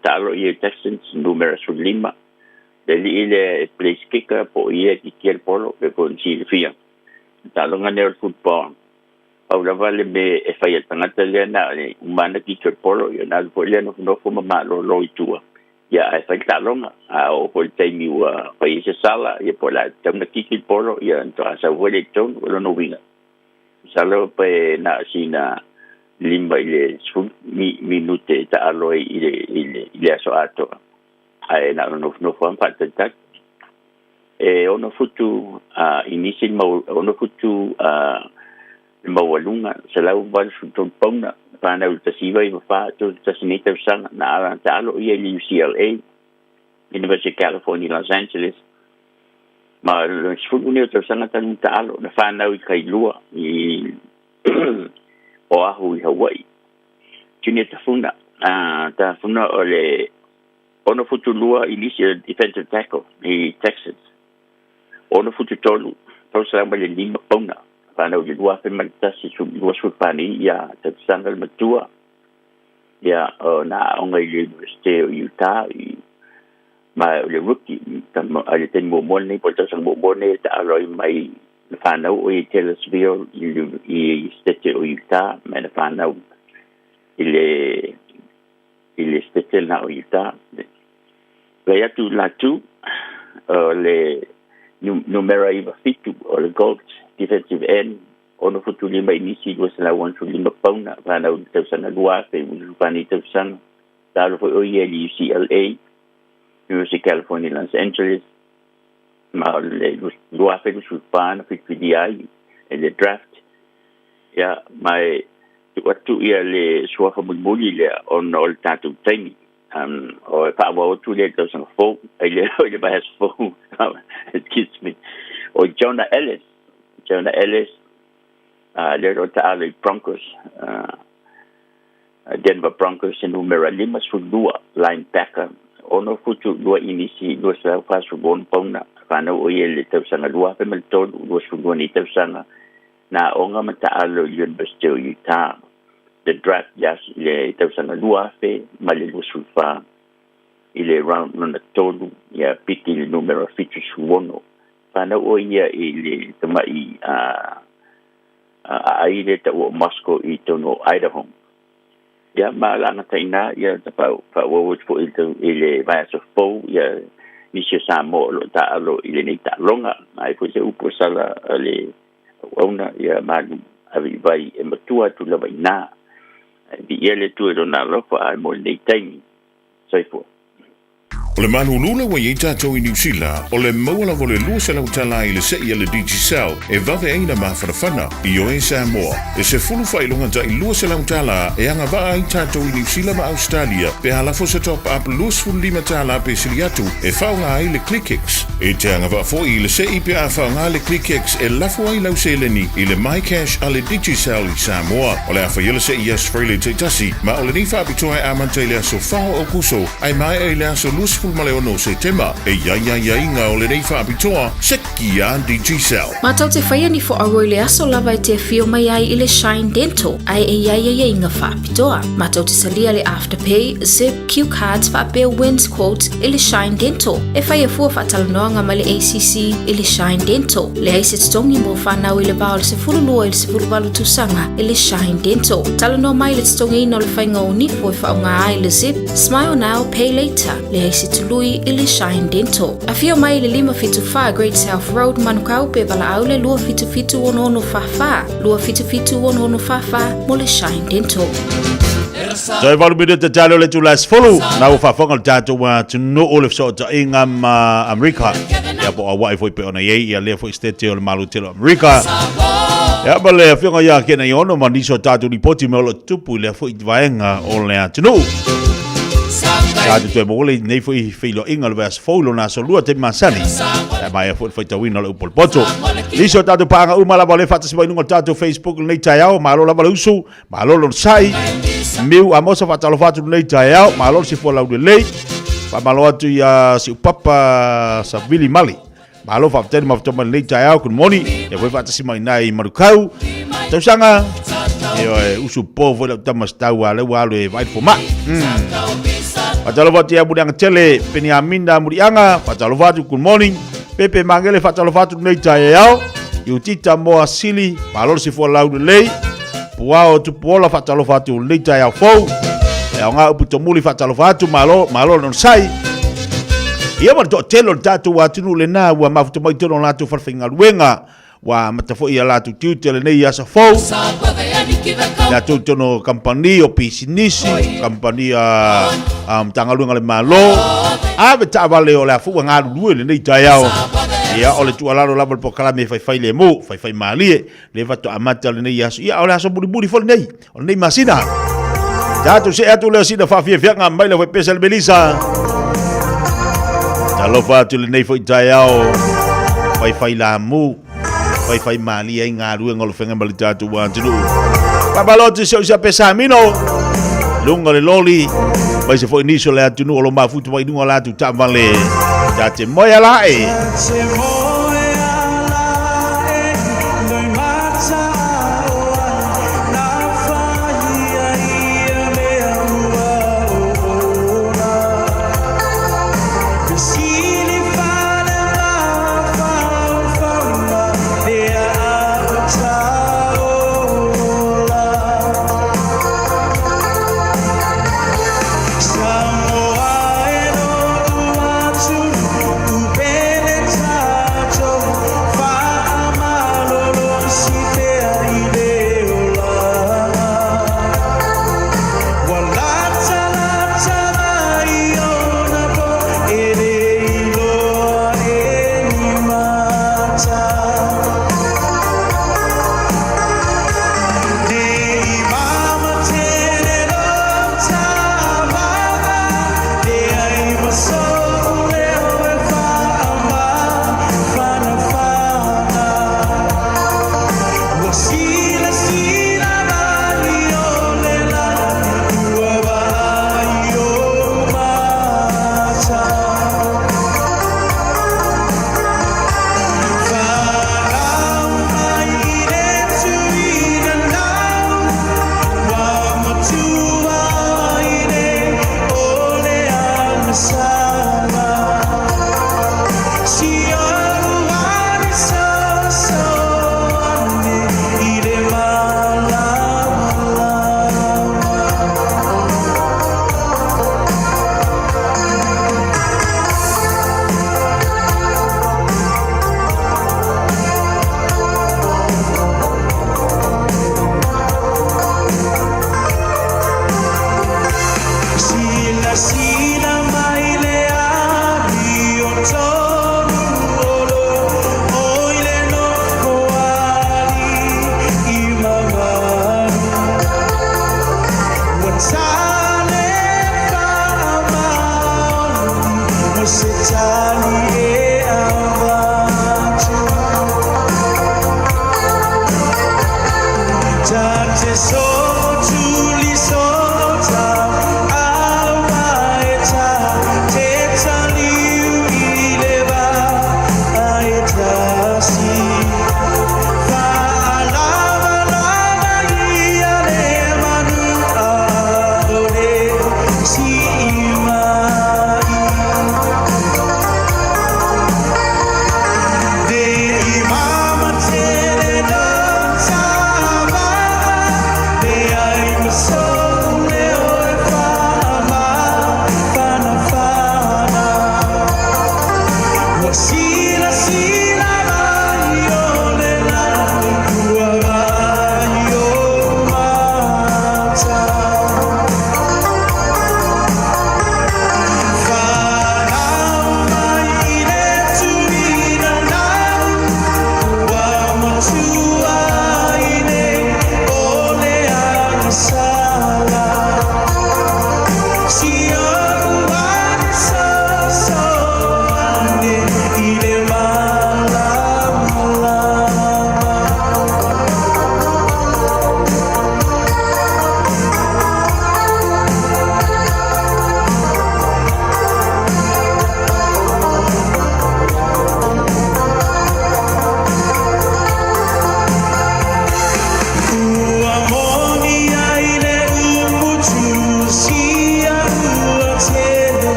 N: taalo ia i Texans, numera 15. Le alii lea e place kicker po o ia e kikia le polo, pe po o ni silafia. Taaloga nei o le football, pau lava le mea e fai e le tagata lea na o le uma ana kiki o le polo, ia ona alu foi lea nofonofo ma malolo i tua, ia ae fai le taaloga. A oo foi i le taimi ua fai ai se sala, ia po o le a tatau ona kiki le polo, ia ona faatoa sau foi lea i totonu. O lona uiga, masalo pe na o sina 5 i le 10 minute e taalo ai i le, i le, i le aso atoa, ae na ona nofonofo lava ma faatalitali. E 6 futu i nisi le mau, 6 futu le maualuga, 183 pauna, whānau i le 1994, 31 nei tausaga, na ala taalo ia i le UCLA, University of California, Los Angeles, ma le 10 nei o tausaga talu ona taalo, na whānau i Kailua, i Oahu i Hawaii. Junior Tafuna, Tafuna o le 6 futu 2 i nisi o defensive tackle i Texas. 6 futu 3, 305 pauna, whānau i le 2001, 24 nei ia tausaga le matua, ia o nā aoga i le University o Utah i ma o le rookie a le taimi muamua lenei po o le tausaga muamua lenei e taalo ai mai na whānau o i Taylorsville i state o Utah ma na whānau i le i le state na o Utah. Lei atu latu o le numera 97 o le Gold defensive end 6 futu 5 inisi 265 pauna whānau i le tausaga 2024 nei tausaga. Taalo foi o ia i le UCLA, University of California, Los Angeles, ma o le 2024 na whitiwhitia ai e le draft. Ia, ma e tuu atu ia le suafa mulimuli lea ona o le tatou taimi. O e faaauau atu lea i le tausaga fou, ai le, i le vaiaso fou, excuse me, o Jonah Ellis, Jonah Ellis, lea o lo o taalo i Broncos, Denver Broncos e numera 52, linebacker, 6 futu 2 inisi, 246 pauna, whānau o ia i le tausaga 2003, 22 nei tausaga, na aoga ma taalo i le University o Utah. The draft i le tausaga 2024 i le round lona tolu, ia piki i le numera 76. Whānau o ia i le tamai aai le taua o Moscow i tonu o Idaho. Ia ma lagata ina ia ta faaauau atu foi i le vaiaso fou ia nisi o Samoa o lo o taalo i lenei taaloga. Ai foi se upu e sala a le auauna ia malu ave i vai e matua atu lava ina. Ae viia le Atua i lona alofa ae mo lenei taimi. Soifua.
E: O le malulu la ua i ai tatou i Niu Sila, o le maua lava o le 200 tala i le se'i a le Digicel e vave ai na mafanafana. Ioe Samoa, e sefulu faailoga ta'i 200 tala e agavaa ai tatou i Niu Sila ma Ausetalia pe a lafo se top up 25 tala pe sili atu e faaaoga ai le ClickX. E te agavaa foi i le se'i pe a faaaoga le ClickX e lafo ai lau seleni i le MyCash a le Digicel i Samoa. O le a faia le se'i i Aso Faraile taitasi, ma o lenei faapitoa e amata i le aso 4 o Aokuso ae maea i le aso 26 o Setema. E i ai aiaiga o lenei faapitoa, seki a Digicel.
K: Mātou te whaia ni whoaua i le aso lava e te awhio mai ai i le Shine Dental, ae e i ai aiaiga whaapitoa. Mātou te talia le Afterpay, Zip, Q Cards whaapea Wins Quote i le Shine Dental. E whai a fua whaatalanoanga mai le ACC i le Shine Dental. Leai se totogi mo whanau i le va o le 12 i le 18 tausaga i le Shine Dental. Talanoa mai le totogiina o le whainga o nifo e whaonga ai le Zip, Smile now, pay later, leai se tului i le Shine Dental. Afio mai i le 574 Great South Road, Manukau, pe valaau le 277 6644, 277 6644 mo le Shine Dental.
I: Toe valu minute tale o le itula e 10, na ua faafofoga le tatou atunuu le fesootaiga ma Amerika. Ia po o Hawaii foi pei ona i ai ia lea foi state o le Malo Tele o Amerika. Ia ma le afioga ia Kena Iono ma nisi o tatou lipoti me o lo o tutupu i lea foi vaega o le atunuu. Tatou toe maua le nei foi feiloaiga o le vaiaso fou i lona aso lua taimi masani. Pe a maea foi le faitauina o le upu o le poto. Nisi o tatou paaga uma lava o lea e faatasi mai i luga o le tatou Facebook i lenei taeao. Malo lava le usu, malo le onosai. Miu Amosa faatalofa atu i lenei taeao. Malo le soifua laulelei. Faamalo atu ia Siupapa Savili Mali. Malo faafetai le mafuta mai lenei taeao, good morning. Ia foi faatasi mai ina i Manukau. Tausaga. Ioe, usu po foi lau tama stau a lea ua alu e vaai le fomai. Faatalofa atu ia Muliaga Tele, Peniamina Muliaga, faatalofa atu, good morning. Pepe Mangele, faatalofa atu lenei taeao. Iutita Moa Sili, malo le soifua laulelei. Puao Tupuola, faatalofa atu lenei taeao fou. E aoga upu tomuli, faatalofa atu, malo, malo le onosai. Ia ma le toatele o le tatou atunuu lena ua mafuta mai tonu o latou falefaigaluega ua amata foi ia latou tiute lenei aso fou. Latou tonu o kamupani o pisinisi, kamupani a Matagaluega a le Malo, ave taavale o le a foi ua galulue lenei taeao. Ia o le tuualalo lava le polokalame e faifai lemu, faifai malie, le faatoa amata lenei aso. Ia o le aso mulimuli foi lenei, o lenei masina. Tatou see atu lea sina faafiafiaga mai le pesa le Melisa. Talofa atu lenei foi taeao. Faifai lamu, faifai malie ai galuega o le feagai ma le tatou atunuu. Faamalo atu i si ou sia pesa amino. Luga o le loli, mai se foi nisi o le atunuu o lo mafuta mai luga o la atu taavale. Ta te moe ala e.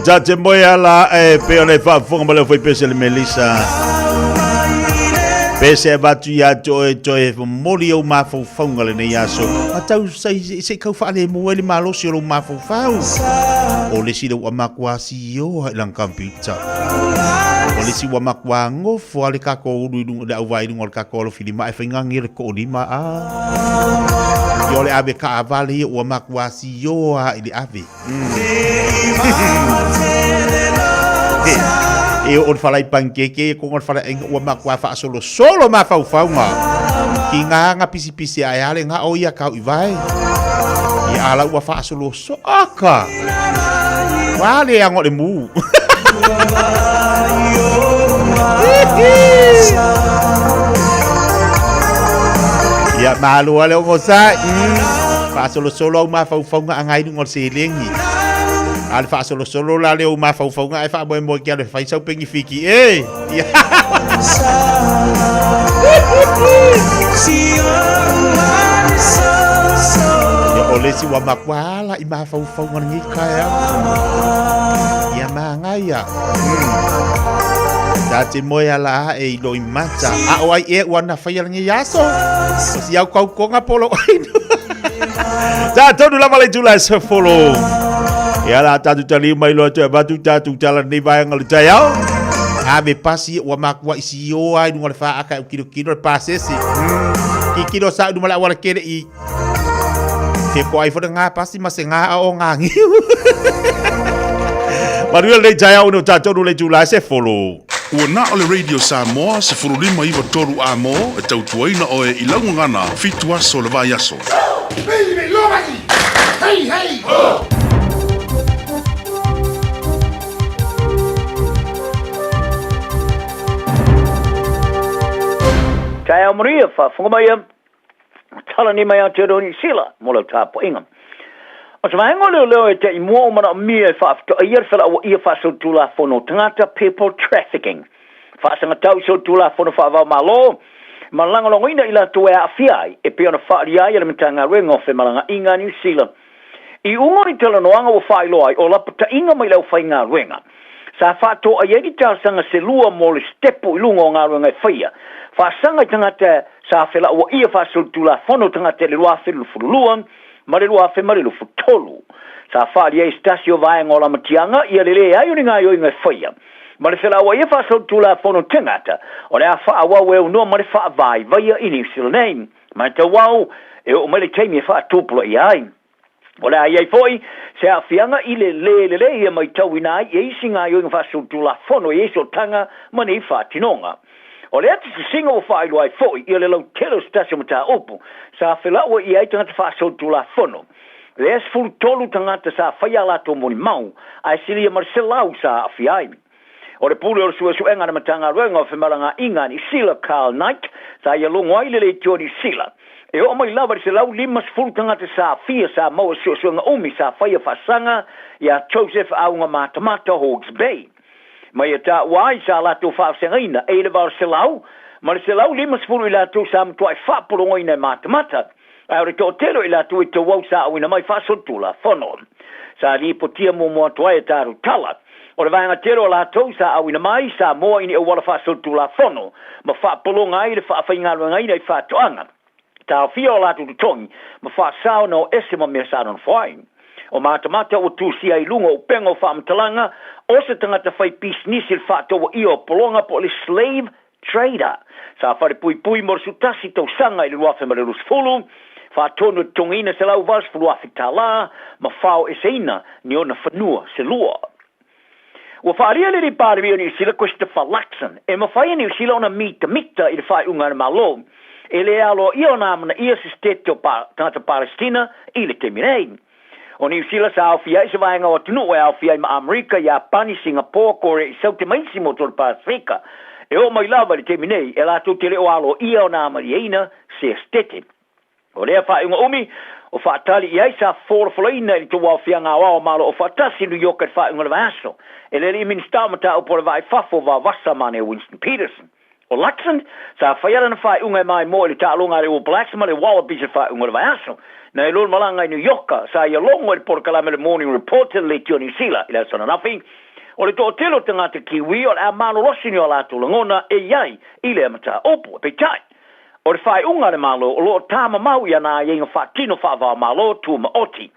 I: Ta te moe ala e pe o le faafofoga ma le aufaipese le Melissa. Pese avatu ia te oe toe momoli ou mafaufauga lenei aso. Ma tau se i kau faalemu ai le malosi o lou mafaufau. O le isi lea ua matua sioa i lana computer. O le isi ua matua gofo lava le kako ulu i luga, le auvaa i luga o le kako alofilima ae faiga le toolima a. Ia o le ave taavale ia ua matua sioa i le ave. E oo i le fala i panikeke ia koga o le faleaiga ua matua faasolosolo mafaufauga. Tiga na pisipisi ae a le gao ia tau i vae. Ia a la ua faasoloso aka. Ua le aga o le mu. Ia malo lava le onosai. Faasolosolo au mafaufauga agai i luga o le seleni. A o le faasolosolo la lea o mafaufauga ae faamoemoe ke alu e fai sau penifiki e. Ia. Ia o le isi ua matua ala i mafaufauga lenei taeao. Ia manaia. Ta te moe ala ae i loimata. A o ai ea ua na faia lenei aso. O si au kaukonga po lou ainu. Tatonu lava le itula e 10. Ia la tatou taliu mai loa toe avatu tatou tala lenei vaega o le taeao. Ave pasi ua matua i sioa i luga o le faaka e kilokilo le pasese. Kikilo sa i luma le auala kele i Fetoai foi le ngā pasi ma se ngā ao ngā ngiu. Manuia lenei taeao ina o tatou le itula e 10.
M: Ua na o le Radio Samoa 15 93 A-mo e tautuaina oe i lau gagana fitu aso o le vaiaso.
T: Taeao manuia, faafofoga mai a talani mai Aotearoa Niu Sila mo lau tapuaiga. O se vaega o leoleo e te i mua o manaomia e faafetoaia le felauaia faasolitulafono o tagata, people trafficking, faasagatau i solitulafono faava-o-Malo, ma lagolagoina i latou e aafia ai, e pei ona faaalia ai e le Matagaluega o Femalagaaiga a Niu Sila. I uga o ni talanoaga ua faailoa ai o lapataiga mai le aufaigaluega, sa faatoai ai ni talosaga se lua mo le sitepu i luga o galuega e faia, faasaga i tagata sa felauaia faasolitulafono tagata i le 2022 ma le 2023. Sa faaalia ai se tasi o vaega o lamatiaga ia le leai o ni gaoioiga e faia ma le felauaia faasolitulafono tagata o le a faaauau e aunoa ma le faavaivaia i Niu Sila nei. Matau au, e oo mai le taimi e faatupulaia ai. O le a i ai foi se aafiaga i le lē lelei e maitauina ai e isi gaoioiga faasolitulafono i isi otaga ma nei faatinoga. O le atisisiga ua faailoa ai foi ia le lautele o se tasi o mataupu sa felauai ai tagata faasolitulafono, lea 13 tagata sa faia a latou molimau ae silia ma le 100 sa aafia ai. O le pule o le suesuega a le Matagaluega o Femalagaaiga a Niu Sila, Carl Knight, sa ia logo ai le leitio a Niu Sila. E oo mai lava i le 150 tagata sa aafia sa maua i suesuega umi sa faia faasaga iā Joseph Auga Matamata, Hawke's Bay. Ma ia taua ai sa latou faafeagaiga e i le 850 i latou sa matuai faapologoina e Matamata, ae o le toatele o i latou e tauau sa auina mai faasolitulafono. Sa lipotia muamua atu ai e tatou tala, o le vaega tele o latou sa auina mai Samoa i ni auala faasolitulafono ma faapologa ai le faafaigaluegaina i faatoaga, taofia o latou totogi ma faasao na o ese ma mea sa nonofo ai. O matamata ua tusia i luga o upega o faamatalaga o se tagata fai pisinisi i le faatauaia o pologa po o le slave Trader. Sa falepuipui mo le 11 tausaga i le 2020, faatonu e totogiina $180,000 ma faaoeseina ni ona fanua se lua. Ua faaalia le Alii Palemia o Niu Sila Christopher Luxon e mafai e Niu Sila ona mitamita i le faaiuga a le Malo e le aloaia ona amanaia se setete o tagata Palestina i le taimi nei. O Niu Sila sa aofia ai se vaega o atunuu e aofia ai ma Amerika, Iapani, Singapore, Korea i Saute ma isi motu o le Pasefika. E oo mai lava i le taimi nei, e latou te le o aloaia ona amalieina se esetete. O lea faaiuga umi, o faatali i ai sa folafolaina i le tauaofiaga aoao Malo Aufaatasi i New York i le faaiuga o le vaiaso e le alii Minisita o Mataupu o le Vaa i Fafo, Vavasa Mane Winston Peterson. O Luxon, sa faia lana faaiuga e maimoa i le taaloga a le All Blacks ma le Wallabies i le faaiuga o le vaiaso. Na iloa le malaga i New Ioka, sa ia logo i le polokalame o le Morning Report i le Leitio Niu Sila i le aso ananafi. O le toatele o tagata Kiwi o le a malolosi ni o latou lagona e i ai i lea mataupu. Peitai, o le faaiuga a le Malo o lo o tamamau i ana aiaiga faatino faava-o-Malo tumaoti.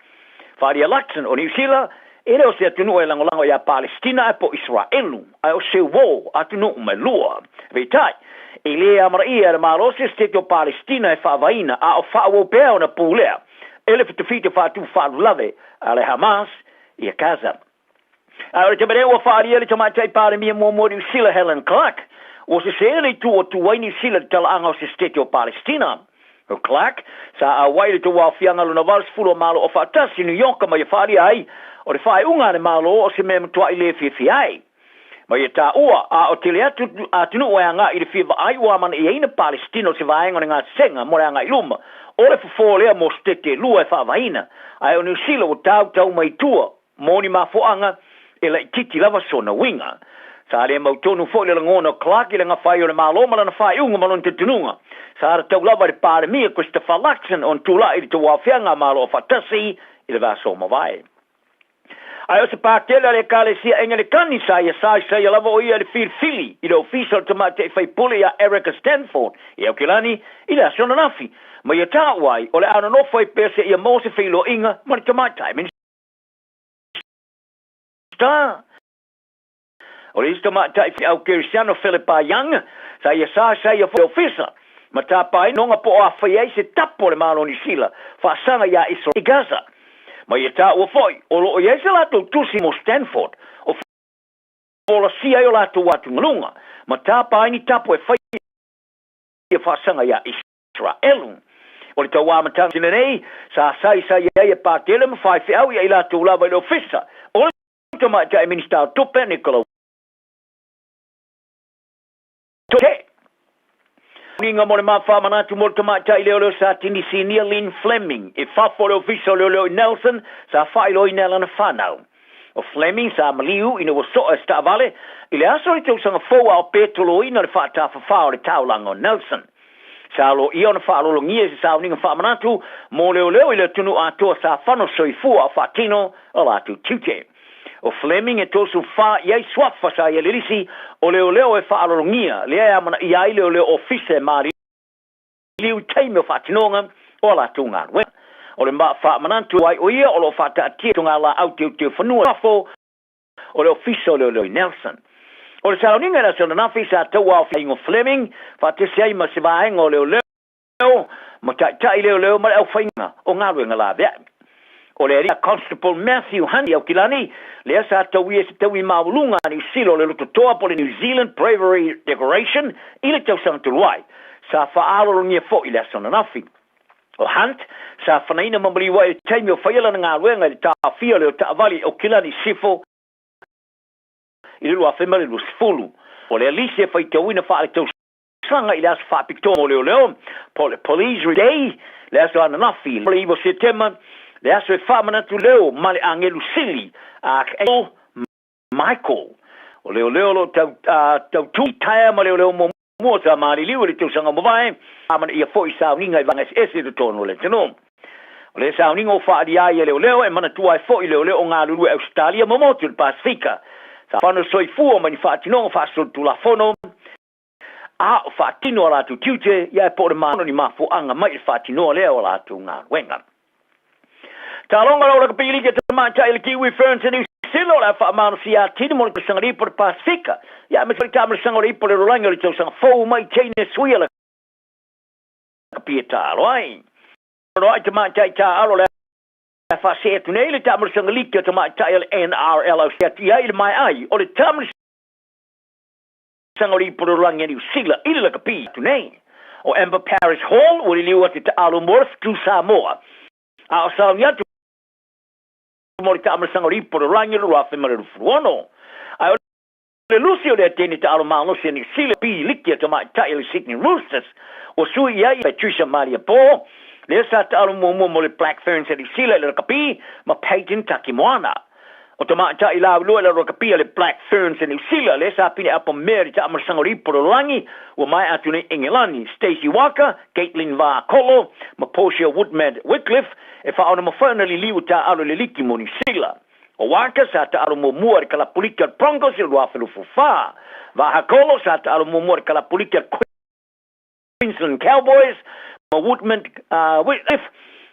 T: Faaalia Luxon o Niu Sila, e le o se atunuu e lagolago iā Palesitina ae po o Iseraelu, ae o se uō atunuu ma e lua. Peitai, e le amanaia e le Malo se Setete o Palesitina e faavaina a o faaauau pea ona pulea e le fitafita faatupu faalulave a le Hamas ia Gaza. Ae o le taimi nei ua faaalia le Tamaitai Palemia muamua o Niu Sila Helen Clark, ua sese le itu ua tu ai Niu Sila i le talaaga o se Setete o Palesitina. O Clark, sa auai i le tauaofiaga lona 80 o Malo Aufaatasi i New York ma ia faaalia ai, o le faaiuga a le Malo o se mea e matuai le fiafia ai. Ma ia taua, a o tele atu atunuu e agai i le fia vaai ua amanaiaina Palesitina o se vaega o le gasesega mo le agai i luma, o le fofo lea mo setete e lua e faavaina, ae o Niu Sila ua tautau mai i tua mo ni mafuaaga e laitiiti lava sona uiga. Sa le mautonu foi le lagona o Clark i le gafa ai o le Malo ma lana faaiuga ma lona talitonuga. Sa tatau lava i le Palemia Christopher Luxon ona tulai i le tauaofiaga a Malo Aufaatasi i le vaiaso mavae. Ae o se patele a le Ekalesia Engelekani sa ia saisaia lava o ia i le filifili i le ofisa o le tamaitai faipule ia Erica Stanford i Aukilani i le aso ananafi, ma ia taua ai o le a nonofo ai pea seia maua se feiloaiga ma le tamaitai Minista. O le isi tamaitai au Kerisiano Philippa Young, sa ia saisaia foi i le ofisa ma tapa ai noga po o a fai ai se tapu a le Malo o Niu Sila faasaga iā Israel i Gaza. Ma ia taua foi, o lo o i ai se latou tusi mo Stanford o folasia ai o latou atugaluga ma tapa ai ni tapu e faia faasaga iā Israel. O le tauamataga lenei, sa saisai ai e Patele ma faifeau ia i latou lava i le ofisa o le Tamaitai Minista o Tupe Nicola Te Uiga mo le Mafaamanatu mo le Tamaitai Leoleo Sa Tini Sinia Lynn Fleming i fafo o le Ofisa o Leoleo i Nelson sa faailoaina e lana fanau. O Fleming sa maliu ina ua soa e se taavale i le aso o le tausaga fou a o petoloina le faatafafā o le taulaga o Nelson. Sa aloaia ona faalologia i se sauniga faamanatu mo leoleo i le atunuu atoa sa fano soifua a o faatino o latou tiute. O Fleming e 34 i ai suafa sa ia le lisi o leoleo e faalologia lea e amanaia ai leoleo ofisa e maliliu i taimi o faatinoga o a latou galuega. O le faamanatu ai o ia o lo o faataatia togalaau teuteu fanua i fafo o le Ofisa o Leoleo i Nelson. O le sauniga i le aso ananafi sa tauaofiaina o Fleming faatasi ai ma se vaega o leoleo ma taitai leoleo ma le aufaiga o galuega laveai. O le alii Constable Matthew Hunt i Aukilani, lea sa tauia i se taui maualuga a Niu Sila o le Lototoa po o le New Zealand Bravery Decoration i le tausaga talu ai, sa faalologia foi i le aso ananafi. O Hunt, sa fanaina ma maliu ai i le taimi o faia lana galuega i le taofia o le taavale i Aukilani i Sisifo i le 2020. O le alisi e faitauina faaletausaga i le aso faapitoa mo leoleo, po o le Police Day, le aso ananafi i le 9 o Setema, le aso e faamanatu leo ma le agelu sili, Archangel Michael. O leoleo o lo o tautu i taea ma leoleo muamua sa maliliu i le tausaga ua mavae, amanaia foi sauniga i vaega eseese i totonu o le atunuu. O lea sauniga ua faaalia ai e leoleo e manatua ai foi leoleo o galulue Ausetalia ma motu i le Pasefika sa fano soifua mai ni faatinoga faasolitulafono a o faatino a latou tiute ia po o le mano ni mafuaaga mai i le faatinoa lea o latou galuega. Taloga lau lakapi liki a tamaitai le Kiwi Ferns i Niu Sila o le a faamalosia atili mo le tausaga lipo o le Pasefika ia aemaise foi le taamilosaga o le ipo o le lalolagi o le tausaga fou mai teine suia lakapi e taalo ai. Ai tamaitai taaalo o le a faasee atu nei le taamilosaga liki a tamaitai a le NRL atu i ai i le maea ai o le taamilosaga o le ipo o le lalolagi a Niu Sila i le lakapi atu nei. O Amber Paris Hall ua liliu atu i taalo mo le Fetu Samoa a o sauni atu mo le taamilosaga o le ipo o le lalolagi o le 2026. Ae o le lusi o lea teine taalo malosi a Niu Sila pi liki a tamaitai a le Sydney Roosters ua sui i ai Patricia Maria Po lea sa taalo muamua mo le Black Ferns a Niu Sila i le lakapi ma Peyton Takimoana. O tamaitai laulua i le rakapi a le Black Ferns a Niu Sila, lea sa pine apo mea i le taamalosaga o le ipu o le lalolagi ua maea atu nei Engelani, Stacey Waaka, Katelyn Vaakolo ma Portia Woodman-Wickliffe e faaonamafai ona liliu i taaalo i le liki mo Niu Sila. O Waaka sa taalo muamua i le kalapu liki a le Broncos i le 2024. Vaakolo sa taalo muamua i le kalapu liki a le Queensland Cowboys ma Woodman Wickliffe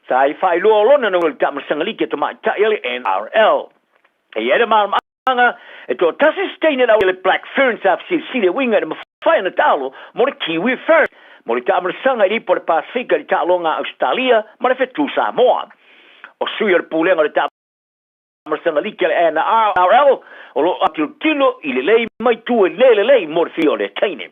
T: sa i faailoa o lona na le taamalosaga liki a tamaitai a le NRL. E i ai le malamalamaaga e toatasi se teine le Black Ferns sa fesilisili e uiga i le mafai ona taalo mo le Kiwi Ferns mo le taamalosaga i le ipu o le Pasefika i le taaloga a Ausetalia ma le fetu Samoa. O sui o le pulega o le taamalosaga liki a le NRL o lo o tilotilo i lelei ma itu e le lelei mo le fia o lea teine.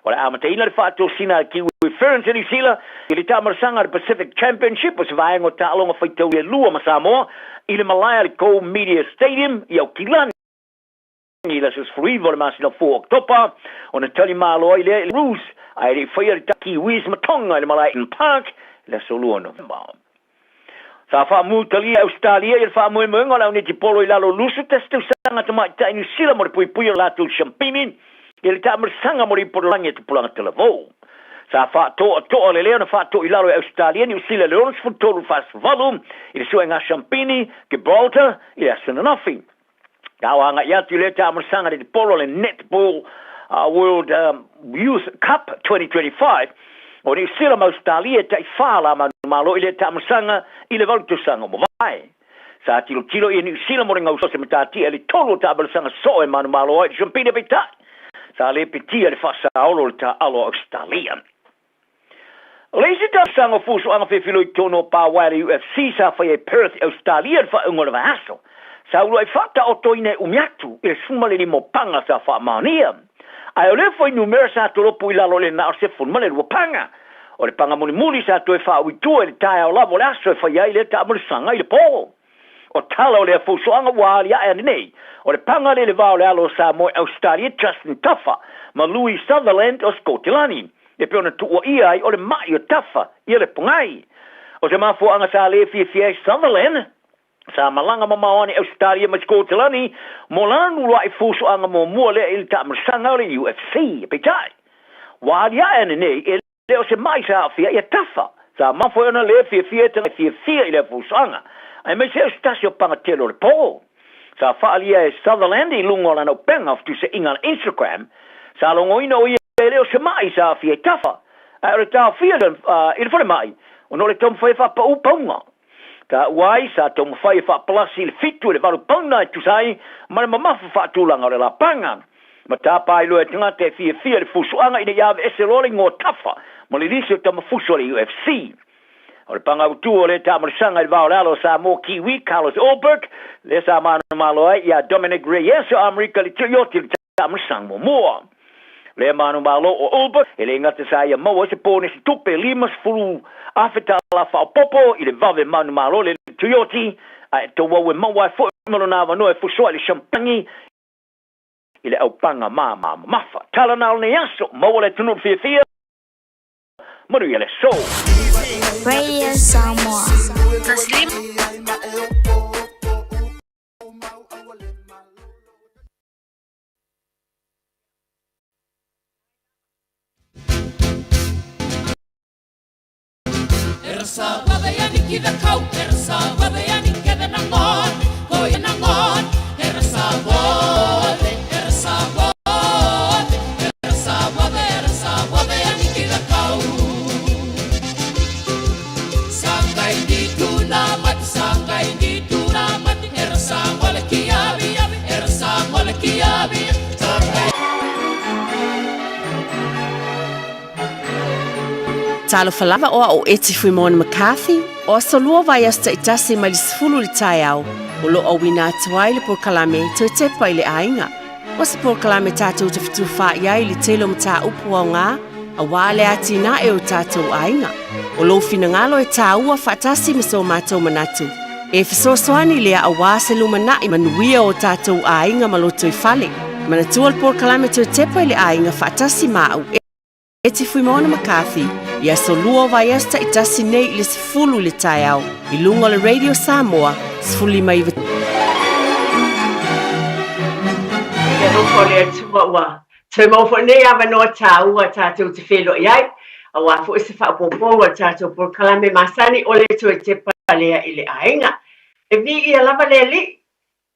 T: O le amataina le faatosina a le Kiwi Ferns i Niu Sila i le taamalosaga a le Pacific Championship o se vaega o taaloga faitauli e lua ma Samoa i le malae a le Go Media Stadium i Aukilani i le aso 19 o le masina fou o Oketopa, ona tali malo ai lea i le Roos ae le i faia le Kiwis ma Tonga i le malae Eden Park i le aso 2 o Novema. Sa faamutalia e Ausetalia i le faamoemoega o le aunetipolo i lalo o 21 tausaga tamaitai Niu Sila mo le puipuia o latou siampini i le taamalosaga mo le ipu o le lalolagi a tupulaga talavou. Sa faatoatoa le lea ona faatoi i lalo e Ausetalia Niu Sila i le 63 48 i le suega siampini Gibraltar i le aso ananafi. Ka o agai atu i lea taamalosaga le tipolo le Netball World Youth Cup 2025 o Niu Sila ma Ausetalia e taifa la manumalo i lea taamalosaga i le valu tausaga ua mavae. Sa tilotilo ia Niu Sila mo le gauso se matatia i le tolu o taamalosaga soo e manumalo ai i le Siampini peitai sa le pitia le faasaolo o le taaalo a Ausetalia. O le isi tausaga o fuafuaga filifili i totonu o pa uaea le UFC sa faia i Perth i Ausetalia i le faaiuga o le vaiaso, sa uluai faataotoina e umi atu i le 15 o paga sa faamaonia. Ae o lea fuainumera sa tolopo i lalo i le na o le 12 paga. O le paga mulimuli sa toe faaui tua i le taeao lava o le aso e faia ai lea taamalosaga i le po. O tala o lea fuafuaga ua aliae ane nei, o le paga lea i le va o le alo o Samoa i Ausetalia Justin Tafa ma Louis Sutherland o Sikotelani, e pei ona tuuaia ai o le ma'i o Tafa ia le pogai. O se mafuaaga sa le fiafia ai Sutherland, sa malaga mamao ane i Ausetalia mai Sikotelani mo lana uluai fuafuaga muamua lea i le taamalosaga o le UFC. Peitai, ua aliae ane nei e Le o se ma'i sa aafia ia Tafa. Sa mafua ai ona le fiafia e tagata fiafia i lea fuafuaga, aemaise o se tasi o paga tele o le po. Sa faaalia e Sutherland i luga o lana upega o fetuseaiga a le Instagram, sa logoina o ia e le o se ma'i sa aafia i Tafa, ae o le taofia i le falemai ona o le taumafai e faapaū pauga. Taua ai, sa taumafai e faapalasi i le fitu i le valu pauna e tusa ai ma le mamafa faatulaga o le lapaga. Ma tapa ai loa e tagata e fiafia i le fusuaga ina ia aveese loa le igoa tafa ma le lisi o tamafuso a le UFC. O le paga autu o lea taamalosaga i le va o le alo o Samoa Kiwi Carlos Ulberg, lea sa manumalo ai ia Dominick Reyes o Amerika i le Tuioti i le taamalosaga muamua. Lea manumalo o Ulberg, e le gata sa ia maua ai se ponesi tupe 50,000 tala faaopoopo i le vave manumalo le Tuioti, ae tauau e maua ai foi ma lona avanoa e fusoa i le champagne i le aupaga mamafa. Tala na o lenei aso, maua le atunuu fiafia, manuia le aso.
H: Radio Samoa.
K: Taslim. Talofa lava o au o Eti Fuimona McCarthy, o aso lua vaiaso taitasi mai le 10 i le taeao, o lo o auina atu ai le polokalame Toe Tepa i le Aiga. O se polokalame tatou te fetufaai ai i le tele o mataupu aoga aua le atinae o tatou aiga. O lou finagalo e tāua faatasi ma so matou manatu. E fesoasoani lea aua se lumanai manuia o tatou aiga ma lotoifale. Manatua le polokalame Toe Tepa i le Aiga faatasi ma au Eti Fuimaono McCarthy i aso lua o vaiaso taitasi nei i le 10 i le taeao i luga o le Radio Samoa 15.
C: alofa o le Atua ua toe maua foi lenei avanoa tāua tātou te feiloai ai, aua foi se faaopoopoga o le tatou polokalame masani o le toe tepa lea i le aiga. E viia lava le Alii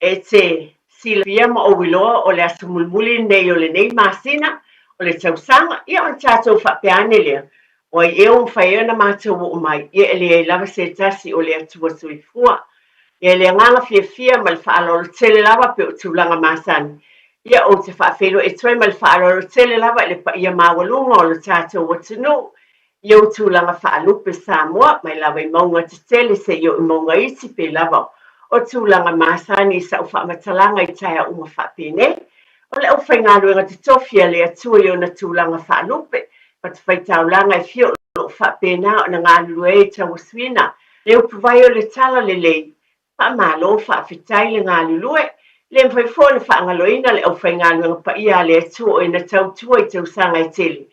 C: e te silafia ma ou iloa o le aso mulimuli lenei o lenei masina o le tausaga, ia ona tatou faapea ane lea, o ai ea ua mafai ai ona matou oo mai, ia e leai lava se tasi o le Atua Soifua. Ia i le agaga fiafia ma le faaaloalo tele lava pei o tulaga masani, ia ou te faafeiloai atu ai ma le faaaloalo tele lava i le paia maualuga o lo tatou atunuu i ou tulaga faalupe Samoa, mai lava i mauga tetele seia oo i mauga iti pei lava o tulaga masani i sau faamatalaga i taeao uma faapenei. O le aufaigaluega totofi a le Atua i ona tulaga faalupe, fatafaitaulaga e fia o lo o faapena ona galulue ai i tauasuina le upuvai o le tala lelei. Faamalo faafetai le galulue. Le mafai foi ona faagaloina le aufaigaluega paia a le Atua o e na tautua i tausaga e tele.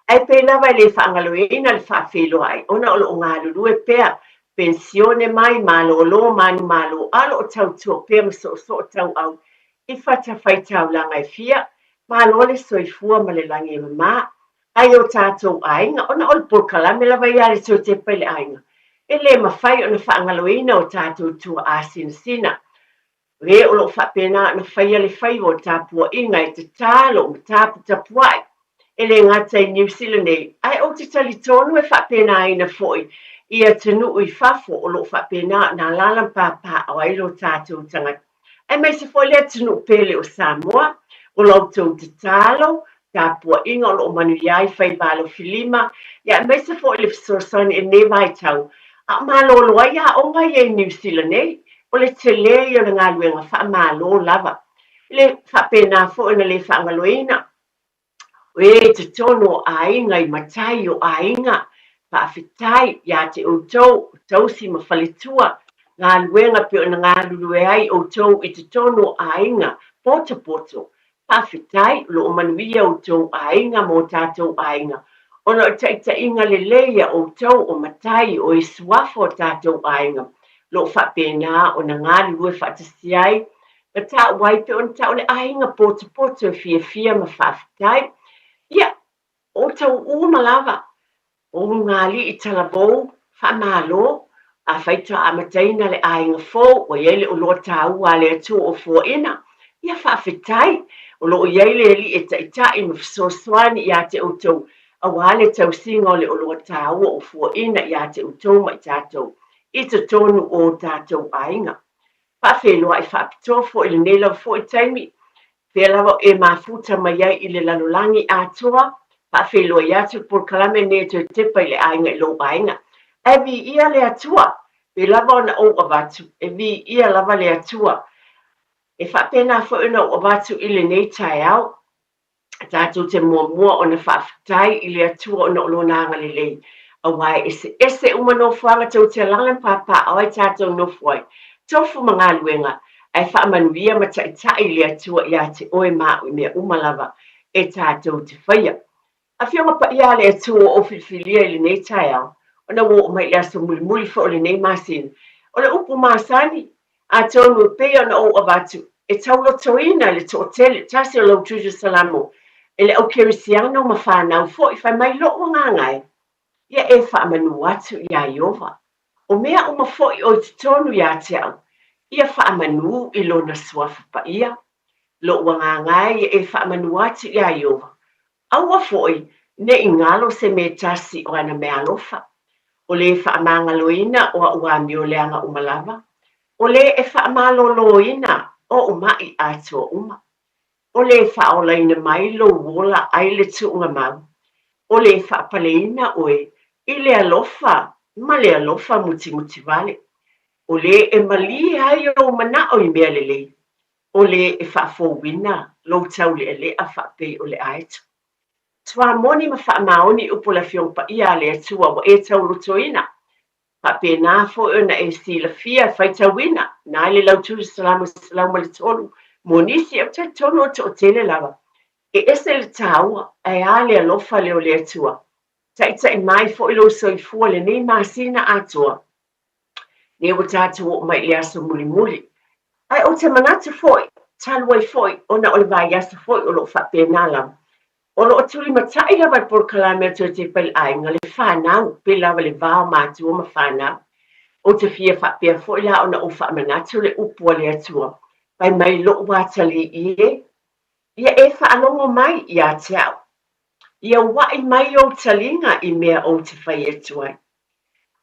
C: Ae pei lava e le faagaloina le faafeiloai ona o lo o galulue pea, penisione mai, malolo, manumalo, a o lo o tautua pea ma soosoo tauau i fatafaitaulaga e fia. Malo le soifua ma le lagi e mama. Ai o tatou aiga, ona o le polokalame lava ia a le Toetepa i le Aiga, e le mafai ona faagaloina o tatou tuaa sinasina. O e o lo o faapena ona faia le faiva o tapuaiga e tatalo ma taputapuai, e le gata i Niu Sila nei, ae ou te talitonu e faapenaina foi i atunuu i fafo o lo o faapena ona alaala ma papaaao ai lo tatou tagata. Aemaise foi le atunuu pele o Samoa, o la outou tatalo, tapuaiga o lo o manuia ai faiva alofilima, ia aemaise foi le fesoasoani i lenei vaitau, a o malolo ai aoga ia i Niu Sila nei, o le tele ia o le galuega faamalo lava. E le faapena foi ona le faagaloina O e i totonu o aiga i matai o aiga, faafetai ia te outou o tausi ma faletua, galuega pei ona galulue ai outou i totonu o aiga potopoto. Faafetai o lo o manuia outou aiga ma o tatou aiga ona o taitaiga lelei a outou o matai o e suafa o tatou aiga o lo o faapena ona galulue faatasi ai Na tau ai pei ona tau le aiga potopoto e fiafia ma faafetai. Ia, o tau uma lava, o Ulugalii talavou, faamalo, afai toa amataina le aiga fou ua i ai le oloa taua a le Atua o fuaina, ia faafetai, o lo o i ai le Alii e taitai ma fesoasoani ia te outou aua le tausiga o le oloa taua o fuaina ia te outou ma i tatou i totonu o tatou aiga. Faafeiloai faapitoa foi i lenei lava foi taimi, pea lava o e mafuta mai ai i le lalolagi atoa, faafeiloai atu le polokalame lenei e toe tepa i le aiga i lou aiga. Ae viia le Atua, pei lava ona ou avatu, e viia lava le Atua. E faapena foi ona ou avatu i lenei taeao. Tatou te muamua ona faafetai i le Atua ona o Lona agalelei, aua e eseese uma nofoaga tou te alaala ma papaaao ai tatou nofo ai, tofu ma galuega, ae faamanuia ma taitai le Atua ia te oe ma au i mea uma lava e tatou te faia. Afioga Paia a le Atua ua ou filifilia i lenei taeao, ona ua oo mai i le aso mulimuli foi o lenei masina, o le upu masani, Atonu e pei ona ou avatu, e taulotoina le toatele, tasi o lau Tusi Salamo, e le au Kerisiano ma fanau foi, fai mai lo'u agaga e, ia e faamanu atu iā Ieova. O mea uma foi o i totonu iā te au, ia faamanu i lona suafa paia. Lo'u agaga e, ia e faamanu atu iā Ieova. Aua foi ne i galo se mea tasi o ana meaalofa, o le faamagaloina o a'u amio leaga uma lava, o le e faamaloloina o'u ma'i atoa uma, o le faaolaina mai lou ola ai le tuuga mau, o le faapaleina oe i le alofa ma le alofa mutimutivale, o le e malie ai ou mana'o i mea lelei, o le e faafouina lou taulealea faapei o le aeto. Tuamoni ma faamaoni upu o le Afioga Paia a le Atua ua e taulotoina, faapena foi ona e silafia e faitauina na le lautu Salamo 103 mo nisi, ou te talitonu o le toatele lava. E ese le taua, ae a le alofa lea o le Atua. Taitai mai foi lou soifua lenei masina atoa. Lea ua tatou oo mai i le aso mulimuli. Ae ou te manatu foi, Talu ai foi, ona o le vaiaso foi o lo o faapena lava. O lo o tulimatai lava le polokalame a Toetepa i le aiga, le fanau, pei lava le va o matua ma fanau. Ou te fia faapea foi la ona ou faamanatu le upu a le Atua, fai mai lou atalii e, ia e faalogo mai ia te au. Ia ua'i mai ou taliga i mea ou te fai atu ai.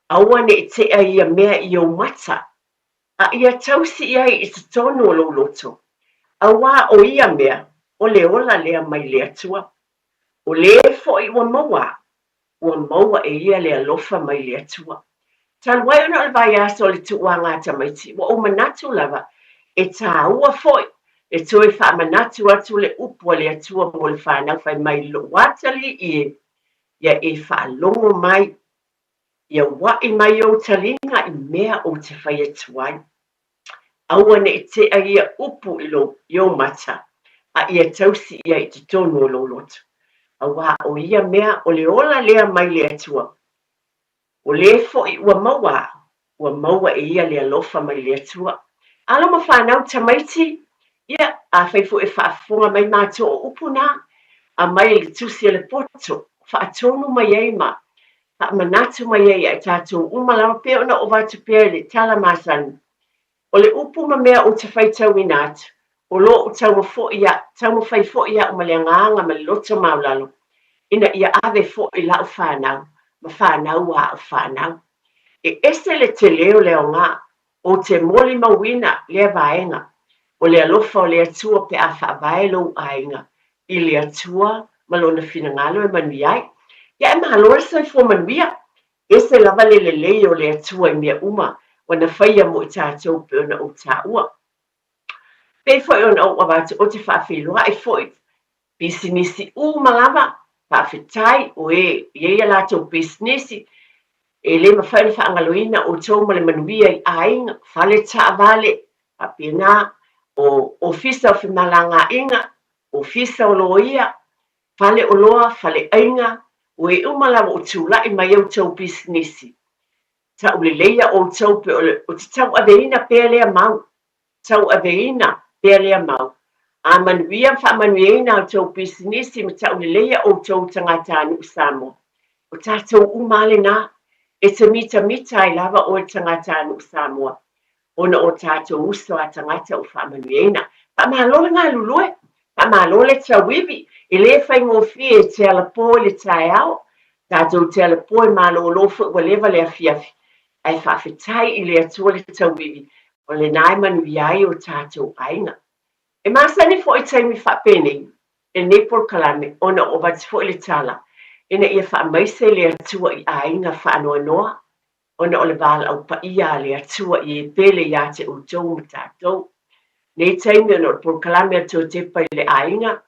C: Aua ne i tea ia mea i ou mata, a ia tausi i ai i totonu o lou loto, auā o ia mea, o le ola lea mai le Atua. O lē foʻi ua maua au, ua maua e ia le alofa mai le Atua. Talu ai ona o le vaiaso o le tuuaga a tamaiti, ua ou manatu lava e tāua foʻi le toe faamanatu atu le upu a le Atua mo le fanau fai mai lou atalii e, ia e faalogo mai Ia ua'i mai ou taliga i mea ou te fai atu ai. Aua ne i tea ia upu i lou, i ou mata, a ia tausi ia i totonu o lou loto. Auā o ia mea o le ola lea mai le Atua. O lē foʻi ua maua au, ua maua e ia le alofa mai le Atua. Alo ma fanau tamaiti, ia, afai foi e faafofoga mai matou o upu na, aumai i le tusi a le poto, faatonu mai ai ma faamanatu mai ai ia i tatou uma lava pei ona ou avatu pea i le tala masani. O le upu ma mea ou te faitauina atu, o lo o taumafai foi au ma le agaga ma le loto maulalo ina ia ave foi lau fanau ma fanau a au fanau. E ese le tele o le aoga, ou te molimauina lea vaega, o le alofa o le Atua pe a faavae lou aiga i le Atua ma Lona finagalo e manuia ai. Ia e malo le soifua manuia. Ese lava le lelei o le Atua i mea uma ua na faia mo i tatou pei ona ou taua. Pei foi ona ou avatu ou te faafeiloai foi pisinisi uma lava, faafetai o e i ai a latou pisinisi, e le mafai ona faagaloina outou ma le manuia i aiga, fale taavale, faapena o ofisa o femalagaaiga, ofisa o loia, fale oloa, fale aiga, o e uma lava o tulai mai outou pisinisi. Tauleleia outou pe o le o te tauaveina pea lea mau. Tauaveina pea lea mau. A manuia ma faamanuiaina a outou pisinisi ma tauleleia outou tagatanuu Samoa. O tatou uma a lenā, e te mitamita ai lava oe le tagatanuu Samoa. ona o tatou uso a tagata ua faamanuiaina. Faamalo le galulue, faamalo le tauivi, e le faigofie e te alapo i le taeao, tatou te alapo e malolo foi ua leva le afiafi, ae faafetai i le Atua le tauivi, o lena e manuia ai o tatou aiga. E masani foi i taimi faapenei, i lenei polokalame, ona o avatu foi le tala, ina ia faamaise le Atua i aiga faanoanoa, ona o le valaau paia a le Atua i e pele iā te outou ma tatou. Nei taimi ona o le polokalame a Toetepa i le aiga,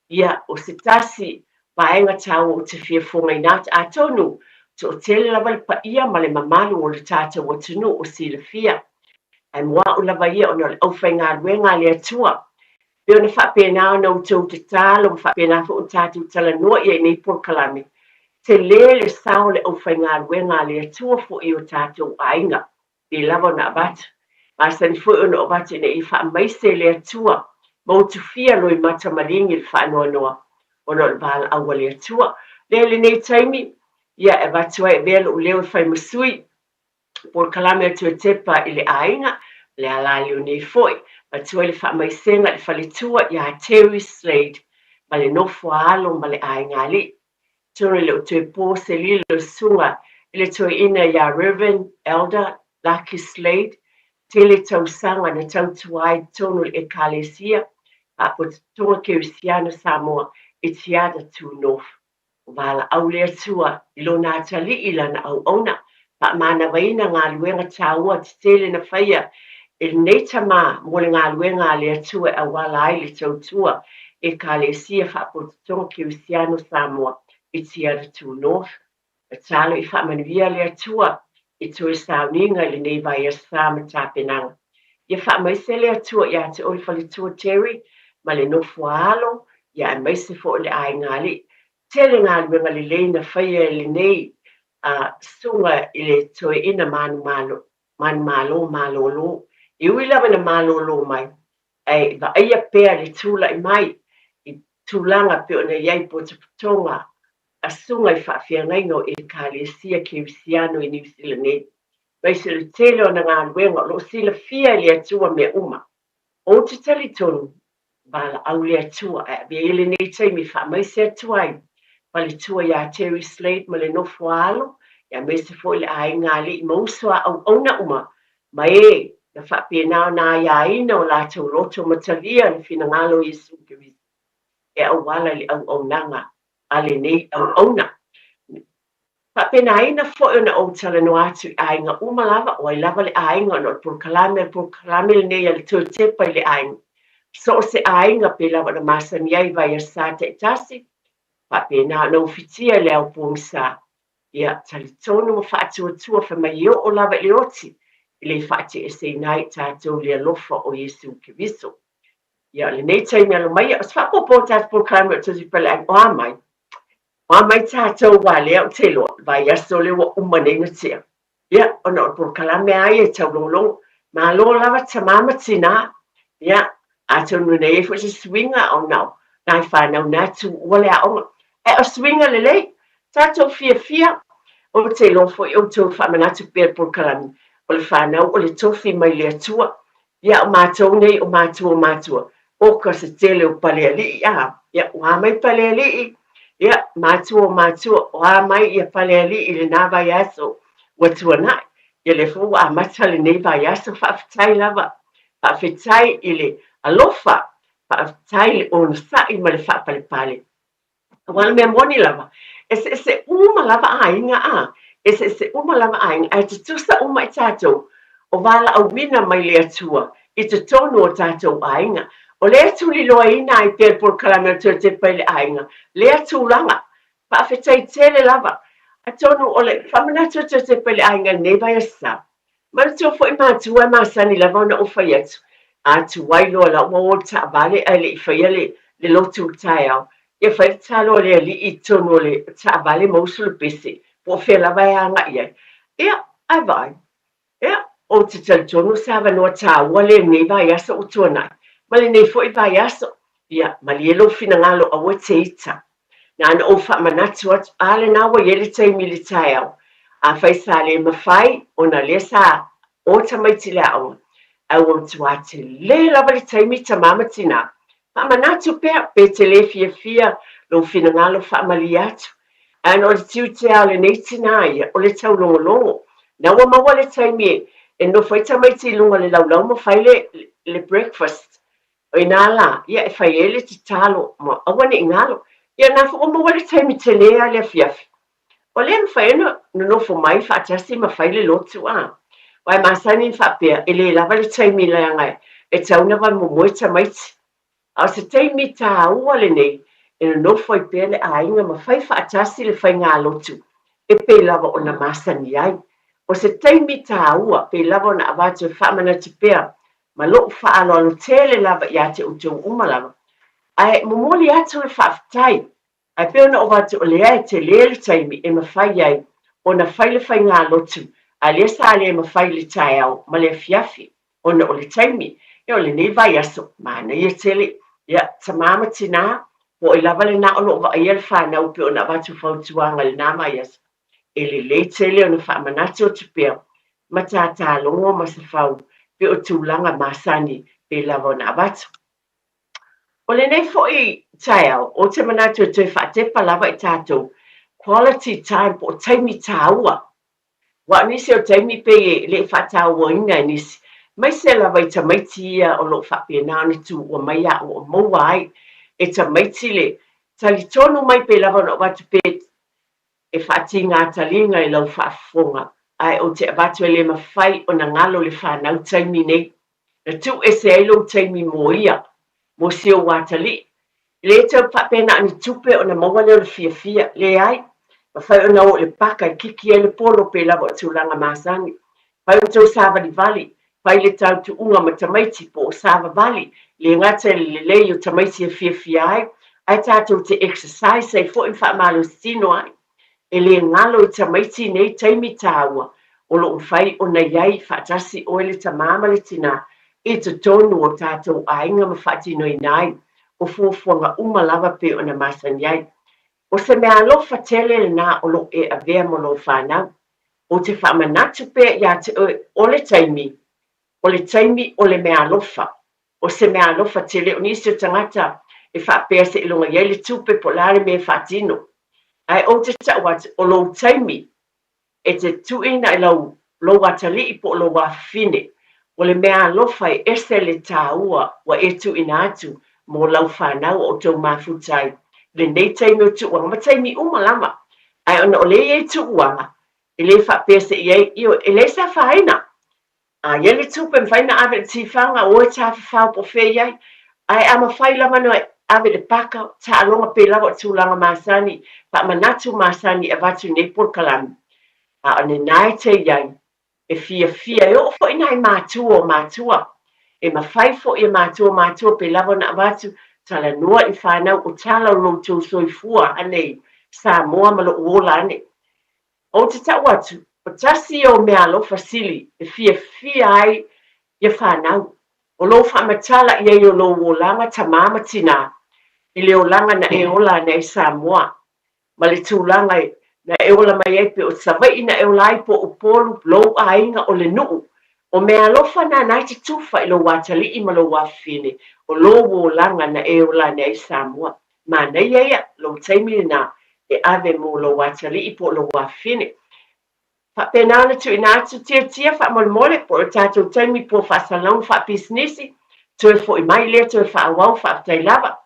C: ia, o se tasi vaega taua ou te fia fogaina atu, atonu toatele lava le paia ma le mamalu o le tatou atunuu o silafia, ae mo a'u lava ia ona o le aufaigaluega a le Atua, Pei ona faapena ona outou tatalo ma faapena foi ona tatou talanoa i ai i nei polokalame, tele le sao o le aufaigaluega a le Atua foi i o tatou aiga, pei lava ona avatu. Masani foi ona ou avatu ina ia faamaise e le Atua ma utufia loimata maligi le faanoanoa ona o le valaau a le Atua. Lea i lenei taimi, ia e avatu ai e avea lou leo e fai ma sui polokalame a Tuatepa i le aiga, le ala leo nei foi, avatu ai le faamaisega i le faletua ia Terry Slade ma le nofo a alo ma le aiga alii. Atonu e le o toe po se lilo i susuga i le toeaina ia Rev. Elder Lucky Slade, tele tausaga na tautua ai i totonu o le Ekalesia Faapotopotoga Kerisiano Samoa i Tiata True North. O valaau le Atua i lona atalii i lana auauna, faamānavaina galuega tāua tetele na faia e lenei tamā mo le galuega a le Atua e auala ai le tautua Ekalesia Faapotopotoga Kerisiano Samoa i Tiaratū North. Tatalo i faamanuia le Atua i toe sauniga i lenei vaiaso ma tapenaga. Ia faamaise le Atua ia te oe faletua Terry ma le nofo a alo, ia aemaise foi o le aiga alii. Tele galuega lelei na faia e lenei susuga i le toeaina manumalo malolo. E ui lava ina malolo mai. Ae vaaia pea le tulai mai i tulaga pei ona i ai potopotoga a susuga i faafeagaiga o Ekalesia Kerisiano i Niu Sila nei, aemaise o le tele o ana galuega o lo o silafia e le Atua mea uma. Ou te talitonu, valaau le Atua ae avea ia lenei taimi e faamaise atu ai faletua ia Terry Slade ma le nofo a alo, aemaise foi le aiga alii ma uso a auauna uma ma e na faapena ona aiaina o latou loto ma talia le finagalo o Iesu Keriso e auala i le auaunaga a lenei auauna. Faapenaina foi ona ou talanoa atu i aiga uma lava, o ai lava le aiga ona o le polokalame, o le polokalame lenei a le Toe Tepa i le Aiga. So o se aiga pei lava ona masani ai i vaiaso taitasi, faapena ona ufitia i le ao pogisa. Ia, talitonu ma faatuatua fai mai e oo lava i le oti e le faateeseina ai i tatou le alofa o Iesu Keriso. Ia, o lenei taimi alo maia, o se faaopoopo o tatou polokalame o le Toe Tepa i le Aiga, o a mai? O a mai tatou aua lea ou te iloa, le vaiaso lea ua uma nei na tea. Ia, ona o le polokalame lava ia e taulogologo. Malo lava tama ma tinā. Ia, atonu ina i ai foi se suiga ona o nai fanau na tuua le aoga. Ae o suiga lelei, tatou fiafia. Ou te iloa foi outou faamanatu pea le polokalame, o le fanau o le tofi mai le Atua. Ia, o matou nei o matua o matua, oka se tele o Palealii, a, ia, ua mai Palealii, ia, matua o matua, o a mai ia Palealii i lena vaiaso ua tuanai, ia lea foi ua amata lenei vaiaso, faafetai lava, faafetai i le alofa, faafetai i le onosai ma le faapalepale. Aua o le mea moni lava, eseese uma lava aiga, a, eseese uma lava aiga, ae tutusa uma i tatou o valaauina mai le Atua i totonu o tatou aiga. O lea e tuliloaina ai pea le polokalame o le Toe Tepa i le Aiga, lea tulaga. Faafetai tele lava. Atonu o le faamanatu o le Toe Tepa i le Aiga i lenei vaiaso, Manatua foi matua e masani lava ona ou fai atu, a tuai loa la ua o le taavale ae le i faia le le lotu i le taeao, ia fai le tatalo a le alii i totonu o le taavale ma usu le pese, po o fea lava e agai ai. Ia, ae vaai. Ia, ou te talitonu o se avanoa taua lea i lenei vaiaso ua tuanai, ma lenei foi vaiaso. Ia, malie lou finagalo aua e te ita. Na ona ou faamanatu atu, a lena ua i ai le taimi i le taeao. Afai sa le mafai ona lea sa o tamaiti i le aoga, ae ua matua tele lava le taimi tama ma tinā. Faamanatu pea, pe te le fiafia lou finagalo faamalie atu. Ae ona o le tiute lava o lenei tinā ia, o le taulogologo. Na ua maua le taimi e nofo ai tamaiti i luga o le laulau ma fai le, le breakfast. O ina lā, ia e fai ai le tatalo, ma aua ne i galo. Ia na foi ua maua le taimi tele lava i le afiafi. O lea e mafai ona nonofo mai faatasi ma fai le lotu, a. Aua e masani ona faapea, e le lava le taimi leaga e tatau ona vaemomoe tamaiti. A o se taimi tāua lenei e nonofo ai pea le aiga ma fai faatasi le faigalotu e pei lava ona masani ai. O se taimi tāua pei lava ona avatu e faamanatu pea ma lou faaaloalo tele lava ia te outou uma lava, ae momoli atu le faafetai, ae pei ona ou avatu o lea e tele le taimi e mafai ai ona fai le faigalotu, a lea sa le mafai i le taeao ma le afiafi ona o le taimi, ia o lenei vaiaso, manaia tele, ia tama ma tinā, po o ai lava lena o lo o vaaia le fanau pei ona avatu fautuaga i lena vaiaso, e lelei tele ona faamanatu atu pea ma tātālogo ma safau pei o tulaga masani pei lava ona avatu. O lenei foi taeao, ou te manatu e toe faatepa lava i tatou quality time po o taimi tāua. Aua o nisi o taimi pei e le i faatauaina e nisi, aemaise lava i tamaiti ia o lo o faapena ona tuua mai a ua maua ai e tamaiti le talitonu mai pei lava ona avatu pe e faatīgā taliga i lau faafofoga, ae ou te avatu e le mafai ona galo le fanau taimi nei. Na tuu ese ai lou taimi mo ia, mo si ou atalii. E le tau faapea na o ni tupe ona maua lea o le fiafia, leai. Mafai ona o i le paka e kiki ai le polo pei lava o tulaga masani. Fai outou savalivali, fai le tautuuga ma tamaiti po o savavali, le gata i le lelei o tamaiti e fiafia ai, ae tatou te exercise ai foi ma faamalositino ai. E le galo i tamaiti nei taimi tāua o lo o mafai ona i ai faatasi oe le tamā ma le tinā. i totonu o tatou aiga ma faatinoina ai o fuafuaga uma lava pei ona masani ai. O se mea alofa tele lena o lo o e avea mo lou fanau. Ou te faamanatu pea ia te oe o le taimi, o le taimi o le mea alofa. O se mea alofa tele o nisi o tagata e faapea seiloga i ai le tupe po o le a le mea e faatino. Ae ou te tau atu, o lou taimi e te tuuina i lau lou atalii po o lou afafine, o le mea alofa e ese le tāua ua e tuuina atu mo lau fanau o outou mafuta ai lenei taimi o tuuaga ma taimi uma lava. Ae ona o lea e i ai tuuaga, e le faapea se i ai, ioe, e leai se afaina. A i ai le tupe, e mafai ona ave i le tifaga, o e tafafao po o fea i ai. Ae a mafai lava ona ave i le paka, taaloga pei lava o tulaga masani, faamanatu masani e avatu i nei polokalame. A o lena e te i ai, e fiafia, e oo foi nai matua o matua. E mafai foi e matua o matua pei lava ona avatu, talanoa i fanau o tala o lo outou soifua anei Samoa ma lou ola ane. Ou te tau atu, o tasi ia o meaalofa sili e fiafia ai ia fanau, o lou faamatala i ai o lou olaga tamā ma tinā, i le olaga na e ola ane ai Samoa, ma le tulaga na e ola mai ai pe o Savaii na e ola ai po o Upolu, lou aiga o le nuu. O meaalofa na na e te tufa i lou atalii ma lou afafine, o lou olaga na e ola ane ai Samoa. Manaia ia, lou taimi lena e ave mo lou atalii po o lou afafine. Faapena ona tuuina atu tiatia faamolemole po o le tatou taimi po faasalalauga faapisinisi, toe foi mai lea toe faaauau, faafetai lava.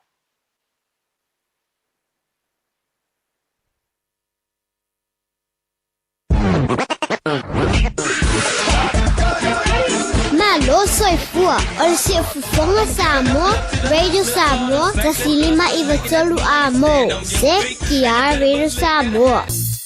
H: Malo soifua o le Siufofoga Samoa, Radio Samoa, 1593 amo. CKR Radio Samoa.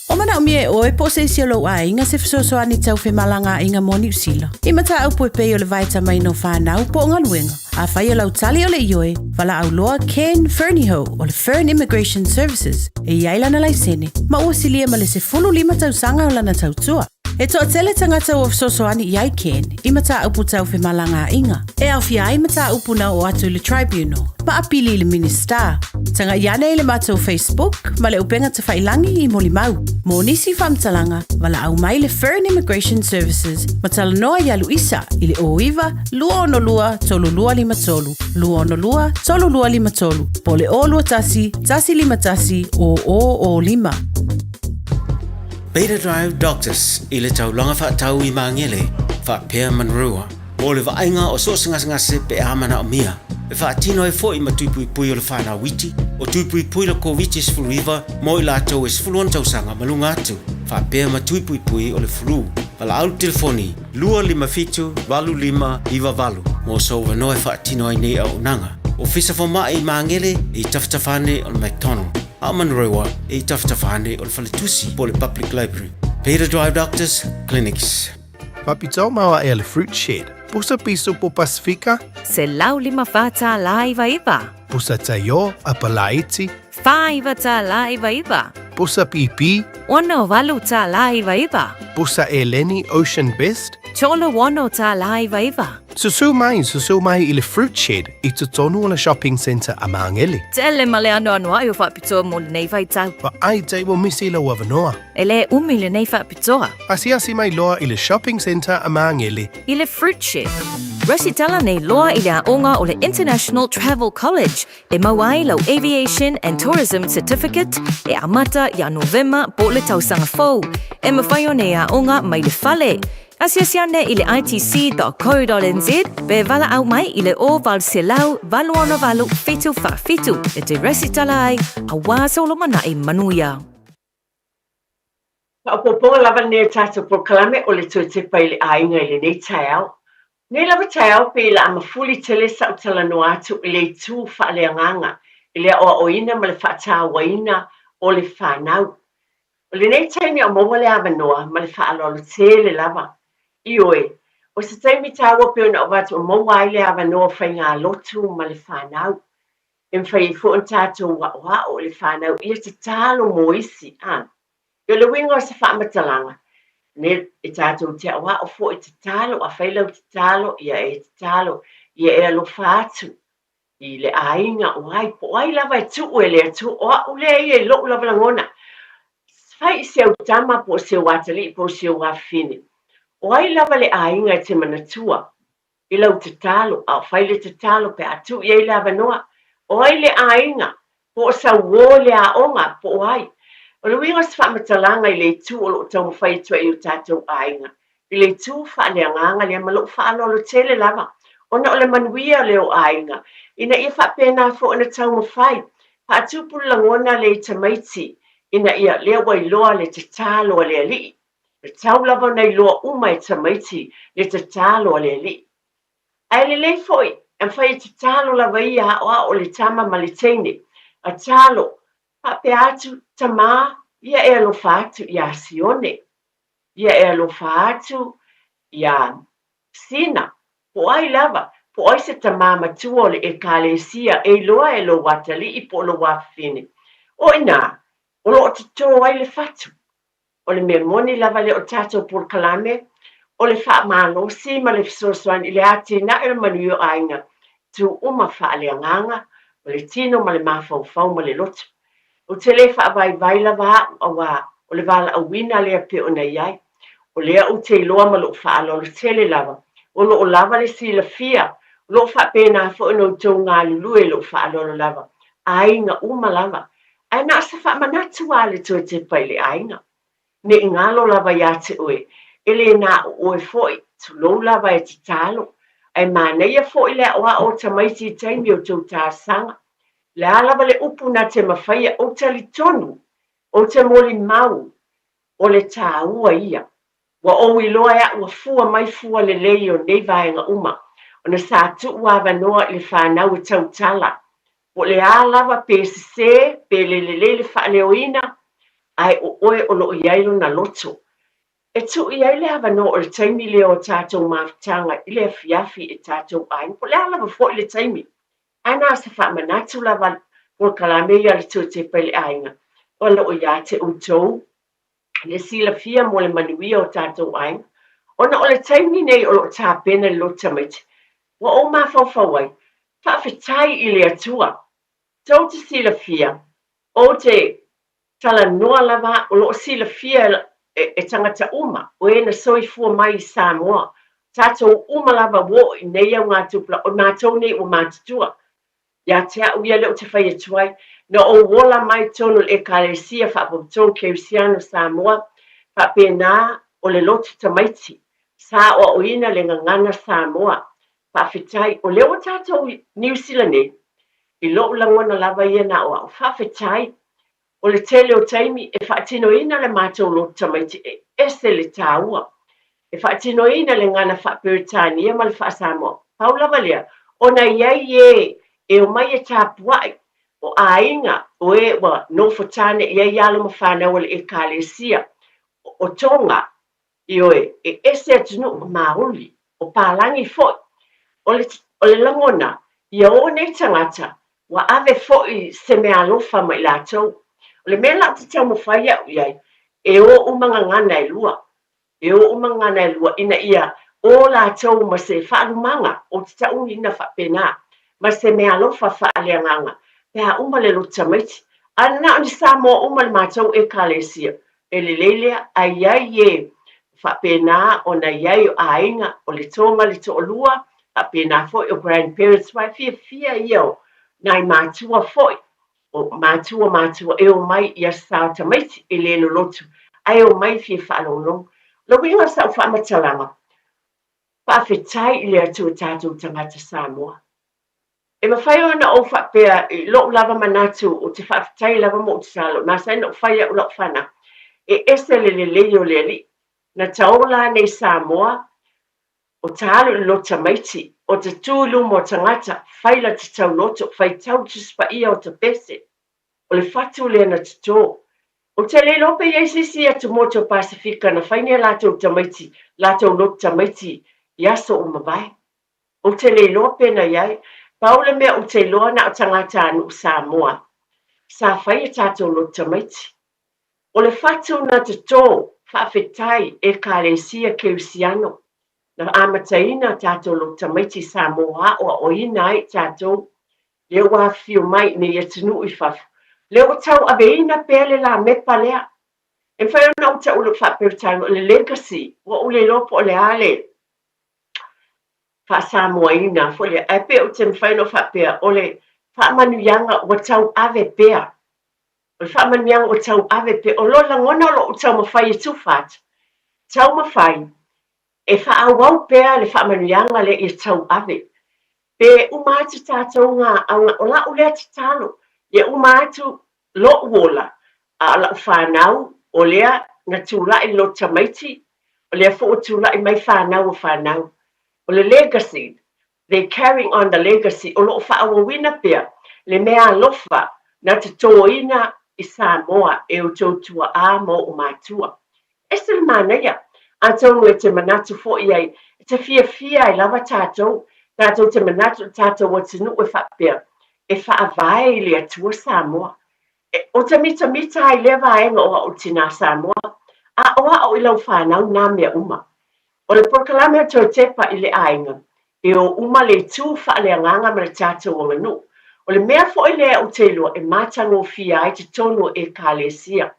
F: O manaomia e oe po o se isi o lou aiga se fesoasoani tau femalagaaiga mo Niu Sila. I mataupu e pei o le vaetamaina o fanau po o galuega. Afai o lau tali o le ioe, valaau loa Ken Fernihough o le Fern Immigration Services e i ai lana laisene ma ua silia ma le 15 tausaga o lana tautua. E toatele tagata ua fesoasoani i ai Ken i mataupu tau femalagaaiga, e aofia ai mataupu na oo atu i le Tribunal ma apili i le Minisita. Tagai ane i le matou Facebook ma le upega tafailangi i molimau. Mo nisi faamatalaga, valaau mai le Fern Immigration Services ma talanoa iā Luisa i le 09 262 3253, 262 3253, po o le 021 151 0005.
R: Beta Drive Doctors i le taulaga faatau i Magele, faapea Manurewa, mo le vaaiga o so o se gasegase pe a manaomia. E faatino ai foi ma tui puipui o le whanau iti, o tui puipui le Koviti-19 mo i latou e 16 tausaga ma luga atu, faapea ma tui puipui o le flu. Valaau le telefoni 257 8598 mo sou avanoa e faatino ai nei auaunaga. Ofisa Fomai i Magele e i tafatafa ane o le McDonald, a o Manurewa e i tafatafa ane o le Faletusi po o le Public Library. Beta Drive Doctors Clinics.
W: Faapitoa maoae a le Fruit Shed. Pusa piso po Pasifika.
Q: $154 99.
W: Pusa taio a Palaiti.
Q: $49 99.
W: Pusa pipi.
Q: $68 99.
W: Pusa eleni Ocean Best.
Q: $36 99.
W: Susu mai, susu mai i le Fruit Shed i totonu o le Shopping Centre a Magele.
Q: Tele ma le anoanoai o faapitoa mo lenei vaitau.
W: Vaai te ua misi lou avanoa.
Q: E le umi lenei faapitoa.
W: Asiasi mai loa i le Shopping Centre a Magele.
Q: I le Fruit Shed. Resitala nei loa i le aoga o le International Travel College e maua ai lau Aviation and Tourism Certificate e amata ia Novema po o le tausaga fou. E mafai ona e aoga mai le fale. Asiasi ane i le itc.co.nz pe valaau mai i le 0800 86 747 e te resitala ai aua solomanai manuia.
C: Faaopoopoga lava lenei o tatou polokalame o le toe tepa i le aiga i lenei taeao. Nei lava taeao pei la a mafuli tele sa'u talanoa atu i le itu faaleagaga i le aoaoina ma le faatauaina o le fanau. O lenei taimi a maua le avanoa ma le faaaloalo tele lava. Ioe, o se taimi taua pei ona avatu e maua ai le avanoa o faigalotu ma le fanau. E mafai ai foi ona tatou aoao i le fanau ia tatalo mo isi, a. O le uiga o se faamatalaga, Ne, e tātou te aoao foi tatalo, afai lau tatalo, ia e tatalo, ia e alofa atu i le aiga o ai, po o ai lava e tuu e le Atua, o au lea ia i lou lava lagona, fai i si au tama po o si ou atalii po o si ou afafine, o ai lava le aiga e te manatua i lau tatalo, a o fai le tatalo pe a tuu i ai le avanoa, o ai le aiga po o sau uō i le aoga po o ai. O le uiga o se faamatalaga i le itu o lo o taumafai atu ai i o tatou aiga, i le itu faaleagaga lea ma lou faaaloalo tele lava, ona o le manuia lea o aiga, ina ia faapena foi ona taumafai, faatupu le lagona lea i tamaiti, ina ia, lea ua iloa le tatalo a le Alii. E tatau lava ona iloa uma e tamaiti le tatalo a le Alii. Ae lelei foi, e mafai e tatalo lava ia aoao le tama ma le teine, a talo, faapea atu, Tamā, ia e alofa atu iā Sione, ia e alofa atu iā Sina, po o ai lava, po o ai se tamā matua o le ʻEkalesia e iloa e lou atalii po o lou afafine. O inā, o lo o totō ai le fatu. O le mea moni lava lea o le tatou polokalame, o le faamalosi ma le fesoasoani i le atinae o le manuia o aiga, itu uma faaleagaga, o le tino ma le mafaufau ma le loto. Ou te le faavaivai lava au auā o le valaauina lea pei ona i ai. O lea ou te iloa ma lou faaaloalo tele lava, o lo o lava le silafia, o lo o faapena foi ona outou galulue i lou faaaloalo lava, aiga uma lava. Ae na o se faamanatu lava le toe tepa i le aiga. Ne i galo lava iā te oe, e le na o oe foi, tulou lava e tatalo. Ae manaia foi le aoao o tamaiti i taimi o tou talosaga. Le a lava le upu na te mafaia, ou talitonu, ou te molimau, o le tāua ia. Ua ou iloa e a'u ua fua mai fua lelei o nei vaega uma, ona sa tuu avanoa i le fanau e tautala, po o le a lava pe sesē pe le lelei le faaleoina, ae o oe o lo o i ai lona loto. E tuu i ai le avanoa o le taimi lea o tatou mafutaga i le afiafi e tatou aiga, po o le a lava foi le taimi. Ae na o se faamanatu lava polokalame ia a le Tuatepa i le aiga, o lo o ia te outou le silafia mo le manuia o tatou aiga, ona o le taimi nei o lo o tapena le loto tamaiti, ua ou mafaufau ai, faafetai i le Atua. Tou te silafia, ou te talanoa lava o lo o silafia e, e tagata uma, o e na soifua mai i Samoa, tatou uma lava ua oo i nei au ngā tupula, o matou nei ua matutua. Ia te au ia lea ou te fai atu ai, na ou ola mai tonu i le Ekalesia Faapotopotoga Kerisiano Samoa, faapena o le lotu tamaiti, sa aoaoina le gagana Samoa. Faafetai, o lea ua tatou i Niu Sila nei, i lou lagona lava ia na o au. Faafetai, O le tele o taimi e faatinoina le matou lotu tamaiti e ese le taua. E faatinoina le gana faa-Peretania ma le faa-Samoa. Pau lava lea, ona i ai ē e omai e tapuai, o aiga, o ē ua nofo tāne i ai alo ma fanau a le Ekalesia, o Tonga, Ioe, e ese atunuu, o Māori, o Pālagi foi. O le, o le lagona, ia o nei tagata, ua ave foi se meaalofa ma i latou. O le mea la ou te taumafai au i ai, e o uma gagana e lua. E o uma gagana e lua ina ia o latou ma se faalumaga, ou te tauina faapena, ma se meaalofa faaleagaga, pe a uma le lotu tamaiti. Ae na o ni Samoa uma le matou Ekalesia, E lelei lea, ae i ai e faapena ona i ai o aiga, o le to ma le toalua, faapena foi o grandparents, aua e fiafia ia o nai matua foi, o matua matua e omai i Aso Sa o tamaiti, e le lolotu, ae omai e fia faalogologo. O le uiga o sau faamatalaga, faafetai i le Atua tatou tagata Samoa. E mafai ona ou faapea i lou lava manatu ou te faafetai lava ma ou tatalo, e masani ona ou fai au lau fanau, e ese le lelei o le Alii. Na taola ane i Samoa, o ta alu i le lotu tamaiti, o ta tu i luma o tagata, fai la te tauloto, faitau le Tusi Paia o ta pese. O le fatu lea na toto. Ou te le iloa pe i ai se isi atumotu o Pasefika na fai ni a latou tamaiti, latou lotu tamaiti i aso ua mavae. Ou te le iloa pe na i ai. Pau le mea ou te iloa na o tagata a nuu Samoa sa fai a tatou lotu tamaiti. O le fatu na toto. Faafetai Ekalesia Kerisiano na amataina tatou lotu tamaiti i Samoa aoaoina ai tatou lea ua afifio mai i nei atunuu i fafo, lea ua tauaveina pea le lamepa lea. E mafai ona ou tau i lou faa-Peretania o le legacy, ua ou le iloa po o le a le faa-Samoaina foi lea, ae pei ou te mafai ona ou faapea, o le faamanuiaga ua tauave pea. O le faamanuiaga ua tauave pea. O lou lagona o lo o taumafai e tufa atu, taumafai e faaauau pea le faamanuiaga lea ia tauave. Pe uma atu tatou ga, o la'u lea tatalo, ia uma atu lo'u ola, a o la'u fanau, o lea na tula'i le loto tamaiti, o lea foi ua tula'i mai fanau o fanau. O le legacy, they carrying on the legacy, o lo'o faaauauina pea le mea alofa na totōina i Samoa e outou tua'a ma o'u matua. Ese le manaia! Atonu e te manatu foi ai, e te fiafia ai lava tatou, tatou te manatu i le tatou atunuu e faapea, e faavae i le Atua Samoa. E, o te mitamita ai lea vaega o a'u tinā Samoa, aʻoaʻo i lau fanau nā mea uma. O le polokalame o Toe Tepa i le Aiga, e o uma le itu faaleagaga ma le tatou aganuu. O le mea foi lea ou te iloa e matagofie ai totonu o Ekalesia,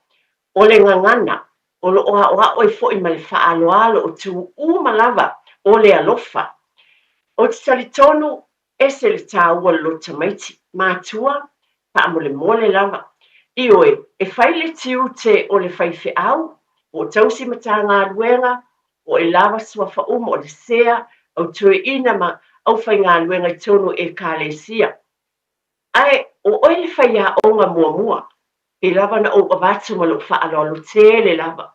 C: O le gagana, o lo o aʻoaʻo ai foi ma le faaaloalo o tu uma lava o le alofa. Ou te talitonu, ese le tāua o le loto tamaiti, matua, faamolemole lava. Ioe, e fai le tiute o le faifeau, po o tausi matagaluega, po o e lava suafa uma o le sea, au toeaina ma aufaigaluega i totonu o Ekalesia. Ae o oe le faiaoga muamua, pei lava ona ou avatu ma lou faaaloalo tele lava.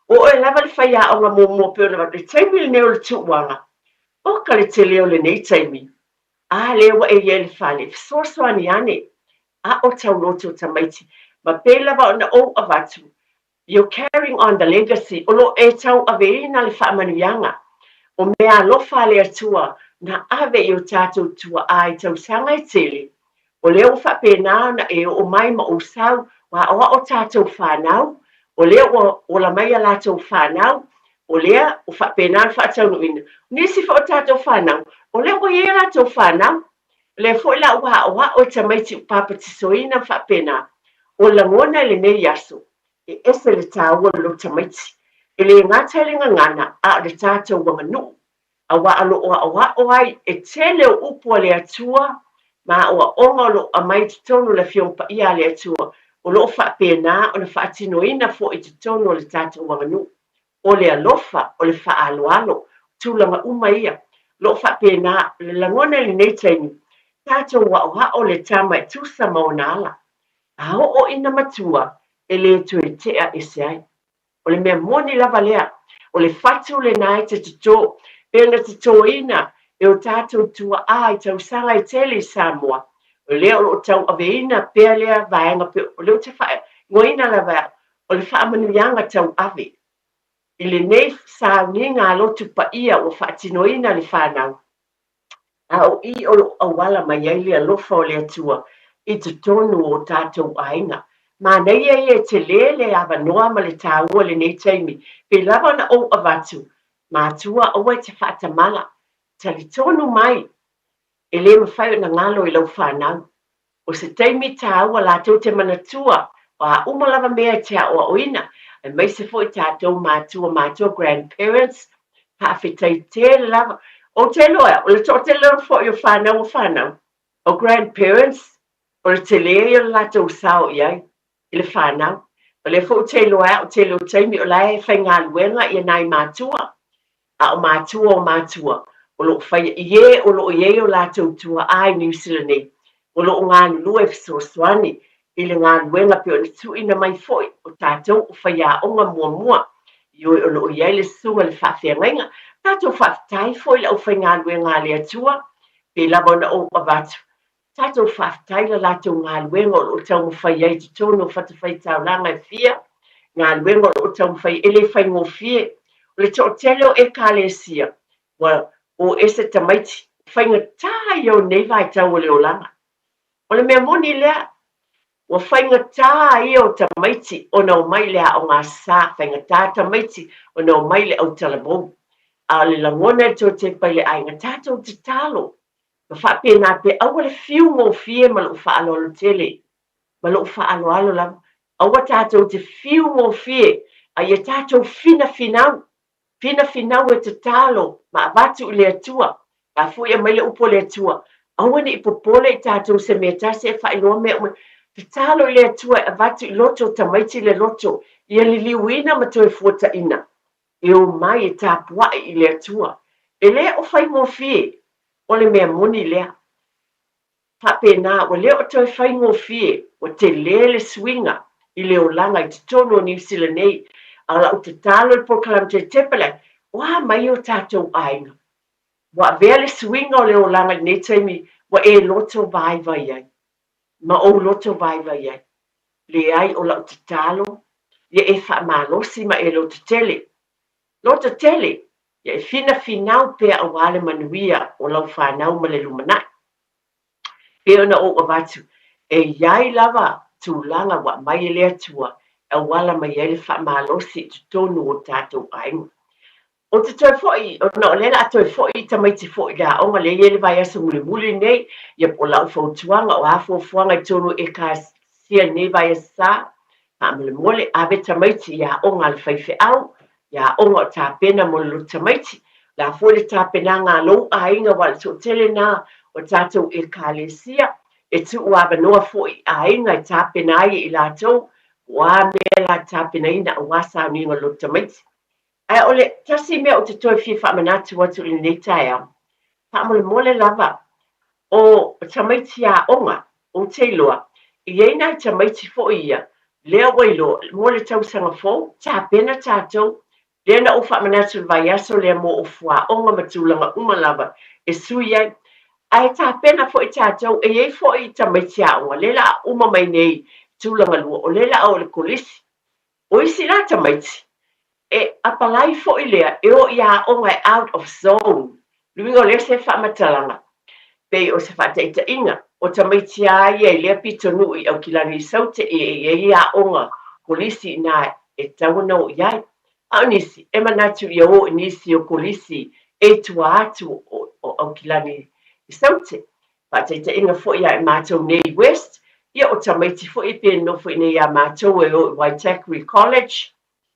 C: O oe lava le faiaoga muamua pei ona avatu i le taimi lenei o le tuuaga. Oka le tele o lenei taimi. A lea ua e i ai i le fale, fesoasoani ane, aʻo tauloto tamaiti, ma pei lava ona ou avatu, You're carrying on the legacy, o lo o e tauaveina le faamanuiaga o mea alofa a le Atua na ave i o tatou tua'a i tausaga e tele, o lea ua faapena ona e oo mai ma ou sau, ua aoao tatou fanau, o lea ua ola mai a latou fanau, o lea ua faapena ona faataunuuina. O nisi foi o tatou fanau, o lea ua i ai a latou fanau, o lea foi la ua aoao e tamaiti ua papatisoina ma faapena. O lagona i lenei aso, E ese le tāua o le loto tamaiti. E le gata i le gagana, a o le tātou aganuu. Auā o lo o aʻoaʻo ai e tele o upu a le Atua ma aʻoaʻoga o lo o aumai i totonu o le Afioga Paia a le Atua, o lo o faapena ona faatinoina foi i totonu o le tātou aganuu. O le alofa, o le faaaloalo, o tulaga uma ia, o lo o faapena le lagona i lenei taimi, tātou aʻoaʻo le tama e tusa ma ona ala. A oo ina matua, e le toe tea ese ai. O le mea moni lava lea, o le fatu lena e te totō, pei ona totōina e o tātou tua'a i tausaga e tele i Samoa, o lea o lo o tauaveina pea lea vaega pei o lea ou te faaigoaina lava e au, o le faamanuiaga tauave. I lenei sauniga a lotu paia ua faatinoina le fanau, A o i o lo o auala mai ai le alofa o le Atua i totonu o o tatou aiga. Manaia ia e tele le avanoa ma le taua i lenei taimi, pei lava ona ou avatu, matua aua e te faatamala, talitonu mai, e le mafai ona galo i lau fanau. O se taimi tāua latou te manatua o a uma lava mea e te aʻoaʻoina, aemaise foi tatou matua matua, grandparents, faafetai tele lava. Ou te iloa, o le toatele lava foi o fanau o fanau, o grandparents, o le tele ia o le latou sao i ai i le fanau. O lea foi ou te iloa e au tele o taimi o la e faigaluega ia nai matua, a o matua o matua o lo o faia i e o lo o i ai o latou tua'a i Niu Sila nei, o lo o galulue e fesoasoani i le galuega pei ona tuuina mai foi o tatou o faiaoga muamua i oe o lo o i ai le susuga i le faafeagaiga. Tatou faafetai foi i le aufaigaluega a le Atua, pei lava ona ou avatu Tatou faafetai la latou galuega o lo o taumafai ai i totonu o fatafaitaulaga e fia, galuega o lo o taumafai e le faigofie. O le toatele o Ekalesia ua o ese tamaiti, o faigata ia o nei vaitau o le olaga. O le mea moni lea. Ua faigata ia o tamaiti ona omai i le aoga sa, faigata tamaiti ona omai i le autalavou. A o le lagona e toe tepa i le aiga, tatou tatalo ma faapena pea, aua le fiu gofie ma lou faaaloalo tele, ma lou faaaloalo lava. Aua tatou te fiu gofie, a ia tatou finafinau Finafinau e tatalo ma avatu i le Atua. A foi aumai le upu a le Atua, aua ne i popole i tatou se mea tasi e faailoa mea uma. Tatalo i le Atua e avatu i loto o tamaiti le loto, ia liliuina ma toe fuataina. E omai e tapuai i le Atua. E le o faigofie, o le mea moni lea. Faapena, ua le o toe faigofie, ua tele le suiga i le olaga i totonu o Niu Sila nei, a o lau tatalo i le polokalame tetepa lea, o a mai o tatou aiga? Ua avea le suiga o le olaga i lenei taimi ua e loto vaivai ai, ma ou loto vaivai ai. Leai, o lau tatalo, ia e faamalosi ma e lototele. Lototele, ia e finafinau pea aua le manuia o lau fanau ma le lumanai. Pei ona ou avatu, e i ai lava tulaga ua aumai e le Atua e auala mai ai le faamalosi i totonu o tatou aiga. Ou te toe foi, ona o lea o le a toe foi tamaiti foi i le aoga lea e i ai le vaiaso mulimuli lenei, ia po o lau fautuaga, o a fuafuaga i totonu o Ekalesia i lenei vaiaso sa, faamolemole, ave tamaiti i aoga a le faifeau, i aoga o tapena mo le loto tamaiti, o le a foi le tapenaga a lou aiga aua o le toatele lena o tatou Ekalesia e tuu avanoa foi i aiga e tapena ai e i latou po o a mea la tapenaina aua sauniga o le loto tamaiti. Ae o le tasi mea ou te toe fia faamanatu atu i lenei taeao, faamolemole lava, o tamaiti aoga, ou te iloa, e i ai nai tamaiti foi ia, lea ua iloa, mo le tausaga fou, tapena tatou, lea na ou faamanatu i le vaiaso lea mo o fuaoga ma tulaga uma lava e sui ai. Ae tapena foi tatou, e i ai foi tamaiti aoga, lea la a uma mai nei tulaga lua, o lea la a o i le kolisi. O isi la tamaiti, e apalai foi lea e o i aoga e out of zone, le uiga o lea se faamatalaga, pei o se faataitaiga, o tamaiti a ia i lea pitonuu i Aukilani i Saute e i ai aoga kolisi ina e tatau ona o i ai. A o nisi, e manatu ia o i nisi o kolisi e i tua atu o Aukilani i Saute. Faataitaiga foi ia i matou nei i West, ia o tamaiti foi e pei e nofo i inei ia matou e o i Waitakere College,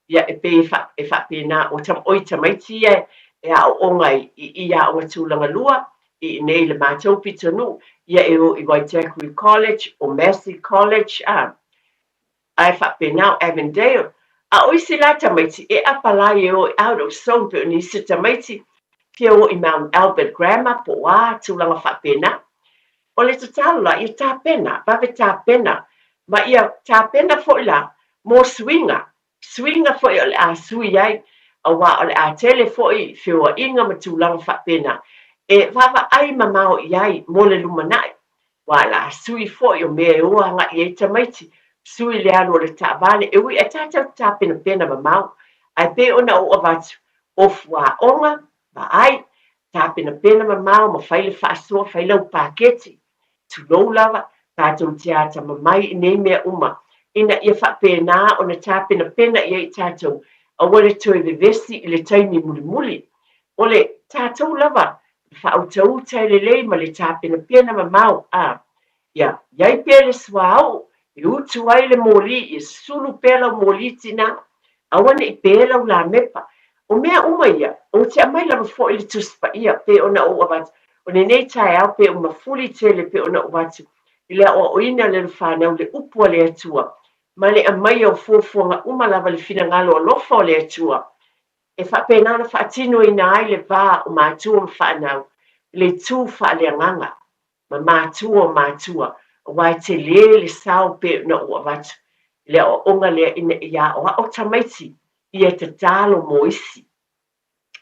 C: ia e pei e, fa, e faapena, o, tam, oi tamaiti ia e aooga i, i, i aoga tulaga lua, i inei i le matou pitonuu, ia e o i Waitakere College, o Massey College, a. Ae faapena o Avondale. A o isi la tamaiti e apalai e o i out of zone pei o nisi o tamaiti fia o i Mount Albert Grammar po o a tulaga faapena. O le tatalo la ia tapena, vave tapena ma ia tapena foi la mo suiga, suiga foi o le a sui ai aua o le a tele foi feoaiga ma tulaga faapena e vaavaai mamao i ai mo le lumanai. Aua o le a sui foi o mea e o agai ai tamaiti, sui le alu o le taavale, e ui ai tatou te tapenapena mamao, ae pei ona ou avatu, o fuaoga, vaai, tapenapena mamao ma fai le faasoa, fai lau paketi, tulou lava, tatou te atamamai i nei mea uma, ina ia faapena ona tapenapena i ai tatou, aua le toe vevesi i le taimi mulimuli. O le tatou lava faautauta e lelei ma le tapenapena mamao, a ia i ai pea le suauu e utu ai le moli, ia sulu pea lau moli tinā, aua ne i pē lau lamepa. O mea uma ia, ou te aumai lava foi le Tusi Paia pei ona ou avatu, o lenei taeao pei ua mafuli tele pei ona ou avatu i le aoaoina o le fanau le upu a le Atua ma le aumaia o fuafuaga uma lava le finagalo alofa o le Atua e faapena ona faatinoina ai le va o matua ma fanau i le itu faaleagaga ma matua o matua, aua e tele le sao pei ona ou avatu i le aoaoga lea ina ia aoao tamaiti ia tatalo mo isi.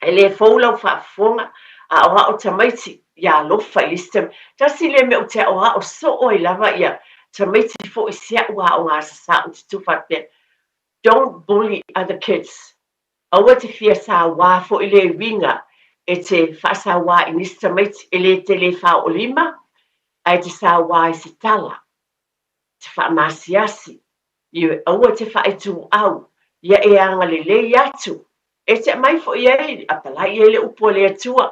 C: E le fou lau faafofoga, a aoao tamaiti ia alofa i le isi tamaiti. Tasi lea mea ou te aoao soo ai lava ia tamaiti foi i si a'u aoga Aso Sa ou te tu faapea, Don't bully other kids. Aua te fia sauā foi le uiga e te faasauā i nisi tamaiti e le tele faaolima ae te sauā i se tala. te faamasiasi, Ioe, aua e te faaituau, ia e agalelei atu, e te aumai foi ai, apalai i ai le upu a le Atua.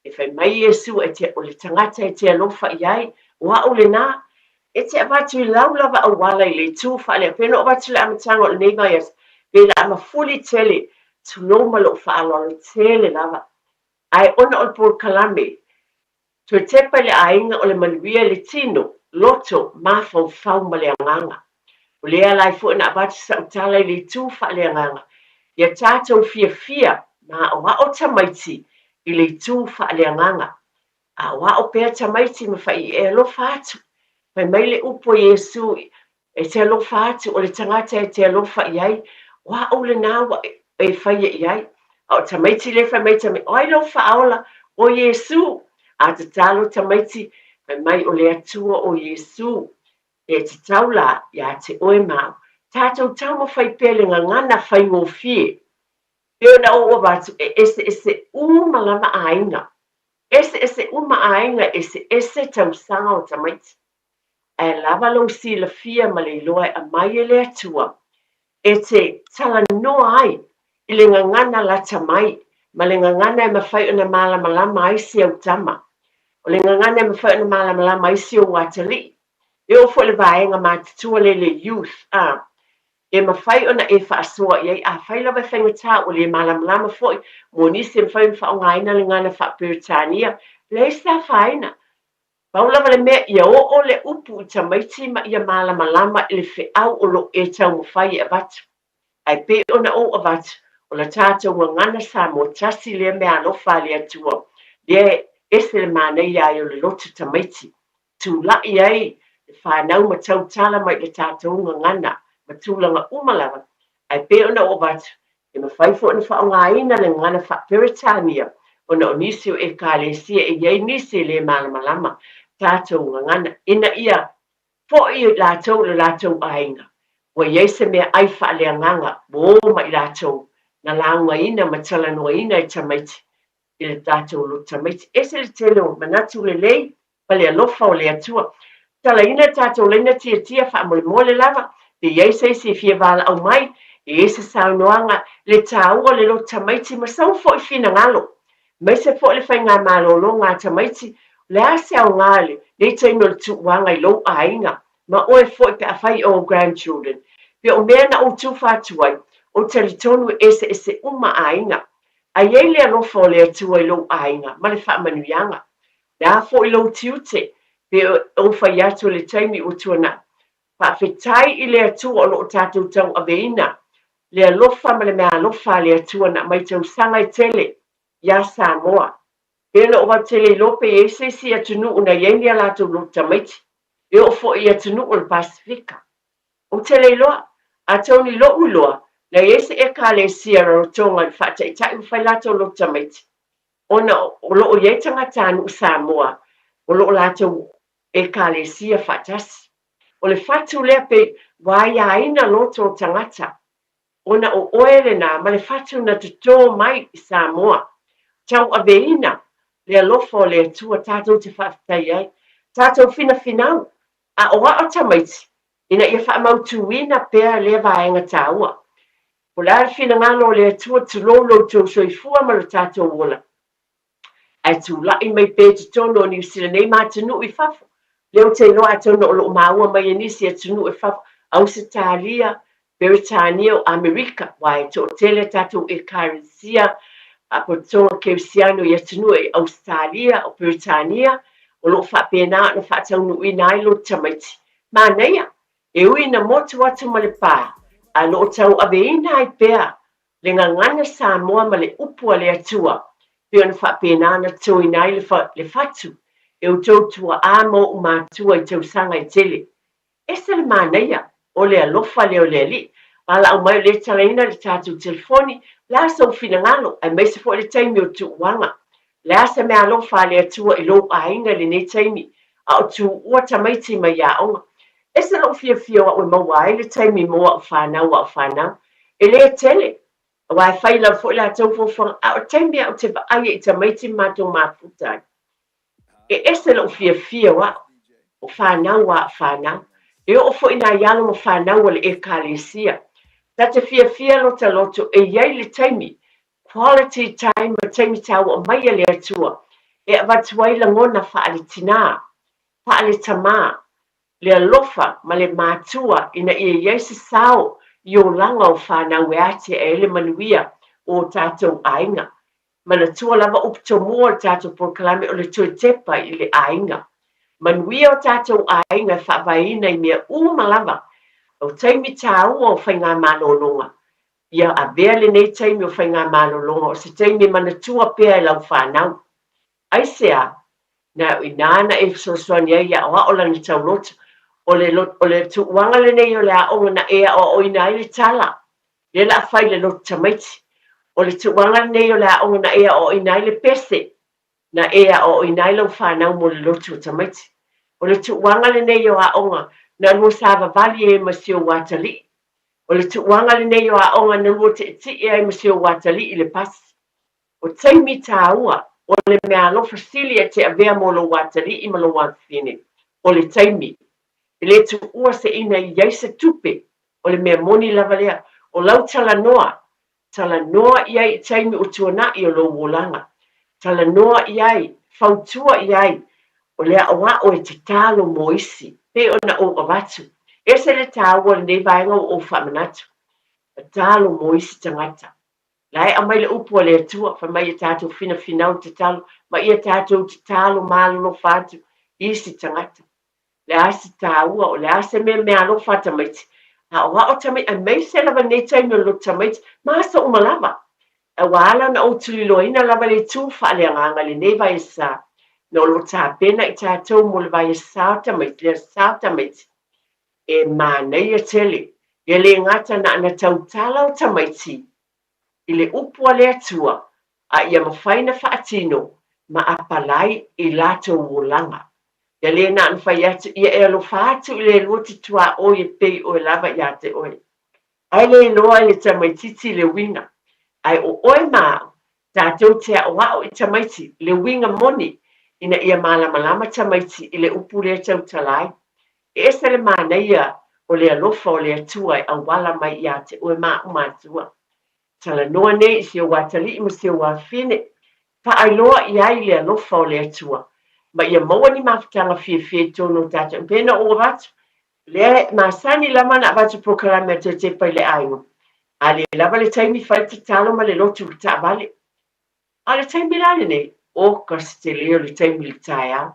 C: E fai mai Iesu e te, o le tagata e te alofa i ai, o a'u lenā, e te avatu i lau lava auala i le itu faalea. Pei ona avatu le amataga o lenei vaiaso, pei la mafuli tele, tulou ma lou faaaloalo tele lava. Ae ona o le polokalame, Toe tepa i le aiga o le manuia i le tino, loto, mafaufau ma le agaga. O lea ala ai foi ona avatu sau tala i le itu faaleagaga, ia tatou fiafia ma aoao tamaiti i le itu faaleagaga. Aoao pea tamaiti ma fai e alofa atu. Fai mai le upu a Iesu E te alofa atu, o le tagata e te alofa i ai, o a'u lenā ua e faia i ai. A o tamaiti lea fai mai tamaiti, o ai lou faaola? O Iesū. A tatalo tamaiti, fai mai o le Atua o Iesū. E tatau lā iā te oe ma au. Tātou taumafai pea le gagana faigofie. Pei ona ou avatu, e eseese uma lava aiga. Eseese uma aiga, eseese tausaga o tamaiti. Ae lava lou silafia ma le iloa e aumai e le Atua e te talanoa ai i le gagana lata mai ma le gagana e mafai ona malamalama ai si au tama. O le gagana e mafai ona malamalama ai si ou atalii. E oo foi i le vaega matutua lea i le youth, a, e mafai ona e faasoa i ai, afai lava e faigata ua le malamalama foi mo nisi e mafai ona faaaogaina le gagana faa-Peretania, leai se afaina. Pau lava le mea, ia oo le upu i tamaiti ma ia malamalama i le feau o lo o e taumafai e avatu. Ae pei ona ou avatu, o la tatou gagana Samoa tasi lea meaalofa a le Atua, lea e ese le manaia ai o le lotu tamaiti, tulai ai le fanau ma tautala mai i le tatou gagana ma tulaga uma lava, ae pei ona ou avatu, E mafai foi ona faaaogaina le gagana faa-Peretania ona o nisi o Ekalesia e i ai nisi e le malamalama tatou gagana ina ia foi i latou i lo latou aiga ua i ai se meaai faaleagaga ua o ma i latou na laugaina ma talanoaina e tamaiti i le tatou lotu tamaiti. Ese le tele o manatu lelei ma le alofa o le Atua. Talaina tatou laina tiatia faamolemole lava, pe i ai se isi e fia valaau mai, e i ai se saunoaga, le taua o le lotu tamaiti ma sau foi finagalo, aemaise foi le faigamalologa a tamaiti, o le a se aoga i lenei taimi o le tuuaga i lou aiga ma oe foi pe afai o ou grandchildren. Pe o mea na ou tufa atu ai, ou talitonu e eseese uma aiga. A i ai le alofa o le Atua i lou aiga ma le faamanuiaga, Le a foi lou tiute, pe ou fai atu i le taimi ua tuanai. Faafetai i le Atua o lo o tatou tauaveina le alofa ma le meaalofa a le Atua na aumai tausaga e tele iā Samoa. Pe ona ou autele iloa pe i ai se isi atunuu na i ai ni a latou lotu tamaiti, e oo foi i atunuu o le Pasefika. Ou te le iloa, atonu i lo'u iloa, na i ai se Ekalesia Rarotonga i le faataitai ua fai latou lotu tamaiti. Ona o lo o i ai tagatanuu Samoa o lo o latou Ekalesia faatasi. O le fatu lea pei ua aiaina loto o tagata, ona o oe lenā ma le fatu na totō mai i Samoa. Tauaveina le alofa o le Atua tatou te faafetai ai. Tatou finafinau, aoao tamaiti ina ia faamautūina pea lea vaega taua. O le a le finagalo o le Atua tulou lo outou soifua ma lo tatou ola, ae tulai mai pea i totonu o Niu Sila nei ma atunuu i fafo. Lea ou te iloa atonu o lo o maua mai e nisi atunuu i fafo, Ausetalia, Beretania o Amerika, aua e toatele a tatou Ekalesia Faapototona Kerisiano i atunuu i Ausetalia, o Beretania, o lo o faapena ona faataunuuina ai lotu tamaiti. Manaia! E ui ina motu atu ma le pā, a lo o tauaveina ai pea le gagana Samoa ma le upu a le Atua, pei ona faapena ona totoina ai le fatu e outou tuaa ma ou matua i tausaga e tele. Ese le manaia o le alofa lea o le Alii. Valaau mai o lea e talaina le tatou telefoni, o le a sou finagalo, aemaise foi le taimi o tuuaga. O le a se meaalofa a le Atua i lou aiga i lenei taimi, a o tuua tamaiti mai aoga? Ese lou fiafia o au e maua ai le taimi mo au fanau a o fanau. E le tele, aua e fai lava foi latou fuafuaga, a o le taimi lava ou te vaai ai i tamaiti ma matou mafuta ai. E ese lou fiafia o au, o fanau a au fanau. E oo foi nai alo ma fanau a le Ekalesia. Ta te fiafia lota loto e i ai le taimi, quality time ma taimi taua mai a le Atua e avatu ai lagona faale-tinā, faale-tamā, le alofa ma le matua ina ia i ai se sao i olaga o fanau e atiae ai le manuia o o tatou aiga. Manatua lava upu tomua o le tatou polokalame o le toe tepa i le aiga. Manuia o tatou aiga e faavaeina i mea uma lava, o taimi tāua o faigamalologa. Ia avea lenei taimi o faigamalologa o se taimi e manatua pea e lau fanau. Aisea? Na o inā na e fesoasoani ai i aoao lana tauloto. O le, o le tuuaga lenei o le aoga na e aoaoina ai le tala, lea la a fai le loto tamaiti. O le tuuaga lenei o le aoga na e aoaoina ai le pese, na e aoaoina ai lau fanau mo le loto o tamaiti. O le tuuaga lenei o aoga na lua savavali ai ma si ou atalii. O le tuuaga lenei o aoga na lua tietie ai ma si ou atalii i le pasi. O taimi tāua, o le meaalofa sili e te avea mo lou atalii ma lou afafine, o le taimi. E le tuua se ina i ai se tupe, o le mea moni lava lea, o lau talanoa, talanoa i ai i taimi ua tuana'i o lou olaga. Talanoa i ai, fautua i ai, o le aʻoaʻo e tatalo mo isi, pei ona ou avatu. Ese le tāua o lenei vaega ua ou faamanatu. Tatalo mo isi tagata. La e aumai le upu a le Atua, fai mai ia tatou finafinau le tatalo, ma ia tatou tatalo malolofa atu i isi tagata. Le a se tāua, o le a se mea meaalofa a tamaiti, aoao tamaiti, aemaise lava lenei taimi o le loto tamaiti, ma aso uma lava. Ae ua ala ona ou tuliloaina lava le itu faaleagaga i lenei vaiasa, na o lo o tapena i tatou mo le vaiasa o tamaiti, le aso Sa o tamaiti, E manaia tele, e le gata na ana tautala o tamaiti i le upu a le Atua, a ia mafai na faatino ma apalai i latou olaga. Ia le na ana fai atu, ia e alofa atu i le lua te tuaoi e pei oe lava ia te oe. Ae le iloa e le tamaititi le uiga. Ae o oe ma au, tatou te aʻoaʻo i tamaiti le uiga moni ina ia malamalama tamaiti i le upu lea tautala ai. E ese le manaia o le alofa o le Atua e auala mai ia te oe ma aʻu matua. Talanoa nei i si ou atalii ma si ou afafine, faailoa i ai le alofa o le Atua, ma ia maua ni mafutaga fiafia i totonu o tatou. E pei ona ou avatu, lea e masani lava ona avatu polokalame a toe tepa i le aiga, a le lava le taimi fai le tatalo ma le lotu i le taavale. A o le taimi la lenei, oka se tele o le taimi i le taeao.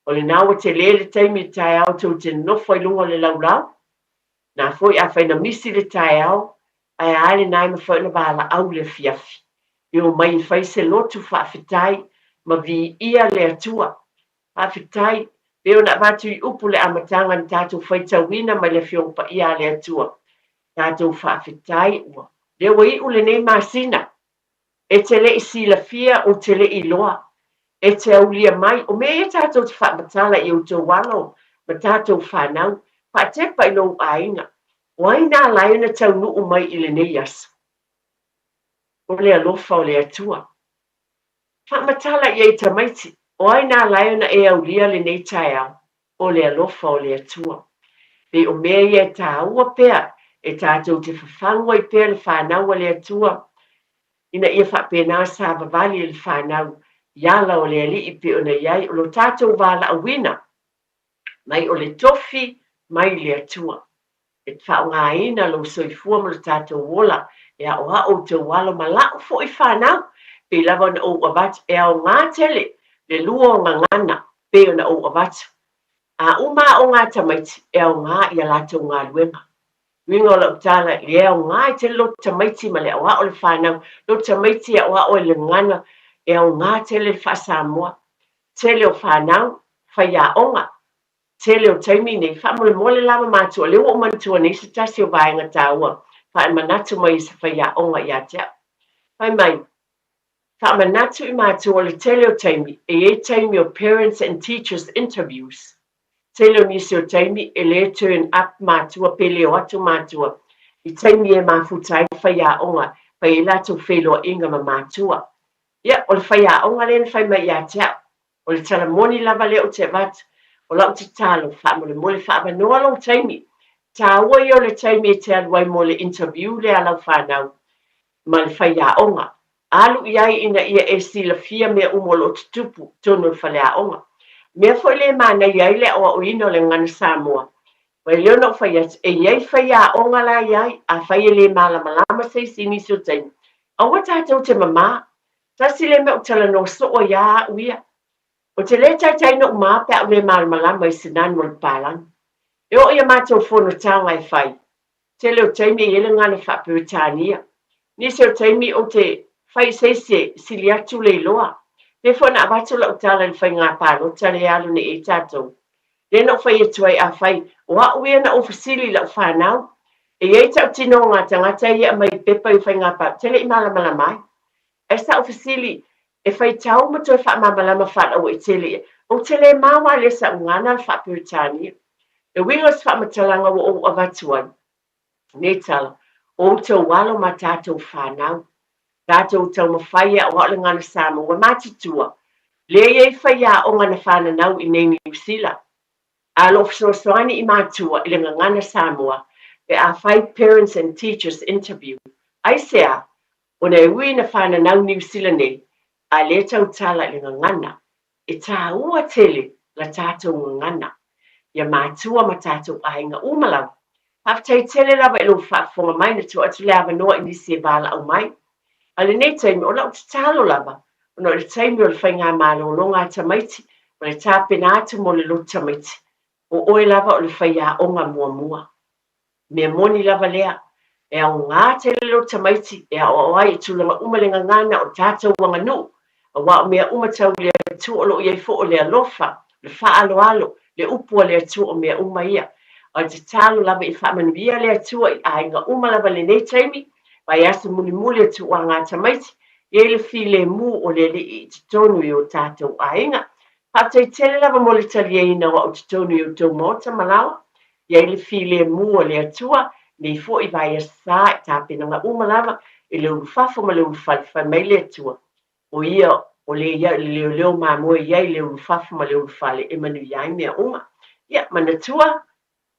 C: O lena ua tele le taimi i le taeao tou te nofo ai luga o le laulau. Na foi afai na misi le taeao, ae a lena e mafai ona valaau i le afiafi. E omai e fai se lotu faafetai ma viia le Atua. Faafetai, pei ona avatu i upu le amataga na tatou faitauina mai le Afioga Paia a le Atua. Tatou faafetai ua lea ua iu lenei masina. E te le i silafia ou te le i iloa. E te aulia mai, o mea ia tatou te faamatala i outou alo ma tatou fanau, faatepa i lou aiga. O ai na ala ai ona taunuu mai i lenei aso? O le alofa o le Atua. Faamatala i ai tamaiti, o ai na ala ai ona e aulia lenei taeao? O le alofa o le Atua. Pei o mea ia e tāua pea e tatou te fafagu ai pea le fanau a le Atua, ina ia faapena savavali e le fanau i ala o le Alii pei ona i ai o lo tatou valaauina mai o le tofi mai le Atua. E faaaogaina lou soifua ma lo tatou ola e aʻoaʻo outou alo ma la'u foi fanau, pei lava ona ou avatu, e aoga tele le lua o gagana pei ona ou avatu. A uma aʻoga a tamaiti, e aoga i a latou galuega. Uiga o la'u tala, e aoga ai tele lou tamaiti ma le aʻoaʻo o le fanau, lou tamaiti e aʻoaʻo i le gagana, e aoga tele le faa-Samoa. Tele o fanau, faiaoga, Tele o taimi nei, faamolemole lava matua, lea ua ou manatua nei se tasi o vaega taua faamanatu mai e se faiaoga ia te au. Fai mai, faamanatu i matua o le tele o taimi, e i ai taimi o parents and teachers interviews. Tele o nisi o taimi e le turn up matua pe le o atu matua i taimi e mafuta ai le faiaoga fai ai latou feiloaiga ma matua. Ia, o le faiaoga lea na fai mai ia te au. O le tala moni lava lea ou te avatu. O lau tatalo, faamolemole faaavanoa lou taimi. Tāua ia o le taimi e te alu ai mo le interview lea a lau fanau ma le faiaoga. Alu i ai ina ia e silafia mea uma o lo o tutupu i totonu o le faleaoga. Mea foi lea e manaia ai le aoaoina o le gagana Samoa. Mai lea ona ou fai atu, e i ai faiaoga la i ai, afai e le malamalama se isi i nisi o taimi, aua tatou te mamā. Tasi lea mea ou talanoa soo ai lava au ia. Ou te le taitai noʻu mā pe a ou le malamalama i se nanu o le papalagi. E oo i a matou fonotaga e fai, tele o taimi e i ai le gagana faa-Peretania. Nisi o taimi ou te fai i se isi e sili atu le iloa. Pei foi ona avatu lau tala i le faigā palota lea e alu nei i ai tatou. Lea na ou fai atu ai, afai o au ia na ou fesili i lau fanau, e i ai tautinoga a tagata ia e aumai i pepa i faigā palota, ou te le i malamalama ai. Ae sa ou fesili, e faitau ma toe faamalamalama faalauaitele ia, ou te le maua lea sa ou gana le faa-Peretania. Le uiga o se faamatalaga ua ou avatu ai nei tala, o outou alo ma tatou fanau, tatou taumafai e aoao le gana Samoa ua matutua, lea e i ai faiaoga na fananau i nei Niu Sila, a o lo o fesoasoani i matua i le gagana Samoa pe a fai parents and teachers interview. Aisea? Ona e ui na fananau Niu Sila nei, a lea tautala i le gagana, e tāua tele la tatou gagana ia matua ma tatou aiga uma lava. Faafetai tele lava i lou faafofoga mai na tuu atu le avanoa i nisi e valaau mai. A o lenei taimi, o lau tatalo lava, ona o le taimi o le faigamalologa a tamaiti ma le tapena atu mo le lotu tamaiti, o oe lava o le faiaoga muamua. Mea moni lava lea, e aoga tele lou tamaiti e aoao ai i tulaga uma le gagana o tatou aganuu, aua o mea uma tau i le Atua o lo o i ai foi o le alofa, o le faaaloalo, le upu a le Atua o mea uma ia. O le tatalo lava ia faamanuia le Atua i aiga uma lava i lenei taimi, vaiaso mulimuli o tauaga tamaiti, i ai le filemu o le Alii i totonu i o tatou aiga. Faafetai tele lava mo le taliaina o au totonu i outou maota ma laoa, i ai le filemu o le Atua, nei foi vaiaso sa i tapenaga uma lava i le ulufafo ma le ulufale, fai mai le Atua, o ia o le ia le leoleo mamoe i ai le ulufafo ma le ulufale e manuia ai mea uma. Ia, manatua,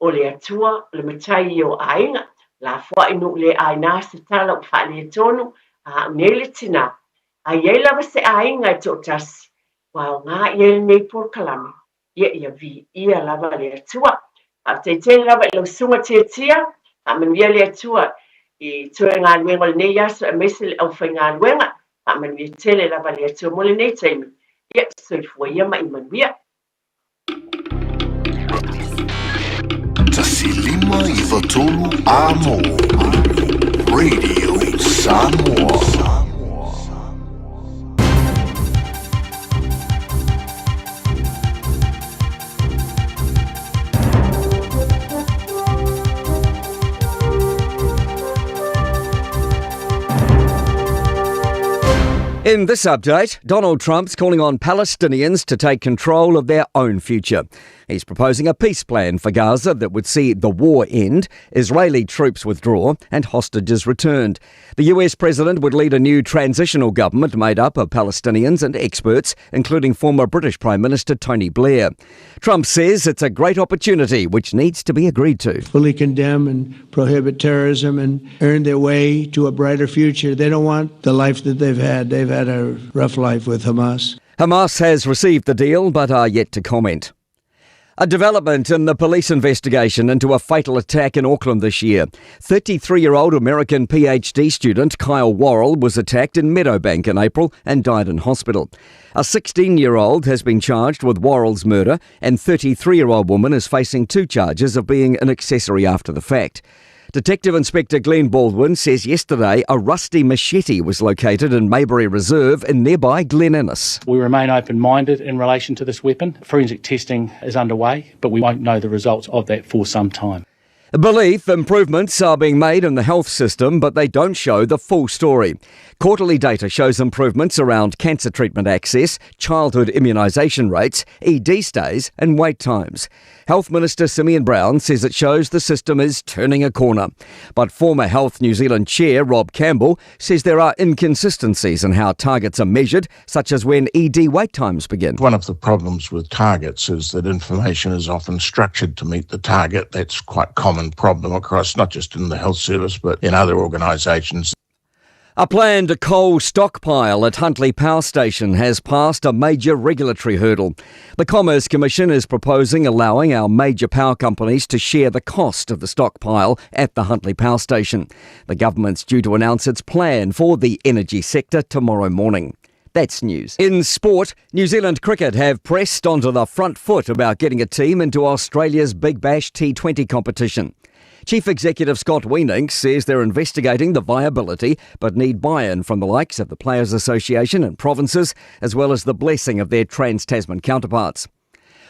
C: o le Atua, o le Matai ia o aiga, lafoai nuu le aina se tala ua faaletonu, a au nei le tinā, a i ai lava se aiga e toatasi, ua aoga i ai lenei polokalame, ia ia viia lava le Atua. Faafetai tele lava i lau susuga Tiatia, faamanuia le Atua i toe galuega o lenei aso aemaise le aufaigaluega, faamanuia tele lava le Atua mo lenei taimi. Ia, soifua ia ma ia manuia.
J: 1 5 9 3 Amo Radio Samoa.
L: In this update, Donald Trump's calling on Palestinians to take control of their own future. He's proposing a peace plan for Gaza that would see the war end, Israeli troops withdraw, and hostages returned. The US president would lead a new transitional government made up of Palestinians and experts, including former British Prime Minister Tony Blair. Trump says it's a great opportunity which needs to be agreed to.
W: Fully condemn and prohibit terrorism and earn their way to a brighter future. They don't want the life that they've had. They've had a rough life with Hamas.
L: Hamas has received the deal but are yet to comment. A development in the police investigation into a fatal attack in Auckland this year. 33 year old American PhD student Kyle Worrell was attacked in Meadowbank in April and died in hospital. A 16 year old has been charged with Worrell's murder, and 33 year old woman is facing two charges of being an accessory after the fact. Detective Inspector Glenn Baldwin says yesterday a rusty machete was located in Maybury Reserve in nearby Glen Innes.
S: We remain open minded in relation to this weapon. Forensic testing is underway, but we won't know the results of that for some time.
L: Belief improvements are being made in the health system, but they don't show the full story. Quarterly data shows improvements around cancer treatment access, childhood immunisation rates, ED stays, and wait times. Health Minister Simeon Brown says it shows the system is turning a corner. But former Health New Zealand Chair Rob Campbell says there are inconsistencies in how targets are measured, such as when ED wait times begin.
B: One of the problems with targets is that information is often structured to meet the target. That's quite common problem across not just in the health service but in other organisations.
L: A planned coal stockpile at Huntly Power Station has passed a major regulatory hurdle. The Commerce Commission is proposing allowing our major power companies to share the cost of the stockpile at the Huntly Power Station. The government's due to announce its plan for the energy sector tomorrow morning. That's news. In sport, New Zealand cricket have pressed onto the front foot about getting a team into Australia's Big Bash T20 competition. Chief Executive Scott Weenink says they're investigating the viability but need buy in from the likes of the Players Association and provinces, as well as the blessing of their Trans Tasman counterparts.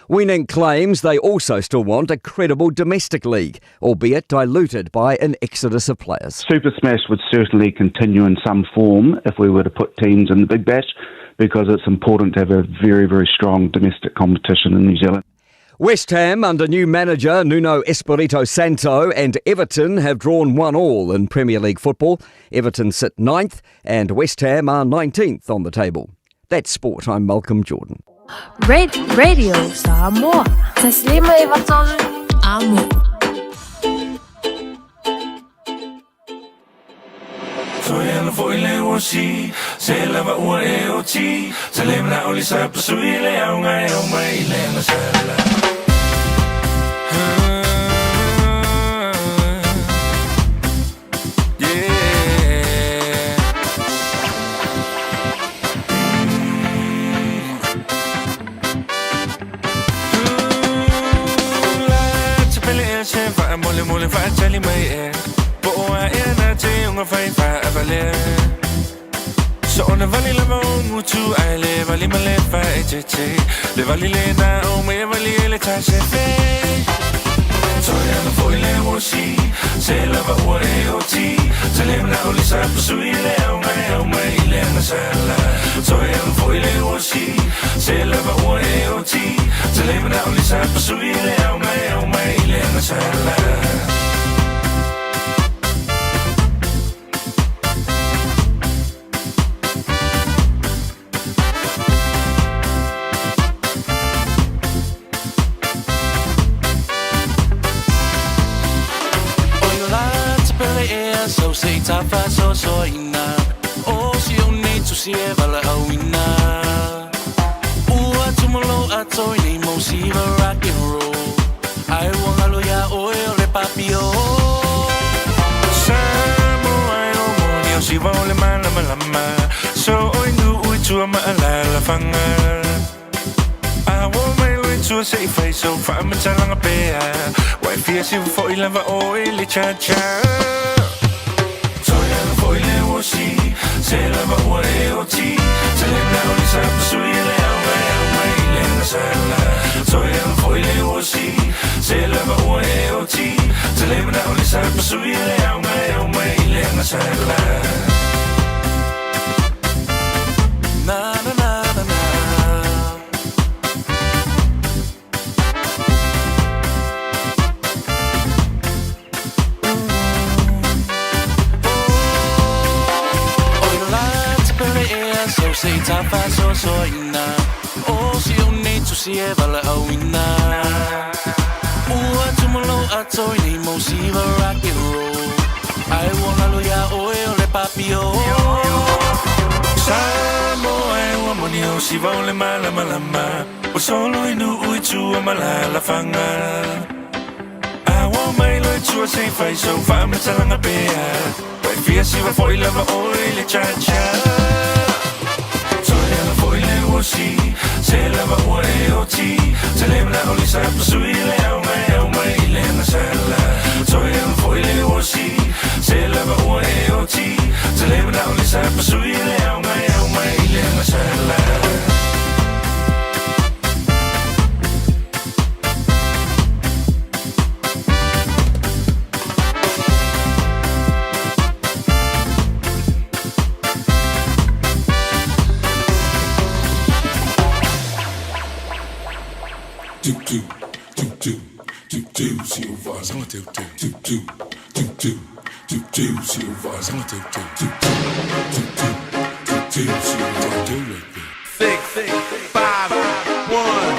L: Weenink claims they also still want a credible domestic league, albeit diluted by an exodus of players.
D: Super Smash would certainly continue in some form if we were to put teams in the Big Bash because it's important to have a very, very strong domestic competition in New Zealand.
L: West Ham under new manager Nuno Espirito Santo and Everton have drawn one all in Premier League football. Everton sit ninth and West Ham are 19th on the table. That's sport. I'm Malcolm Jordan.
K: Red Radio Samoa. Taslima Ivatolu Amo.
V: Toi ana foi le osi, se lava ua e oti, se le mana oli sa pasui le au ngai au mai le na sala. Mole mole fa tali mai e Po oa e na te unga fai fa avale So ona vali lava o ngutu ai le vali male fa e te te Le vali le na o me vali ele ta se fe Toi ana foi le osi Se lava ua e o ti Se le mana oli sa pasui le au ngai au mai le na sala Toi ana foi le osi Se lava ua e o ti Se le mana oli sa pasui le au ngai au mai le na sala
X: Se tafa so so ina O si o nei tu si e vala au ina Ua tumalo a toi nei mo siva rock and roll Ai wangalo ya oe o le papio
V: Samoa e o moni o siva o le malama lama So oi nu ui tua maalala fanga A wo mai lui tua se i fai so wha matalanga pea Wai fia siva fo i lava o e le cha cha Foi le osi, se lava ua e oti Se le mna oli sa pasui le au mai au mai le na sala Toi ana foi le osi, se lava ua e oti Se le mna oli sa pasui le au mai au mai le na sala
X: Na na na na na Se tafa so so ina O si o nei tu si e vala au ina Ua tumalo a toi nei mo siva rock and roll Ai wangalo ya oe o le papio
V: Samoa e ua moni o siva o le malama lama O solo i nu ui tua malala fanga A ua mai loi tua se fai so wha matalanga pea Wai fia siva foi lava oe le cha cha Foi le osi, se lava ua e oti Se le mana oli sa pasui le au mai au mai le na sala Toi ana foi le osi, se lava ua e oti Se le mana oli sa pasui le au mai au mai le na sala Six, five, one.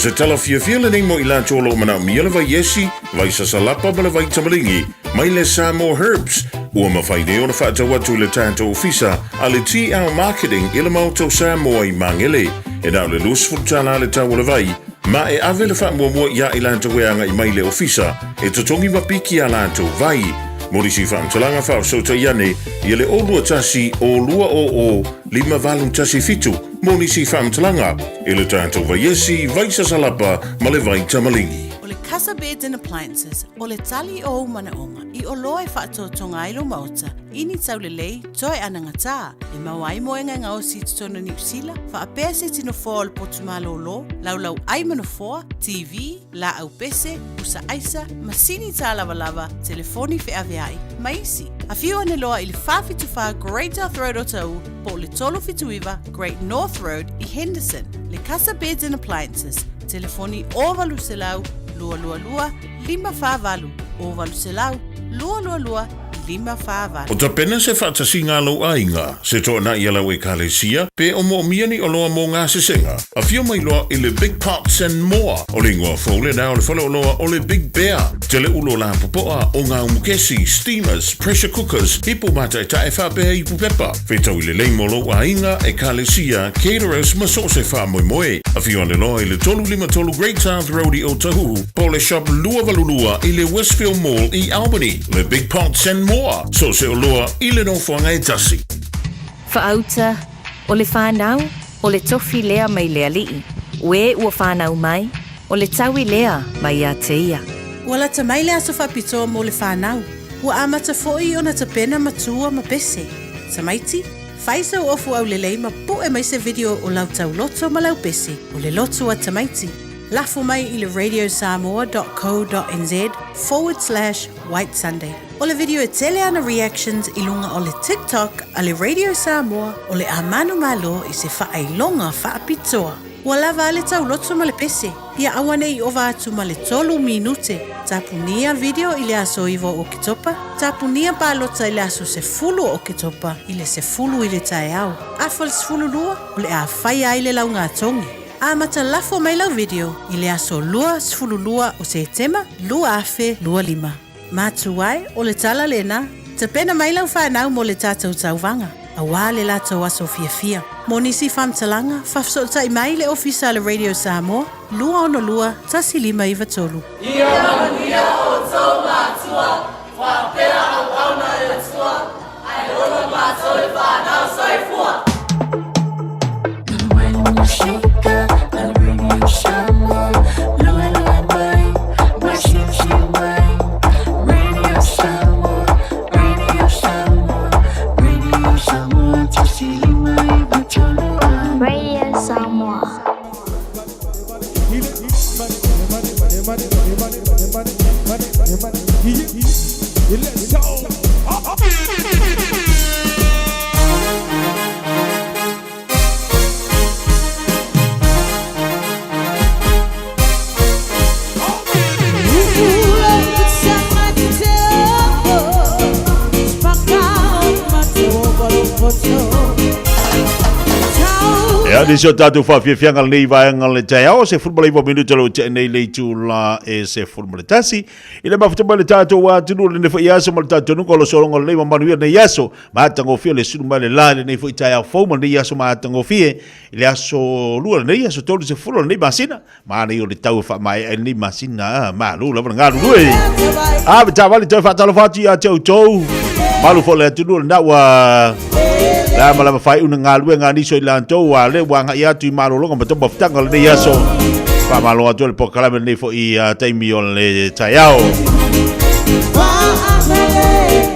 E: se tala fiafia lenei mo i latou o lo o manaomia le vai esi, vai sasalapa ma le vai tamaligi mai le Samoa Herbs, ua mafai nei ona faatau atu i le tatou ofisa a le TL Marketing i le Maota o Samoa i Magele. E na o le $20 le tau o le vai, ma e ave le faamuamua iā i latou e agai mai i le ofisa e totogi ma piki a latou vai. Mo nisi faamatalaga faafesootai ane ia le 021 200 5817 mo nisi faamatalaga i le tatou vaiesi, vai sasalapa ma le vai tamaligi.
F: O le Casa Beds and Appliances, o le tali o ou manaoga i oloa e faatotoga ai lou maota i ni taulelei toe anagatā e maua ai moega e gaosi i totonu o Niu Sila, faapea se tino foa o le potu malōlō, laulau ai ma nofoa, TV, laau pese, pusa aisa, masini tālavalava, telefoni feaveai, ma isi. Afio ane loa i le 474 Great South Road Otahuhu po o le 379 Great North Road i Henderson. Le Casa Beds and Appliances, telefoni 0800 222 548, 0800 222 548.
E: O tapena se faatasiga a lou aiga, se toanai a lau Ekalesia, pe o moomia ni oloa mo gasesega. Afio mai loa i le Big Pots and More. O le igoa fou lena o le faleoloa o le Big Bear. Tele ulo lapopoa o ngā umukesi, steamers, pressure cookers, ipu mātaetae faapea ipu pepa. Whetau i le lei mo lou aiga, Ekalesia, caterers ma so o se faamoemoe. Afio ane loa i le 353 Great South Road i Otahuhu, po o le Shop 282 i le Westfield Mall i Albany. Le Big Pots and More, so o se oloa i le nofoaga e tasi.
Q: Faauta, o le whanau, o le tofi lea mai le alii, o e ua whanau mai, o le taui lea mai ia te ia.
F: Ua lata mai le aso faapitoa mo le whanau. Ua amata foi ona tapena matua ma pese. Tamaiti, fai sau ofu aulelei ma pu'e mai se video o lau tauloto ma lau pese, o le loto a tamaiti. Lafo mai i le radiosamoa.co.nz forward slash white sunday. O le video e tele ana reactions i luga o le TikTok a le Radio Samoa o le a manumalo i se faailoga faapitoa. Ua lava a le tauloto ma le pese, ia aua ne i ova atu ma le tolu minute. Tapunia video i le aso 9 o Oketopa, tapunia palota i le aso 10 o Oketopa i le 10 i le taeao. Afa le 12, o le a faia ai le laugatogi. Amata lafo mai lau video i le aso 22 o Setema 2025. Mātu ai, o le tala lena, tapena mai lau whanau mo le tātou tauvaga, auā le latou aso fiafia. Mo nisi faamatalaga, faafesootai mai le Ofisa a le Radio Samoa, 262 1593.
U: Ia manuia outou matua, faapea auauna e le Atua, ae ola matou le fanau. Soifua!
H: Radio Samoa.
I: Ia, nisi o tātou whawhiawhianga lenei vaega le taeao, se 19 minuta lo te nei le itu la e se 11. I le mafuta mai le tātou atunuu lenei foi aso ma le tātou nuka o lo sologa lelei ma manuia lenei aso. Matagofie le sulu mai le la i lenei foi taeao fou ma lenei aso matagofie i le aso lua lenei, aso 30 o lenei masina. Manaia o le tau e faamaea ai lenei masina, malo lava le galulue. A, me tāwali toe whaatalofa atu ia te outou. Malu fo le atunuu lena ua la ma lava whai una ngā lue ngā niso i lantou a le ua ngai atu i malologa ma tau mafutanga lenei aso. Whamalo atu le pokalame lenei fo i taimi o le taiao.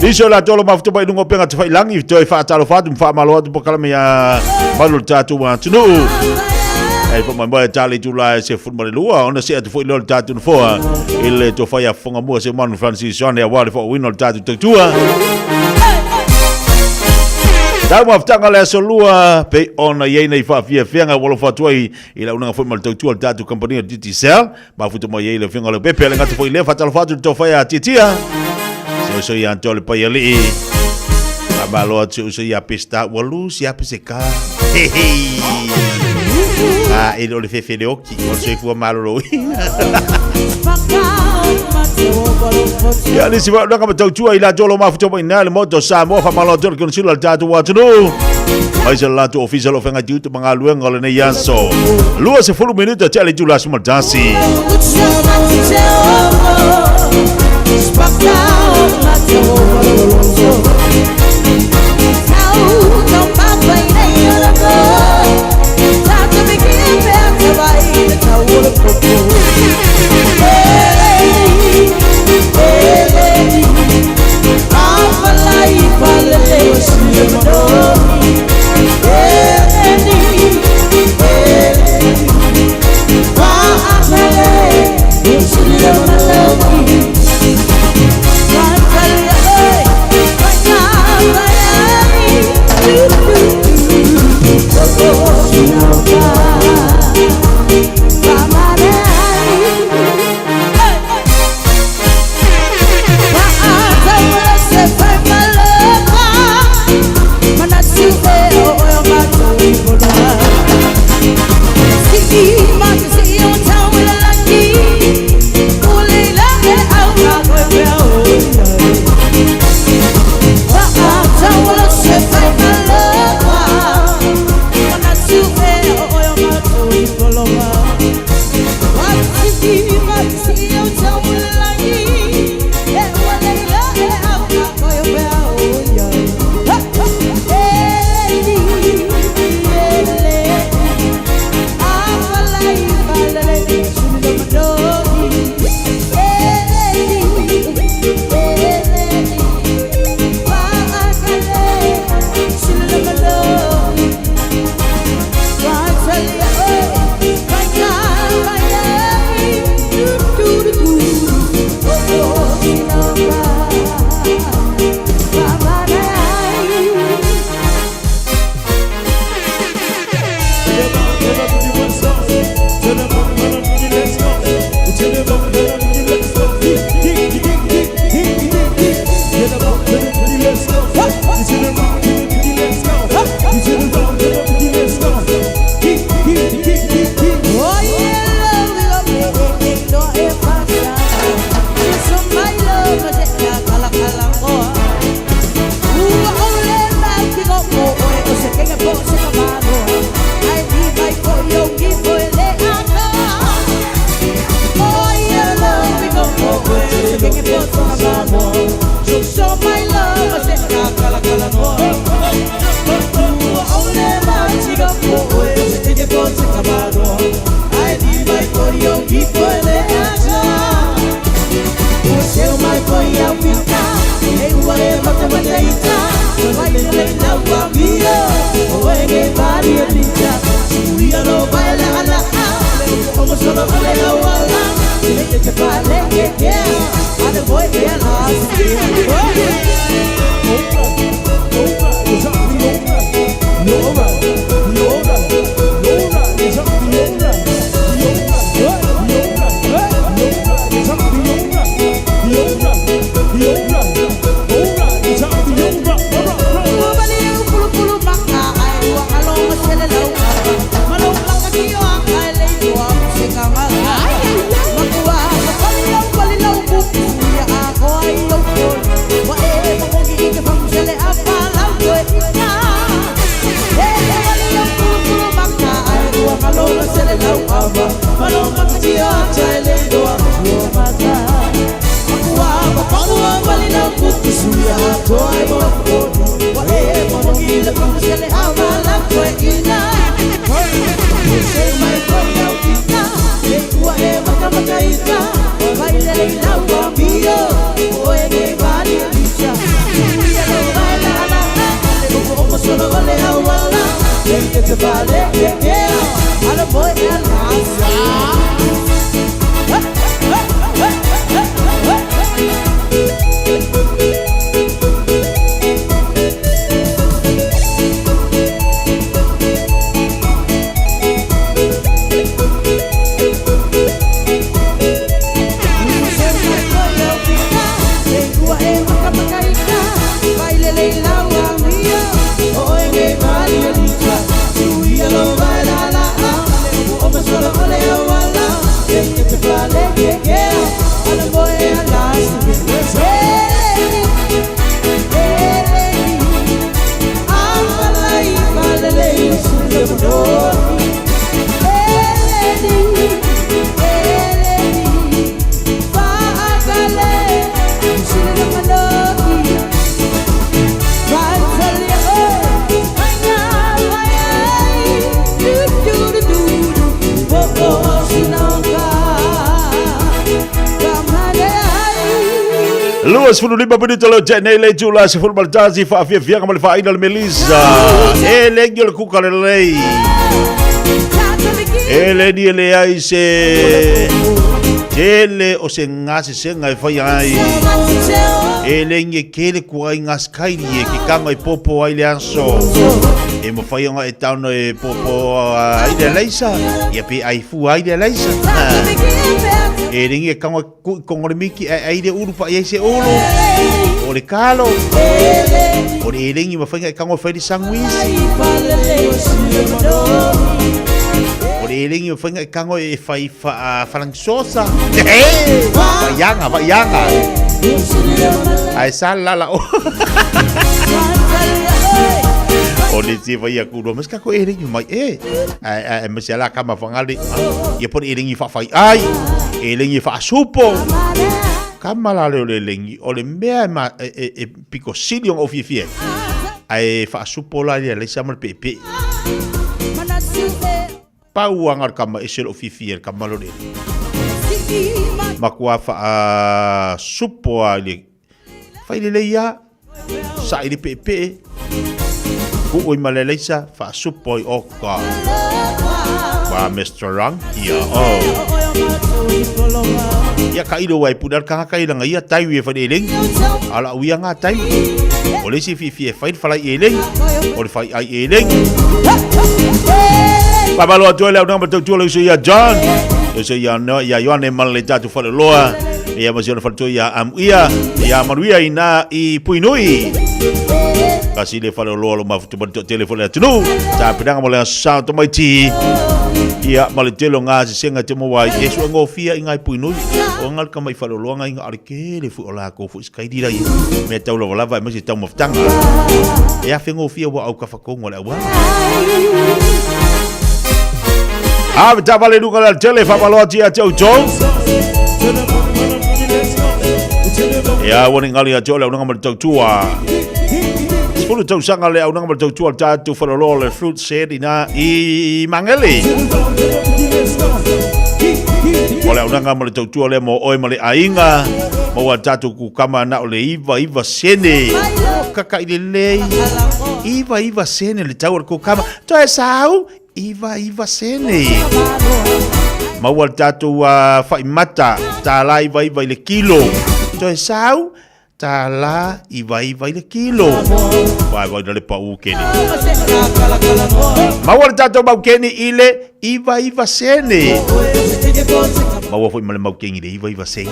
I: Niso la tolo mafuta mai lunga o penga te whailangi, toe whaatalofa atu, whamalo atu pokalame ia malu le tātou atunuu. Ei fo mai mai tali tu la se fun ma le lua ona se atu foi leo le tātou nofoa i le tofai a fonga mua se manu Francis Johnny a wale fo wino le tātou tautua. Tau mafutanga le aso lua pe ona iei nei whaafiafianga walo whatua i i la unanga foi ma le tautua le tātou kompania o Digicel. Mafuta mai iei le finga le pepe le ngata foi lea whatalo whatu le tofai a tiatia. Se uso i anto le pai alii. Whamalo atu uso i a pesta ua lu si ape se ka. Hei hei. A e le o le fefe le oki, o le soifua maloloina. Ia le isi faaunaga ma tautua i latou o lo o mafuta mai ina le Maota o Samoa, faamalo atu le Konesula o le tatou atunuu. Aemaise le latou ofisa o lo o feagai tiute ma galuega o lenei aso. 20 minute tea le itula 11. 25 minute leo te nei le tula se fulu maltasi faafiafiaga ma le faaina le Melissa. E lengi o le kuka lelei. E le ni e le ai se tele o se gasesega e fai ai. E lengi e kele kua i gaskairi e ke kanga i popo ai le aso. E mawhai anga e tauna e popo ai le leisa. Ia pe ai fua ai le leisa. E lengi e kanga ku i kongo le miki ai ai le ulu pa ai se ulu. O le kalo. O le e lengi mawhai e kanga whai le sangwisi. O le e lengi mawhai e kanga e whai whalangisosa. Vaianga, vaianga. Ai sa lala o. O le te vai aku lo mas ka ko e lengi mai e. Ai ai mas ala kama whangali. Ia pone e lengi whawhai ai. E lengi whaasupo. Kama la leo le lengi. O le mea e, ma, e, e, e piko sili o fiafia. Ai whaasupo la ia leisa ma le pepe. Pau anga le kama ese lo fiafia le kama lo le. Makua whaasupo a le whai le leia. Sa i le pepe. Ku oi ma le leisa whaasupo i oka. Wa Mr. Rankia. Oh. Ia ka ilo wai puna ka ka ilanga ia taiwi e whare eleng. Ala uia ngā taiwi. O le si fifi e whai whalai eleng. O le whai ai eleng. Pamalo atu le au nanga tau le uso ia John. Uso ia no ia Ioane ma le tatu whare loa. Ia ma si ona whare ia am ia. Ia manuia ina i Puinui. Kasi le whare loa lo mafutu ma te tele whare atunu. Ta pinanga mo le sa to mai ti. Ia ma le telo ngā se senga te mo wai. Yesu e ngōwhia i ngai Puinui. O ngal ka mai whare loa ngai ngā are kele fu o la ko fu skai dira i. Me tau lava lava e masi tau mafutanga. E a whengōwhia wa au ka whakongo le awa. A me tava le luka le tele whamaloa tia te autou. Ia ua ni ngali atu o le aunaga ma le tautua. 10 tausaga le aunaga ma le tautua le tātou whaloloa le fruit set ina i Mangele. O le aunaga ma le tautua le mo oe ma le aiga. Ma ua tātou kukama na o le iva iva sene. Kaka i le lei. Iva iva sene le tau o le kukama. Toe sau iva iva sene. Maua le tātou whaimata, tā la iva iva i le kilo. Toe sau, tā la iva iva i le kilo. Vai vai na le pa u kene. Maua le tātou mau kene i le iva iva sene. Maua foi ma le mau kene i le iva iva sene.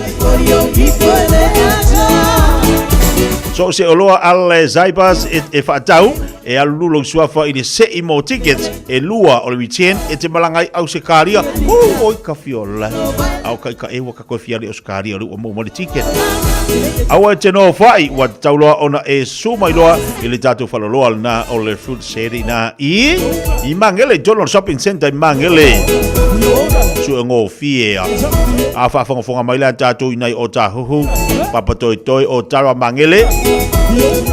I: So se oloa ale Zaibas e, e whaatau, e alu lou suafa i le se'i mo tickets e lua o le weekend e te malanga ai Ausekaria. Uh, oi ka fiola. Au kai ka ewa ka koe fiale Ausekaria le ua mo mo le ticket. Aua e te no whai, ua tauloa ona e su mai loa i le tātou whaloloa na o le fruit seri na i i Mangele, Donald Shopping Center i Mangele. Su e ngō fie a. A whaafongafonga mai la tātou i nei o tāhuhu, papatoetoe o Tara Mangele,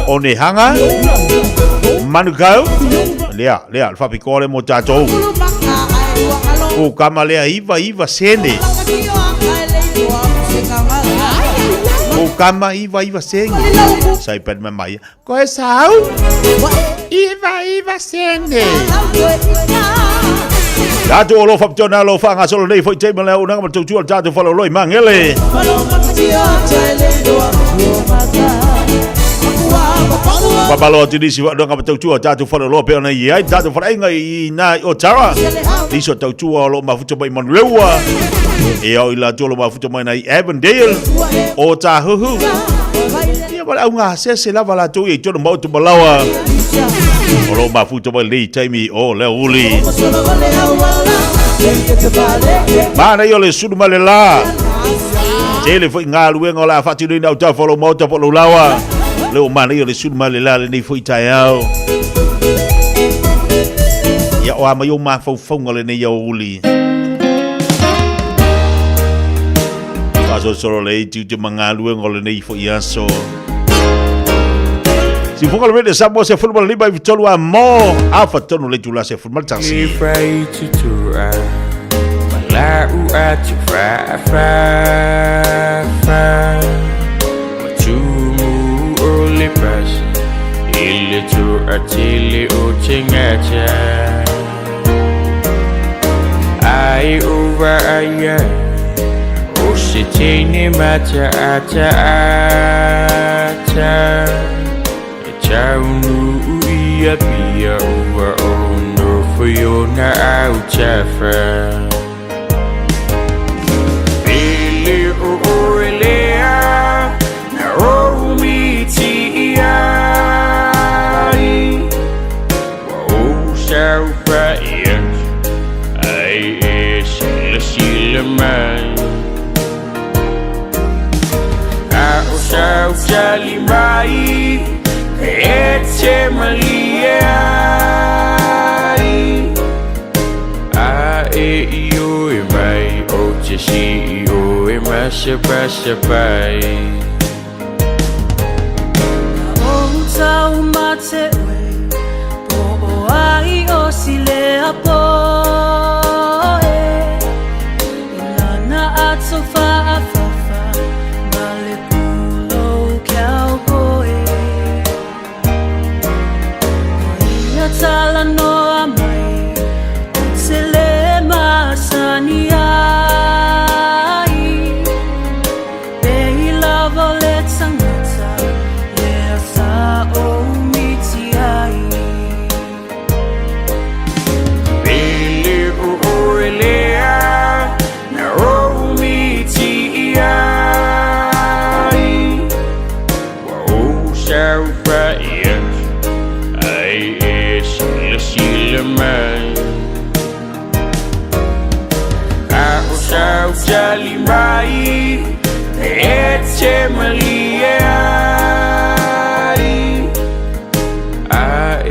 I: o Nehanga, Manukau, lea, lea, le whapikoa le mō tātou. O kama lea iva iva sene. O kama iva iva sene. Sai pet me mai. Ko e sau? Iva iva sene. Tātou o lo whapitona lo whanga solo nei foi te mala unanga ma tautua tātou whalo loi mangele. Whapalo atu nisi wa unanga ma tautua tātou whalo loa pe ona i ai tātou wharainga i nā o Tara. Nisi o tautua o lo mafuta mai Manurewa. E au i la tolo mafuta mai nei Avondale o Tāhuhu. Ia wala au ngā sese lava la tau i tonu mautu malawa. O lo mafuta mai lei taimi o leo uli. Mana i o le sunu male la. Tele foi ngā luenga o la whatinui nau tau whalo mauta po lo lawa. Leo mana i o le sunu male la le nei foi tai au. Ia o ama i o mawhauwhaunga le nei au uli. Whaasolosolo le itu te mangaluenga o lenei foi aso. Sifunga le rede Samoa se fulu lima i tolu a mo. Afa tonu le tula se fulu mal tasi.
V: le toatele o tagata. Ai o vaaia o se teine mataataata e taunuu i Apia ua ou nofo i ona autafa. Pele o oe lea na ou miti ai, ua ou saofai atu ai e silasila mai. A o sau tali mai e te malie ai, a e ioe mai ou te sii oe masapasapai.
A: O tau mate oe, po o ai o silea poe. I lana ato faafafa, ma le pulou cowboy. O ia talanoa mai, o te le masani ai. Pe i lava o le tagata, lea sa ou miti ai.
V: Pele o oe lea na ou miti ai, ua ou saofai atu ai e silasila mai. A o sau tali mai e te malie ai, a e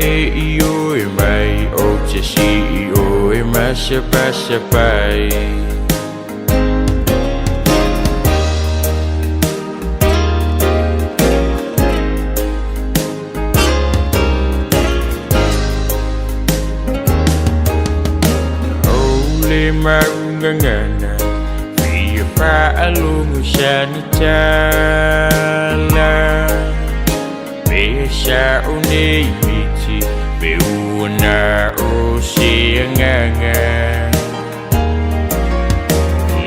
V: ioe mai ou te sii oe masapasapai. O le maugagana fia faalogo sana tala, pe sa'o nei miti pe ua na o se agaga.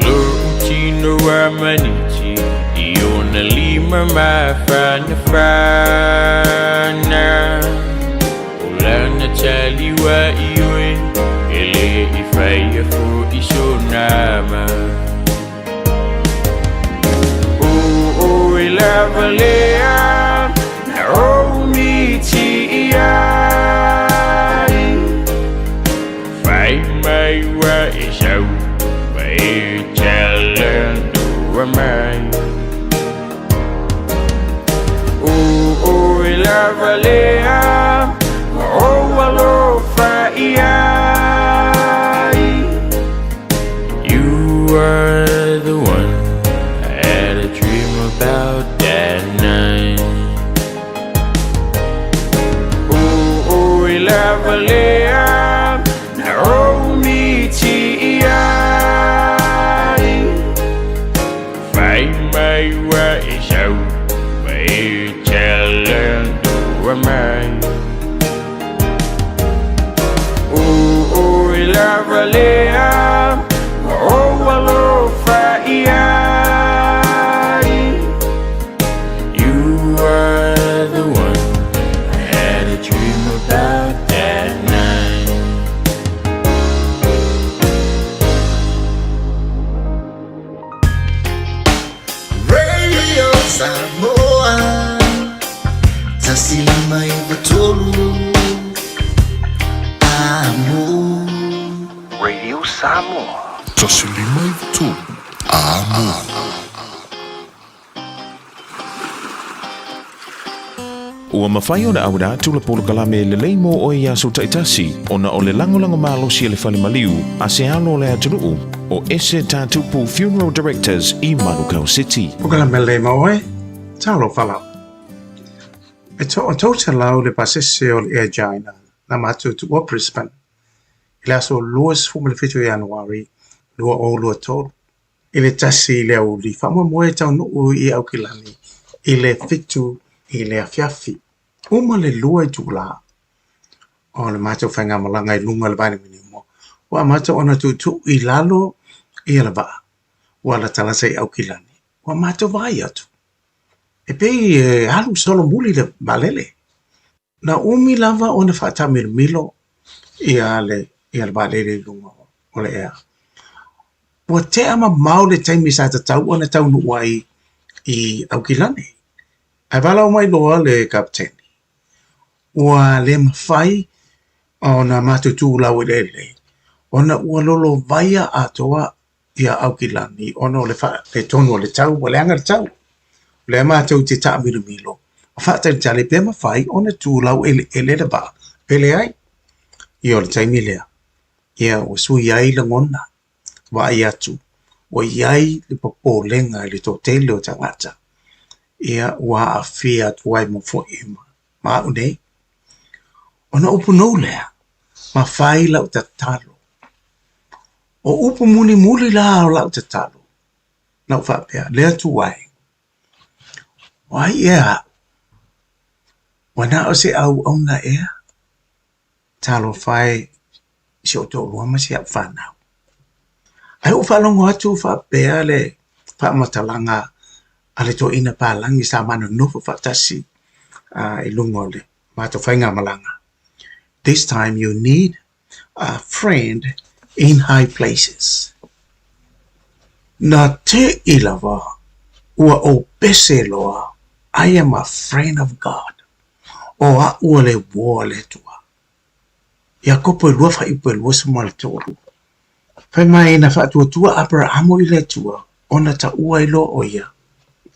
V: Lo'u tino a maniti i ona lima mafanafana, o lana tali ua ioe e le i faia fo'i sona ma. O oe lava lea na ou miti ai, fai mai ua e sau ma e talanoa mai. O oe lava lea ua ou alofa i ai. You are the one I had a dream about that night. O oe lava lea na ou miti ai, fai mai ua e sau ma e talanoa mai. O oe lava lea ua ou alofa i ai. You are the one I had a dream about that night.
G: Radio Samoa 159 Amo.
O: Radio Samoa.
M: 159 Amo.
P: Ua mafai ona auina atu le polokalame lelei mo oe i aso taitasi ona o le lagolago malosi a le Fale Maliu a se alo o le atunuu o Ese Tatupu Funeral Directors i Manukau City.
Y: Polokalame lelei mo oe, talofa lava. E toa 300 le pasese o le Air China na matou tuua Brisbane i le aso 27 o Ianuari 2023 i le 1 i le aoauli faamoemoe e taunuu i Aukilani i le 7 i le afiafi. Uma le lua itulā o le matou faigamalaga i luga o le vaanimanimo, ua amata ona tuutuu i lalo ia le vaa ua latalata i Aukilani. Ua matou vaai atu, e pei e alu solomuli le vaalele. Na umi lava ona faataamilomilo ia le ia le vaalele i luga o le ea. Ua tea mamao le taimi sa tatau ona taunuu ai i Aukilani. Ae valaau mai loa le kapeteni, ua le mafai ona matou tu laueleele ona ua lolovaia atoa ia Aukilani ona o le faaletonu o le tau, ua leaga le tau. O lea matou te taamilomilo ma faatalitali pe mafai ona tu laueleele le vaa pe leai. Ia o le taimi lea, ia ua sui ai lagona, vaai atu, ua i ai le popolega i le toatele o tagata, ia ua aafia atu ai ma foi ma au nei. Ona upu nou lea, ma fai lau tatalo. O upu mulimuli la o lau tatalo, na ou faapea, le Atua e, o ai ea au? Ua na o se auauna ea? Talofa e i si ou toalua ma si au fanau. Ae ua faalogo atu faapea le faamatalaga a le toeaina palagi sa ma nonofo faatasi i luga o le matou faigamalaga. This time you need a friend in high places. Na te'i lava ua ou pese loa, I am a friend of God. O a'u o le uo a le Atua. Iakopo e lua faaiupu e 23. Fai mai na faatuatua Aperahamo i le Atua ona taua ai loa ʻo ia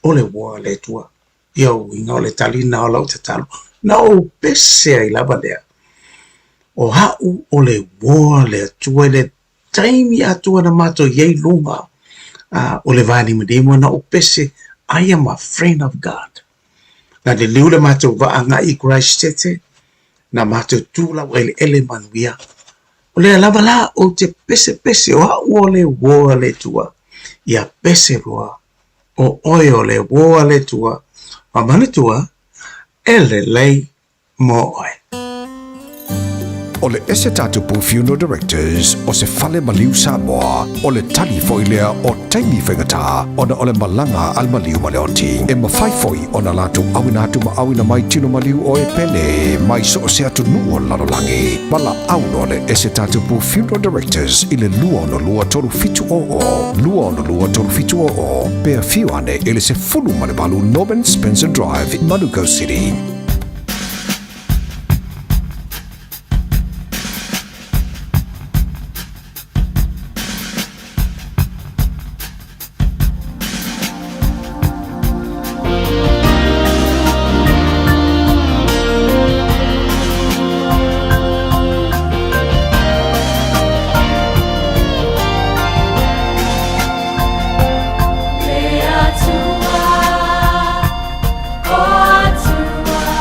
Y: o le uo a le Atua. Ia uiga o le tali na o lau tatalo, na ou pese ai lava lea. O a'u o le uo a le Atua i le taimi atoa na matou i ai i luga o le vaanimanima na ou pese, I am a friend of God. Na liliu le matou vaa agai i Christchurch, na matou tu laueleele manuia. O lea lava la ou te pesepese o a'u o le uo a le Atua, ia pese loa o oe o le uo a le Atua, ma manatua e lelei mo oe.
C: O le Ese Tatupu Funeral Directors o se fale maliu Samoa, o le tali foi lea o taimi faigata ona o le malaga a le maliu ma le oti. E mafai foi ona latou auina atu ma auina mai tino maliu o e pele mai so o se atunuu o le lalolagi. Valaau loa le Ese Tatupu Funeral Directors i le 262 3700, 262 3700, pe afio ane i le 18 Norman Spencer Drive, Manukau City.
A: Le Atua, o Atua.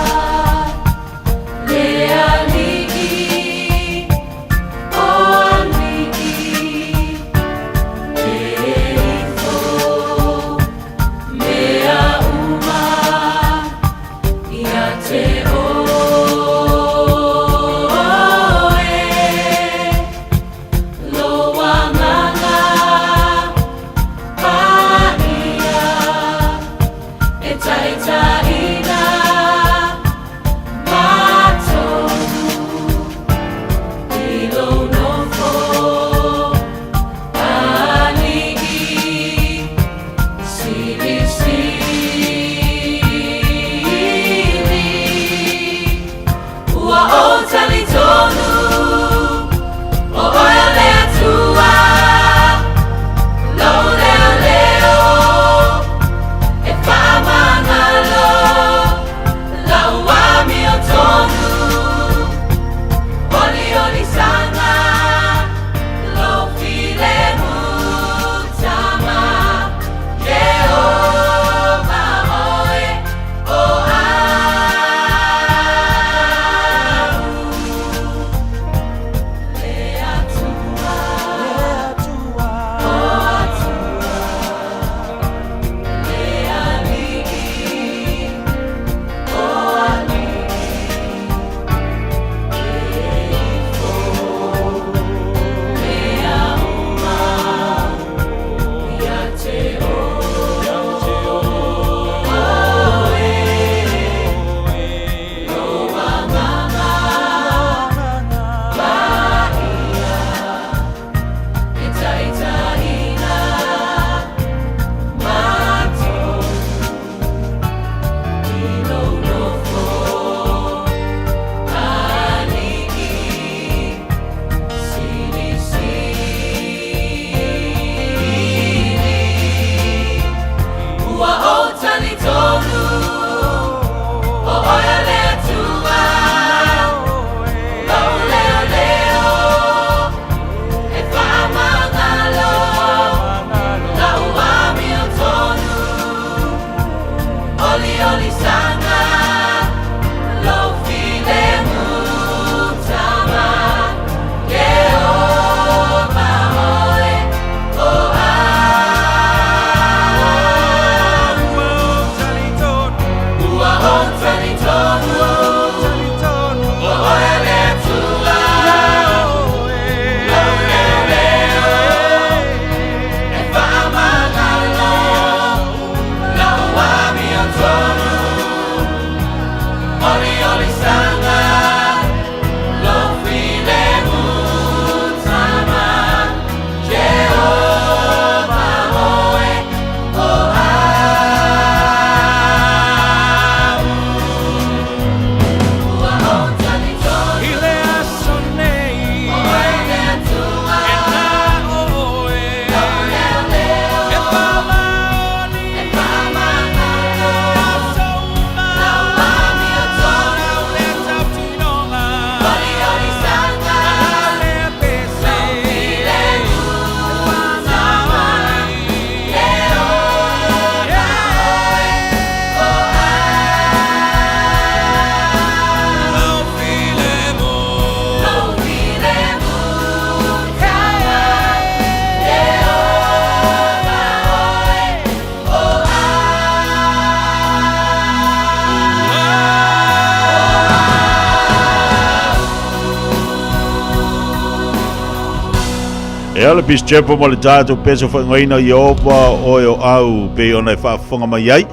I: Ia le Peace Chapel ma le tatou peso whaingaina i opa oe o au pe ona e whaafonga mai ai.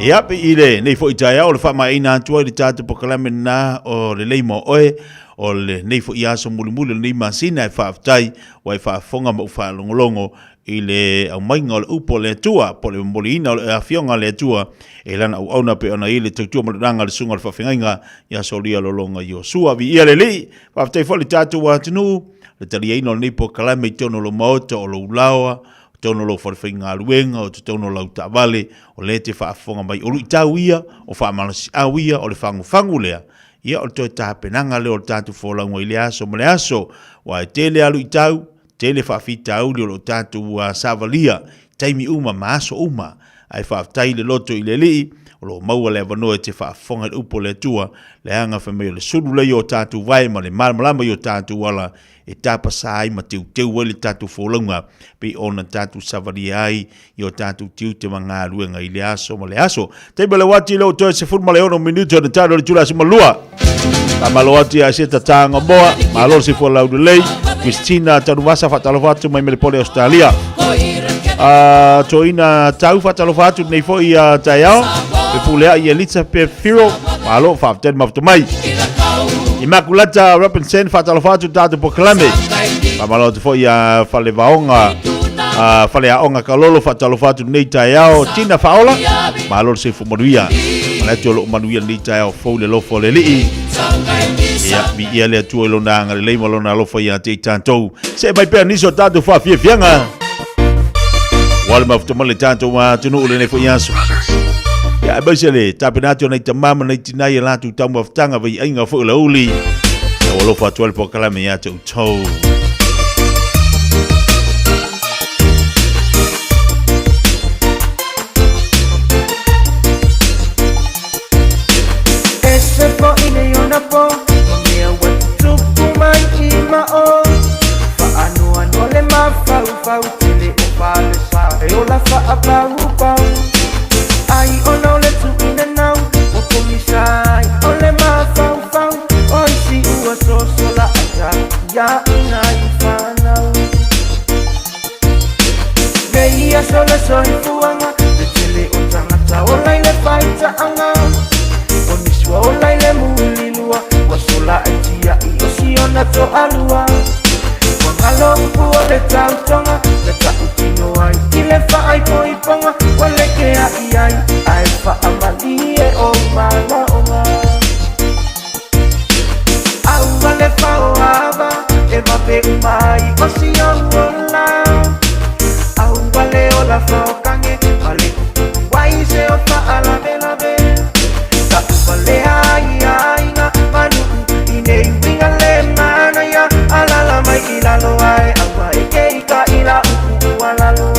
I: Ia pe i le nei foi taeao o le whaamaina atu ai le tatou polokalame na o le lei mo oe o le nei foi aso mulimuli o lenei masina e faafetai ua e faafofoga ma ou faalogologo i le aumaiga o le upu a le Atua, po o le momoliina o le afioga a le Atua e lana auauna pei ona i le tautua ma le laga a le susuga o le faafeagaiga ia Solia Lologa Iosua. Viia le Alii! Faafetai foi i le tatou atunuu, le taliaina o lenei polokalame i totonu o lou maota, o lou laoa, o totonu o lou falefaigaluega, o totonu o lau taavale, o lea e te faafofoga mai. O luitau ia, o faamalosiau ia, o le fagufagu lea, ia o le toe tapenaga lea o le tatou folauga i lea aso ma le aso, aua e tele lava luitau, tele faafitauli o lo o tatou savalia i taimi uma ma aso uma. Ae faafetai le loto i le Alii, o lo o maua le avanoa e te faafofoga i le upu a le Atua, leaga fai mai o le sulu lea i o tatou vae ma le malamalama i o tatou ala e tapasā ai ma teuteu ai le tatou folauga pei ona tatou savalia ai i o tatou tiute ma galuega i le aso ma le aso. Taimi o le uati lea ua toe 16 minute o le talo o le itula 12. Faamalo atu ia Seta Tānga Moa, malo le soifua laulelei, Christina Tanuvasa faatalofa atu mai Melepole Australia. Toina Tau faatalofa atu nei foi ia taeao, Pepulea i Elizabeth Firo, malo faafetai le mafuta mai. Immaculata Robinson faatalofa atu tatou polokalame. Faamalo atu foi ia Falevaoga Faleaoga Kalolo faatalofa atu lenei taeao. Tina Faaola, malo le soifua manuia. Manatu o loo manuia lenei taeao fou le alofa o le Alii. Ia, viia le Atua i lona agalelei ma lona alofa ia te i tatou. See mai pea nisi o tatou faafiafiaga. Ua le mafuta mai le tatou atunuu lenei foi aso. Ia, aemaise le tapena atu o nai tama ma nai tinā i a latou taumafataga vaiaiga foi o le aoauli. Ia, ua alofa atu ai le polokalame ia te outou.
U: Ese fo'i nei ona po Ma mea ua tutupu mai i mao Faanoanoa le mafaufau Tele o falesa e ola faapaupau Ai ona o le tuuina nau Ua pogisa ai o le mafaufau O isi ua sosola ata Ia ina i whanau Nei aso le soifuaga Le tele o tagata ola i le faitaaga O nisi ua ola i le mulilua Ua sola ai tiai o siona toalua Ua galo upu o le tautoga Na tautino ai i le faaipoipoga Ua lekeai ai ae faamalie ou manaoga Aua le faoava e vave uma ai o si ou ola Aua le ola faokange ma le kukuku ai se o faalavelave Ka upalea ai aiga ma nuu i nei uiga le manaia Alala mai i lalo ae aua e ke i ka ila upu ua lalo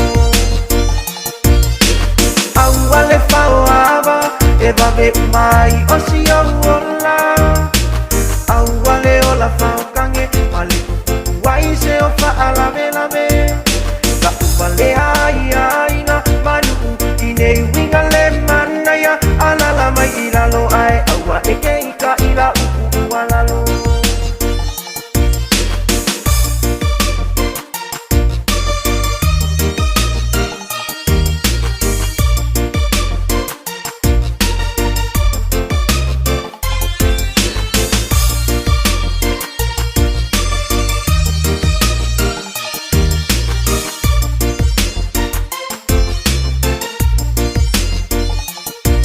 U: Aua le faoava e vave uma ai o si ou ola Aua le ola faokange ma le kukuku ai se o faalavelave Ka upalea ai aiga ma nuu i nei uiga le manaia Alala mai i lalo ae aua e ke i ka ila upu ua lalo.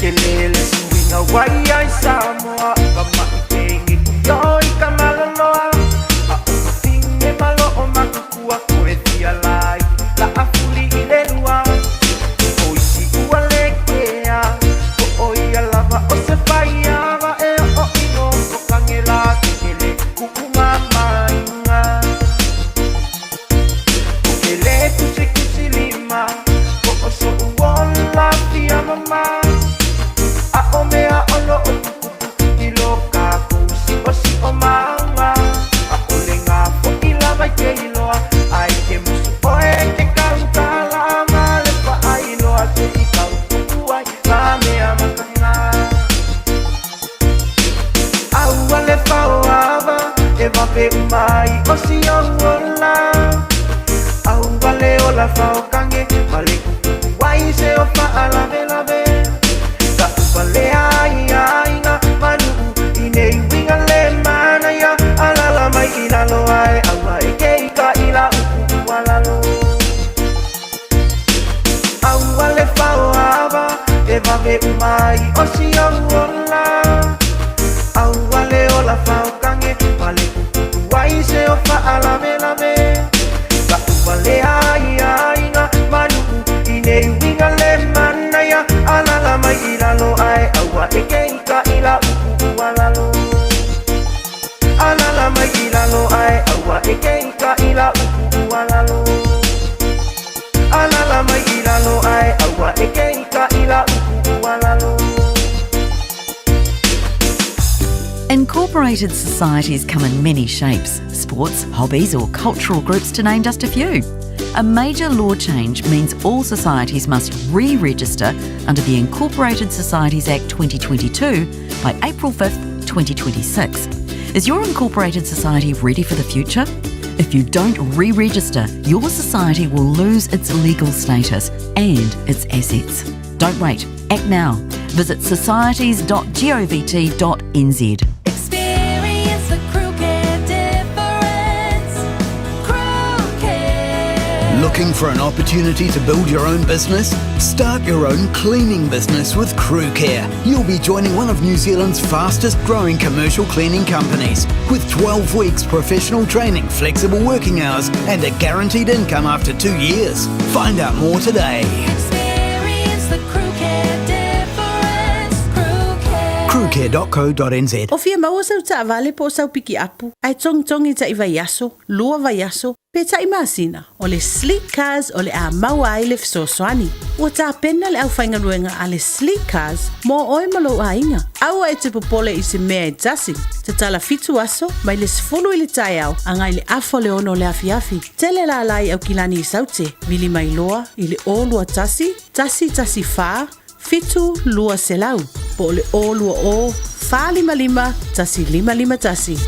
U: Tele le suiga ua i ai Samoa Ka maʻi pēngeki o i ka maloloa A o ka finge malo o makukua Koe fia lai la a fuli i le lua O isi ua le kea Po o ia lava o se faiava E o ino ko kangela Ke kele kuʻu mamainga O ke le kusikusi lima Po o soʻu ola fia mama A o mea ono o tuputupu i lo kākou siʻosiʻo maga ʻAʻole ngā foʻi lava i ke iloa A i ke musu ʻoe ke kaukala Ma le paʻailoa se i kau puʻu ai ka mea makana Aua le faoava e vave uma ai o si ou ola.
J: ave uma ai o si ou ola. Aua le ola faotage ma le pupupu ai se o faalavelave. Paʻu lea ai aiga ma nuu i nei uiga le manaia. Alala mai i lalo ae aua e ke i ka i la upu ua lalo. Alala mai i lalo ae aua e ke i ka i la upu ua lalo. Alala mai i lalo ae aua e ke i ka i la upu ua lalo.
N: Incorporated societies come in many shapes sports, hobbies, or cultural groups, to name just a few. A major law change means all societies must re register under the Incorporated Societies Act 2022 by April 5th, 2026. Is your incorporated society ready for the future? If you don't re register, your society will lose its legal status and its assets. Don't wait, act now. Visit societies.govt.nz.
A: Experience the Crew Care difference. Crew Care.
R: Looking for an opportunity to build your own business? Start your own cleaning business with Crew Care. You'll be joining one of New Zealand's fastest growing commercial cleaning companies with 12 weeks professional training, flexible working hours, and a guaranteed income after 2 years. Find out more today.
A: Experience the Crew Care difference. Crew Care.
R: Crewcare.co.nz.
F: O fia maua sau taavale po o sau pikiapu, ae togitogi ta'i vaiaso, lua vaiaso, pe ta'i masina, o le Sleek Cars o le a maua ai le fesoasoani. Ua tapena le aufaigaluega a le Sleek Cars mo oe ma lou aiga. Aua e te popole i se mea e tasi. Tatala fitu aso, mai le 10 i le taeao, agai le 5:30 o le afiafi. Tele lala i Aukilani i Saute, vili mai loa i le 021 114 7 200 po o le 020 455 1551.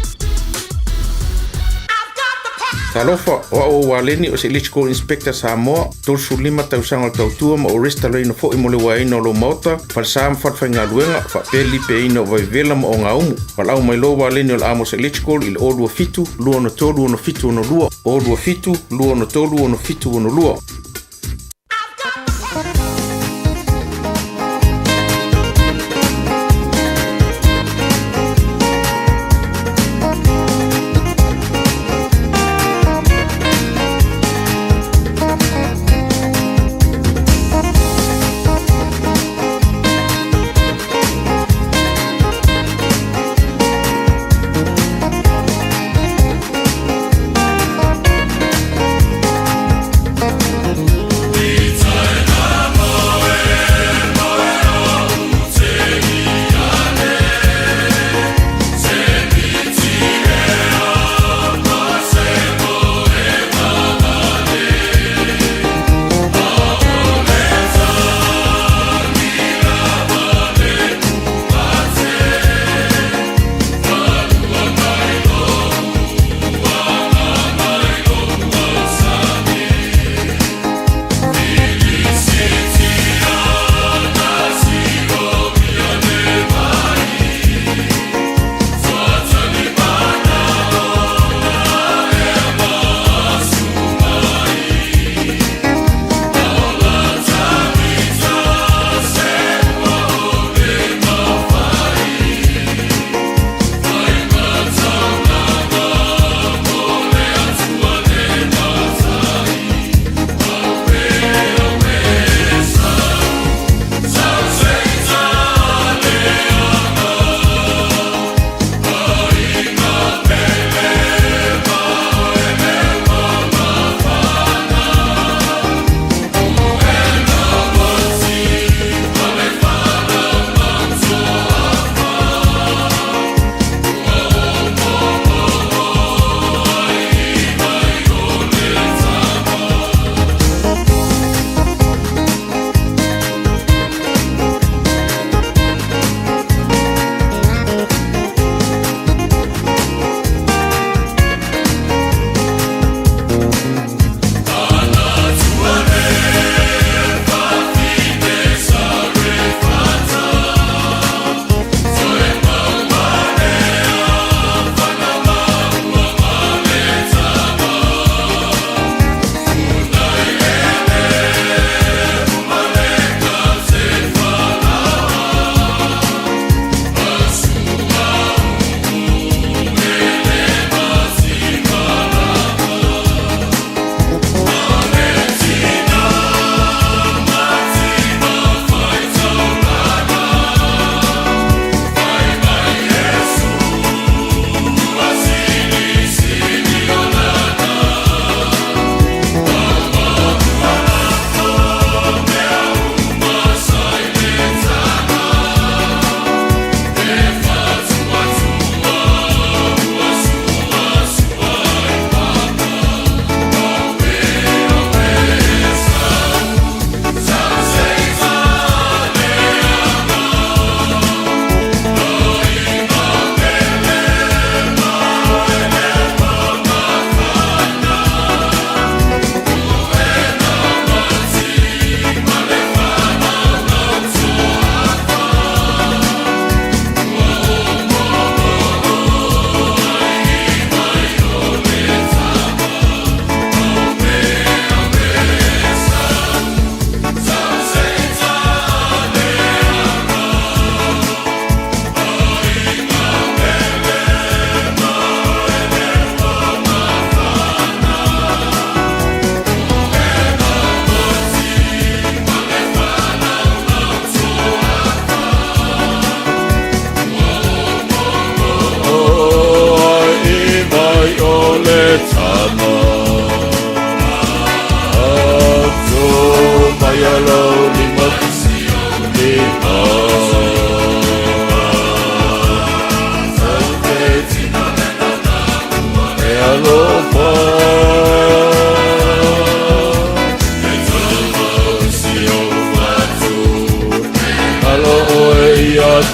M: Talofa, o au o Waleni o se Electrical Inspector Samoa, 35 tausaga o le tautua ma o restaloina foi mo le uaina o lou maota, falesa ma falefaigaluega, faapea le lipeaina o vaivela ma ogaumu. Valaau mai loa Waleni o le Amos Electrical i le 027 263 6762, 027 263 6762.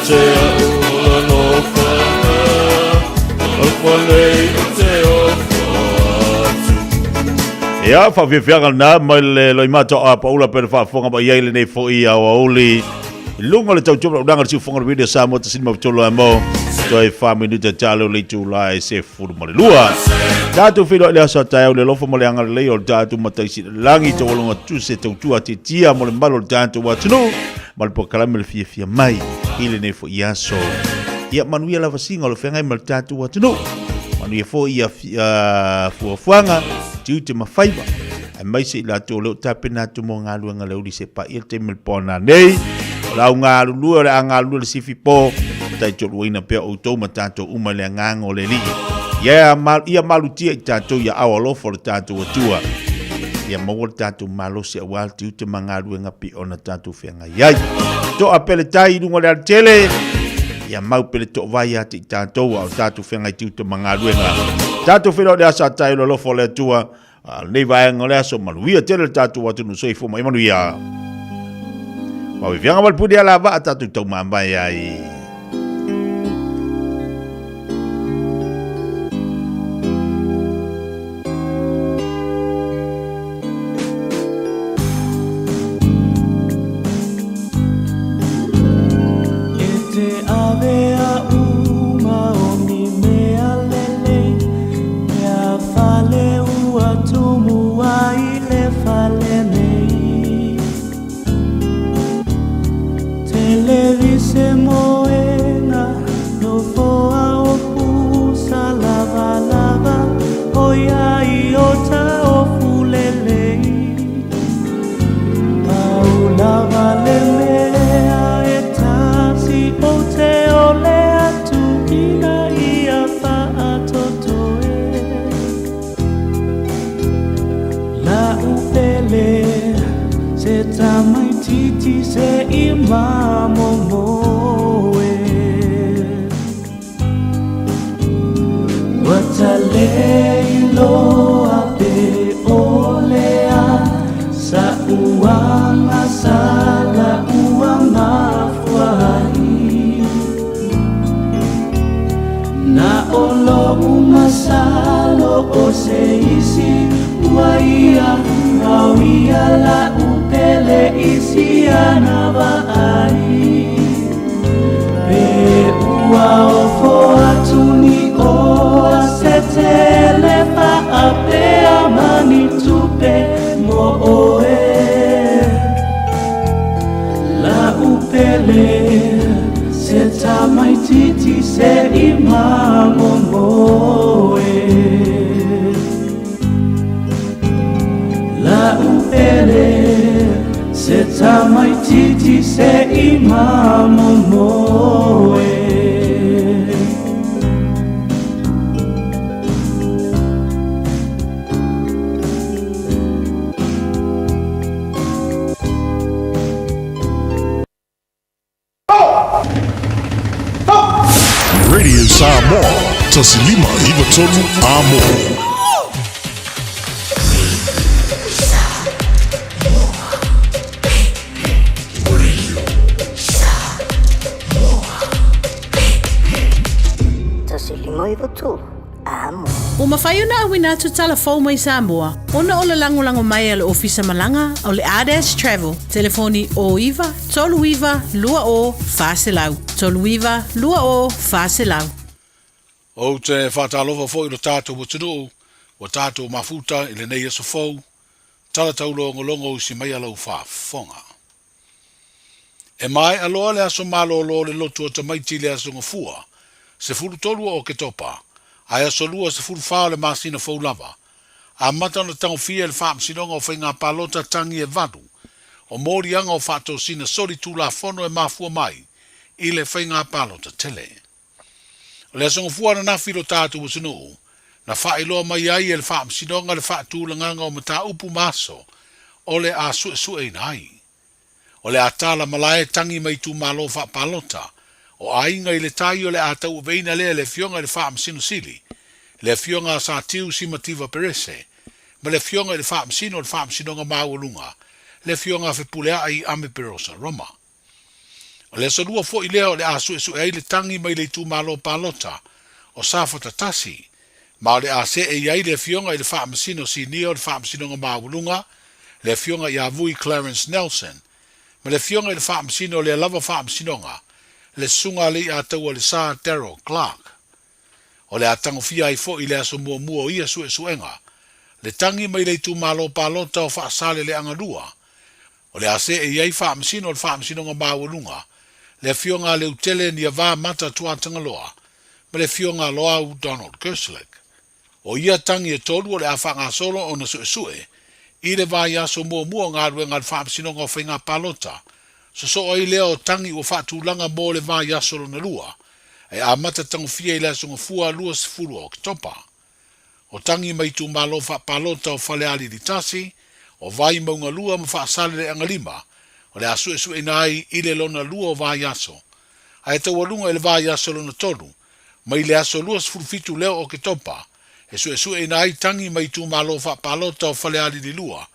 B: te a'u o le alofaga Alofa nei ou te ofo atu.
I: Ia, faafiafiaga lena mai le loimata o Apaula pe le faafofoga mai ai lenei foi aoauli i luga o le tautua ma unaga le siufofoga o le Radio Samoa tasini ma tolu amo toe 4 minuta talo le itula e 12. Tatou feiloai le aso a taeao i le alofa ma le agalelei o le tatou Matai Silelagi taualoga tuse tautua tiatia mo le malu o le tatou atunuu ma le polokalame le fiafia mai i lenei foi aso. Ia manuia lava siga o le feagai ma le tatou atunuu. Manuia foi ia fuafuaga, tiute ma faiva. Aemaise i latou o lea o tapena atu mo galuega le uli se paia le taimi o le po nanei. O le au galulue, o le a galulue le sifi po, taitoluaina pea outou ma tatou uma i le agaga o le Alii. Ia, ia malutia i tatou ia ao alofa o le tatou Atua. Ia maua le tatou malosi aua le tiute ma galuega pei ona tatou feagai ai. Toa pele tai i luga o le alatele, ia mau pele toavai ia te i tatou a o tatou feagai tiute ma galuega. Tatou feiloai le aso a taeao i le alofa o le Atua. A lenei vaega o le aso, manuia tele le tatou atunuu soifua mai manuia. Faafefiaga ma le puni ala vaa tatou taumamae ai.
U: E te ave a uma o ni mea lelei Mea fale ua tumu ai le fale nei Televise moena nofoa o pusa lavalava ʻOiai o taofu lelei Pau lava le mea e tasi ou te ole atu ina ia faatoto e La'u pele se tamaititi se i mamomoe Ua talei loa pe ʻole a sa'u agasala ua mafua ai Na o lo'u masalo o se isi ua ia Au ia la'u pele i siana vaai Pe ua ofo atu ni oa se tele faapea ma ni tupe mo ʻoe La'u pele se tamaititi se i mamomoe La'u pele se tamaititi se i mamomoe.
M: Radio Samoa, 1593 Amo.
H: 1593 Amo.
F: Ua mafai ona auina atu tala fou mai Samoa ona o le lagolago mai a le Ofisa Malaga o le Ardash Travel, telefoni 09 39 20 400, 39 20 400.
D: Ou te faatalofa foi i lo tatou atunuu ua tatou mafuta i lenei aso fou, tala taulogologo usi mai a lau faafofoga. E maea loa le aso malolo o le lotu o tamaiti i le Aso Gafua, 13 o Oketopa, ae aso lua 14 o le masina fou lava, amata ona tagofia e le Faamasinoga o Faiga Palota tagi e valu o moliaga o faatosina soli tulafono e mafua mai i le faiga palota tele. O le Aso Gafua ananafi i lo tatou atunuu, na faailoa mai ai e le Faamasinoga le faatulagaga o mataupu ma aso o le a suesueina ai. O le a tala malae tagi mai itumalo faapalota o aiga i le tai o le a tauaveina lea e le Afioga i le Faamasino Sili, le Afioga a Satiu Simativa Perese, ma le Afioga i le Faamasino o le Faamasinoga Maualuga, le Afioga a Fepuleai Ame Perosa Roma. O le aso lua foi lea o le a suesue ai le tagi mai le itumalo palota o Safata 1, ma o le a see i ai le Afioga i le Faamasino Sinia o le Faamasinoga Maualuga, le Afioga ia Vui Clarence Nelson, ma le Afioga i le Faamasino o lea lava Faamasinoga, le Susuga a Leiataualesa Daryl Clarke. O le a tagofia ai foi i le aso muamua o ia suesuega, le tagi mai le itumalo palota o Faasaleleaga 2, O le a see i ai Faamasino o le Faamasinoga Maualuga, le Afioga a Leutele Niava Mata Tuatagaloa ma le Afioga a Loau Donald Kerslake. O ia tagi e tolu o le a faagasolo ona suesue i le vaiaso muamua o galuega a le Faamasinoga o Faiga Palota, sosoo ai lea o tagi ua faatulaga mo le vaiaso lona lua, e amata tagofia i le Aso Gafua 20 o Oketopa. O tagi mai itumalo faapalota o Falealili 1, o Vaimauga 2 ma Faasaleleaga 5, o le a suesueina ai i le lona lua o vaiaso, ae taualuga i le vaiaso lona tolu, mai le aso 27 lea o Oketopa, e suesueina ai tagi mai itumalo faapalota o Falealili 2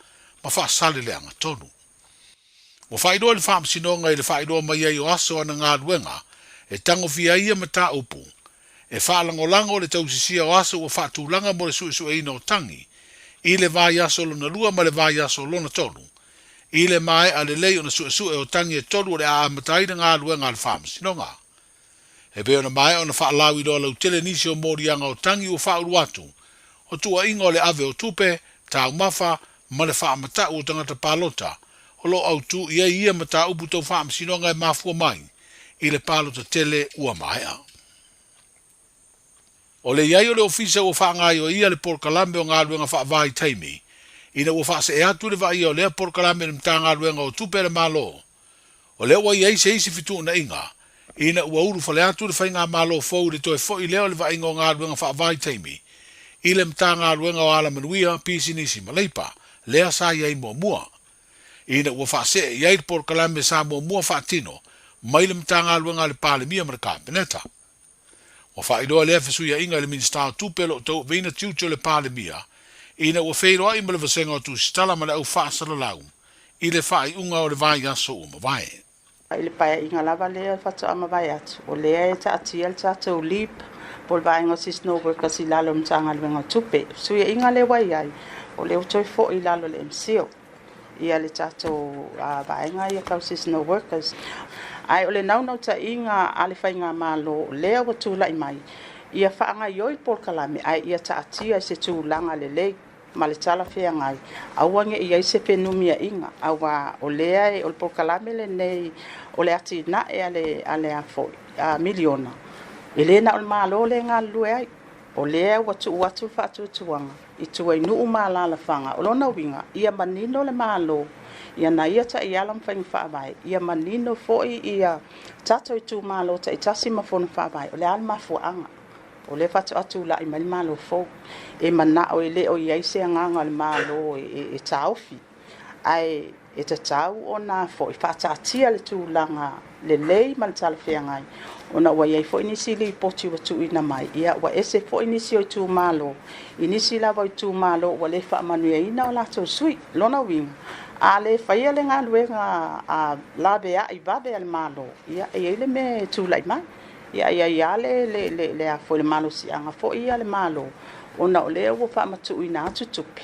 D: ma Faasaleleaga 3. Ua faailoa i le Faamasinoga i le faailoa mai ai o aso ana galuega e tagofia ai ia mataupu, e faalagolago le tausisia o aso ua faatulaga mo le suesueina o tagi i le vaiaso lona lua ma le vaiaso lona tolu, i le maea lelei ona suesue o tagi e tolu o le a amata ai le galuega a le Faamasinoga. E pei ona maea ona faalauiloa lautele nisi o moliaga o tagi ua faaulu atu, o tuuaiga o le ave o tupe, taumafa, ma le faamatau o tagata palota, o lo o autū i ai ia mataupu tau faamasinoga e mafua mai i le palota tele ua maea. O le i ai o le ofisa ua faagaioia le polokalame o galuega faavaitaimi ina ua faasee atu le vaaia o lea polokalame i le Matagaluega o Tupe a le Malo, O lea ua i ai se isi fetuunaiga, ina ua ulufale atu le faigamalo fou i le toe foi lea o le vaaiga o galuega faavaitaimi i le Matagaluega o Alamanuia, Pisinisi ma Leipa, lea sa i ai muamua. Ina ua faasee i ai le polokalame sa muamua faatino mai le Matagaluega a le Palemia ma le Kapeneta. Ua faailoa lea fesuiaiga i le Minisita o Tupe o lo o tauaveina tiute o le Palemia ina ua feiloai ma le Vasega o Tusitala ma le Au Faasalalau i le faaiuga o le vaiaso ua mavae.
K: I le paeaiga lava lea faatoa mavae atu, o lea e taatia le tatou LEAP po o le vaega o seasonal workers i lalo o le Matagaluega o Tupe. Fesuiaiga lea ua i ai, o lea ua toe foi i lalo o le MCIL. ia le tatou vaega ia tau seasonal workers. Ae o le naunautaiga a le faigamalo o lea ua tulai mai, ia faagaioi le polokalame ae ia taatia i se tulaga lelei ma le talafeagai, aua ne i i ai se fenumiaiga, aua o lea e, o le polokalame lenei o le atinae a le, a le a foi, a miliona, e le na o le Malo lea e galulue ai. O lea ua tuu atu le faatuatuaga i tua i nuu ma alaalafaga. O lona uiga, ia manino le Malo i ana ia taiala ma faiga faavae, ia manino foi ia tatou itumalo taitasi ma fono faavae, o le a le mafuaaga o lea faatoa tulai mai le Malo fou. E manao e le o i ai se agaga o le Malo e taofi, ae e tatau ona foi faataatia le tulaga lelei ma le talafeagai ona ua i ai foi nisi lipoti ua tuuina mai, ia ua ese foi nisi o itumalo, i nisi lava o itumalo ua le faamanuiaina o latou sui. Lona uiga, a le faia le galuega a laveai vave a le Malo, ia e i ai le mea e tulai mai. Ia e i ai lava le, le, le, le, a foi, le malosiaga foi a le Malo, ona o lea ua faamatuuina atu tupe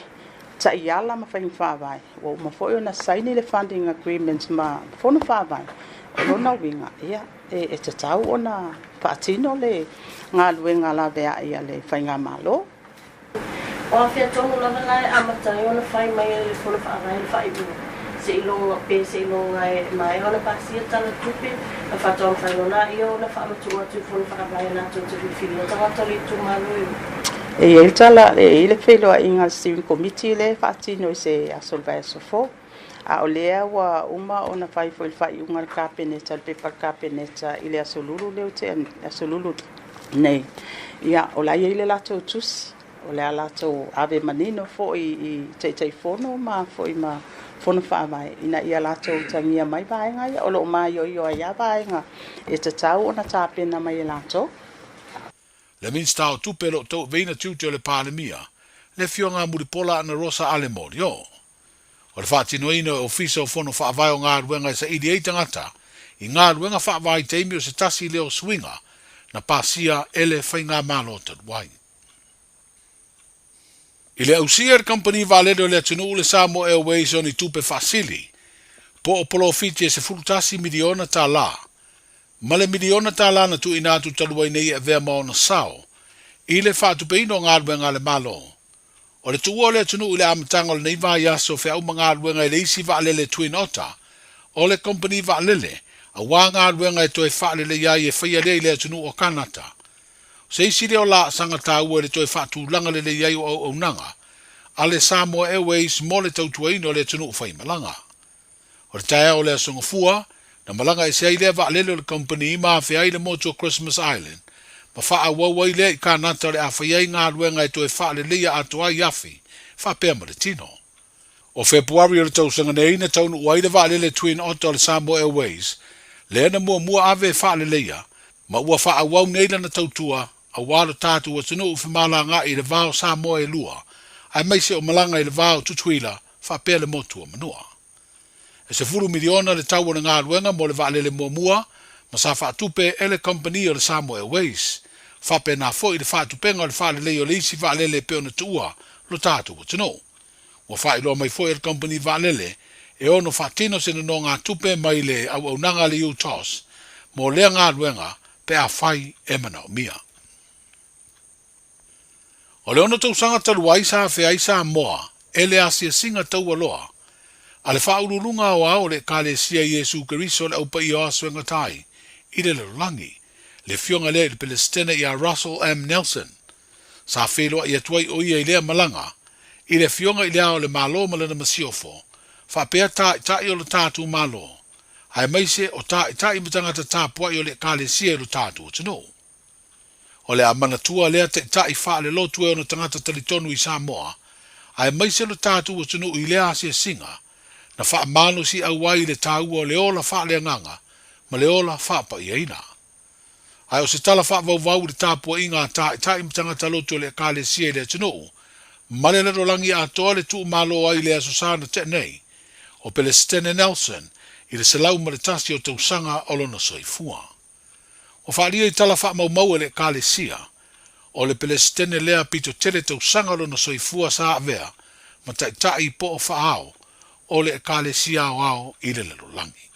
K: taiala ma faiga faavae, ua uma foi ona saini le funding agreement ma fono faavae. O lona uiga, ia, e, e tatau ona faatino le galuega laveai a le faigamalo.
L: O afea tonu lava la e amata ai ona fai mai e le Fono Faavae le faaiuga, seiloga pe seiloga e maea ona pasia tala tupe, na faatoa mafai loa lea ona faamatuu atu i Fono Faavae latou te filifilia tagata o le itumalo e o.
K: E i ai le tala, e i ai le feiloaiga a le Steering Committee lea e faatino i se aso o le vaiaso fou. A o lea ua uma ona fai foi le faaiuga a le Kapeneta, le pepa a le Kapeneta i le Aso Lulu lea ua tea nei, Aso Lulu nei. Ia, o la e i ai le latou tusi, o le a latou ave manino foi i Taitaifono ma foi ma Fono Faavae ina ia latou utagia mai vaega ia, o lo o maioio ai lava vaega e tatau ona tapena mai e latou.
D: Le Minisita o Tupe o lo o tauaveina tiute o le Palemia, le Afioga a Mulipola Anarosa Ale Morioo. O le faatinoina o Ofisa o Fono Faavae o galuega e saili ai tagata i galuega faavaitaimi o se tasi lea o suiga na pasia e le Faigamalo talu ai. I le ausia e le kamupani vaalele o le atunuu le Samoa Airways o ni tupe faasili, po o polofiti e $11 miliona, ma le $1 miliona na tuuina atu talu ai nei e avea ma ona sao i le faatupeina o galuega a le Malo. O le tuua o le atunuu i le amataga o lenei vaiaso feau ma galuega i le isi vaalele Twin Otter o le kompeni vaalele, auā galuega e toe faaleleia ai e faia lea i le atunuu o Kanata. O se isi lea o laasaga taua i le toe faatulaga lelei ai o auaunaga a le Samoa Airways mo le tautuaina o le atunuu faimalaga. O le taeao o le Aso Gafua, na malaga ese ai lea vaalele o le kamupani ma afea ai le motu o Christmas Island, ma faaauau ai lea i Kanata o le a fai ai galuega e toe faaleleia atoa ai afi faapea ma le tino. O Fepuari o le tausaga nei na taunuu ai le vaalele Twin Otter o le Samoa Airways, lea na muamua ave e faaleleia, ma ua faaauau nei lana tautua auā lo tatou atunuu femalagaai i le va o Samoa e lua, aemaise o malaga i le va o Tutuila faapea le motu o Manua. E $10 miliona le tau o le galuega mo le vaalele muamua ma sa faatupe e le kamupani o le Samoa Airways. Faapena foi le faatupega o le faalelei o le isi vaalele e pei ona tuua lo tatou atunuu. Ua faailoa mai foi e le kamupani vaalele e ono faatino se nonogatupe mai le auaunaga a le UTOS mo lea galuega pe afai e manaomia. O le 6 tausaga talu ai sa afea ai Samoa e le asiasiga taualoa a le Faauluuluga Aoao o le Ekalesia Iesu Keriso le Au Paia o Aso e Gata ai i le Lalolagi, le afioga lea i le Pelesitene ia Russell M. Nelson. Sa feiloai atu ai o ia i lea malaga i le afioga i le Ao o le Malo ma lana masiofo, faapea taitai o lo tatou Malo, aemaise o taitai ma tagata tapuai o le Ekalesia i lo tatou atunuu. O le a manatua lea taitai faalelotu e ona tagata talitonu i Samoa, aemaise lo tatou atunuu i lea asiasiga, na faamalosi-au ai i le taua o le ola faaleagaga ma le ola faapaiaina. Ae o se tala faavauvau i le tapuaiga a taitai ma tagata lotu o le Ekalesia i le atunuu, ma le lalolagi atoa le tuumalo ai i le Aso Sa na tea nei, o Pelesitene Nelson i le 101 o tausaga o lona soifua. Ua faaalia i tala faamaumau e le Ekalesia, o le Pelesitene lea pito tele tausaga o lona soifua sa avea ma taitai po o faaao o le Ekalesia Aoao i le lalolagi.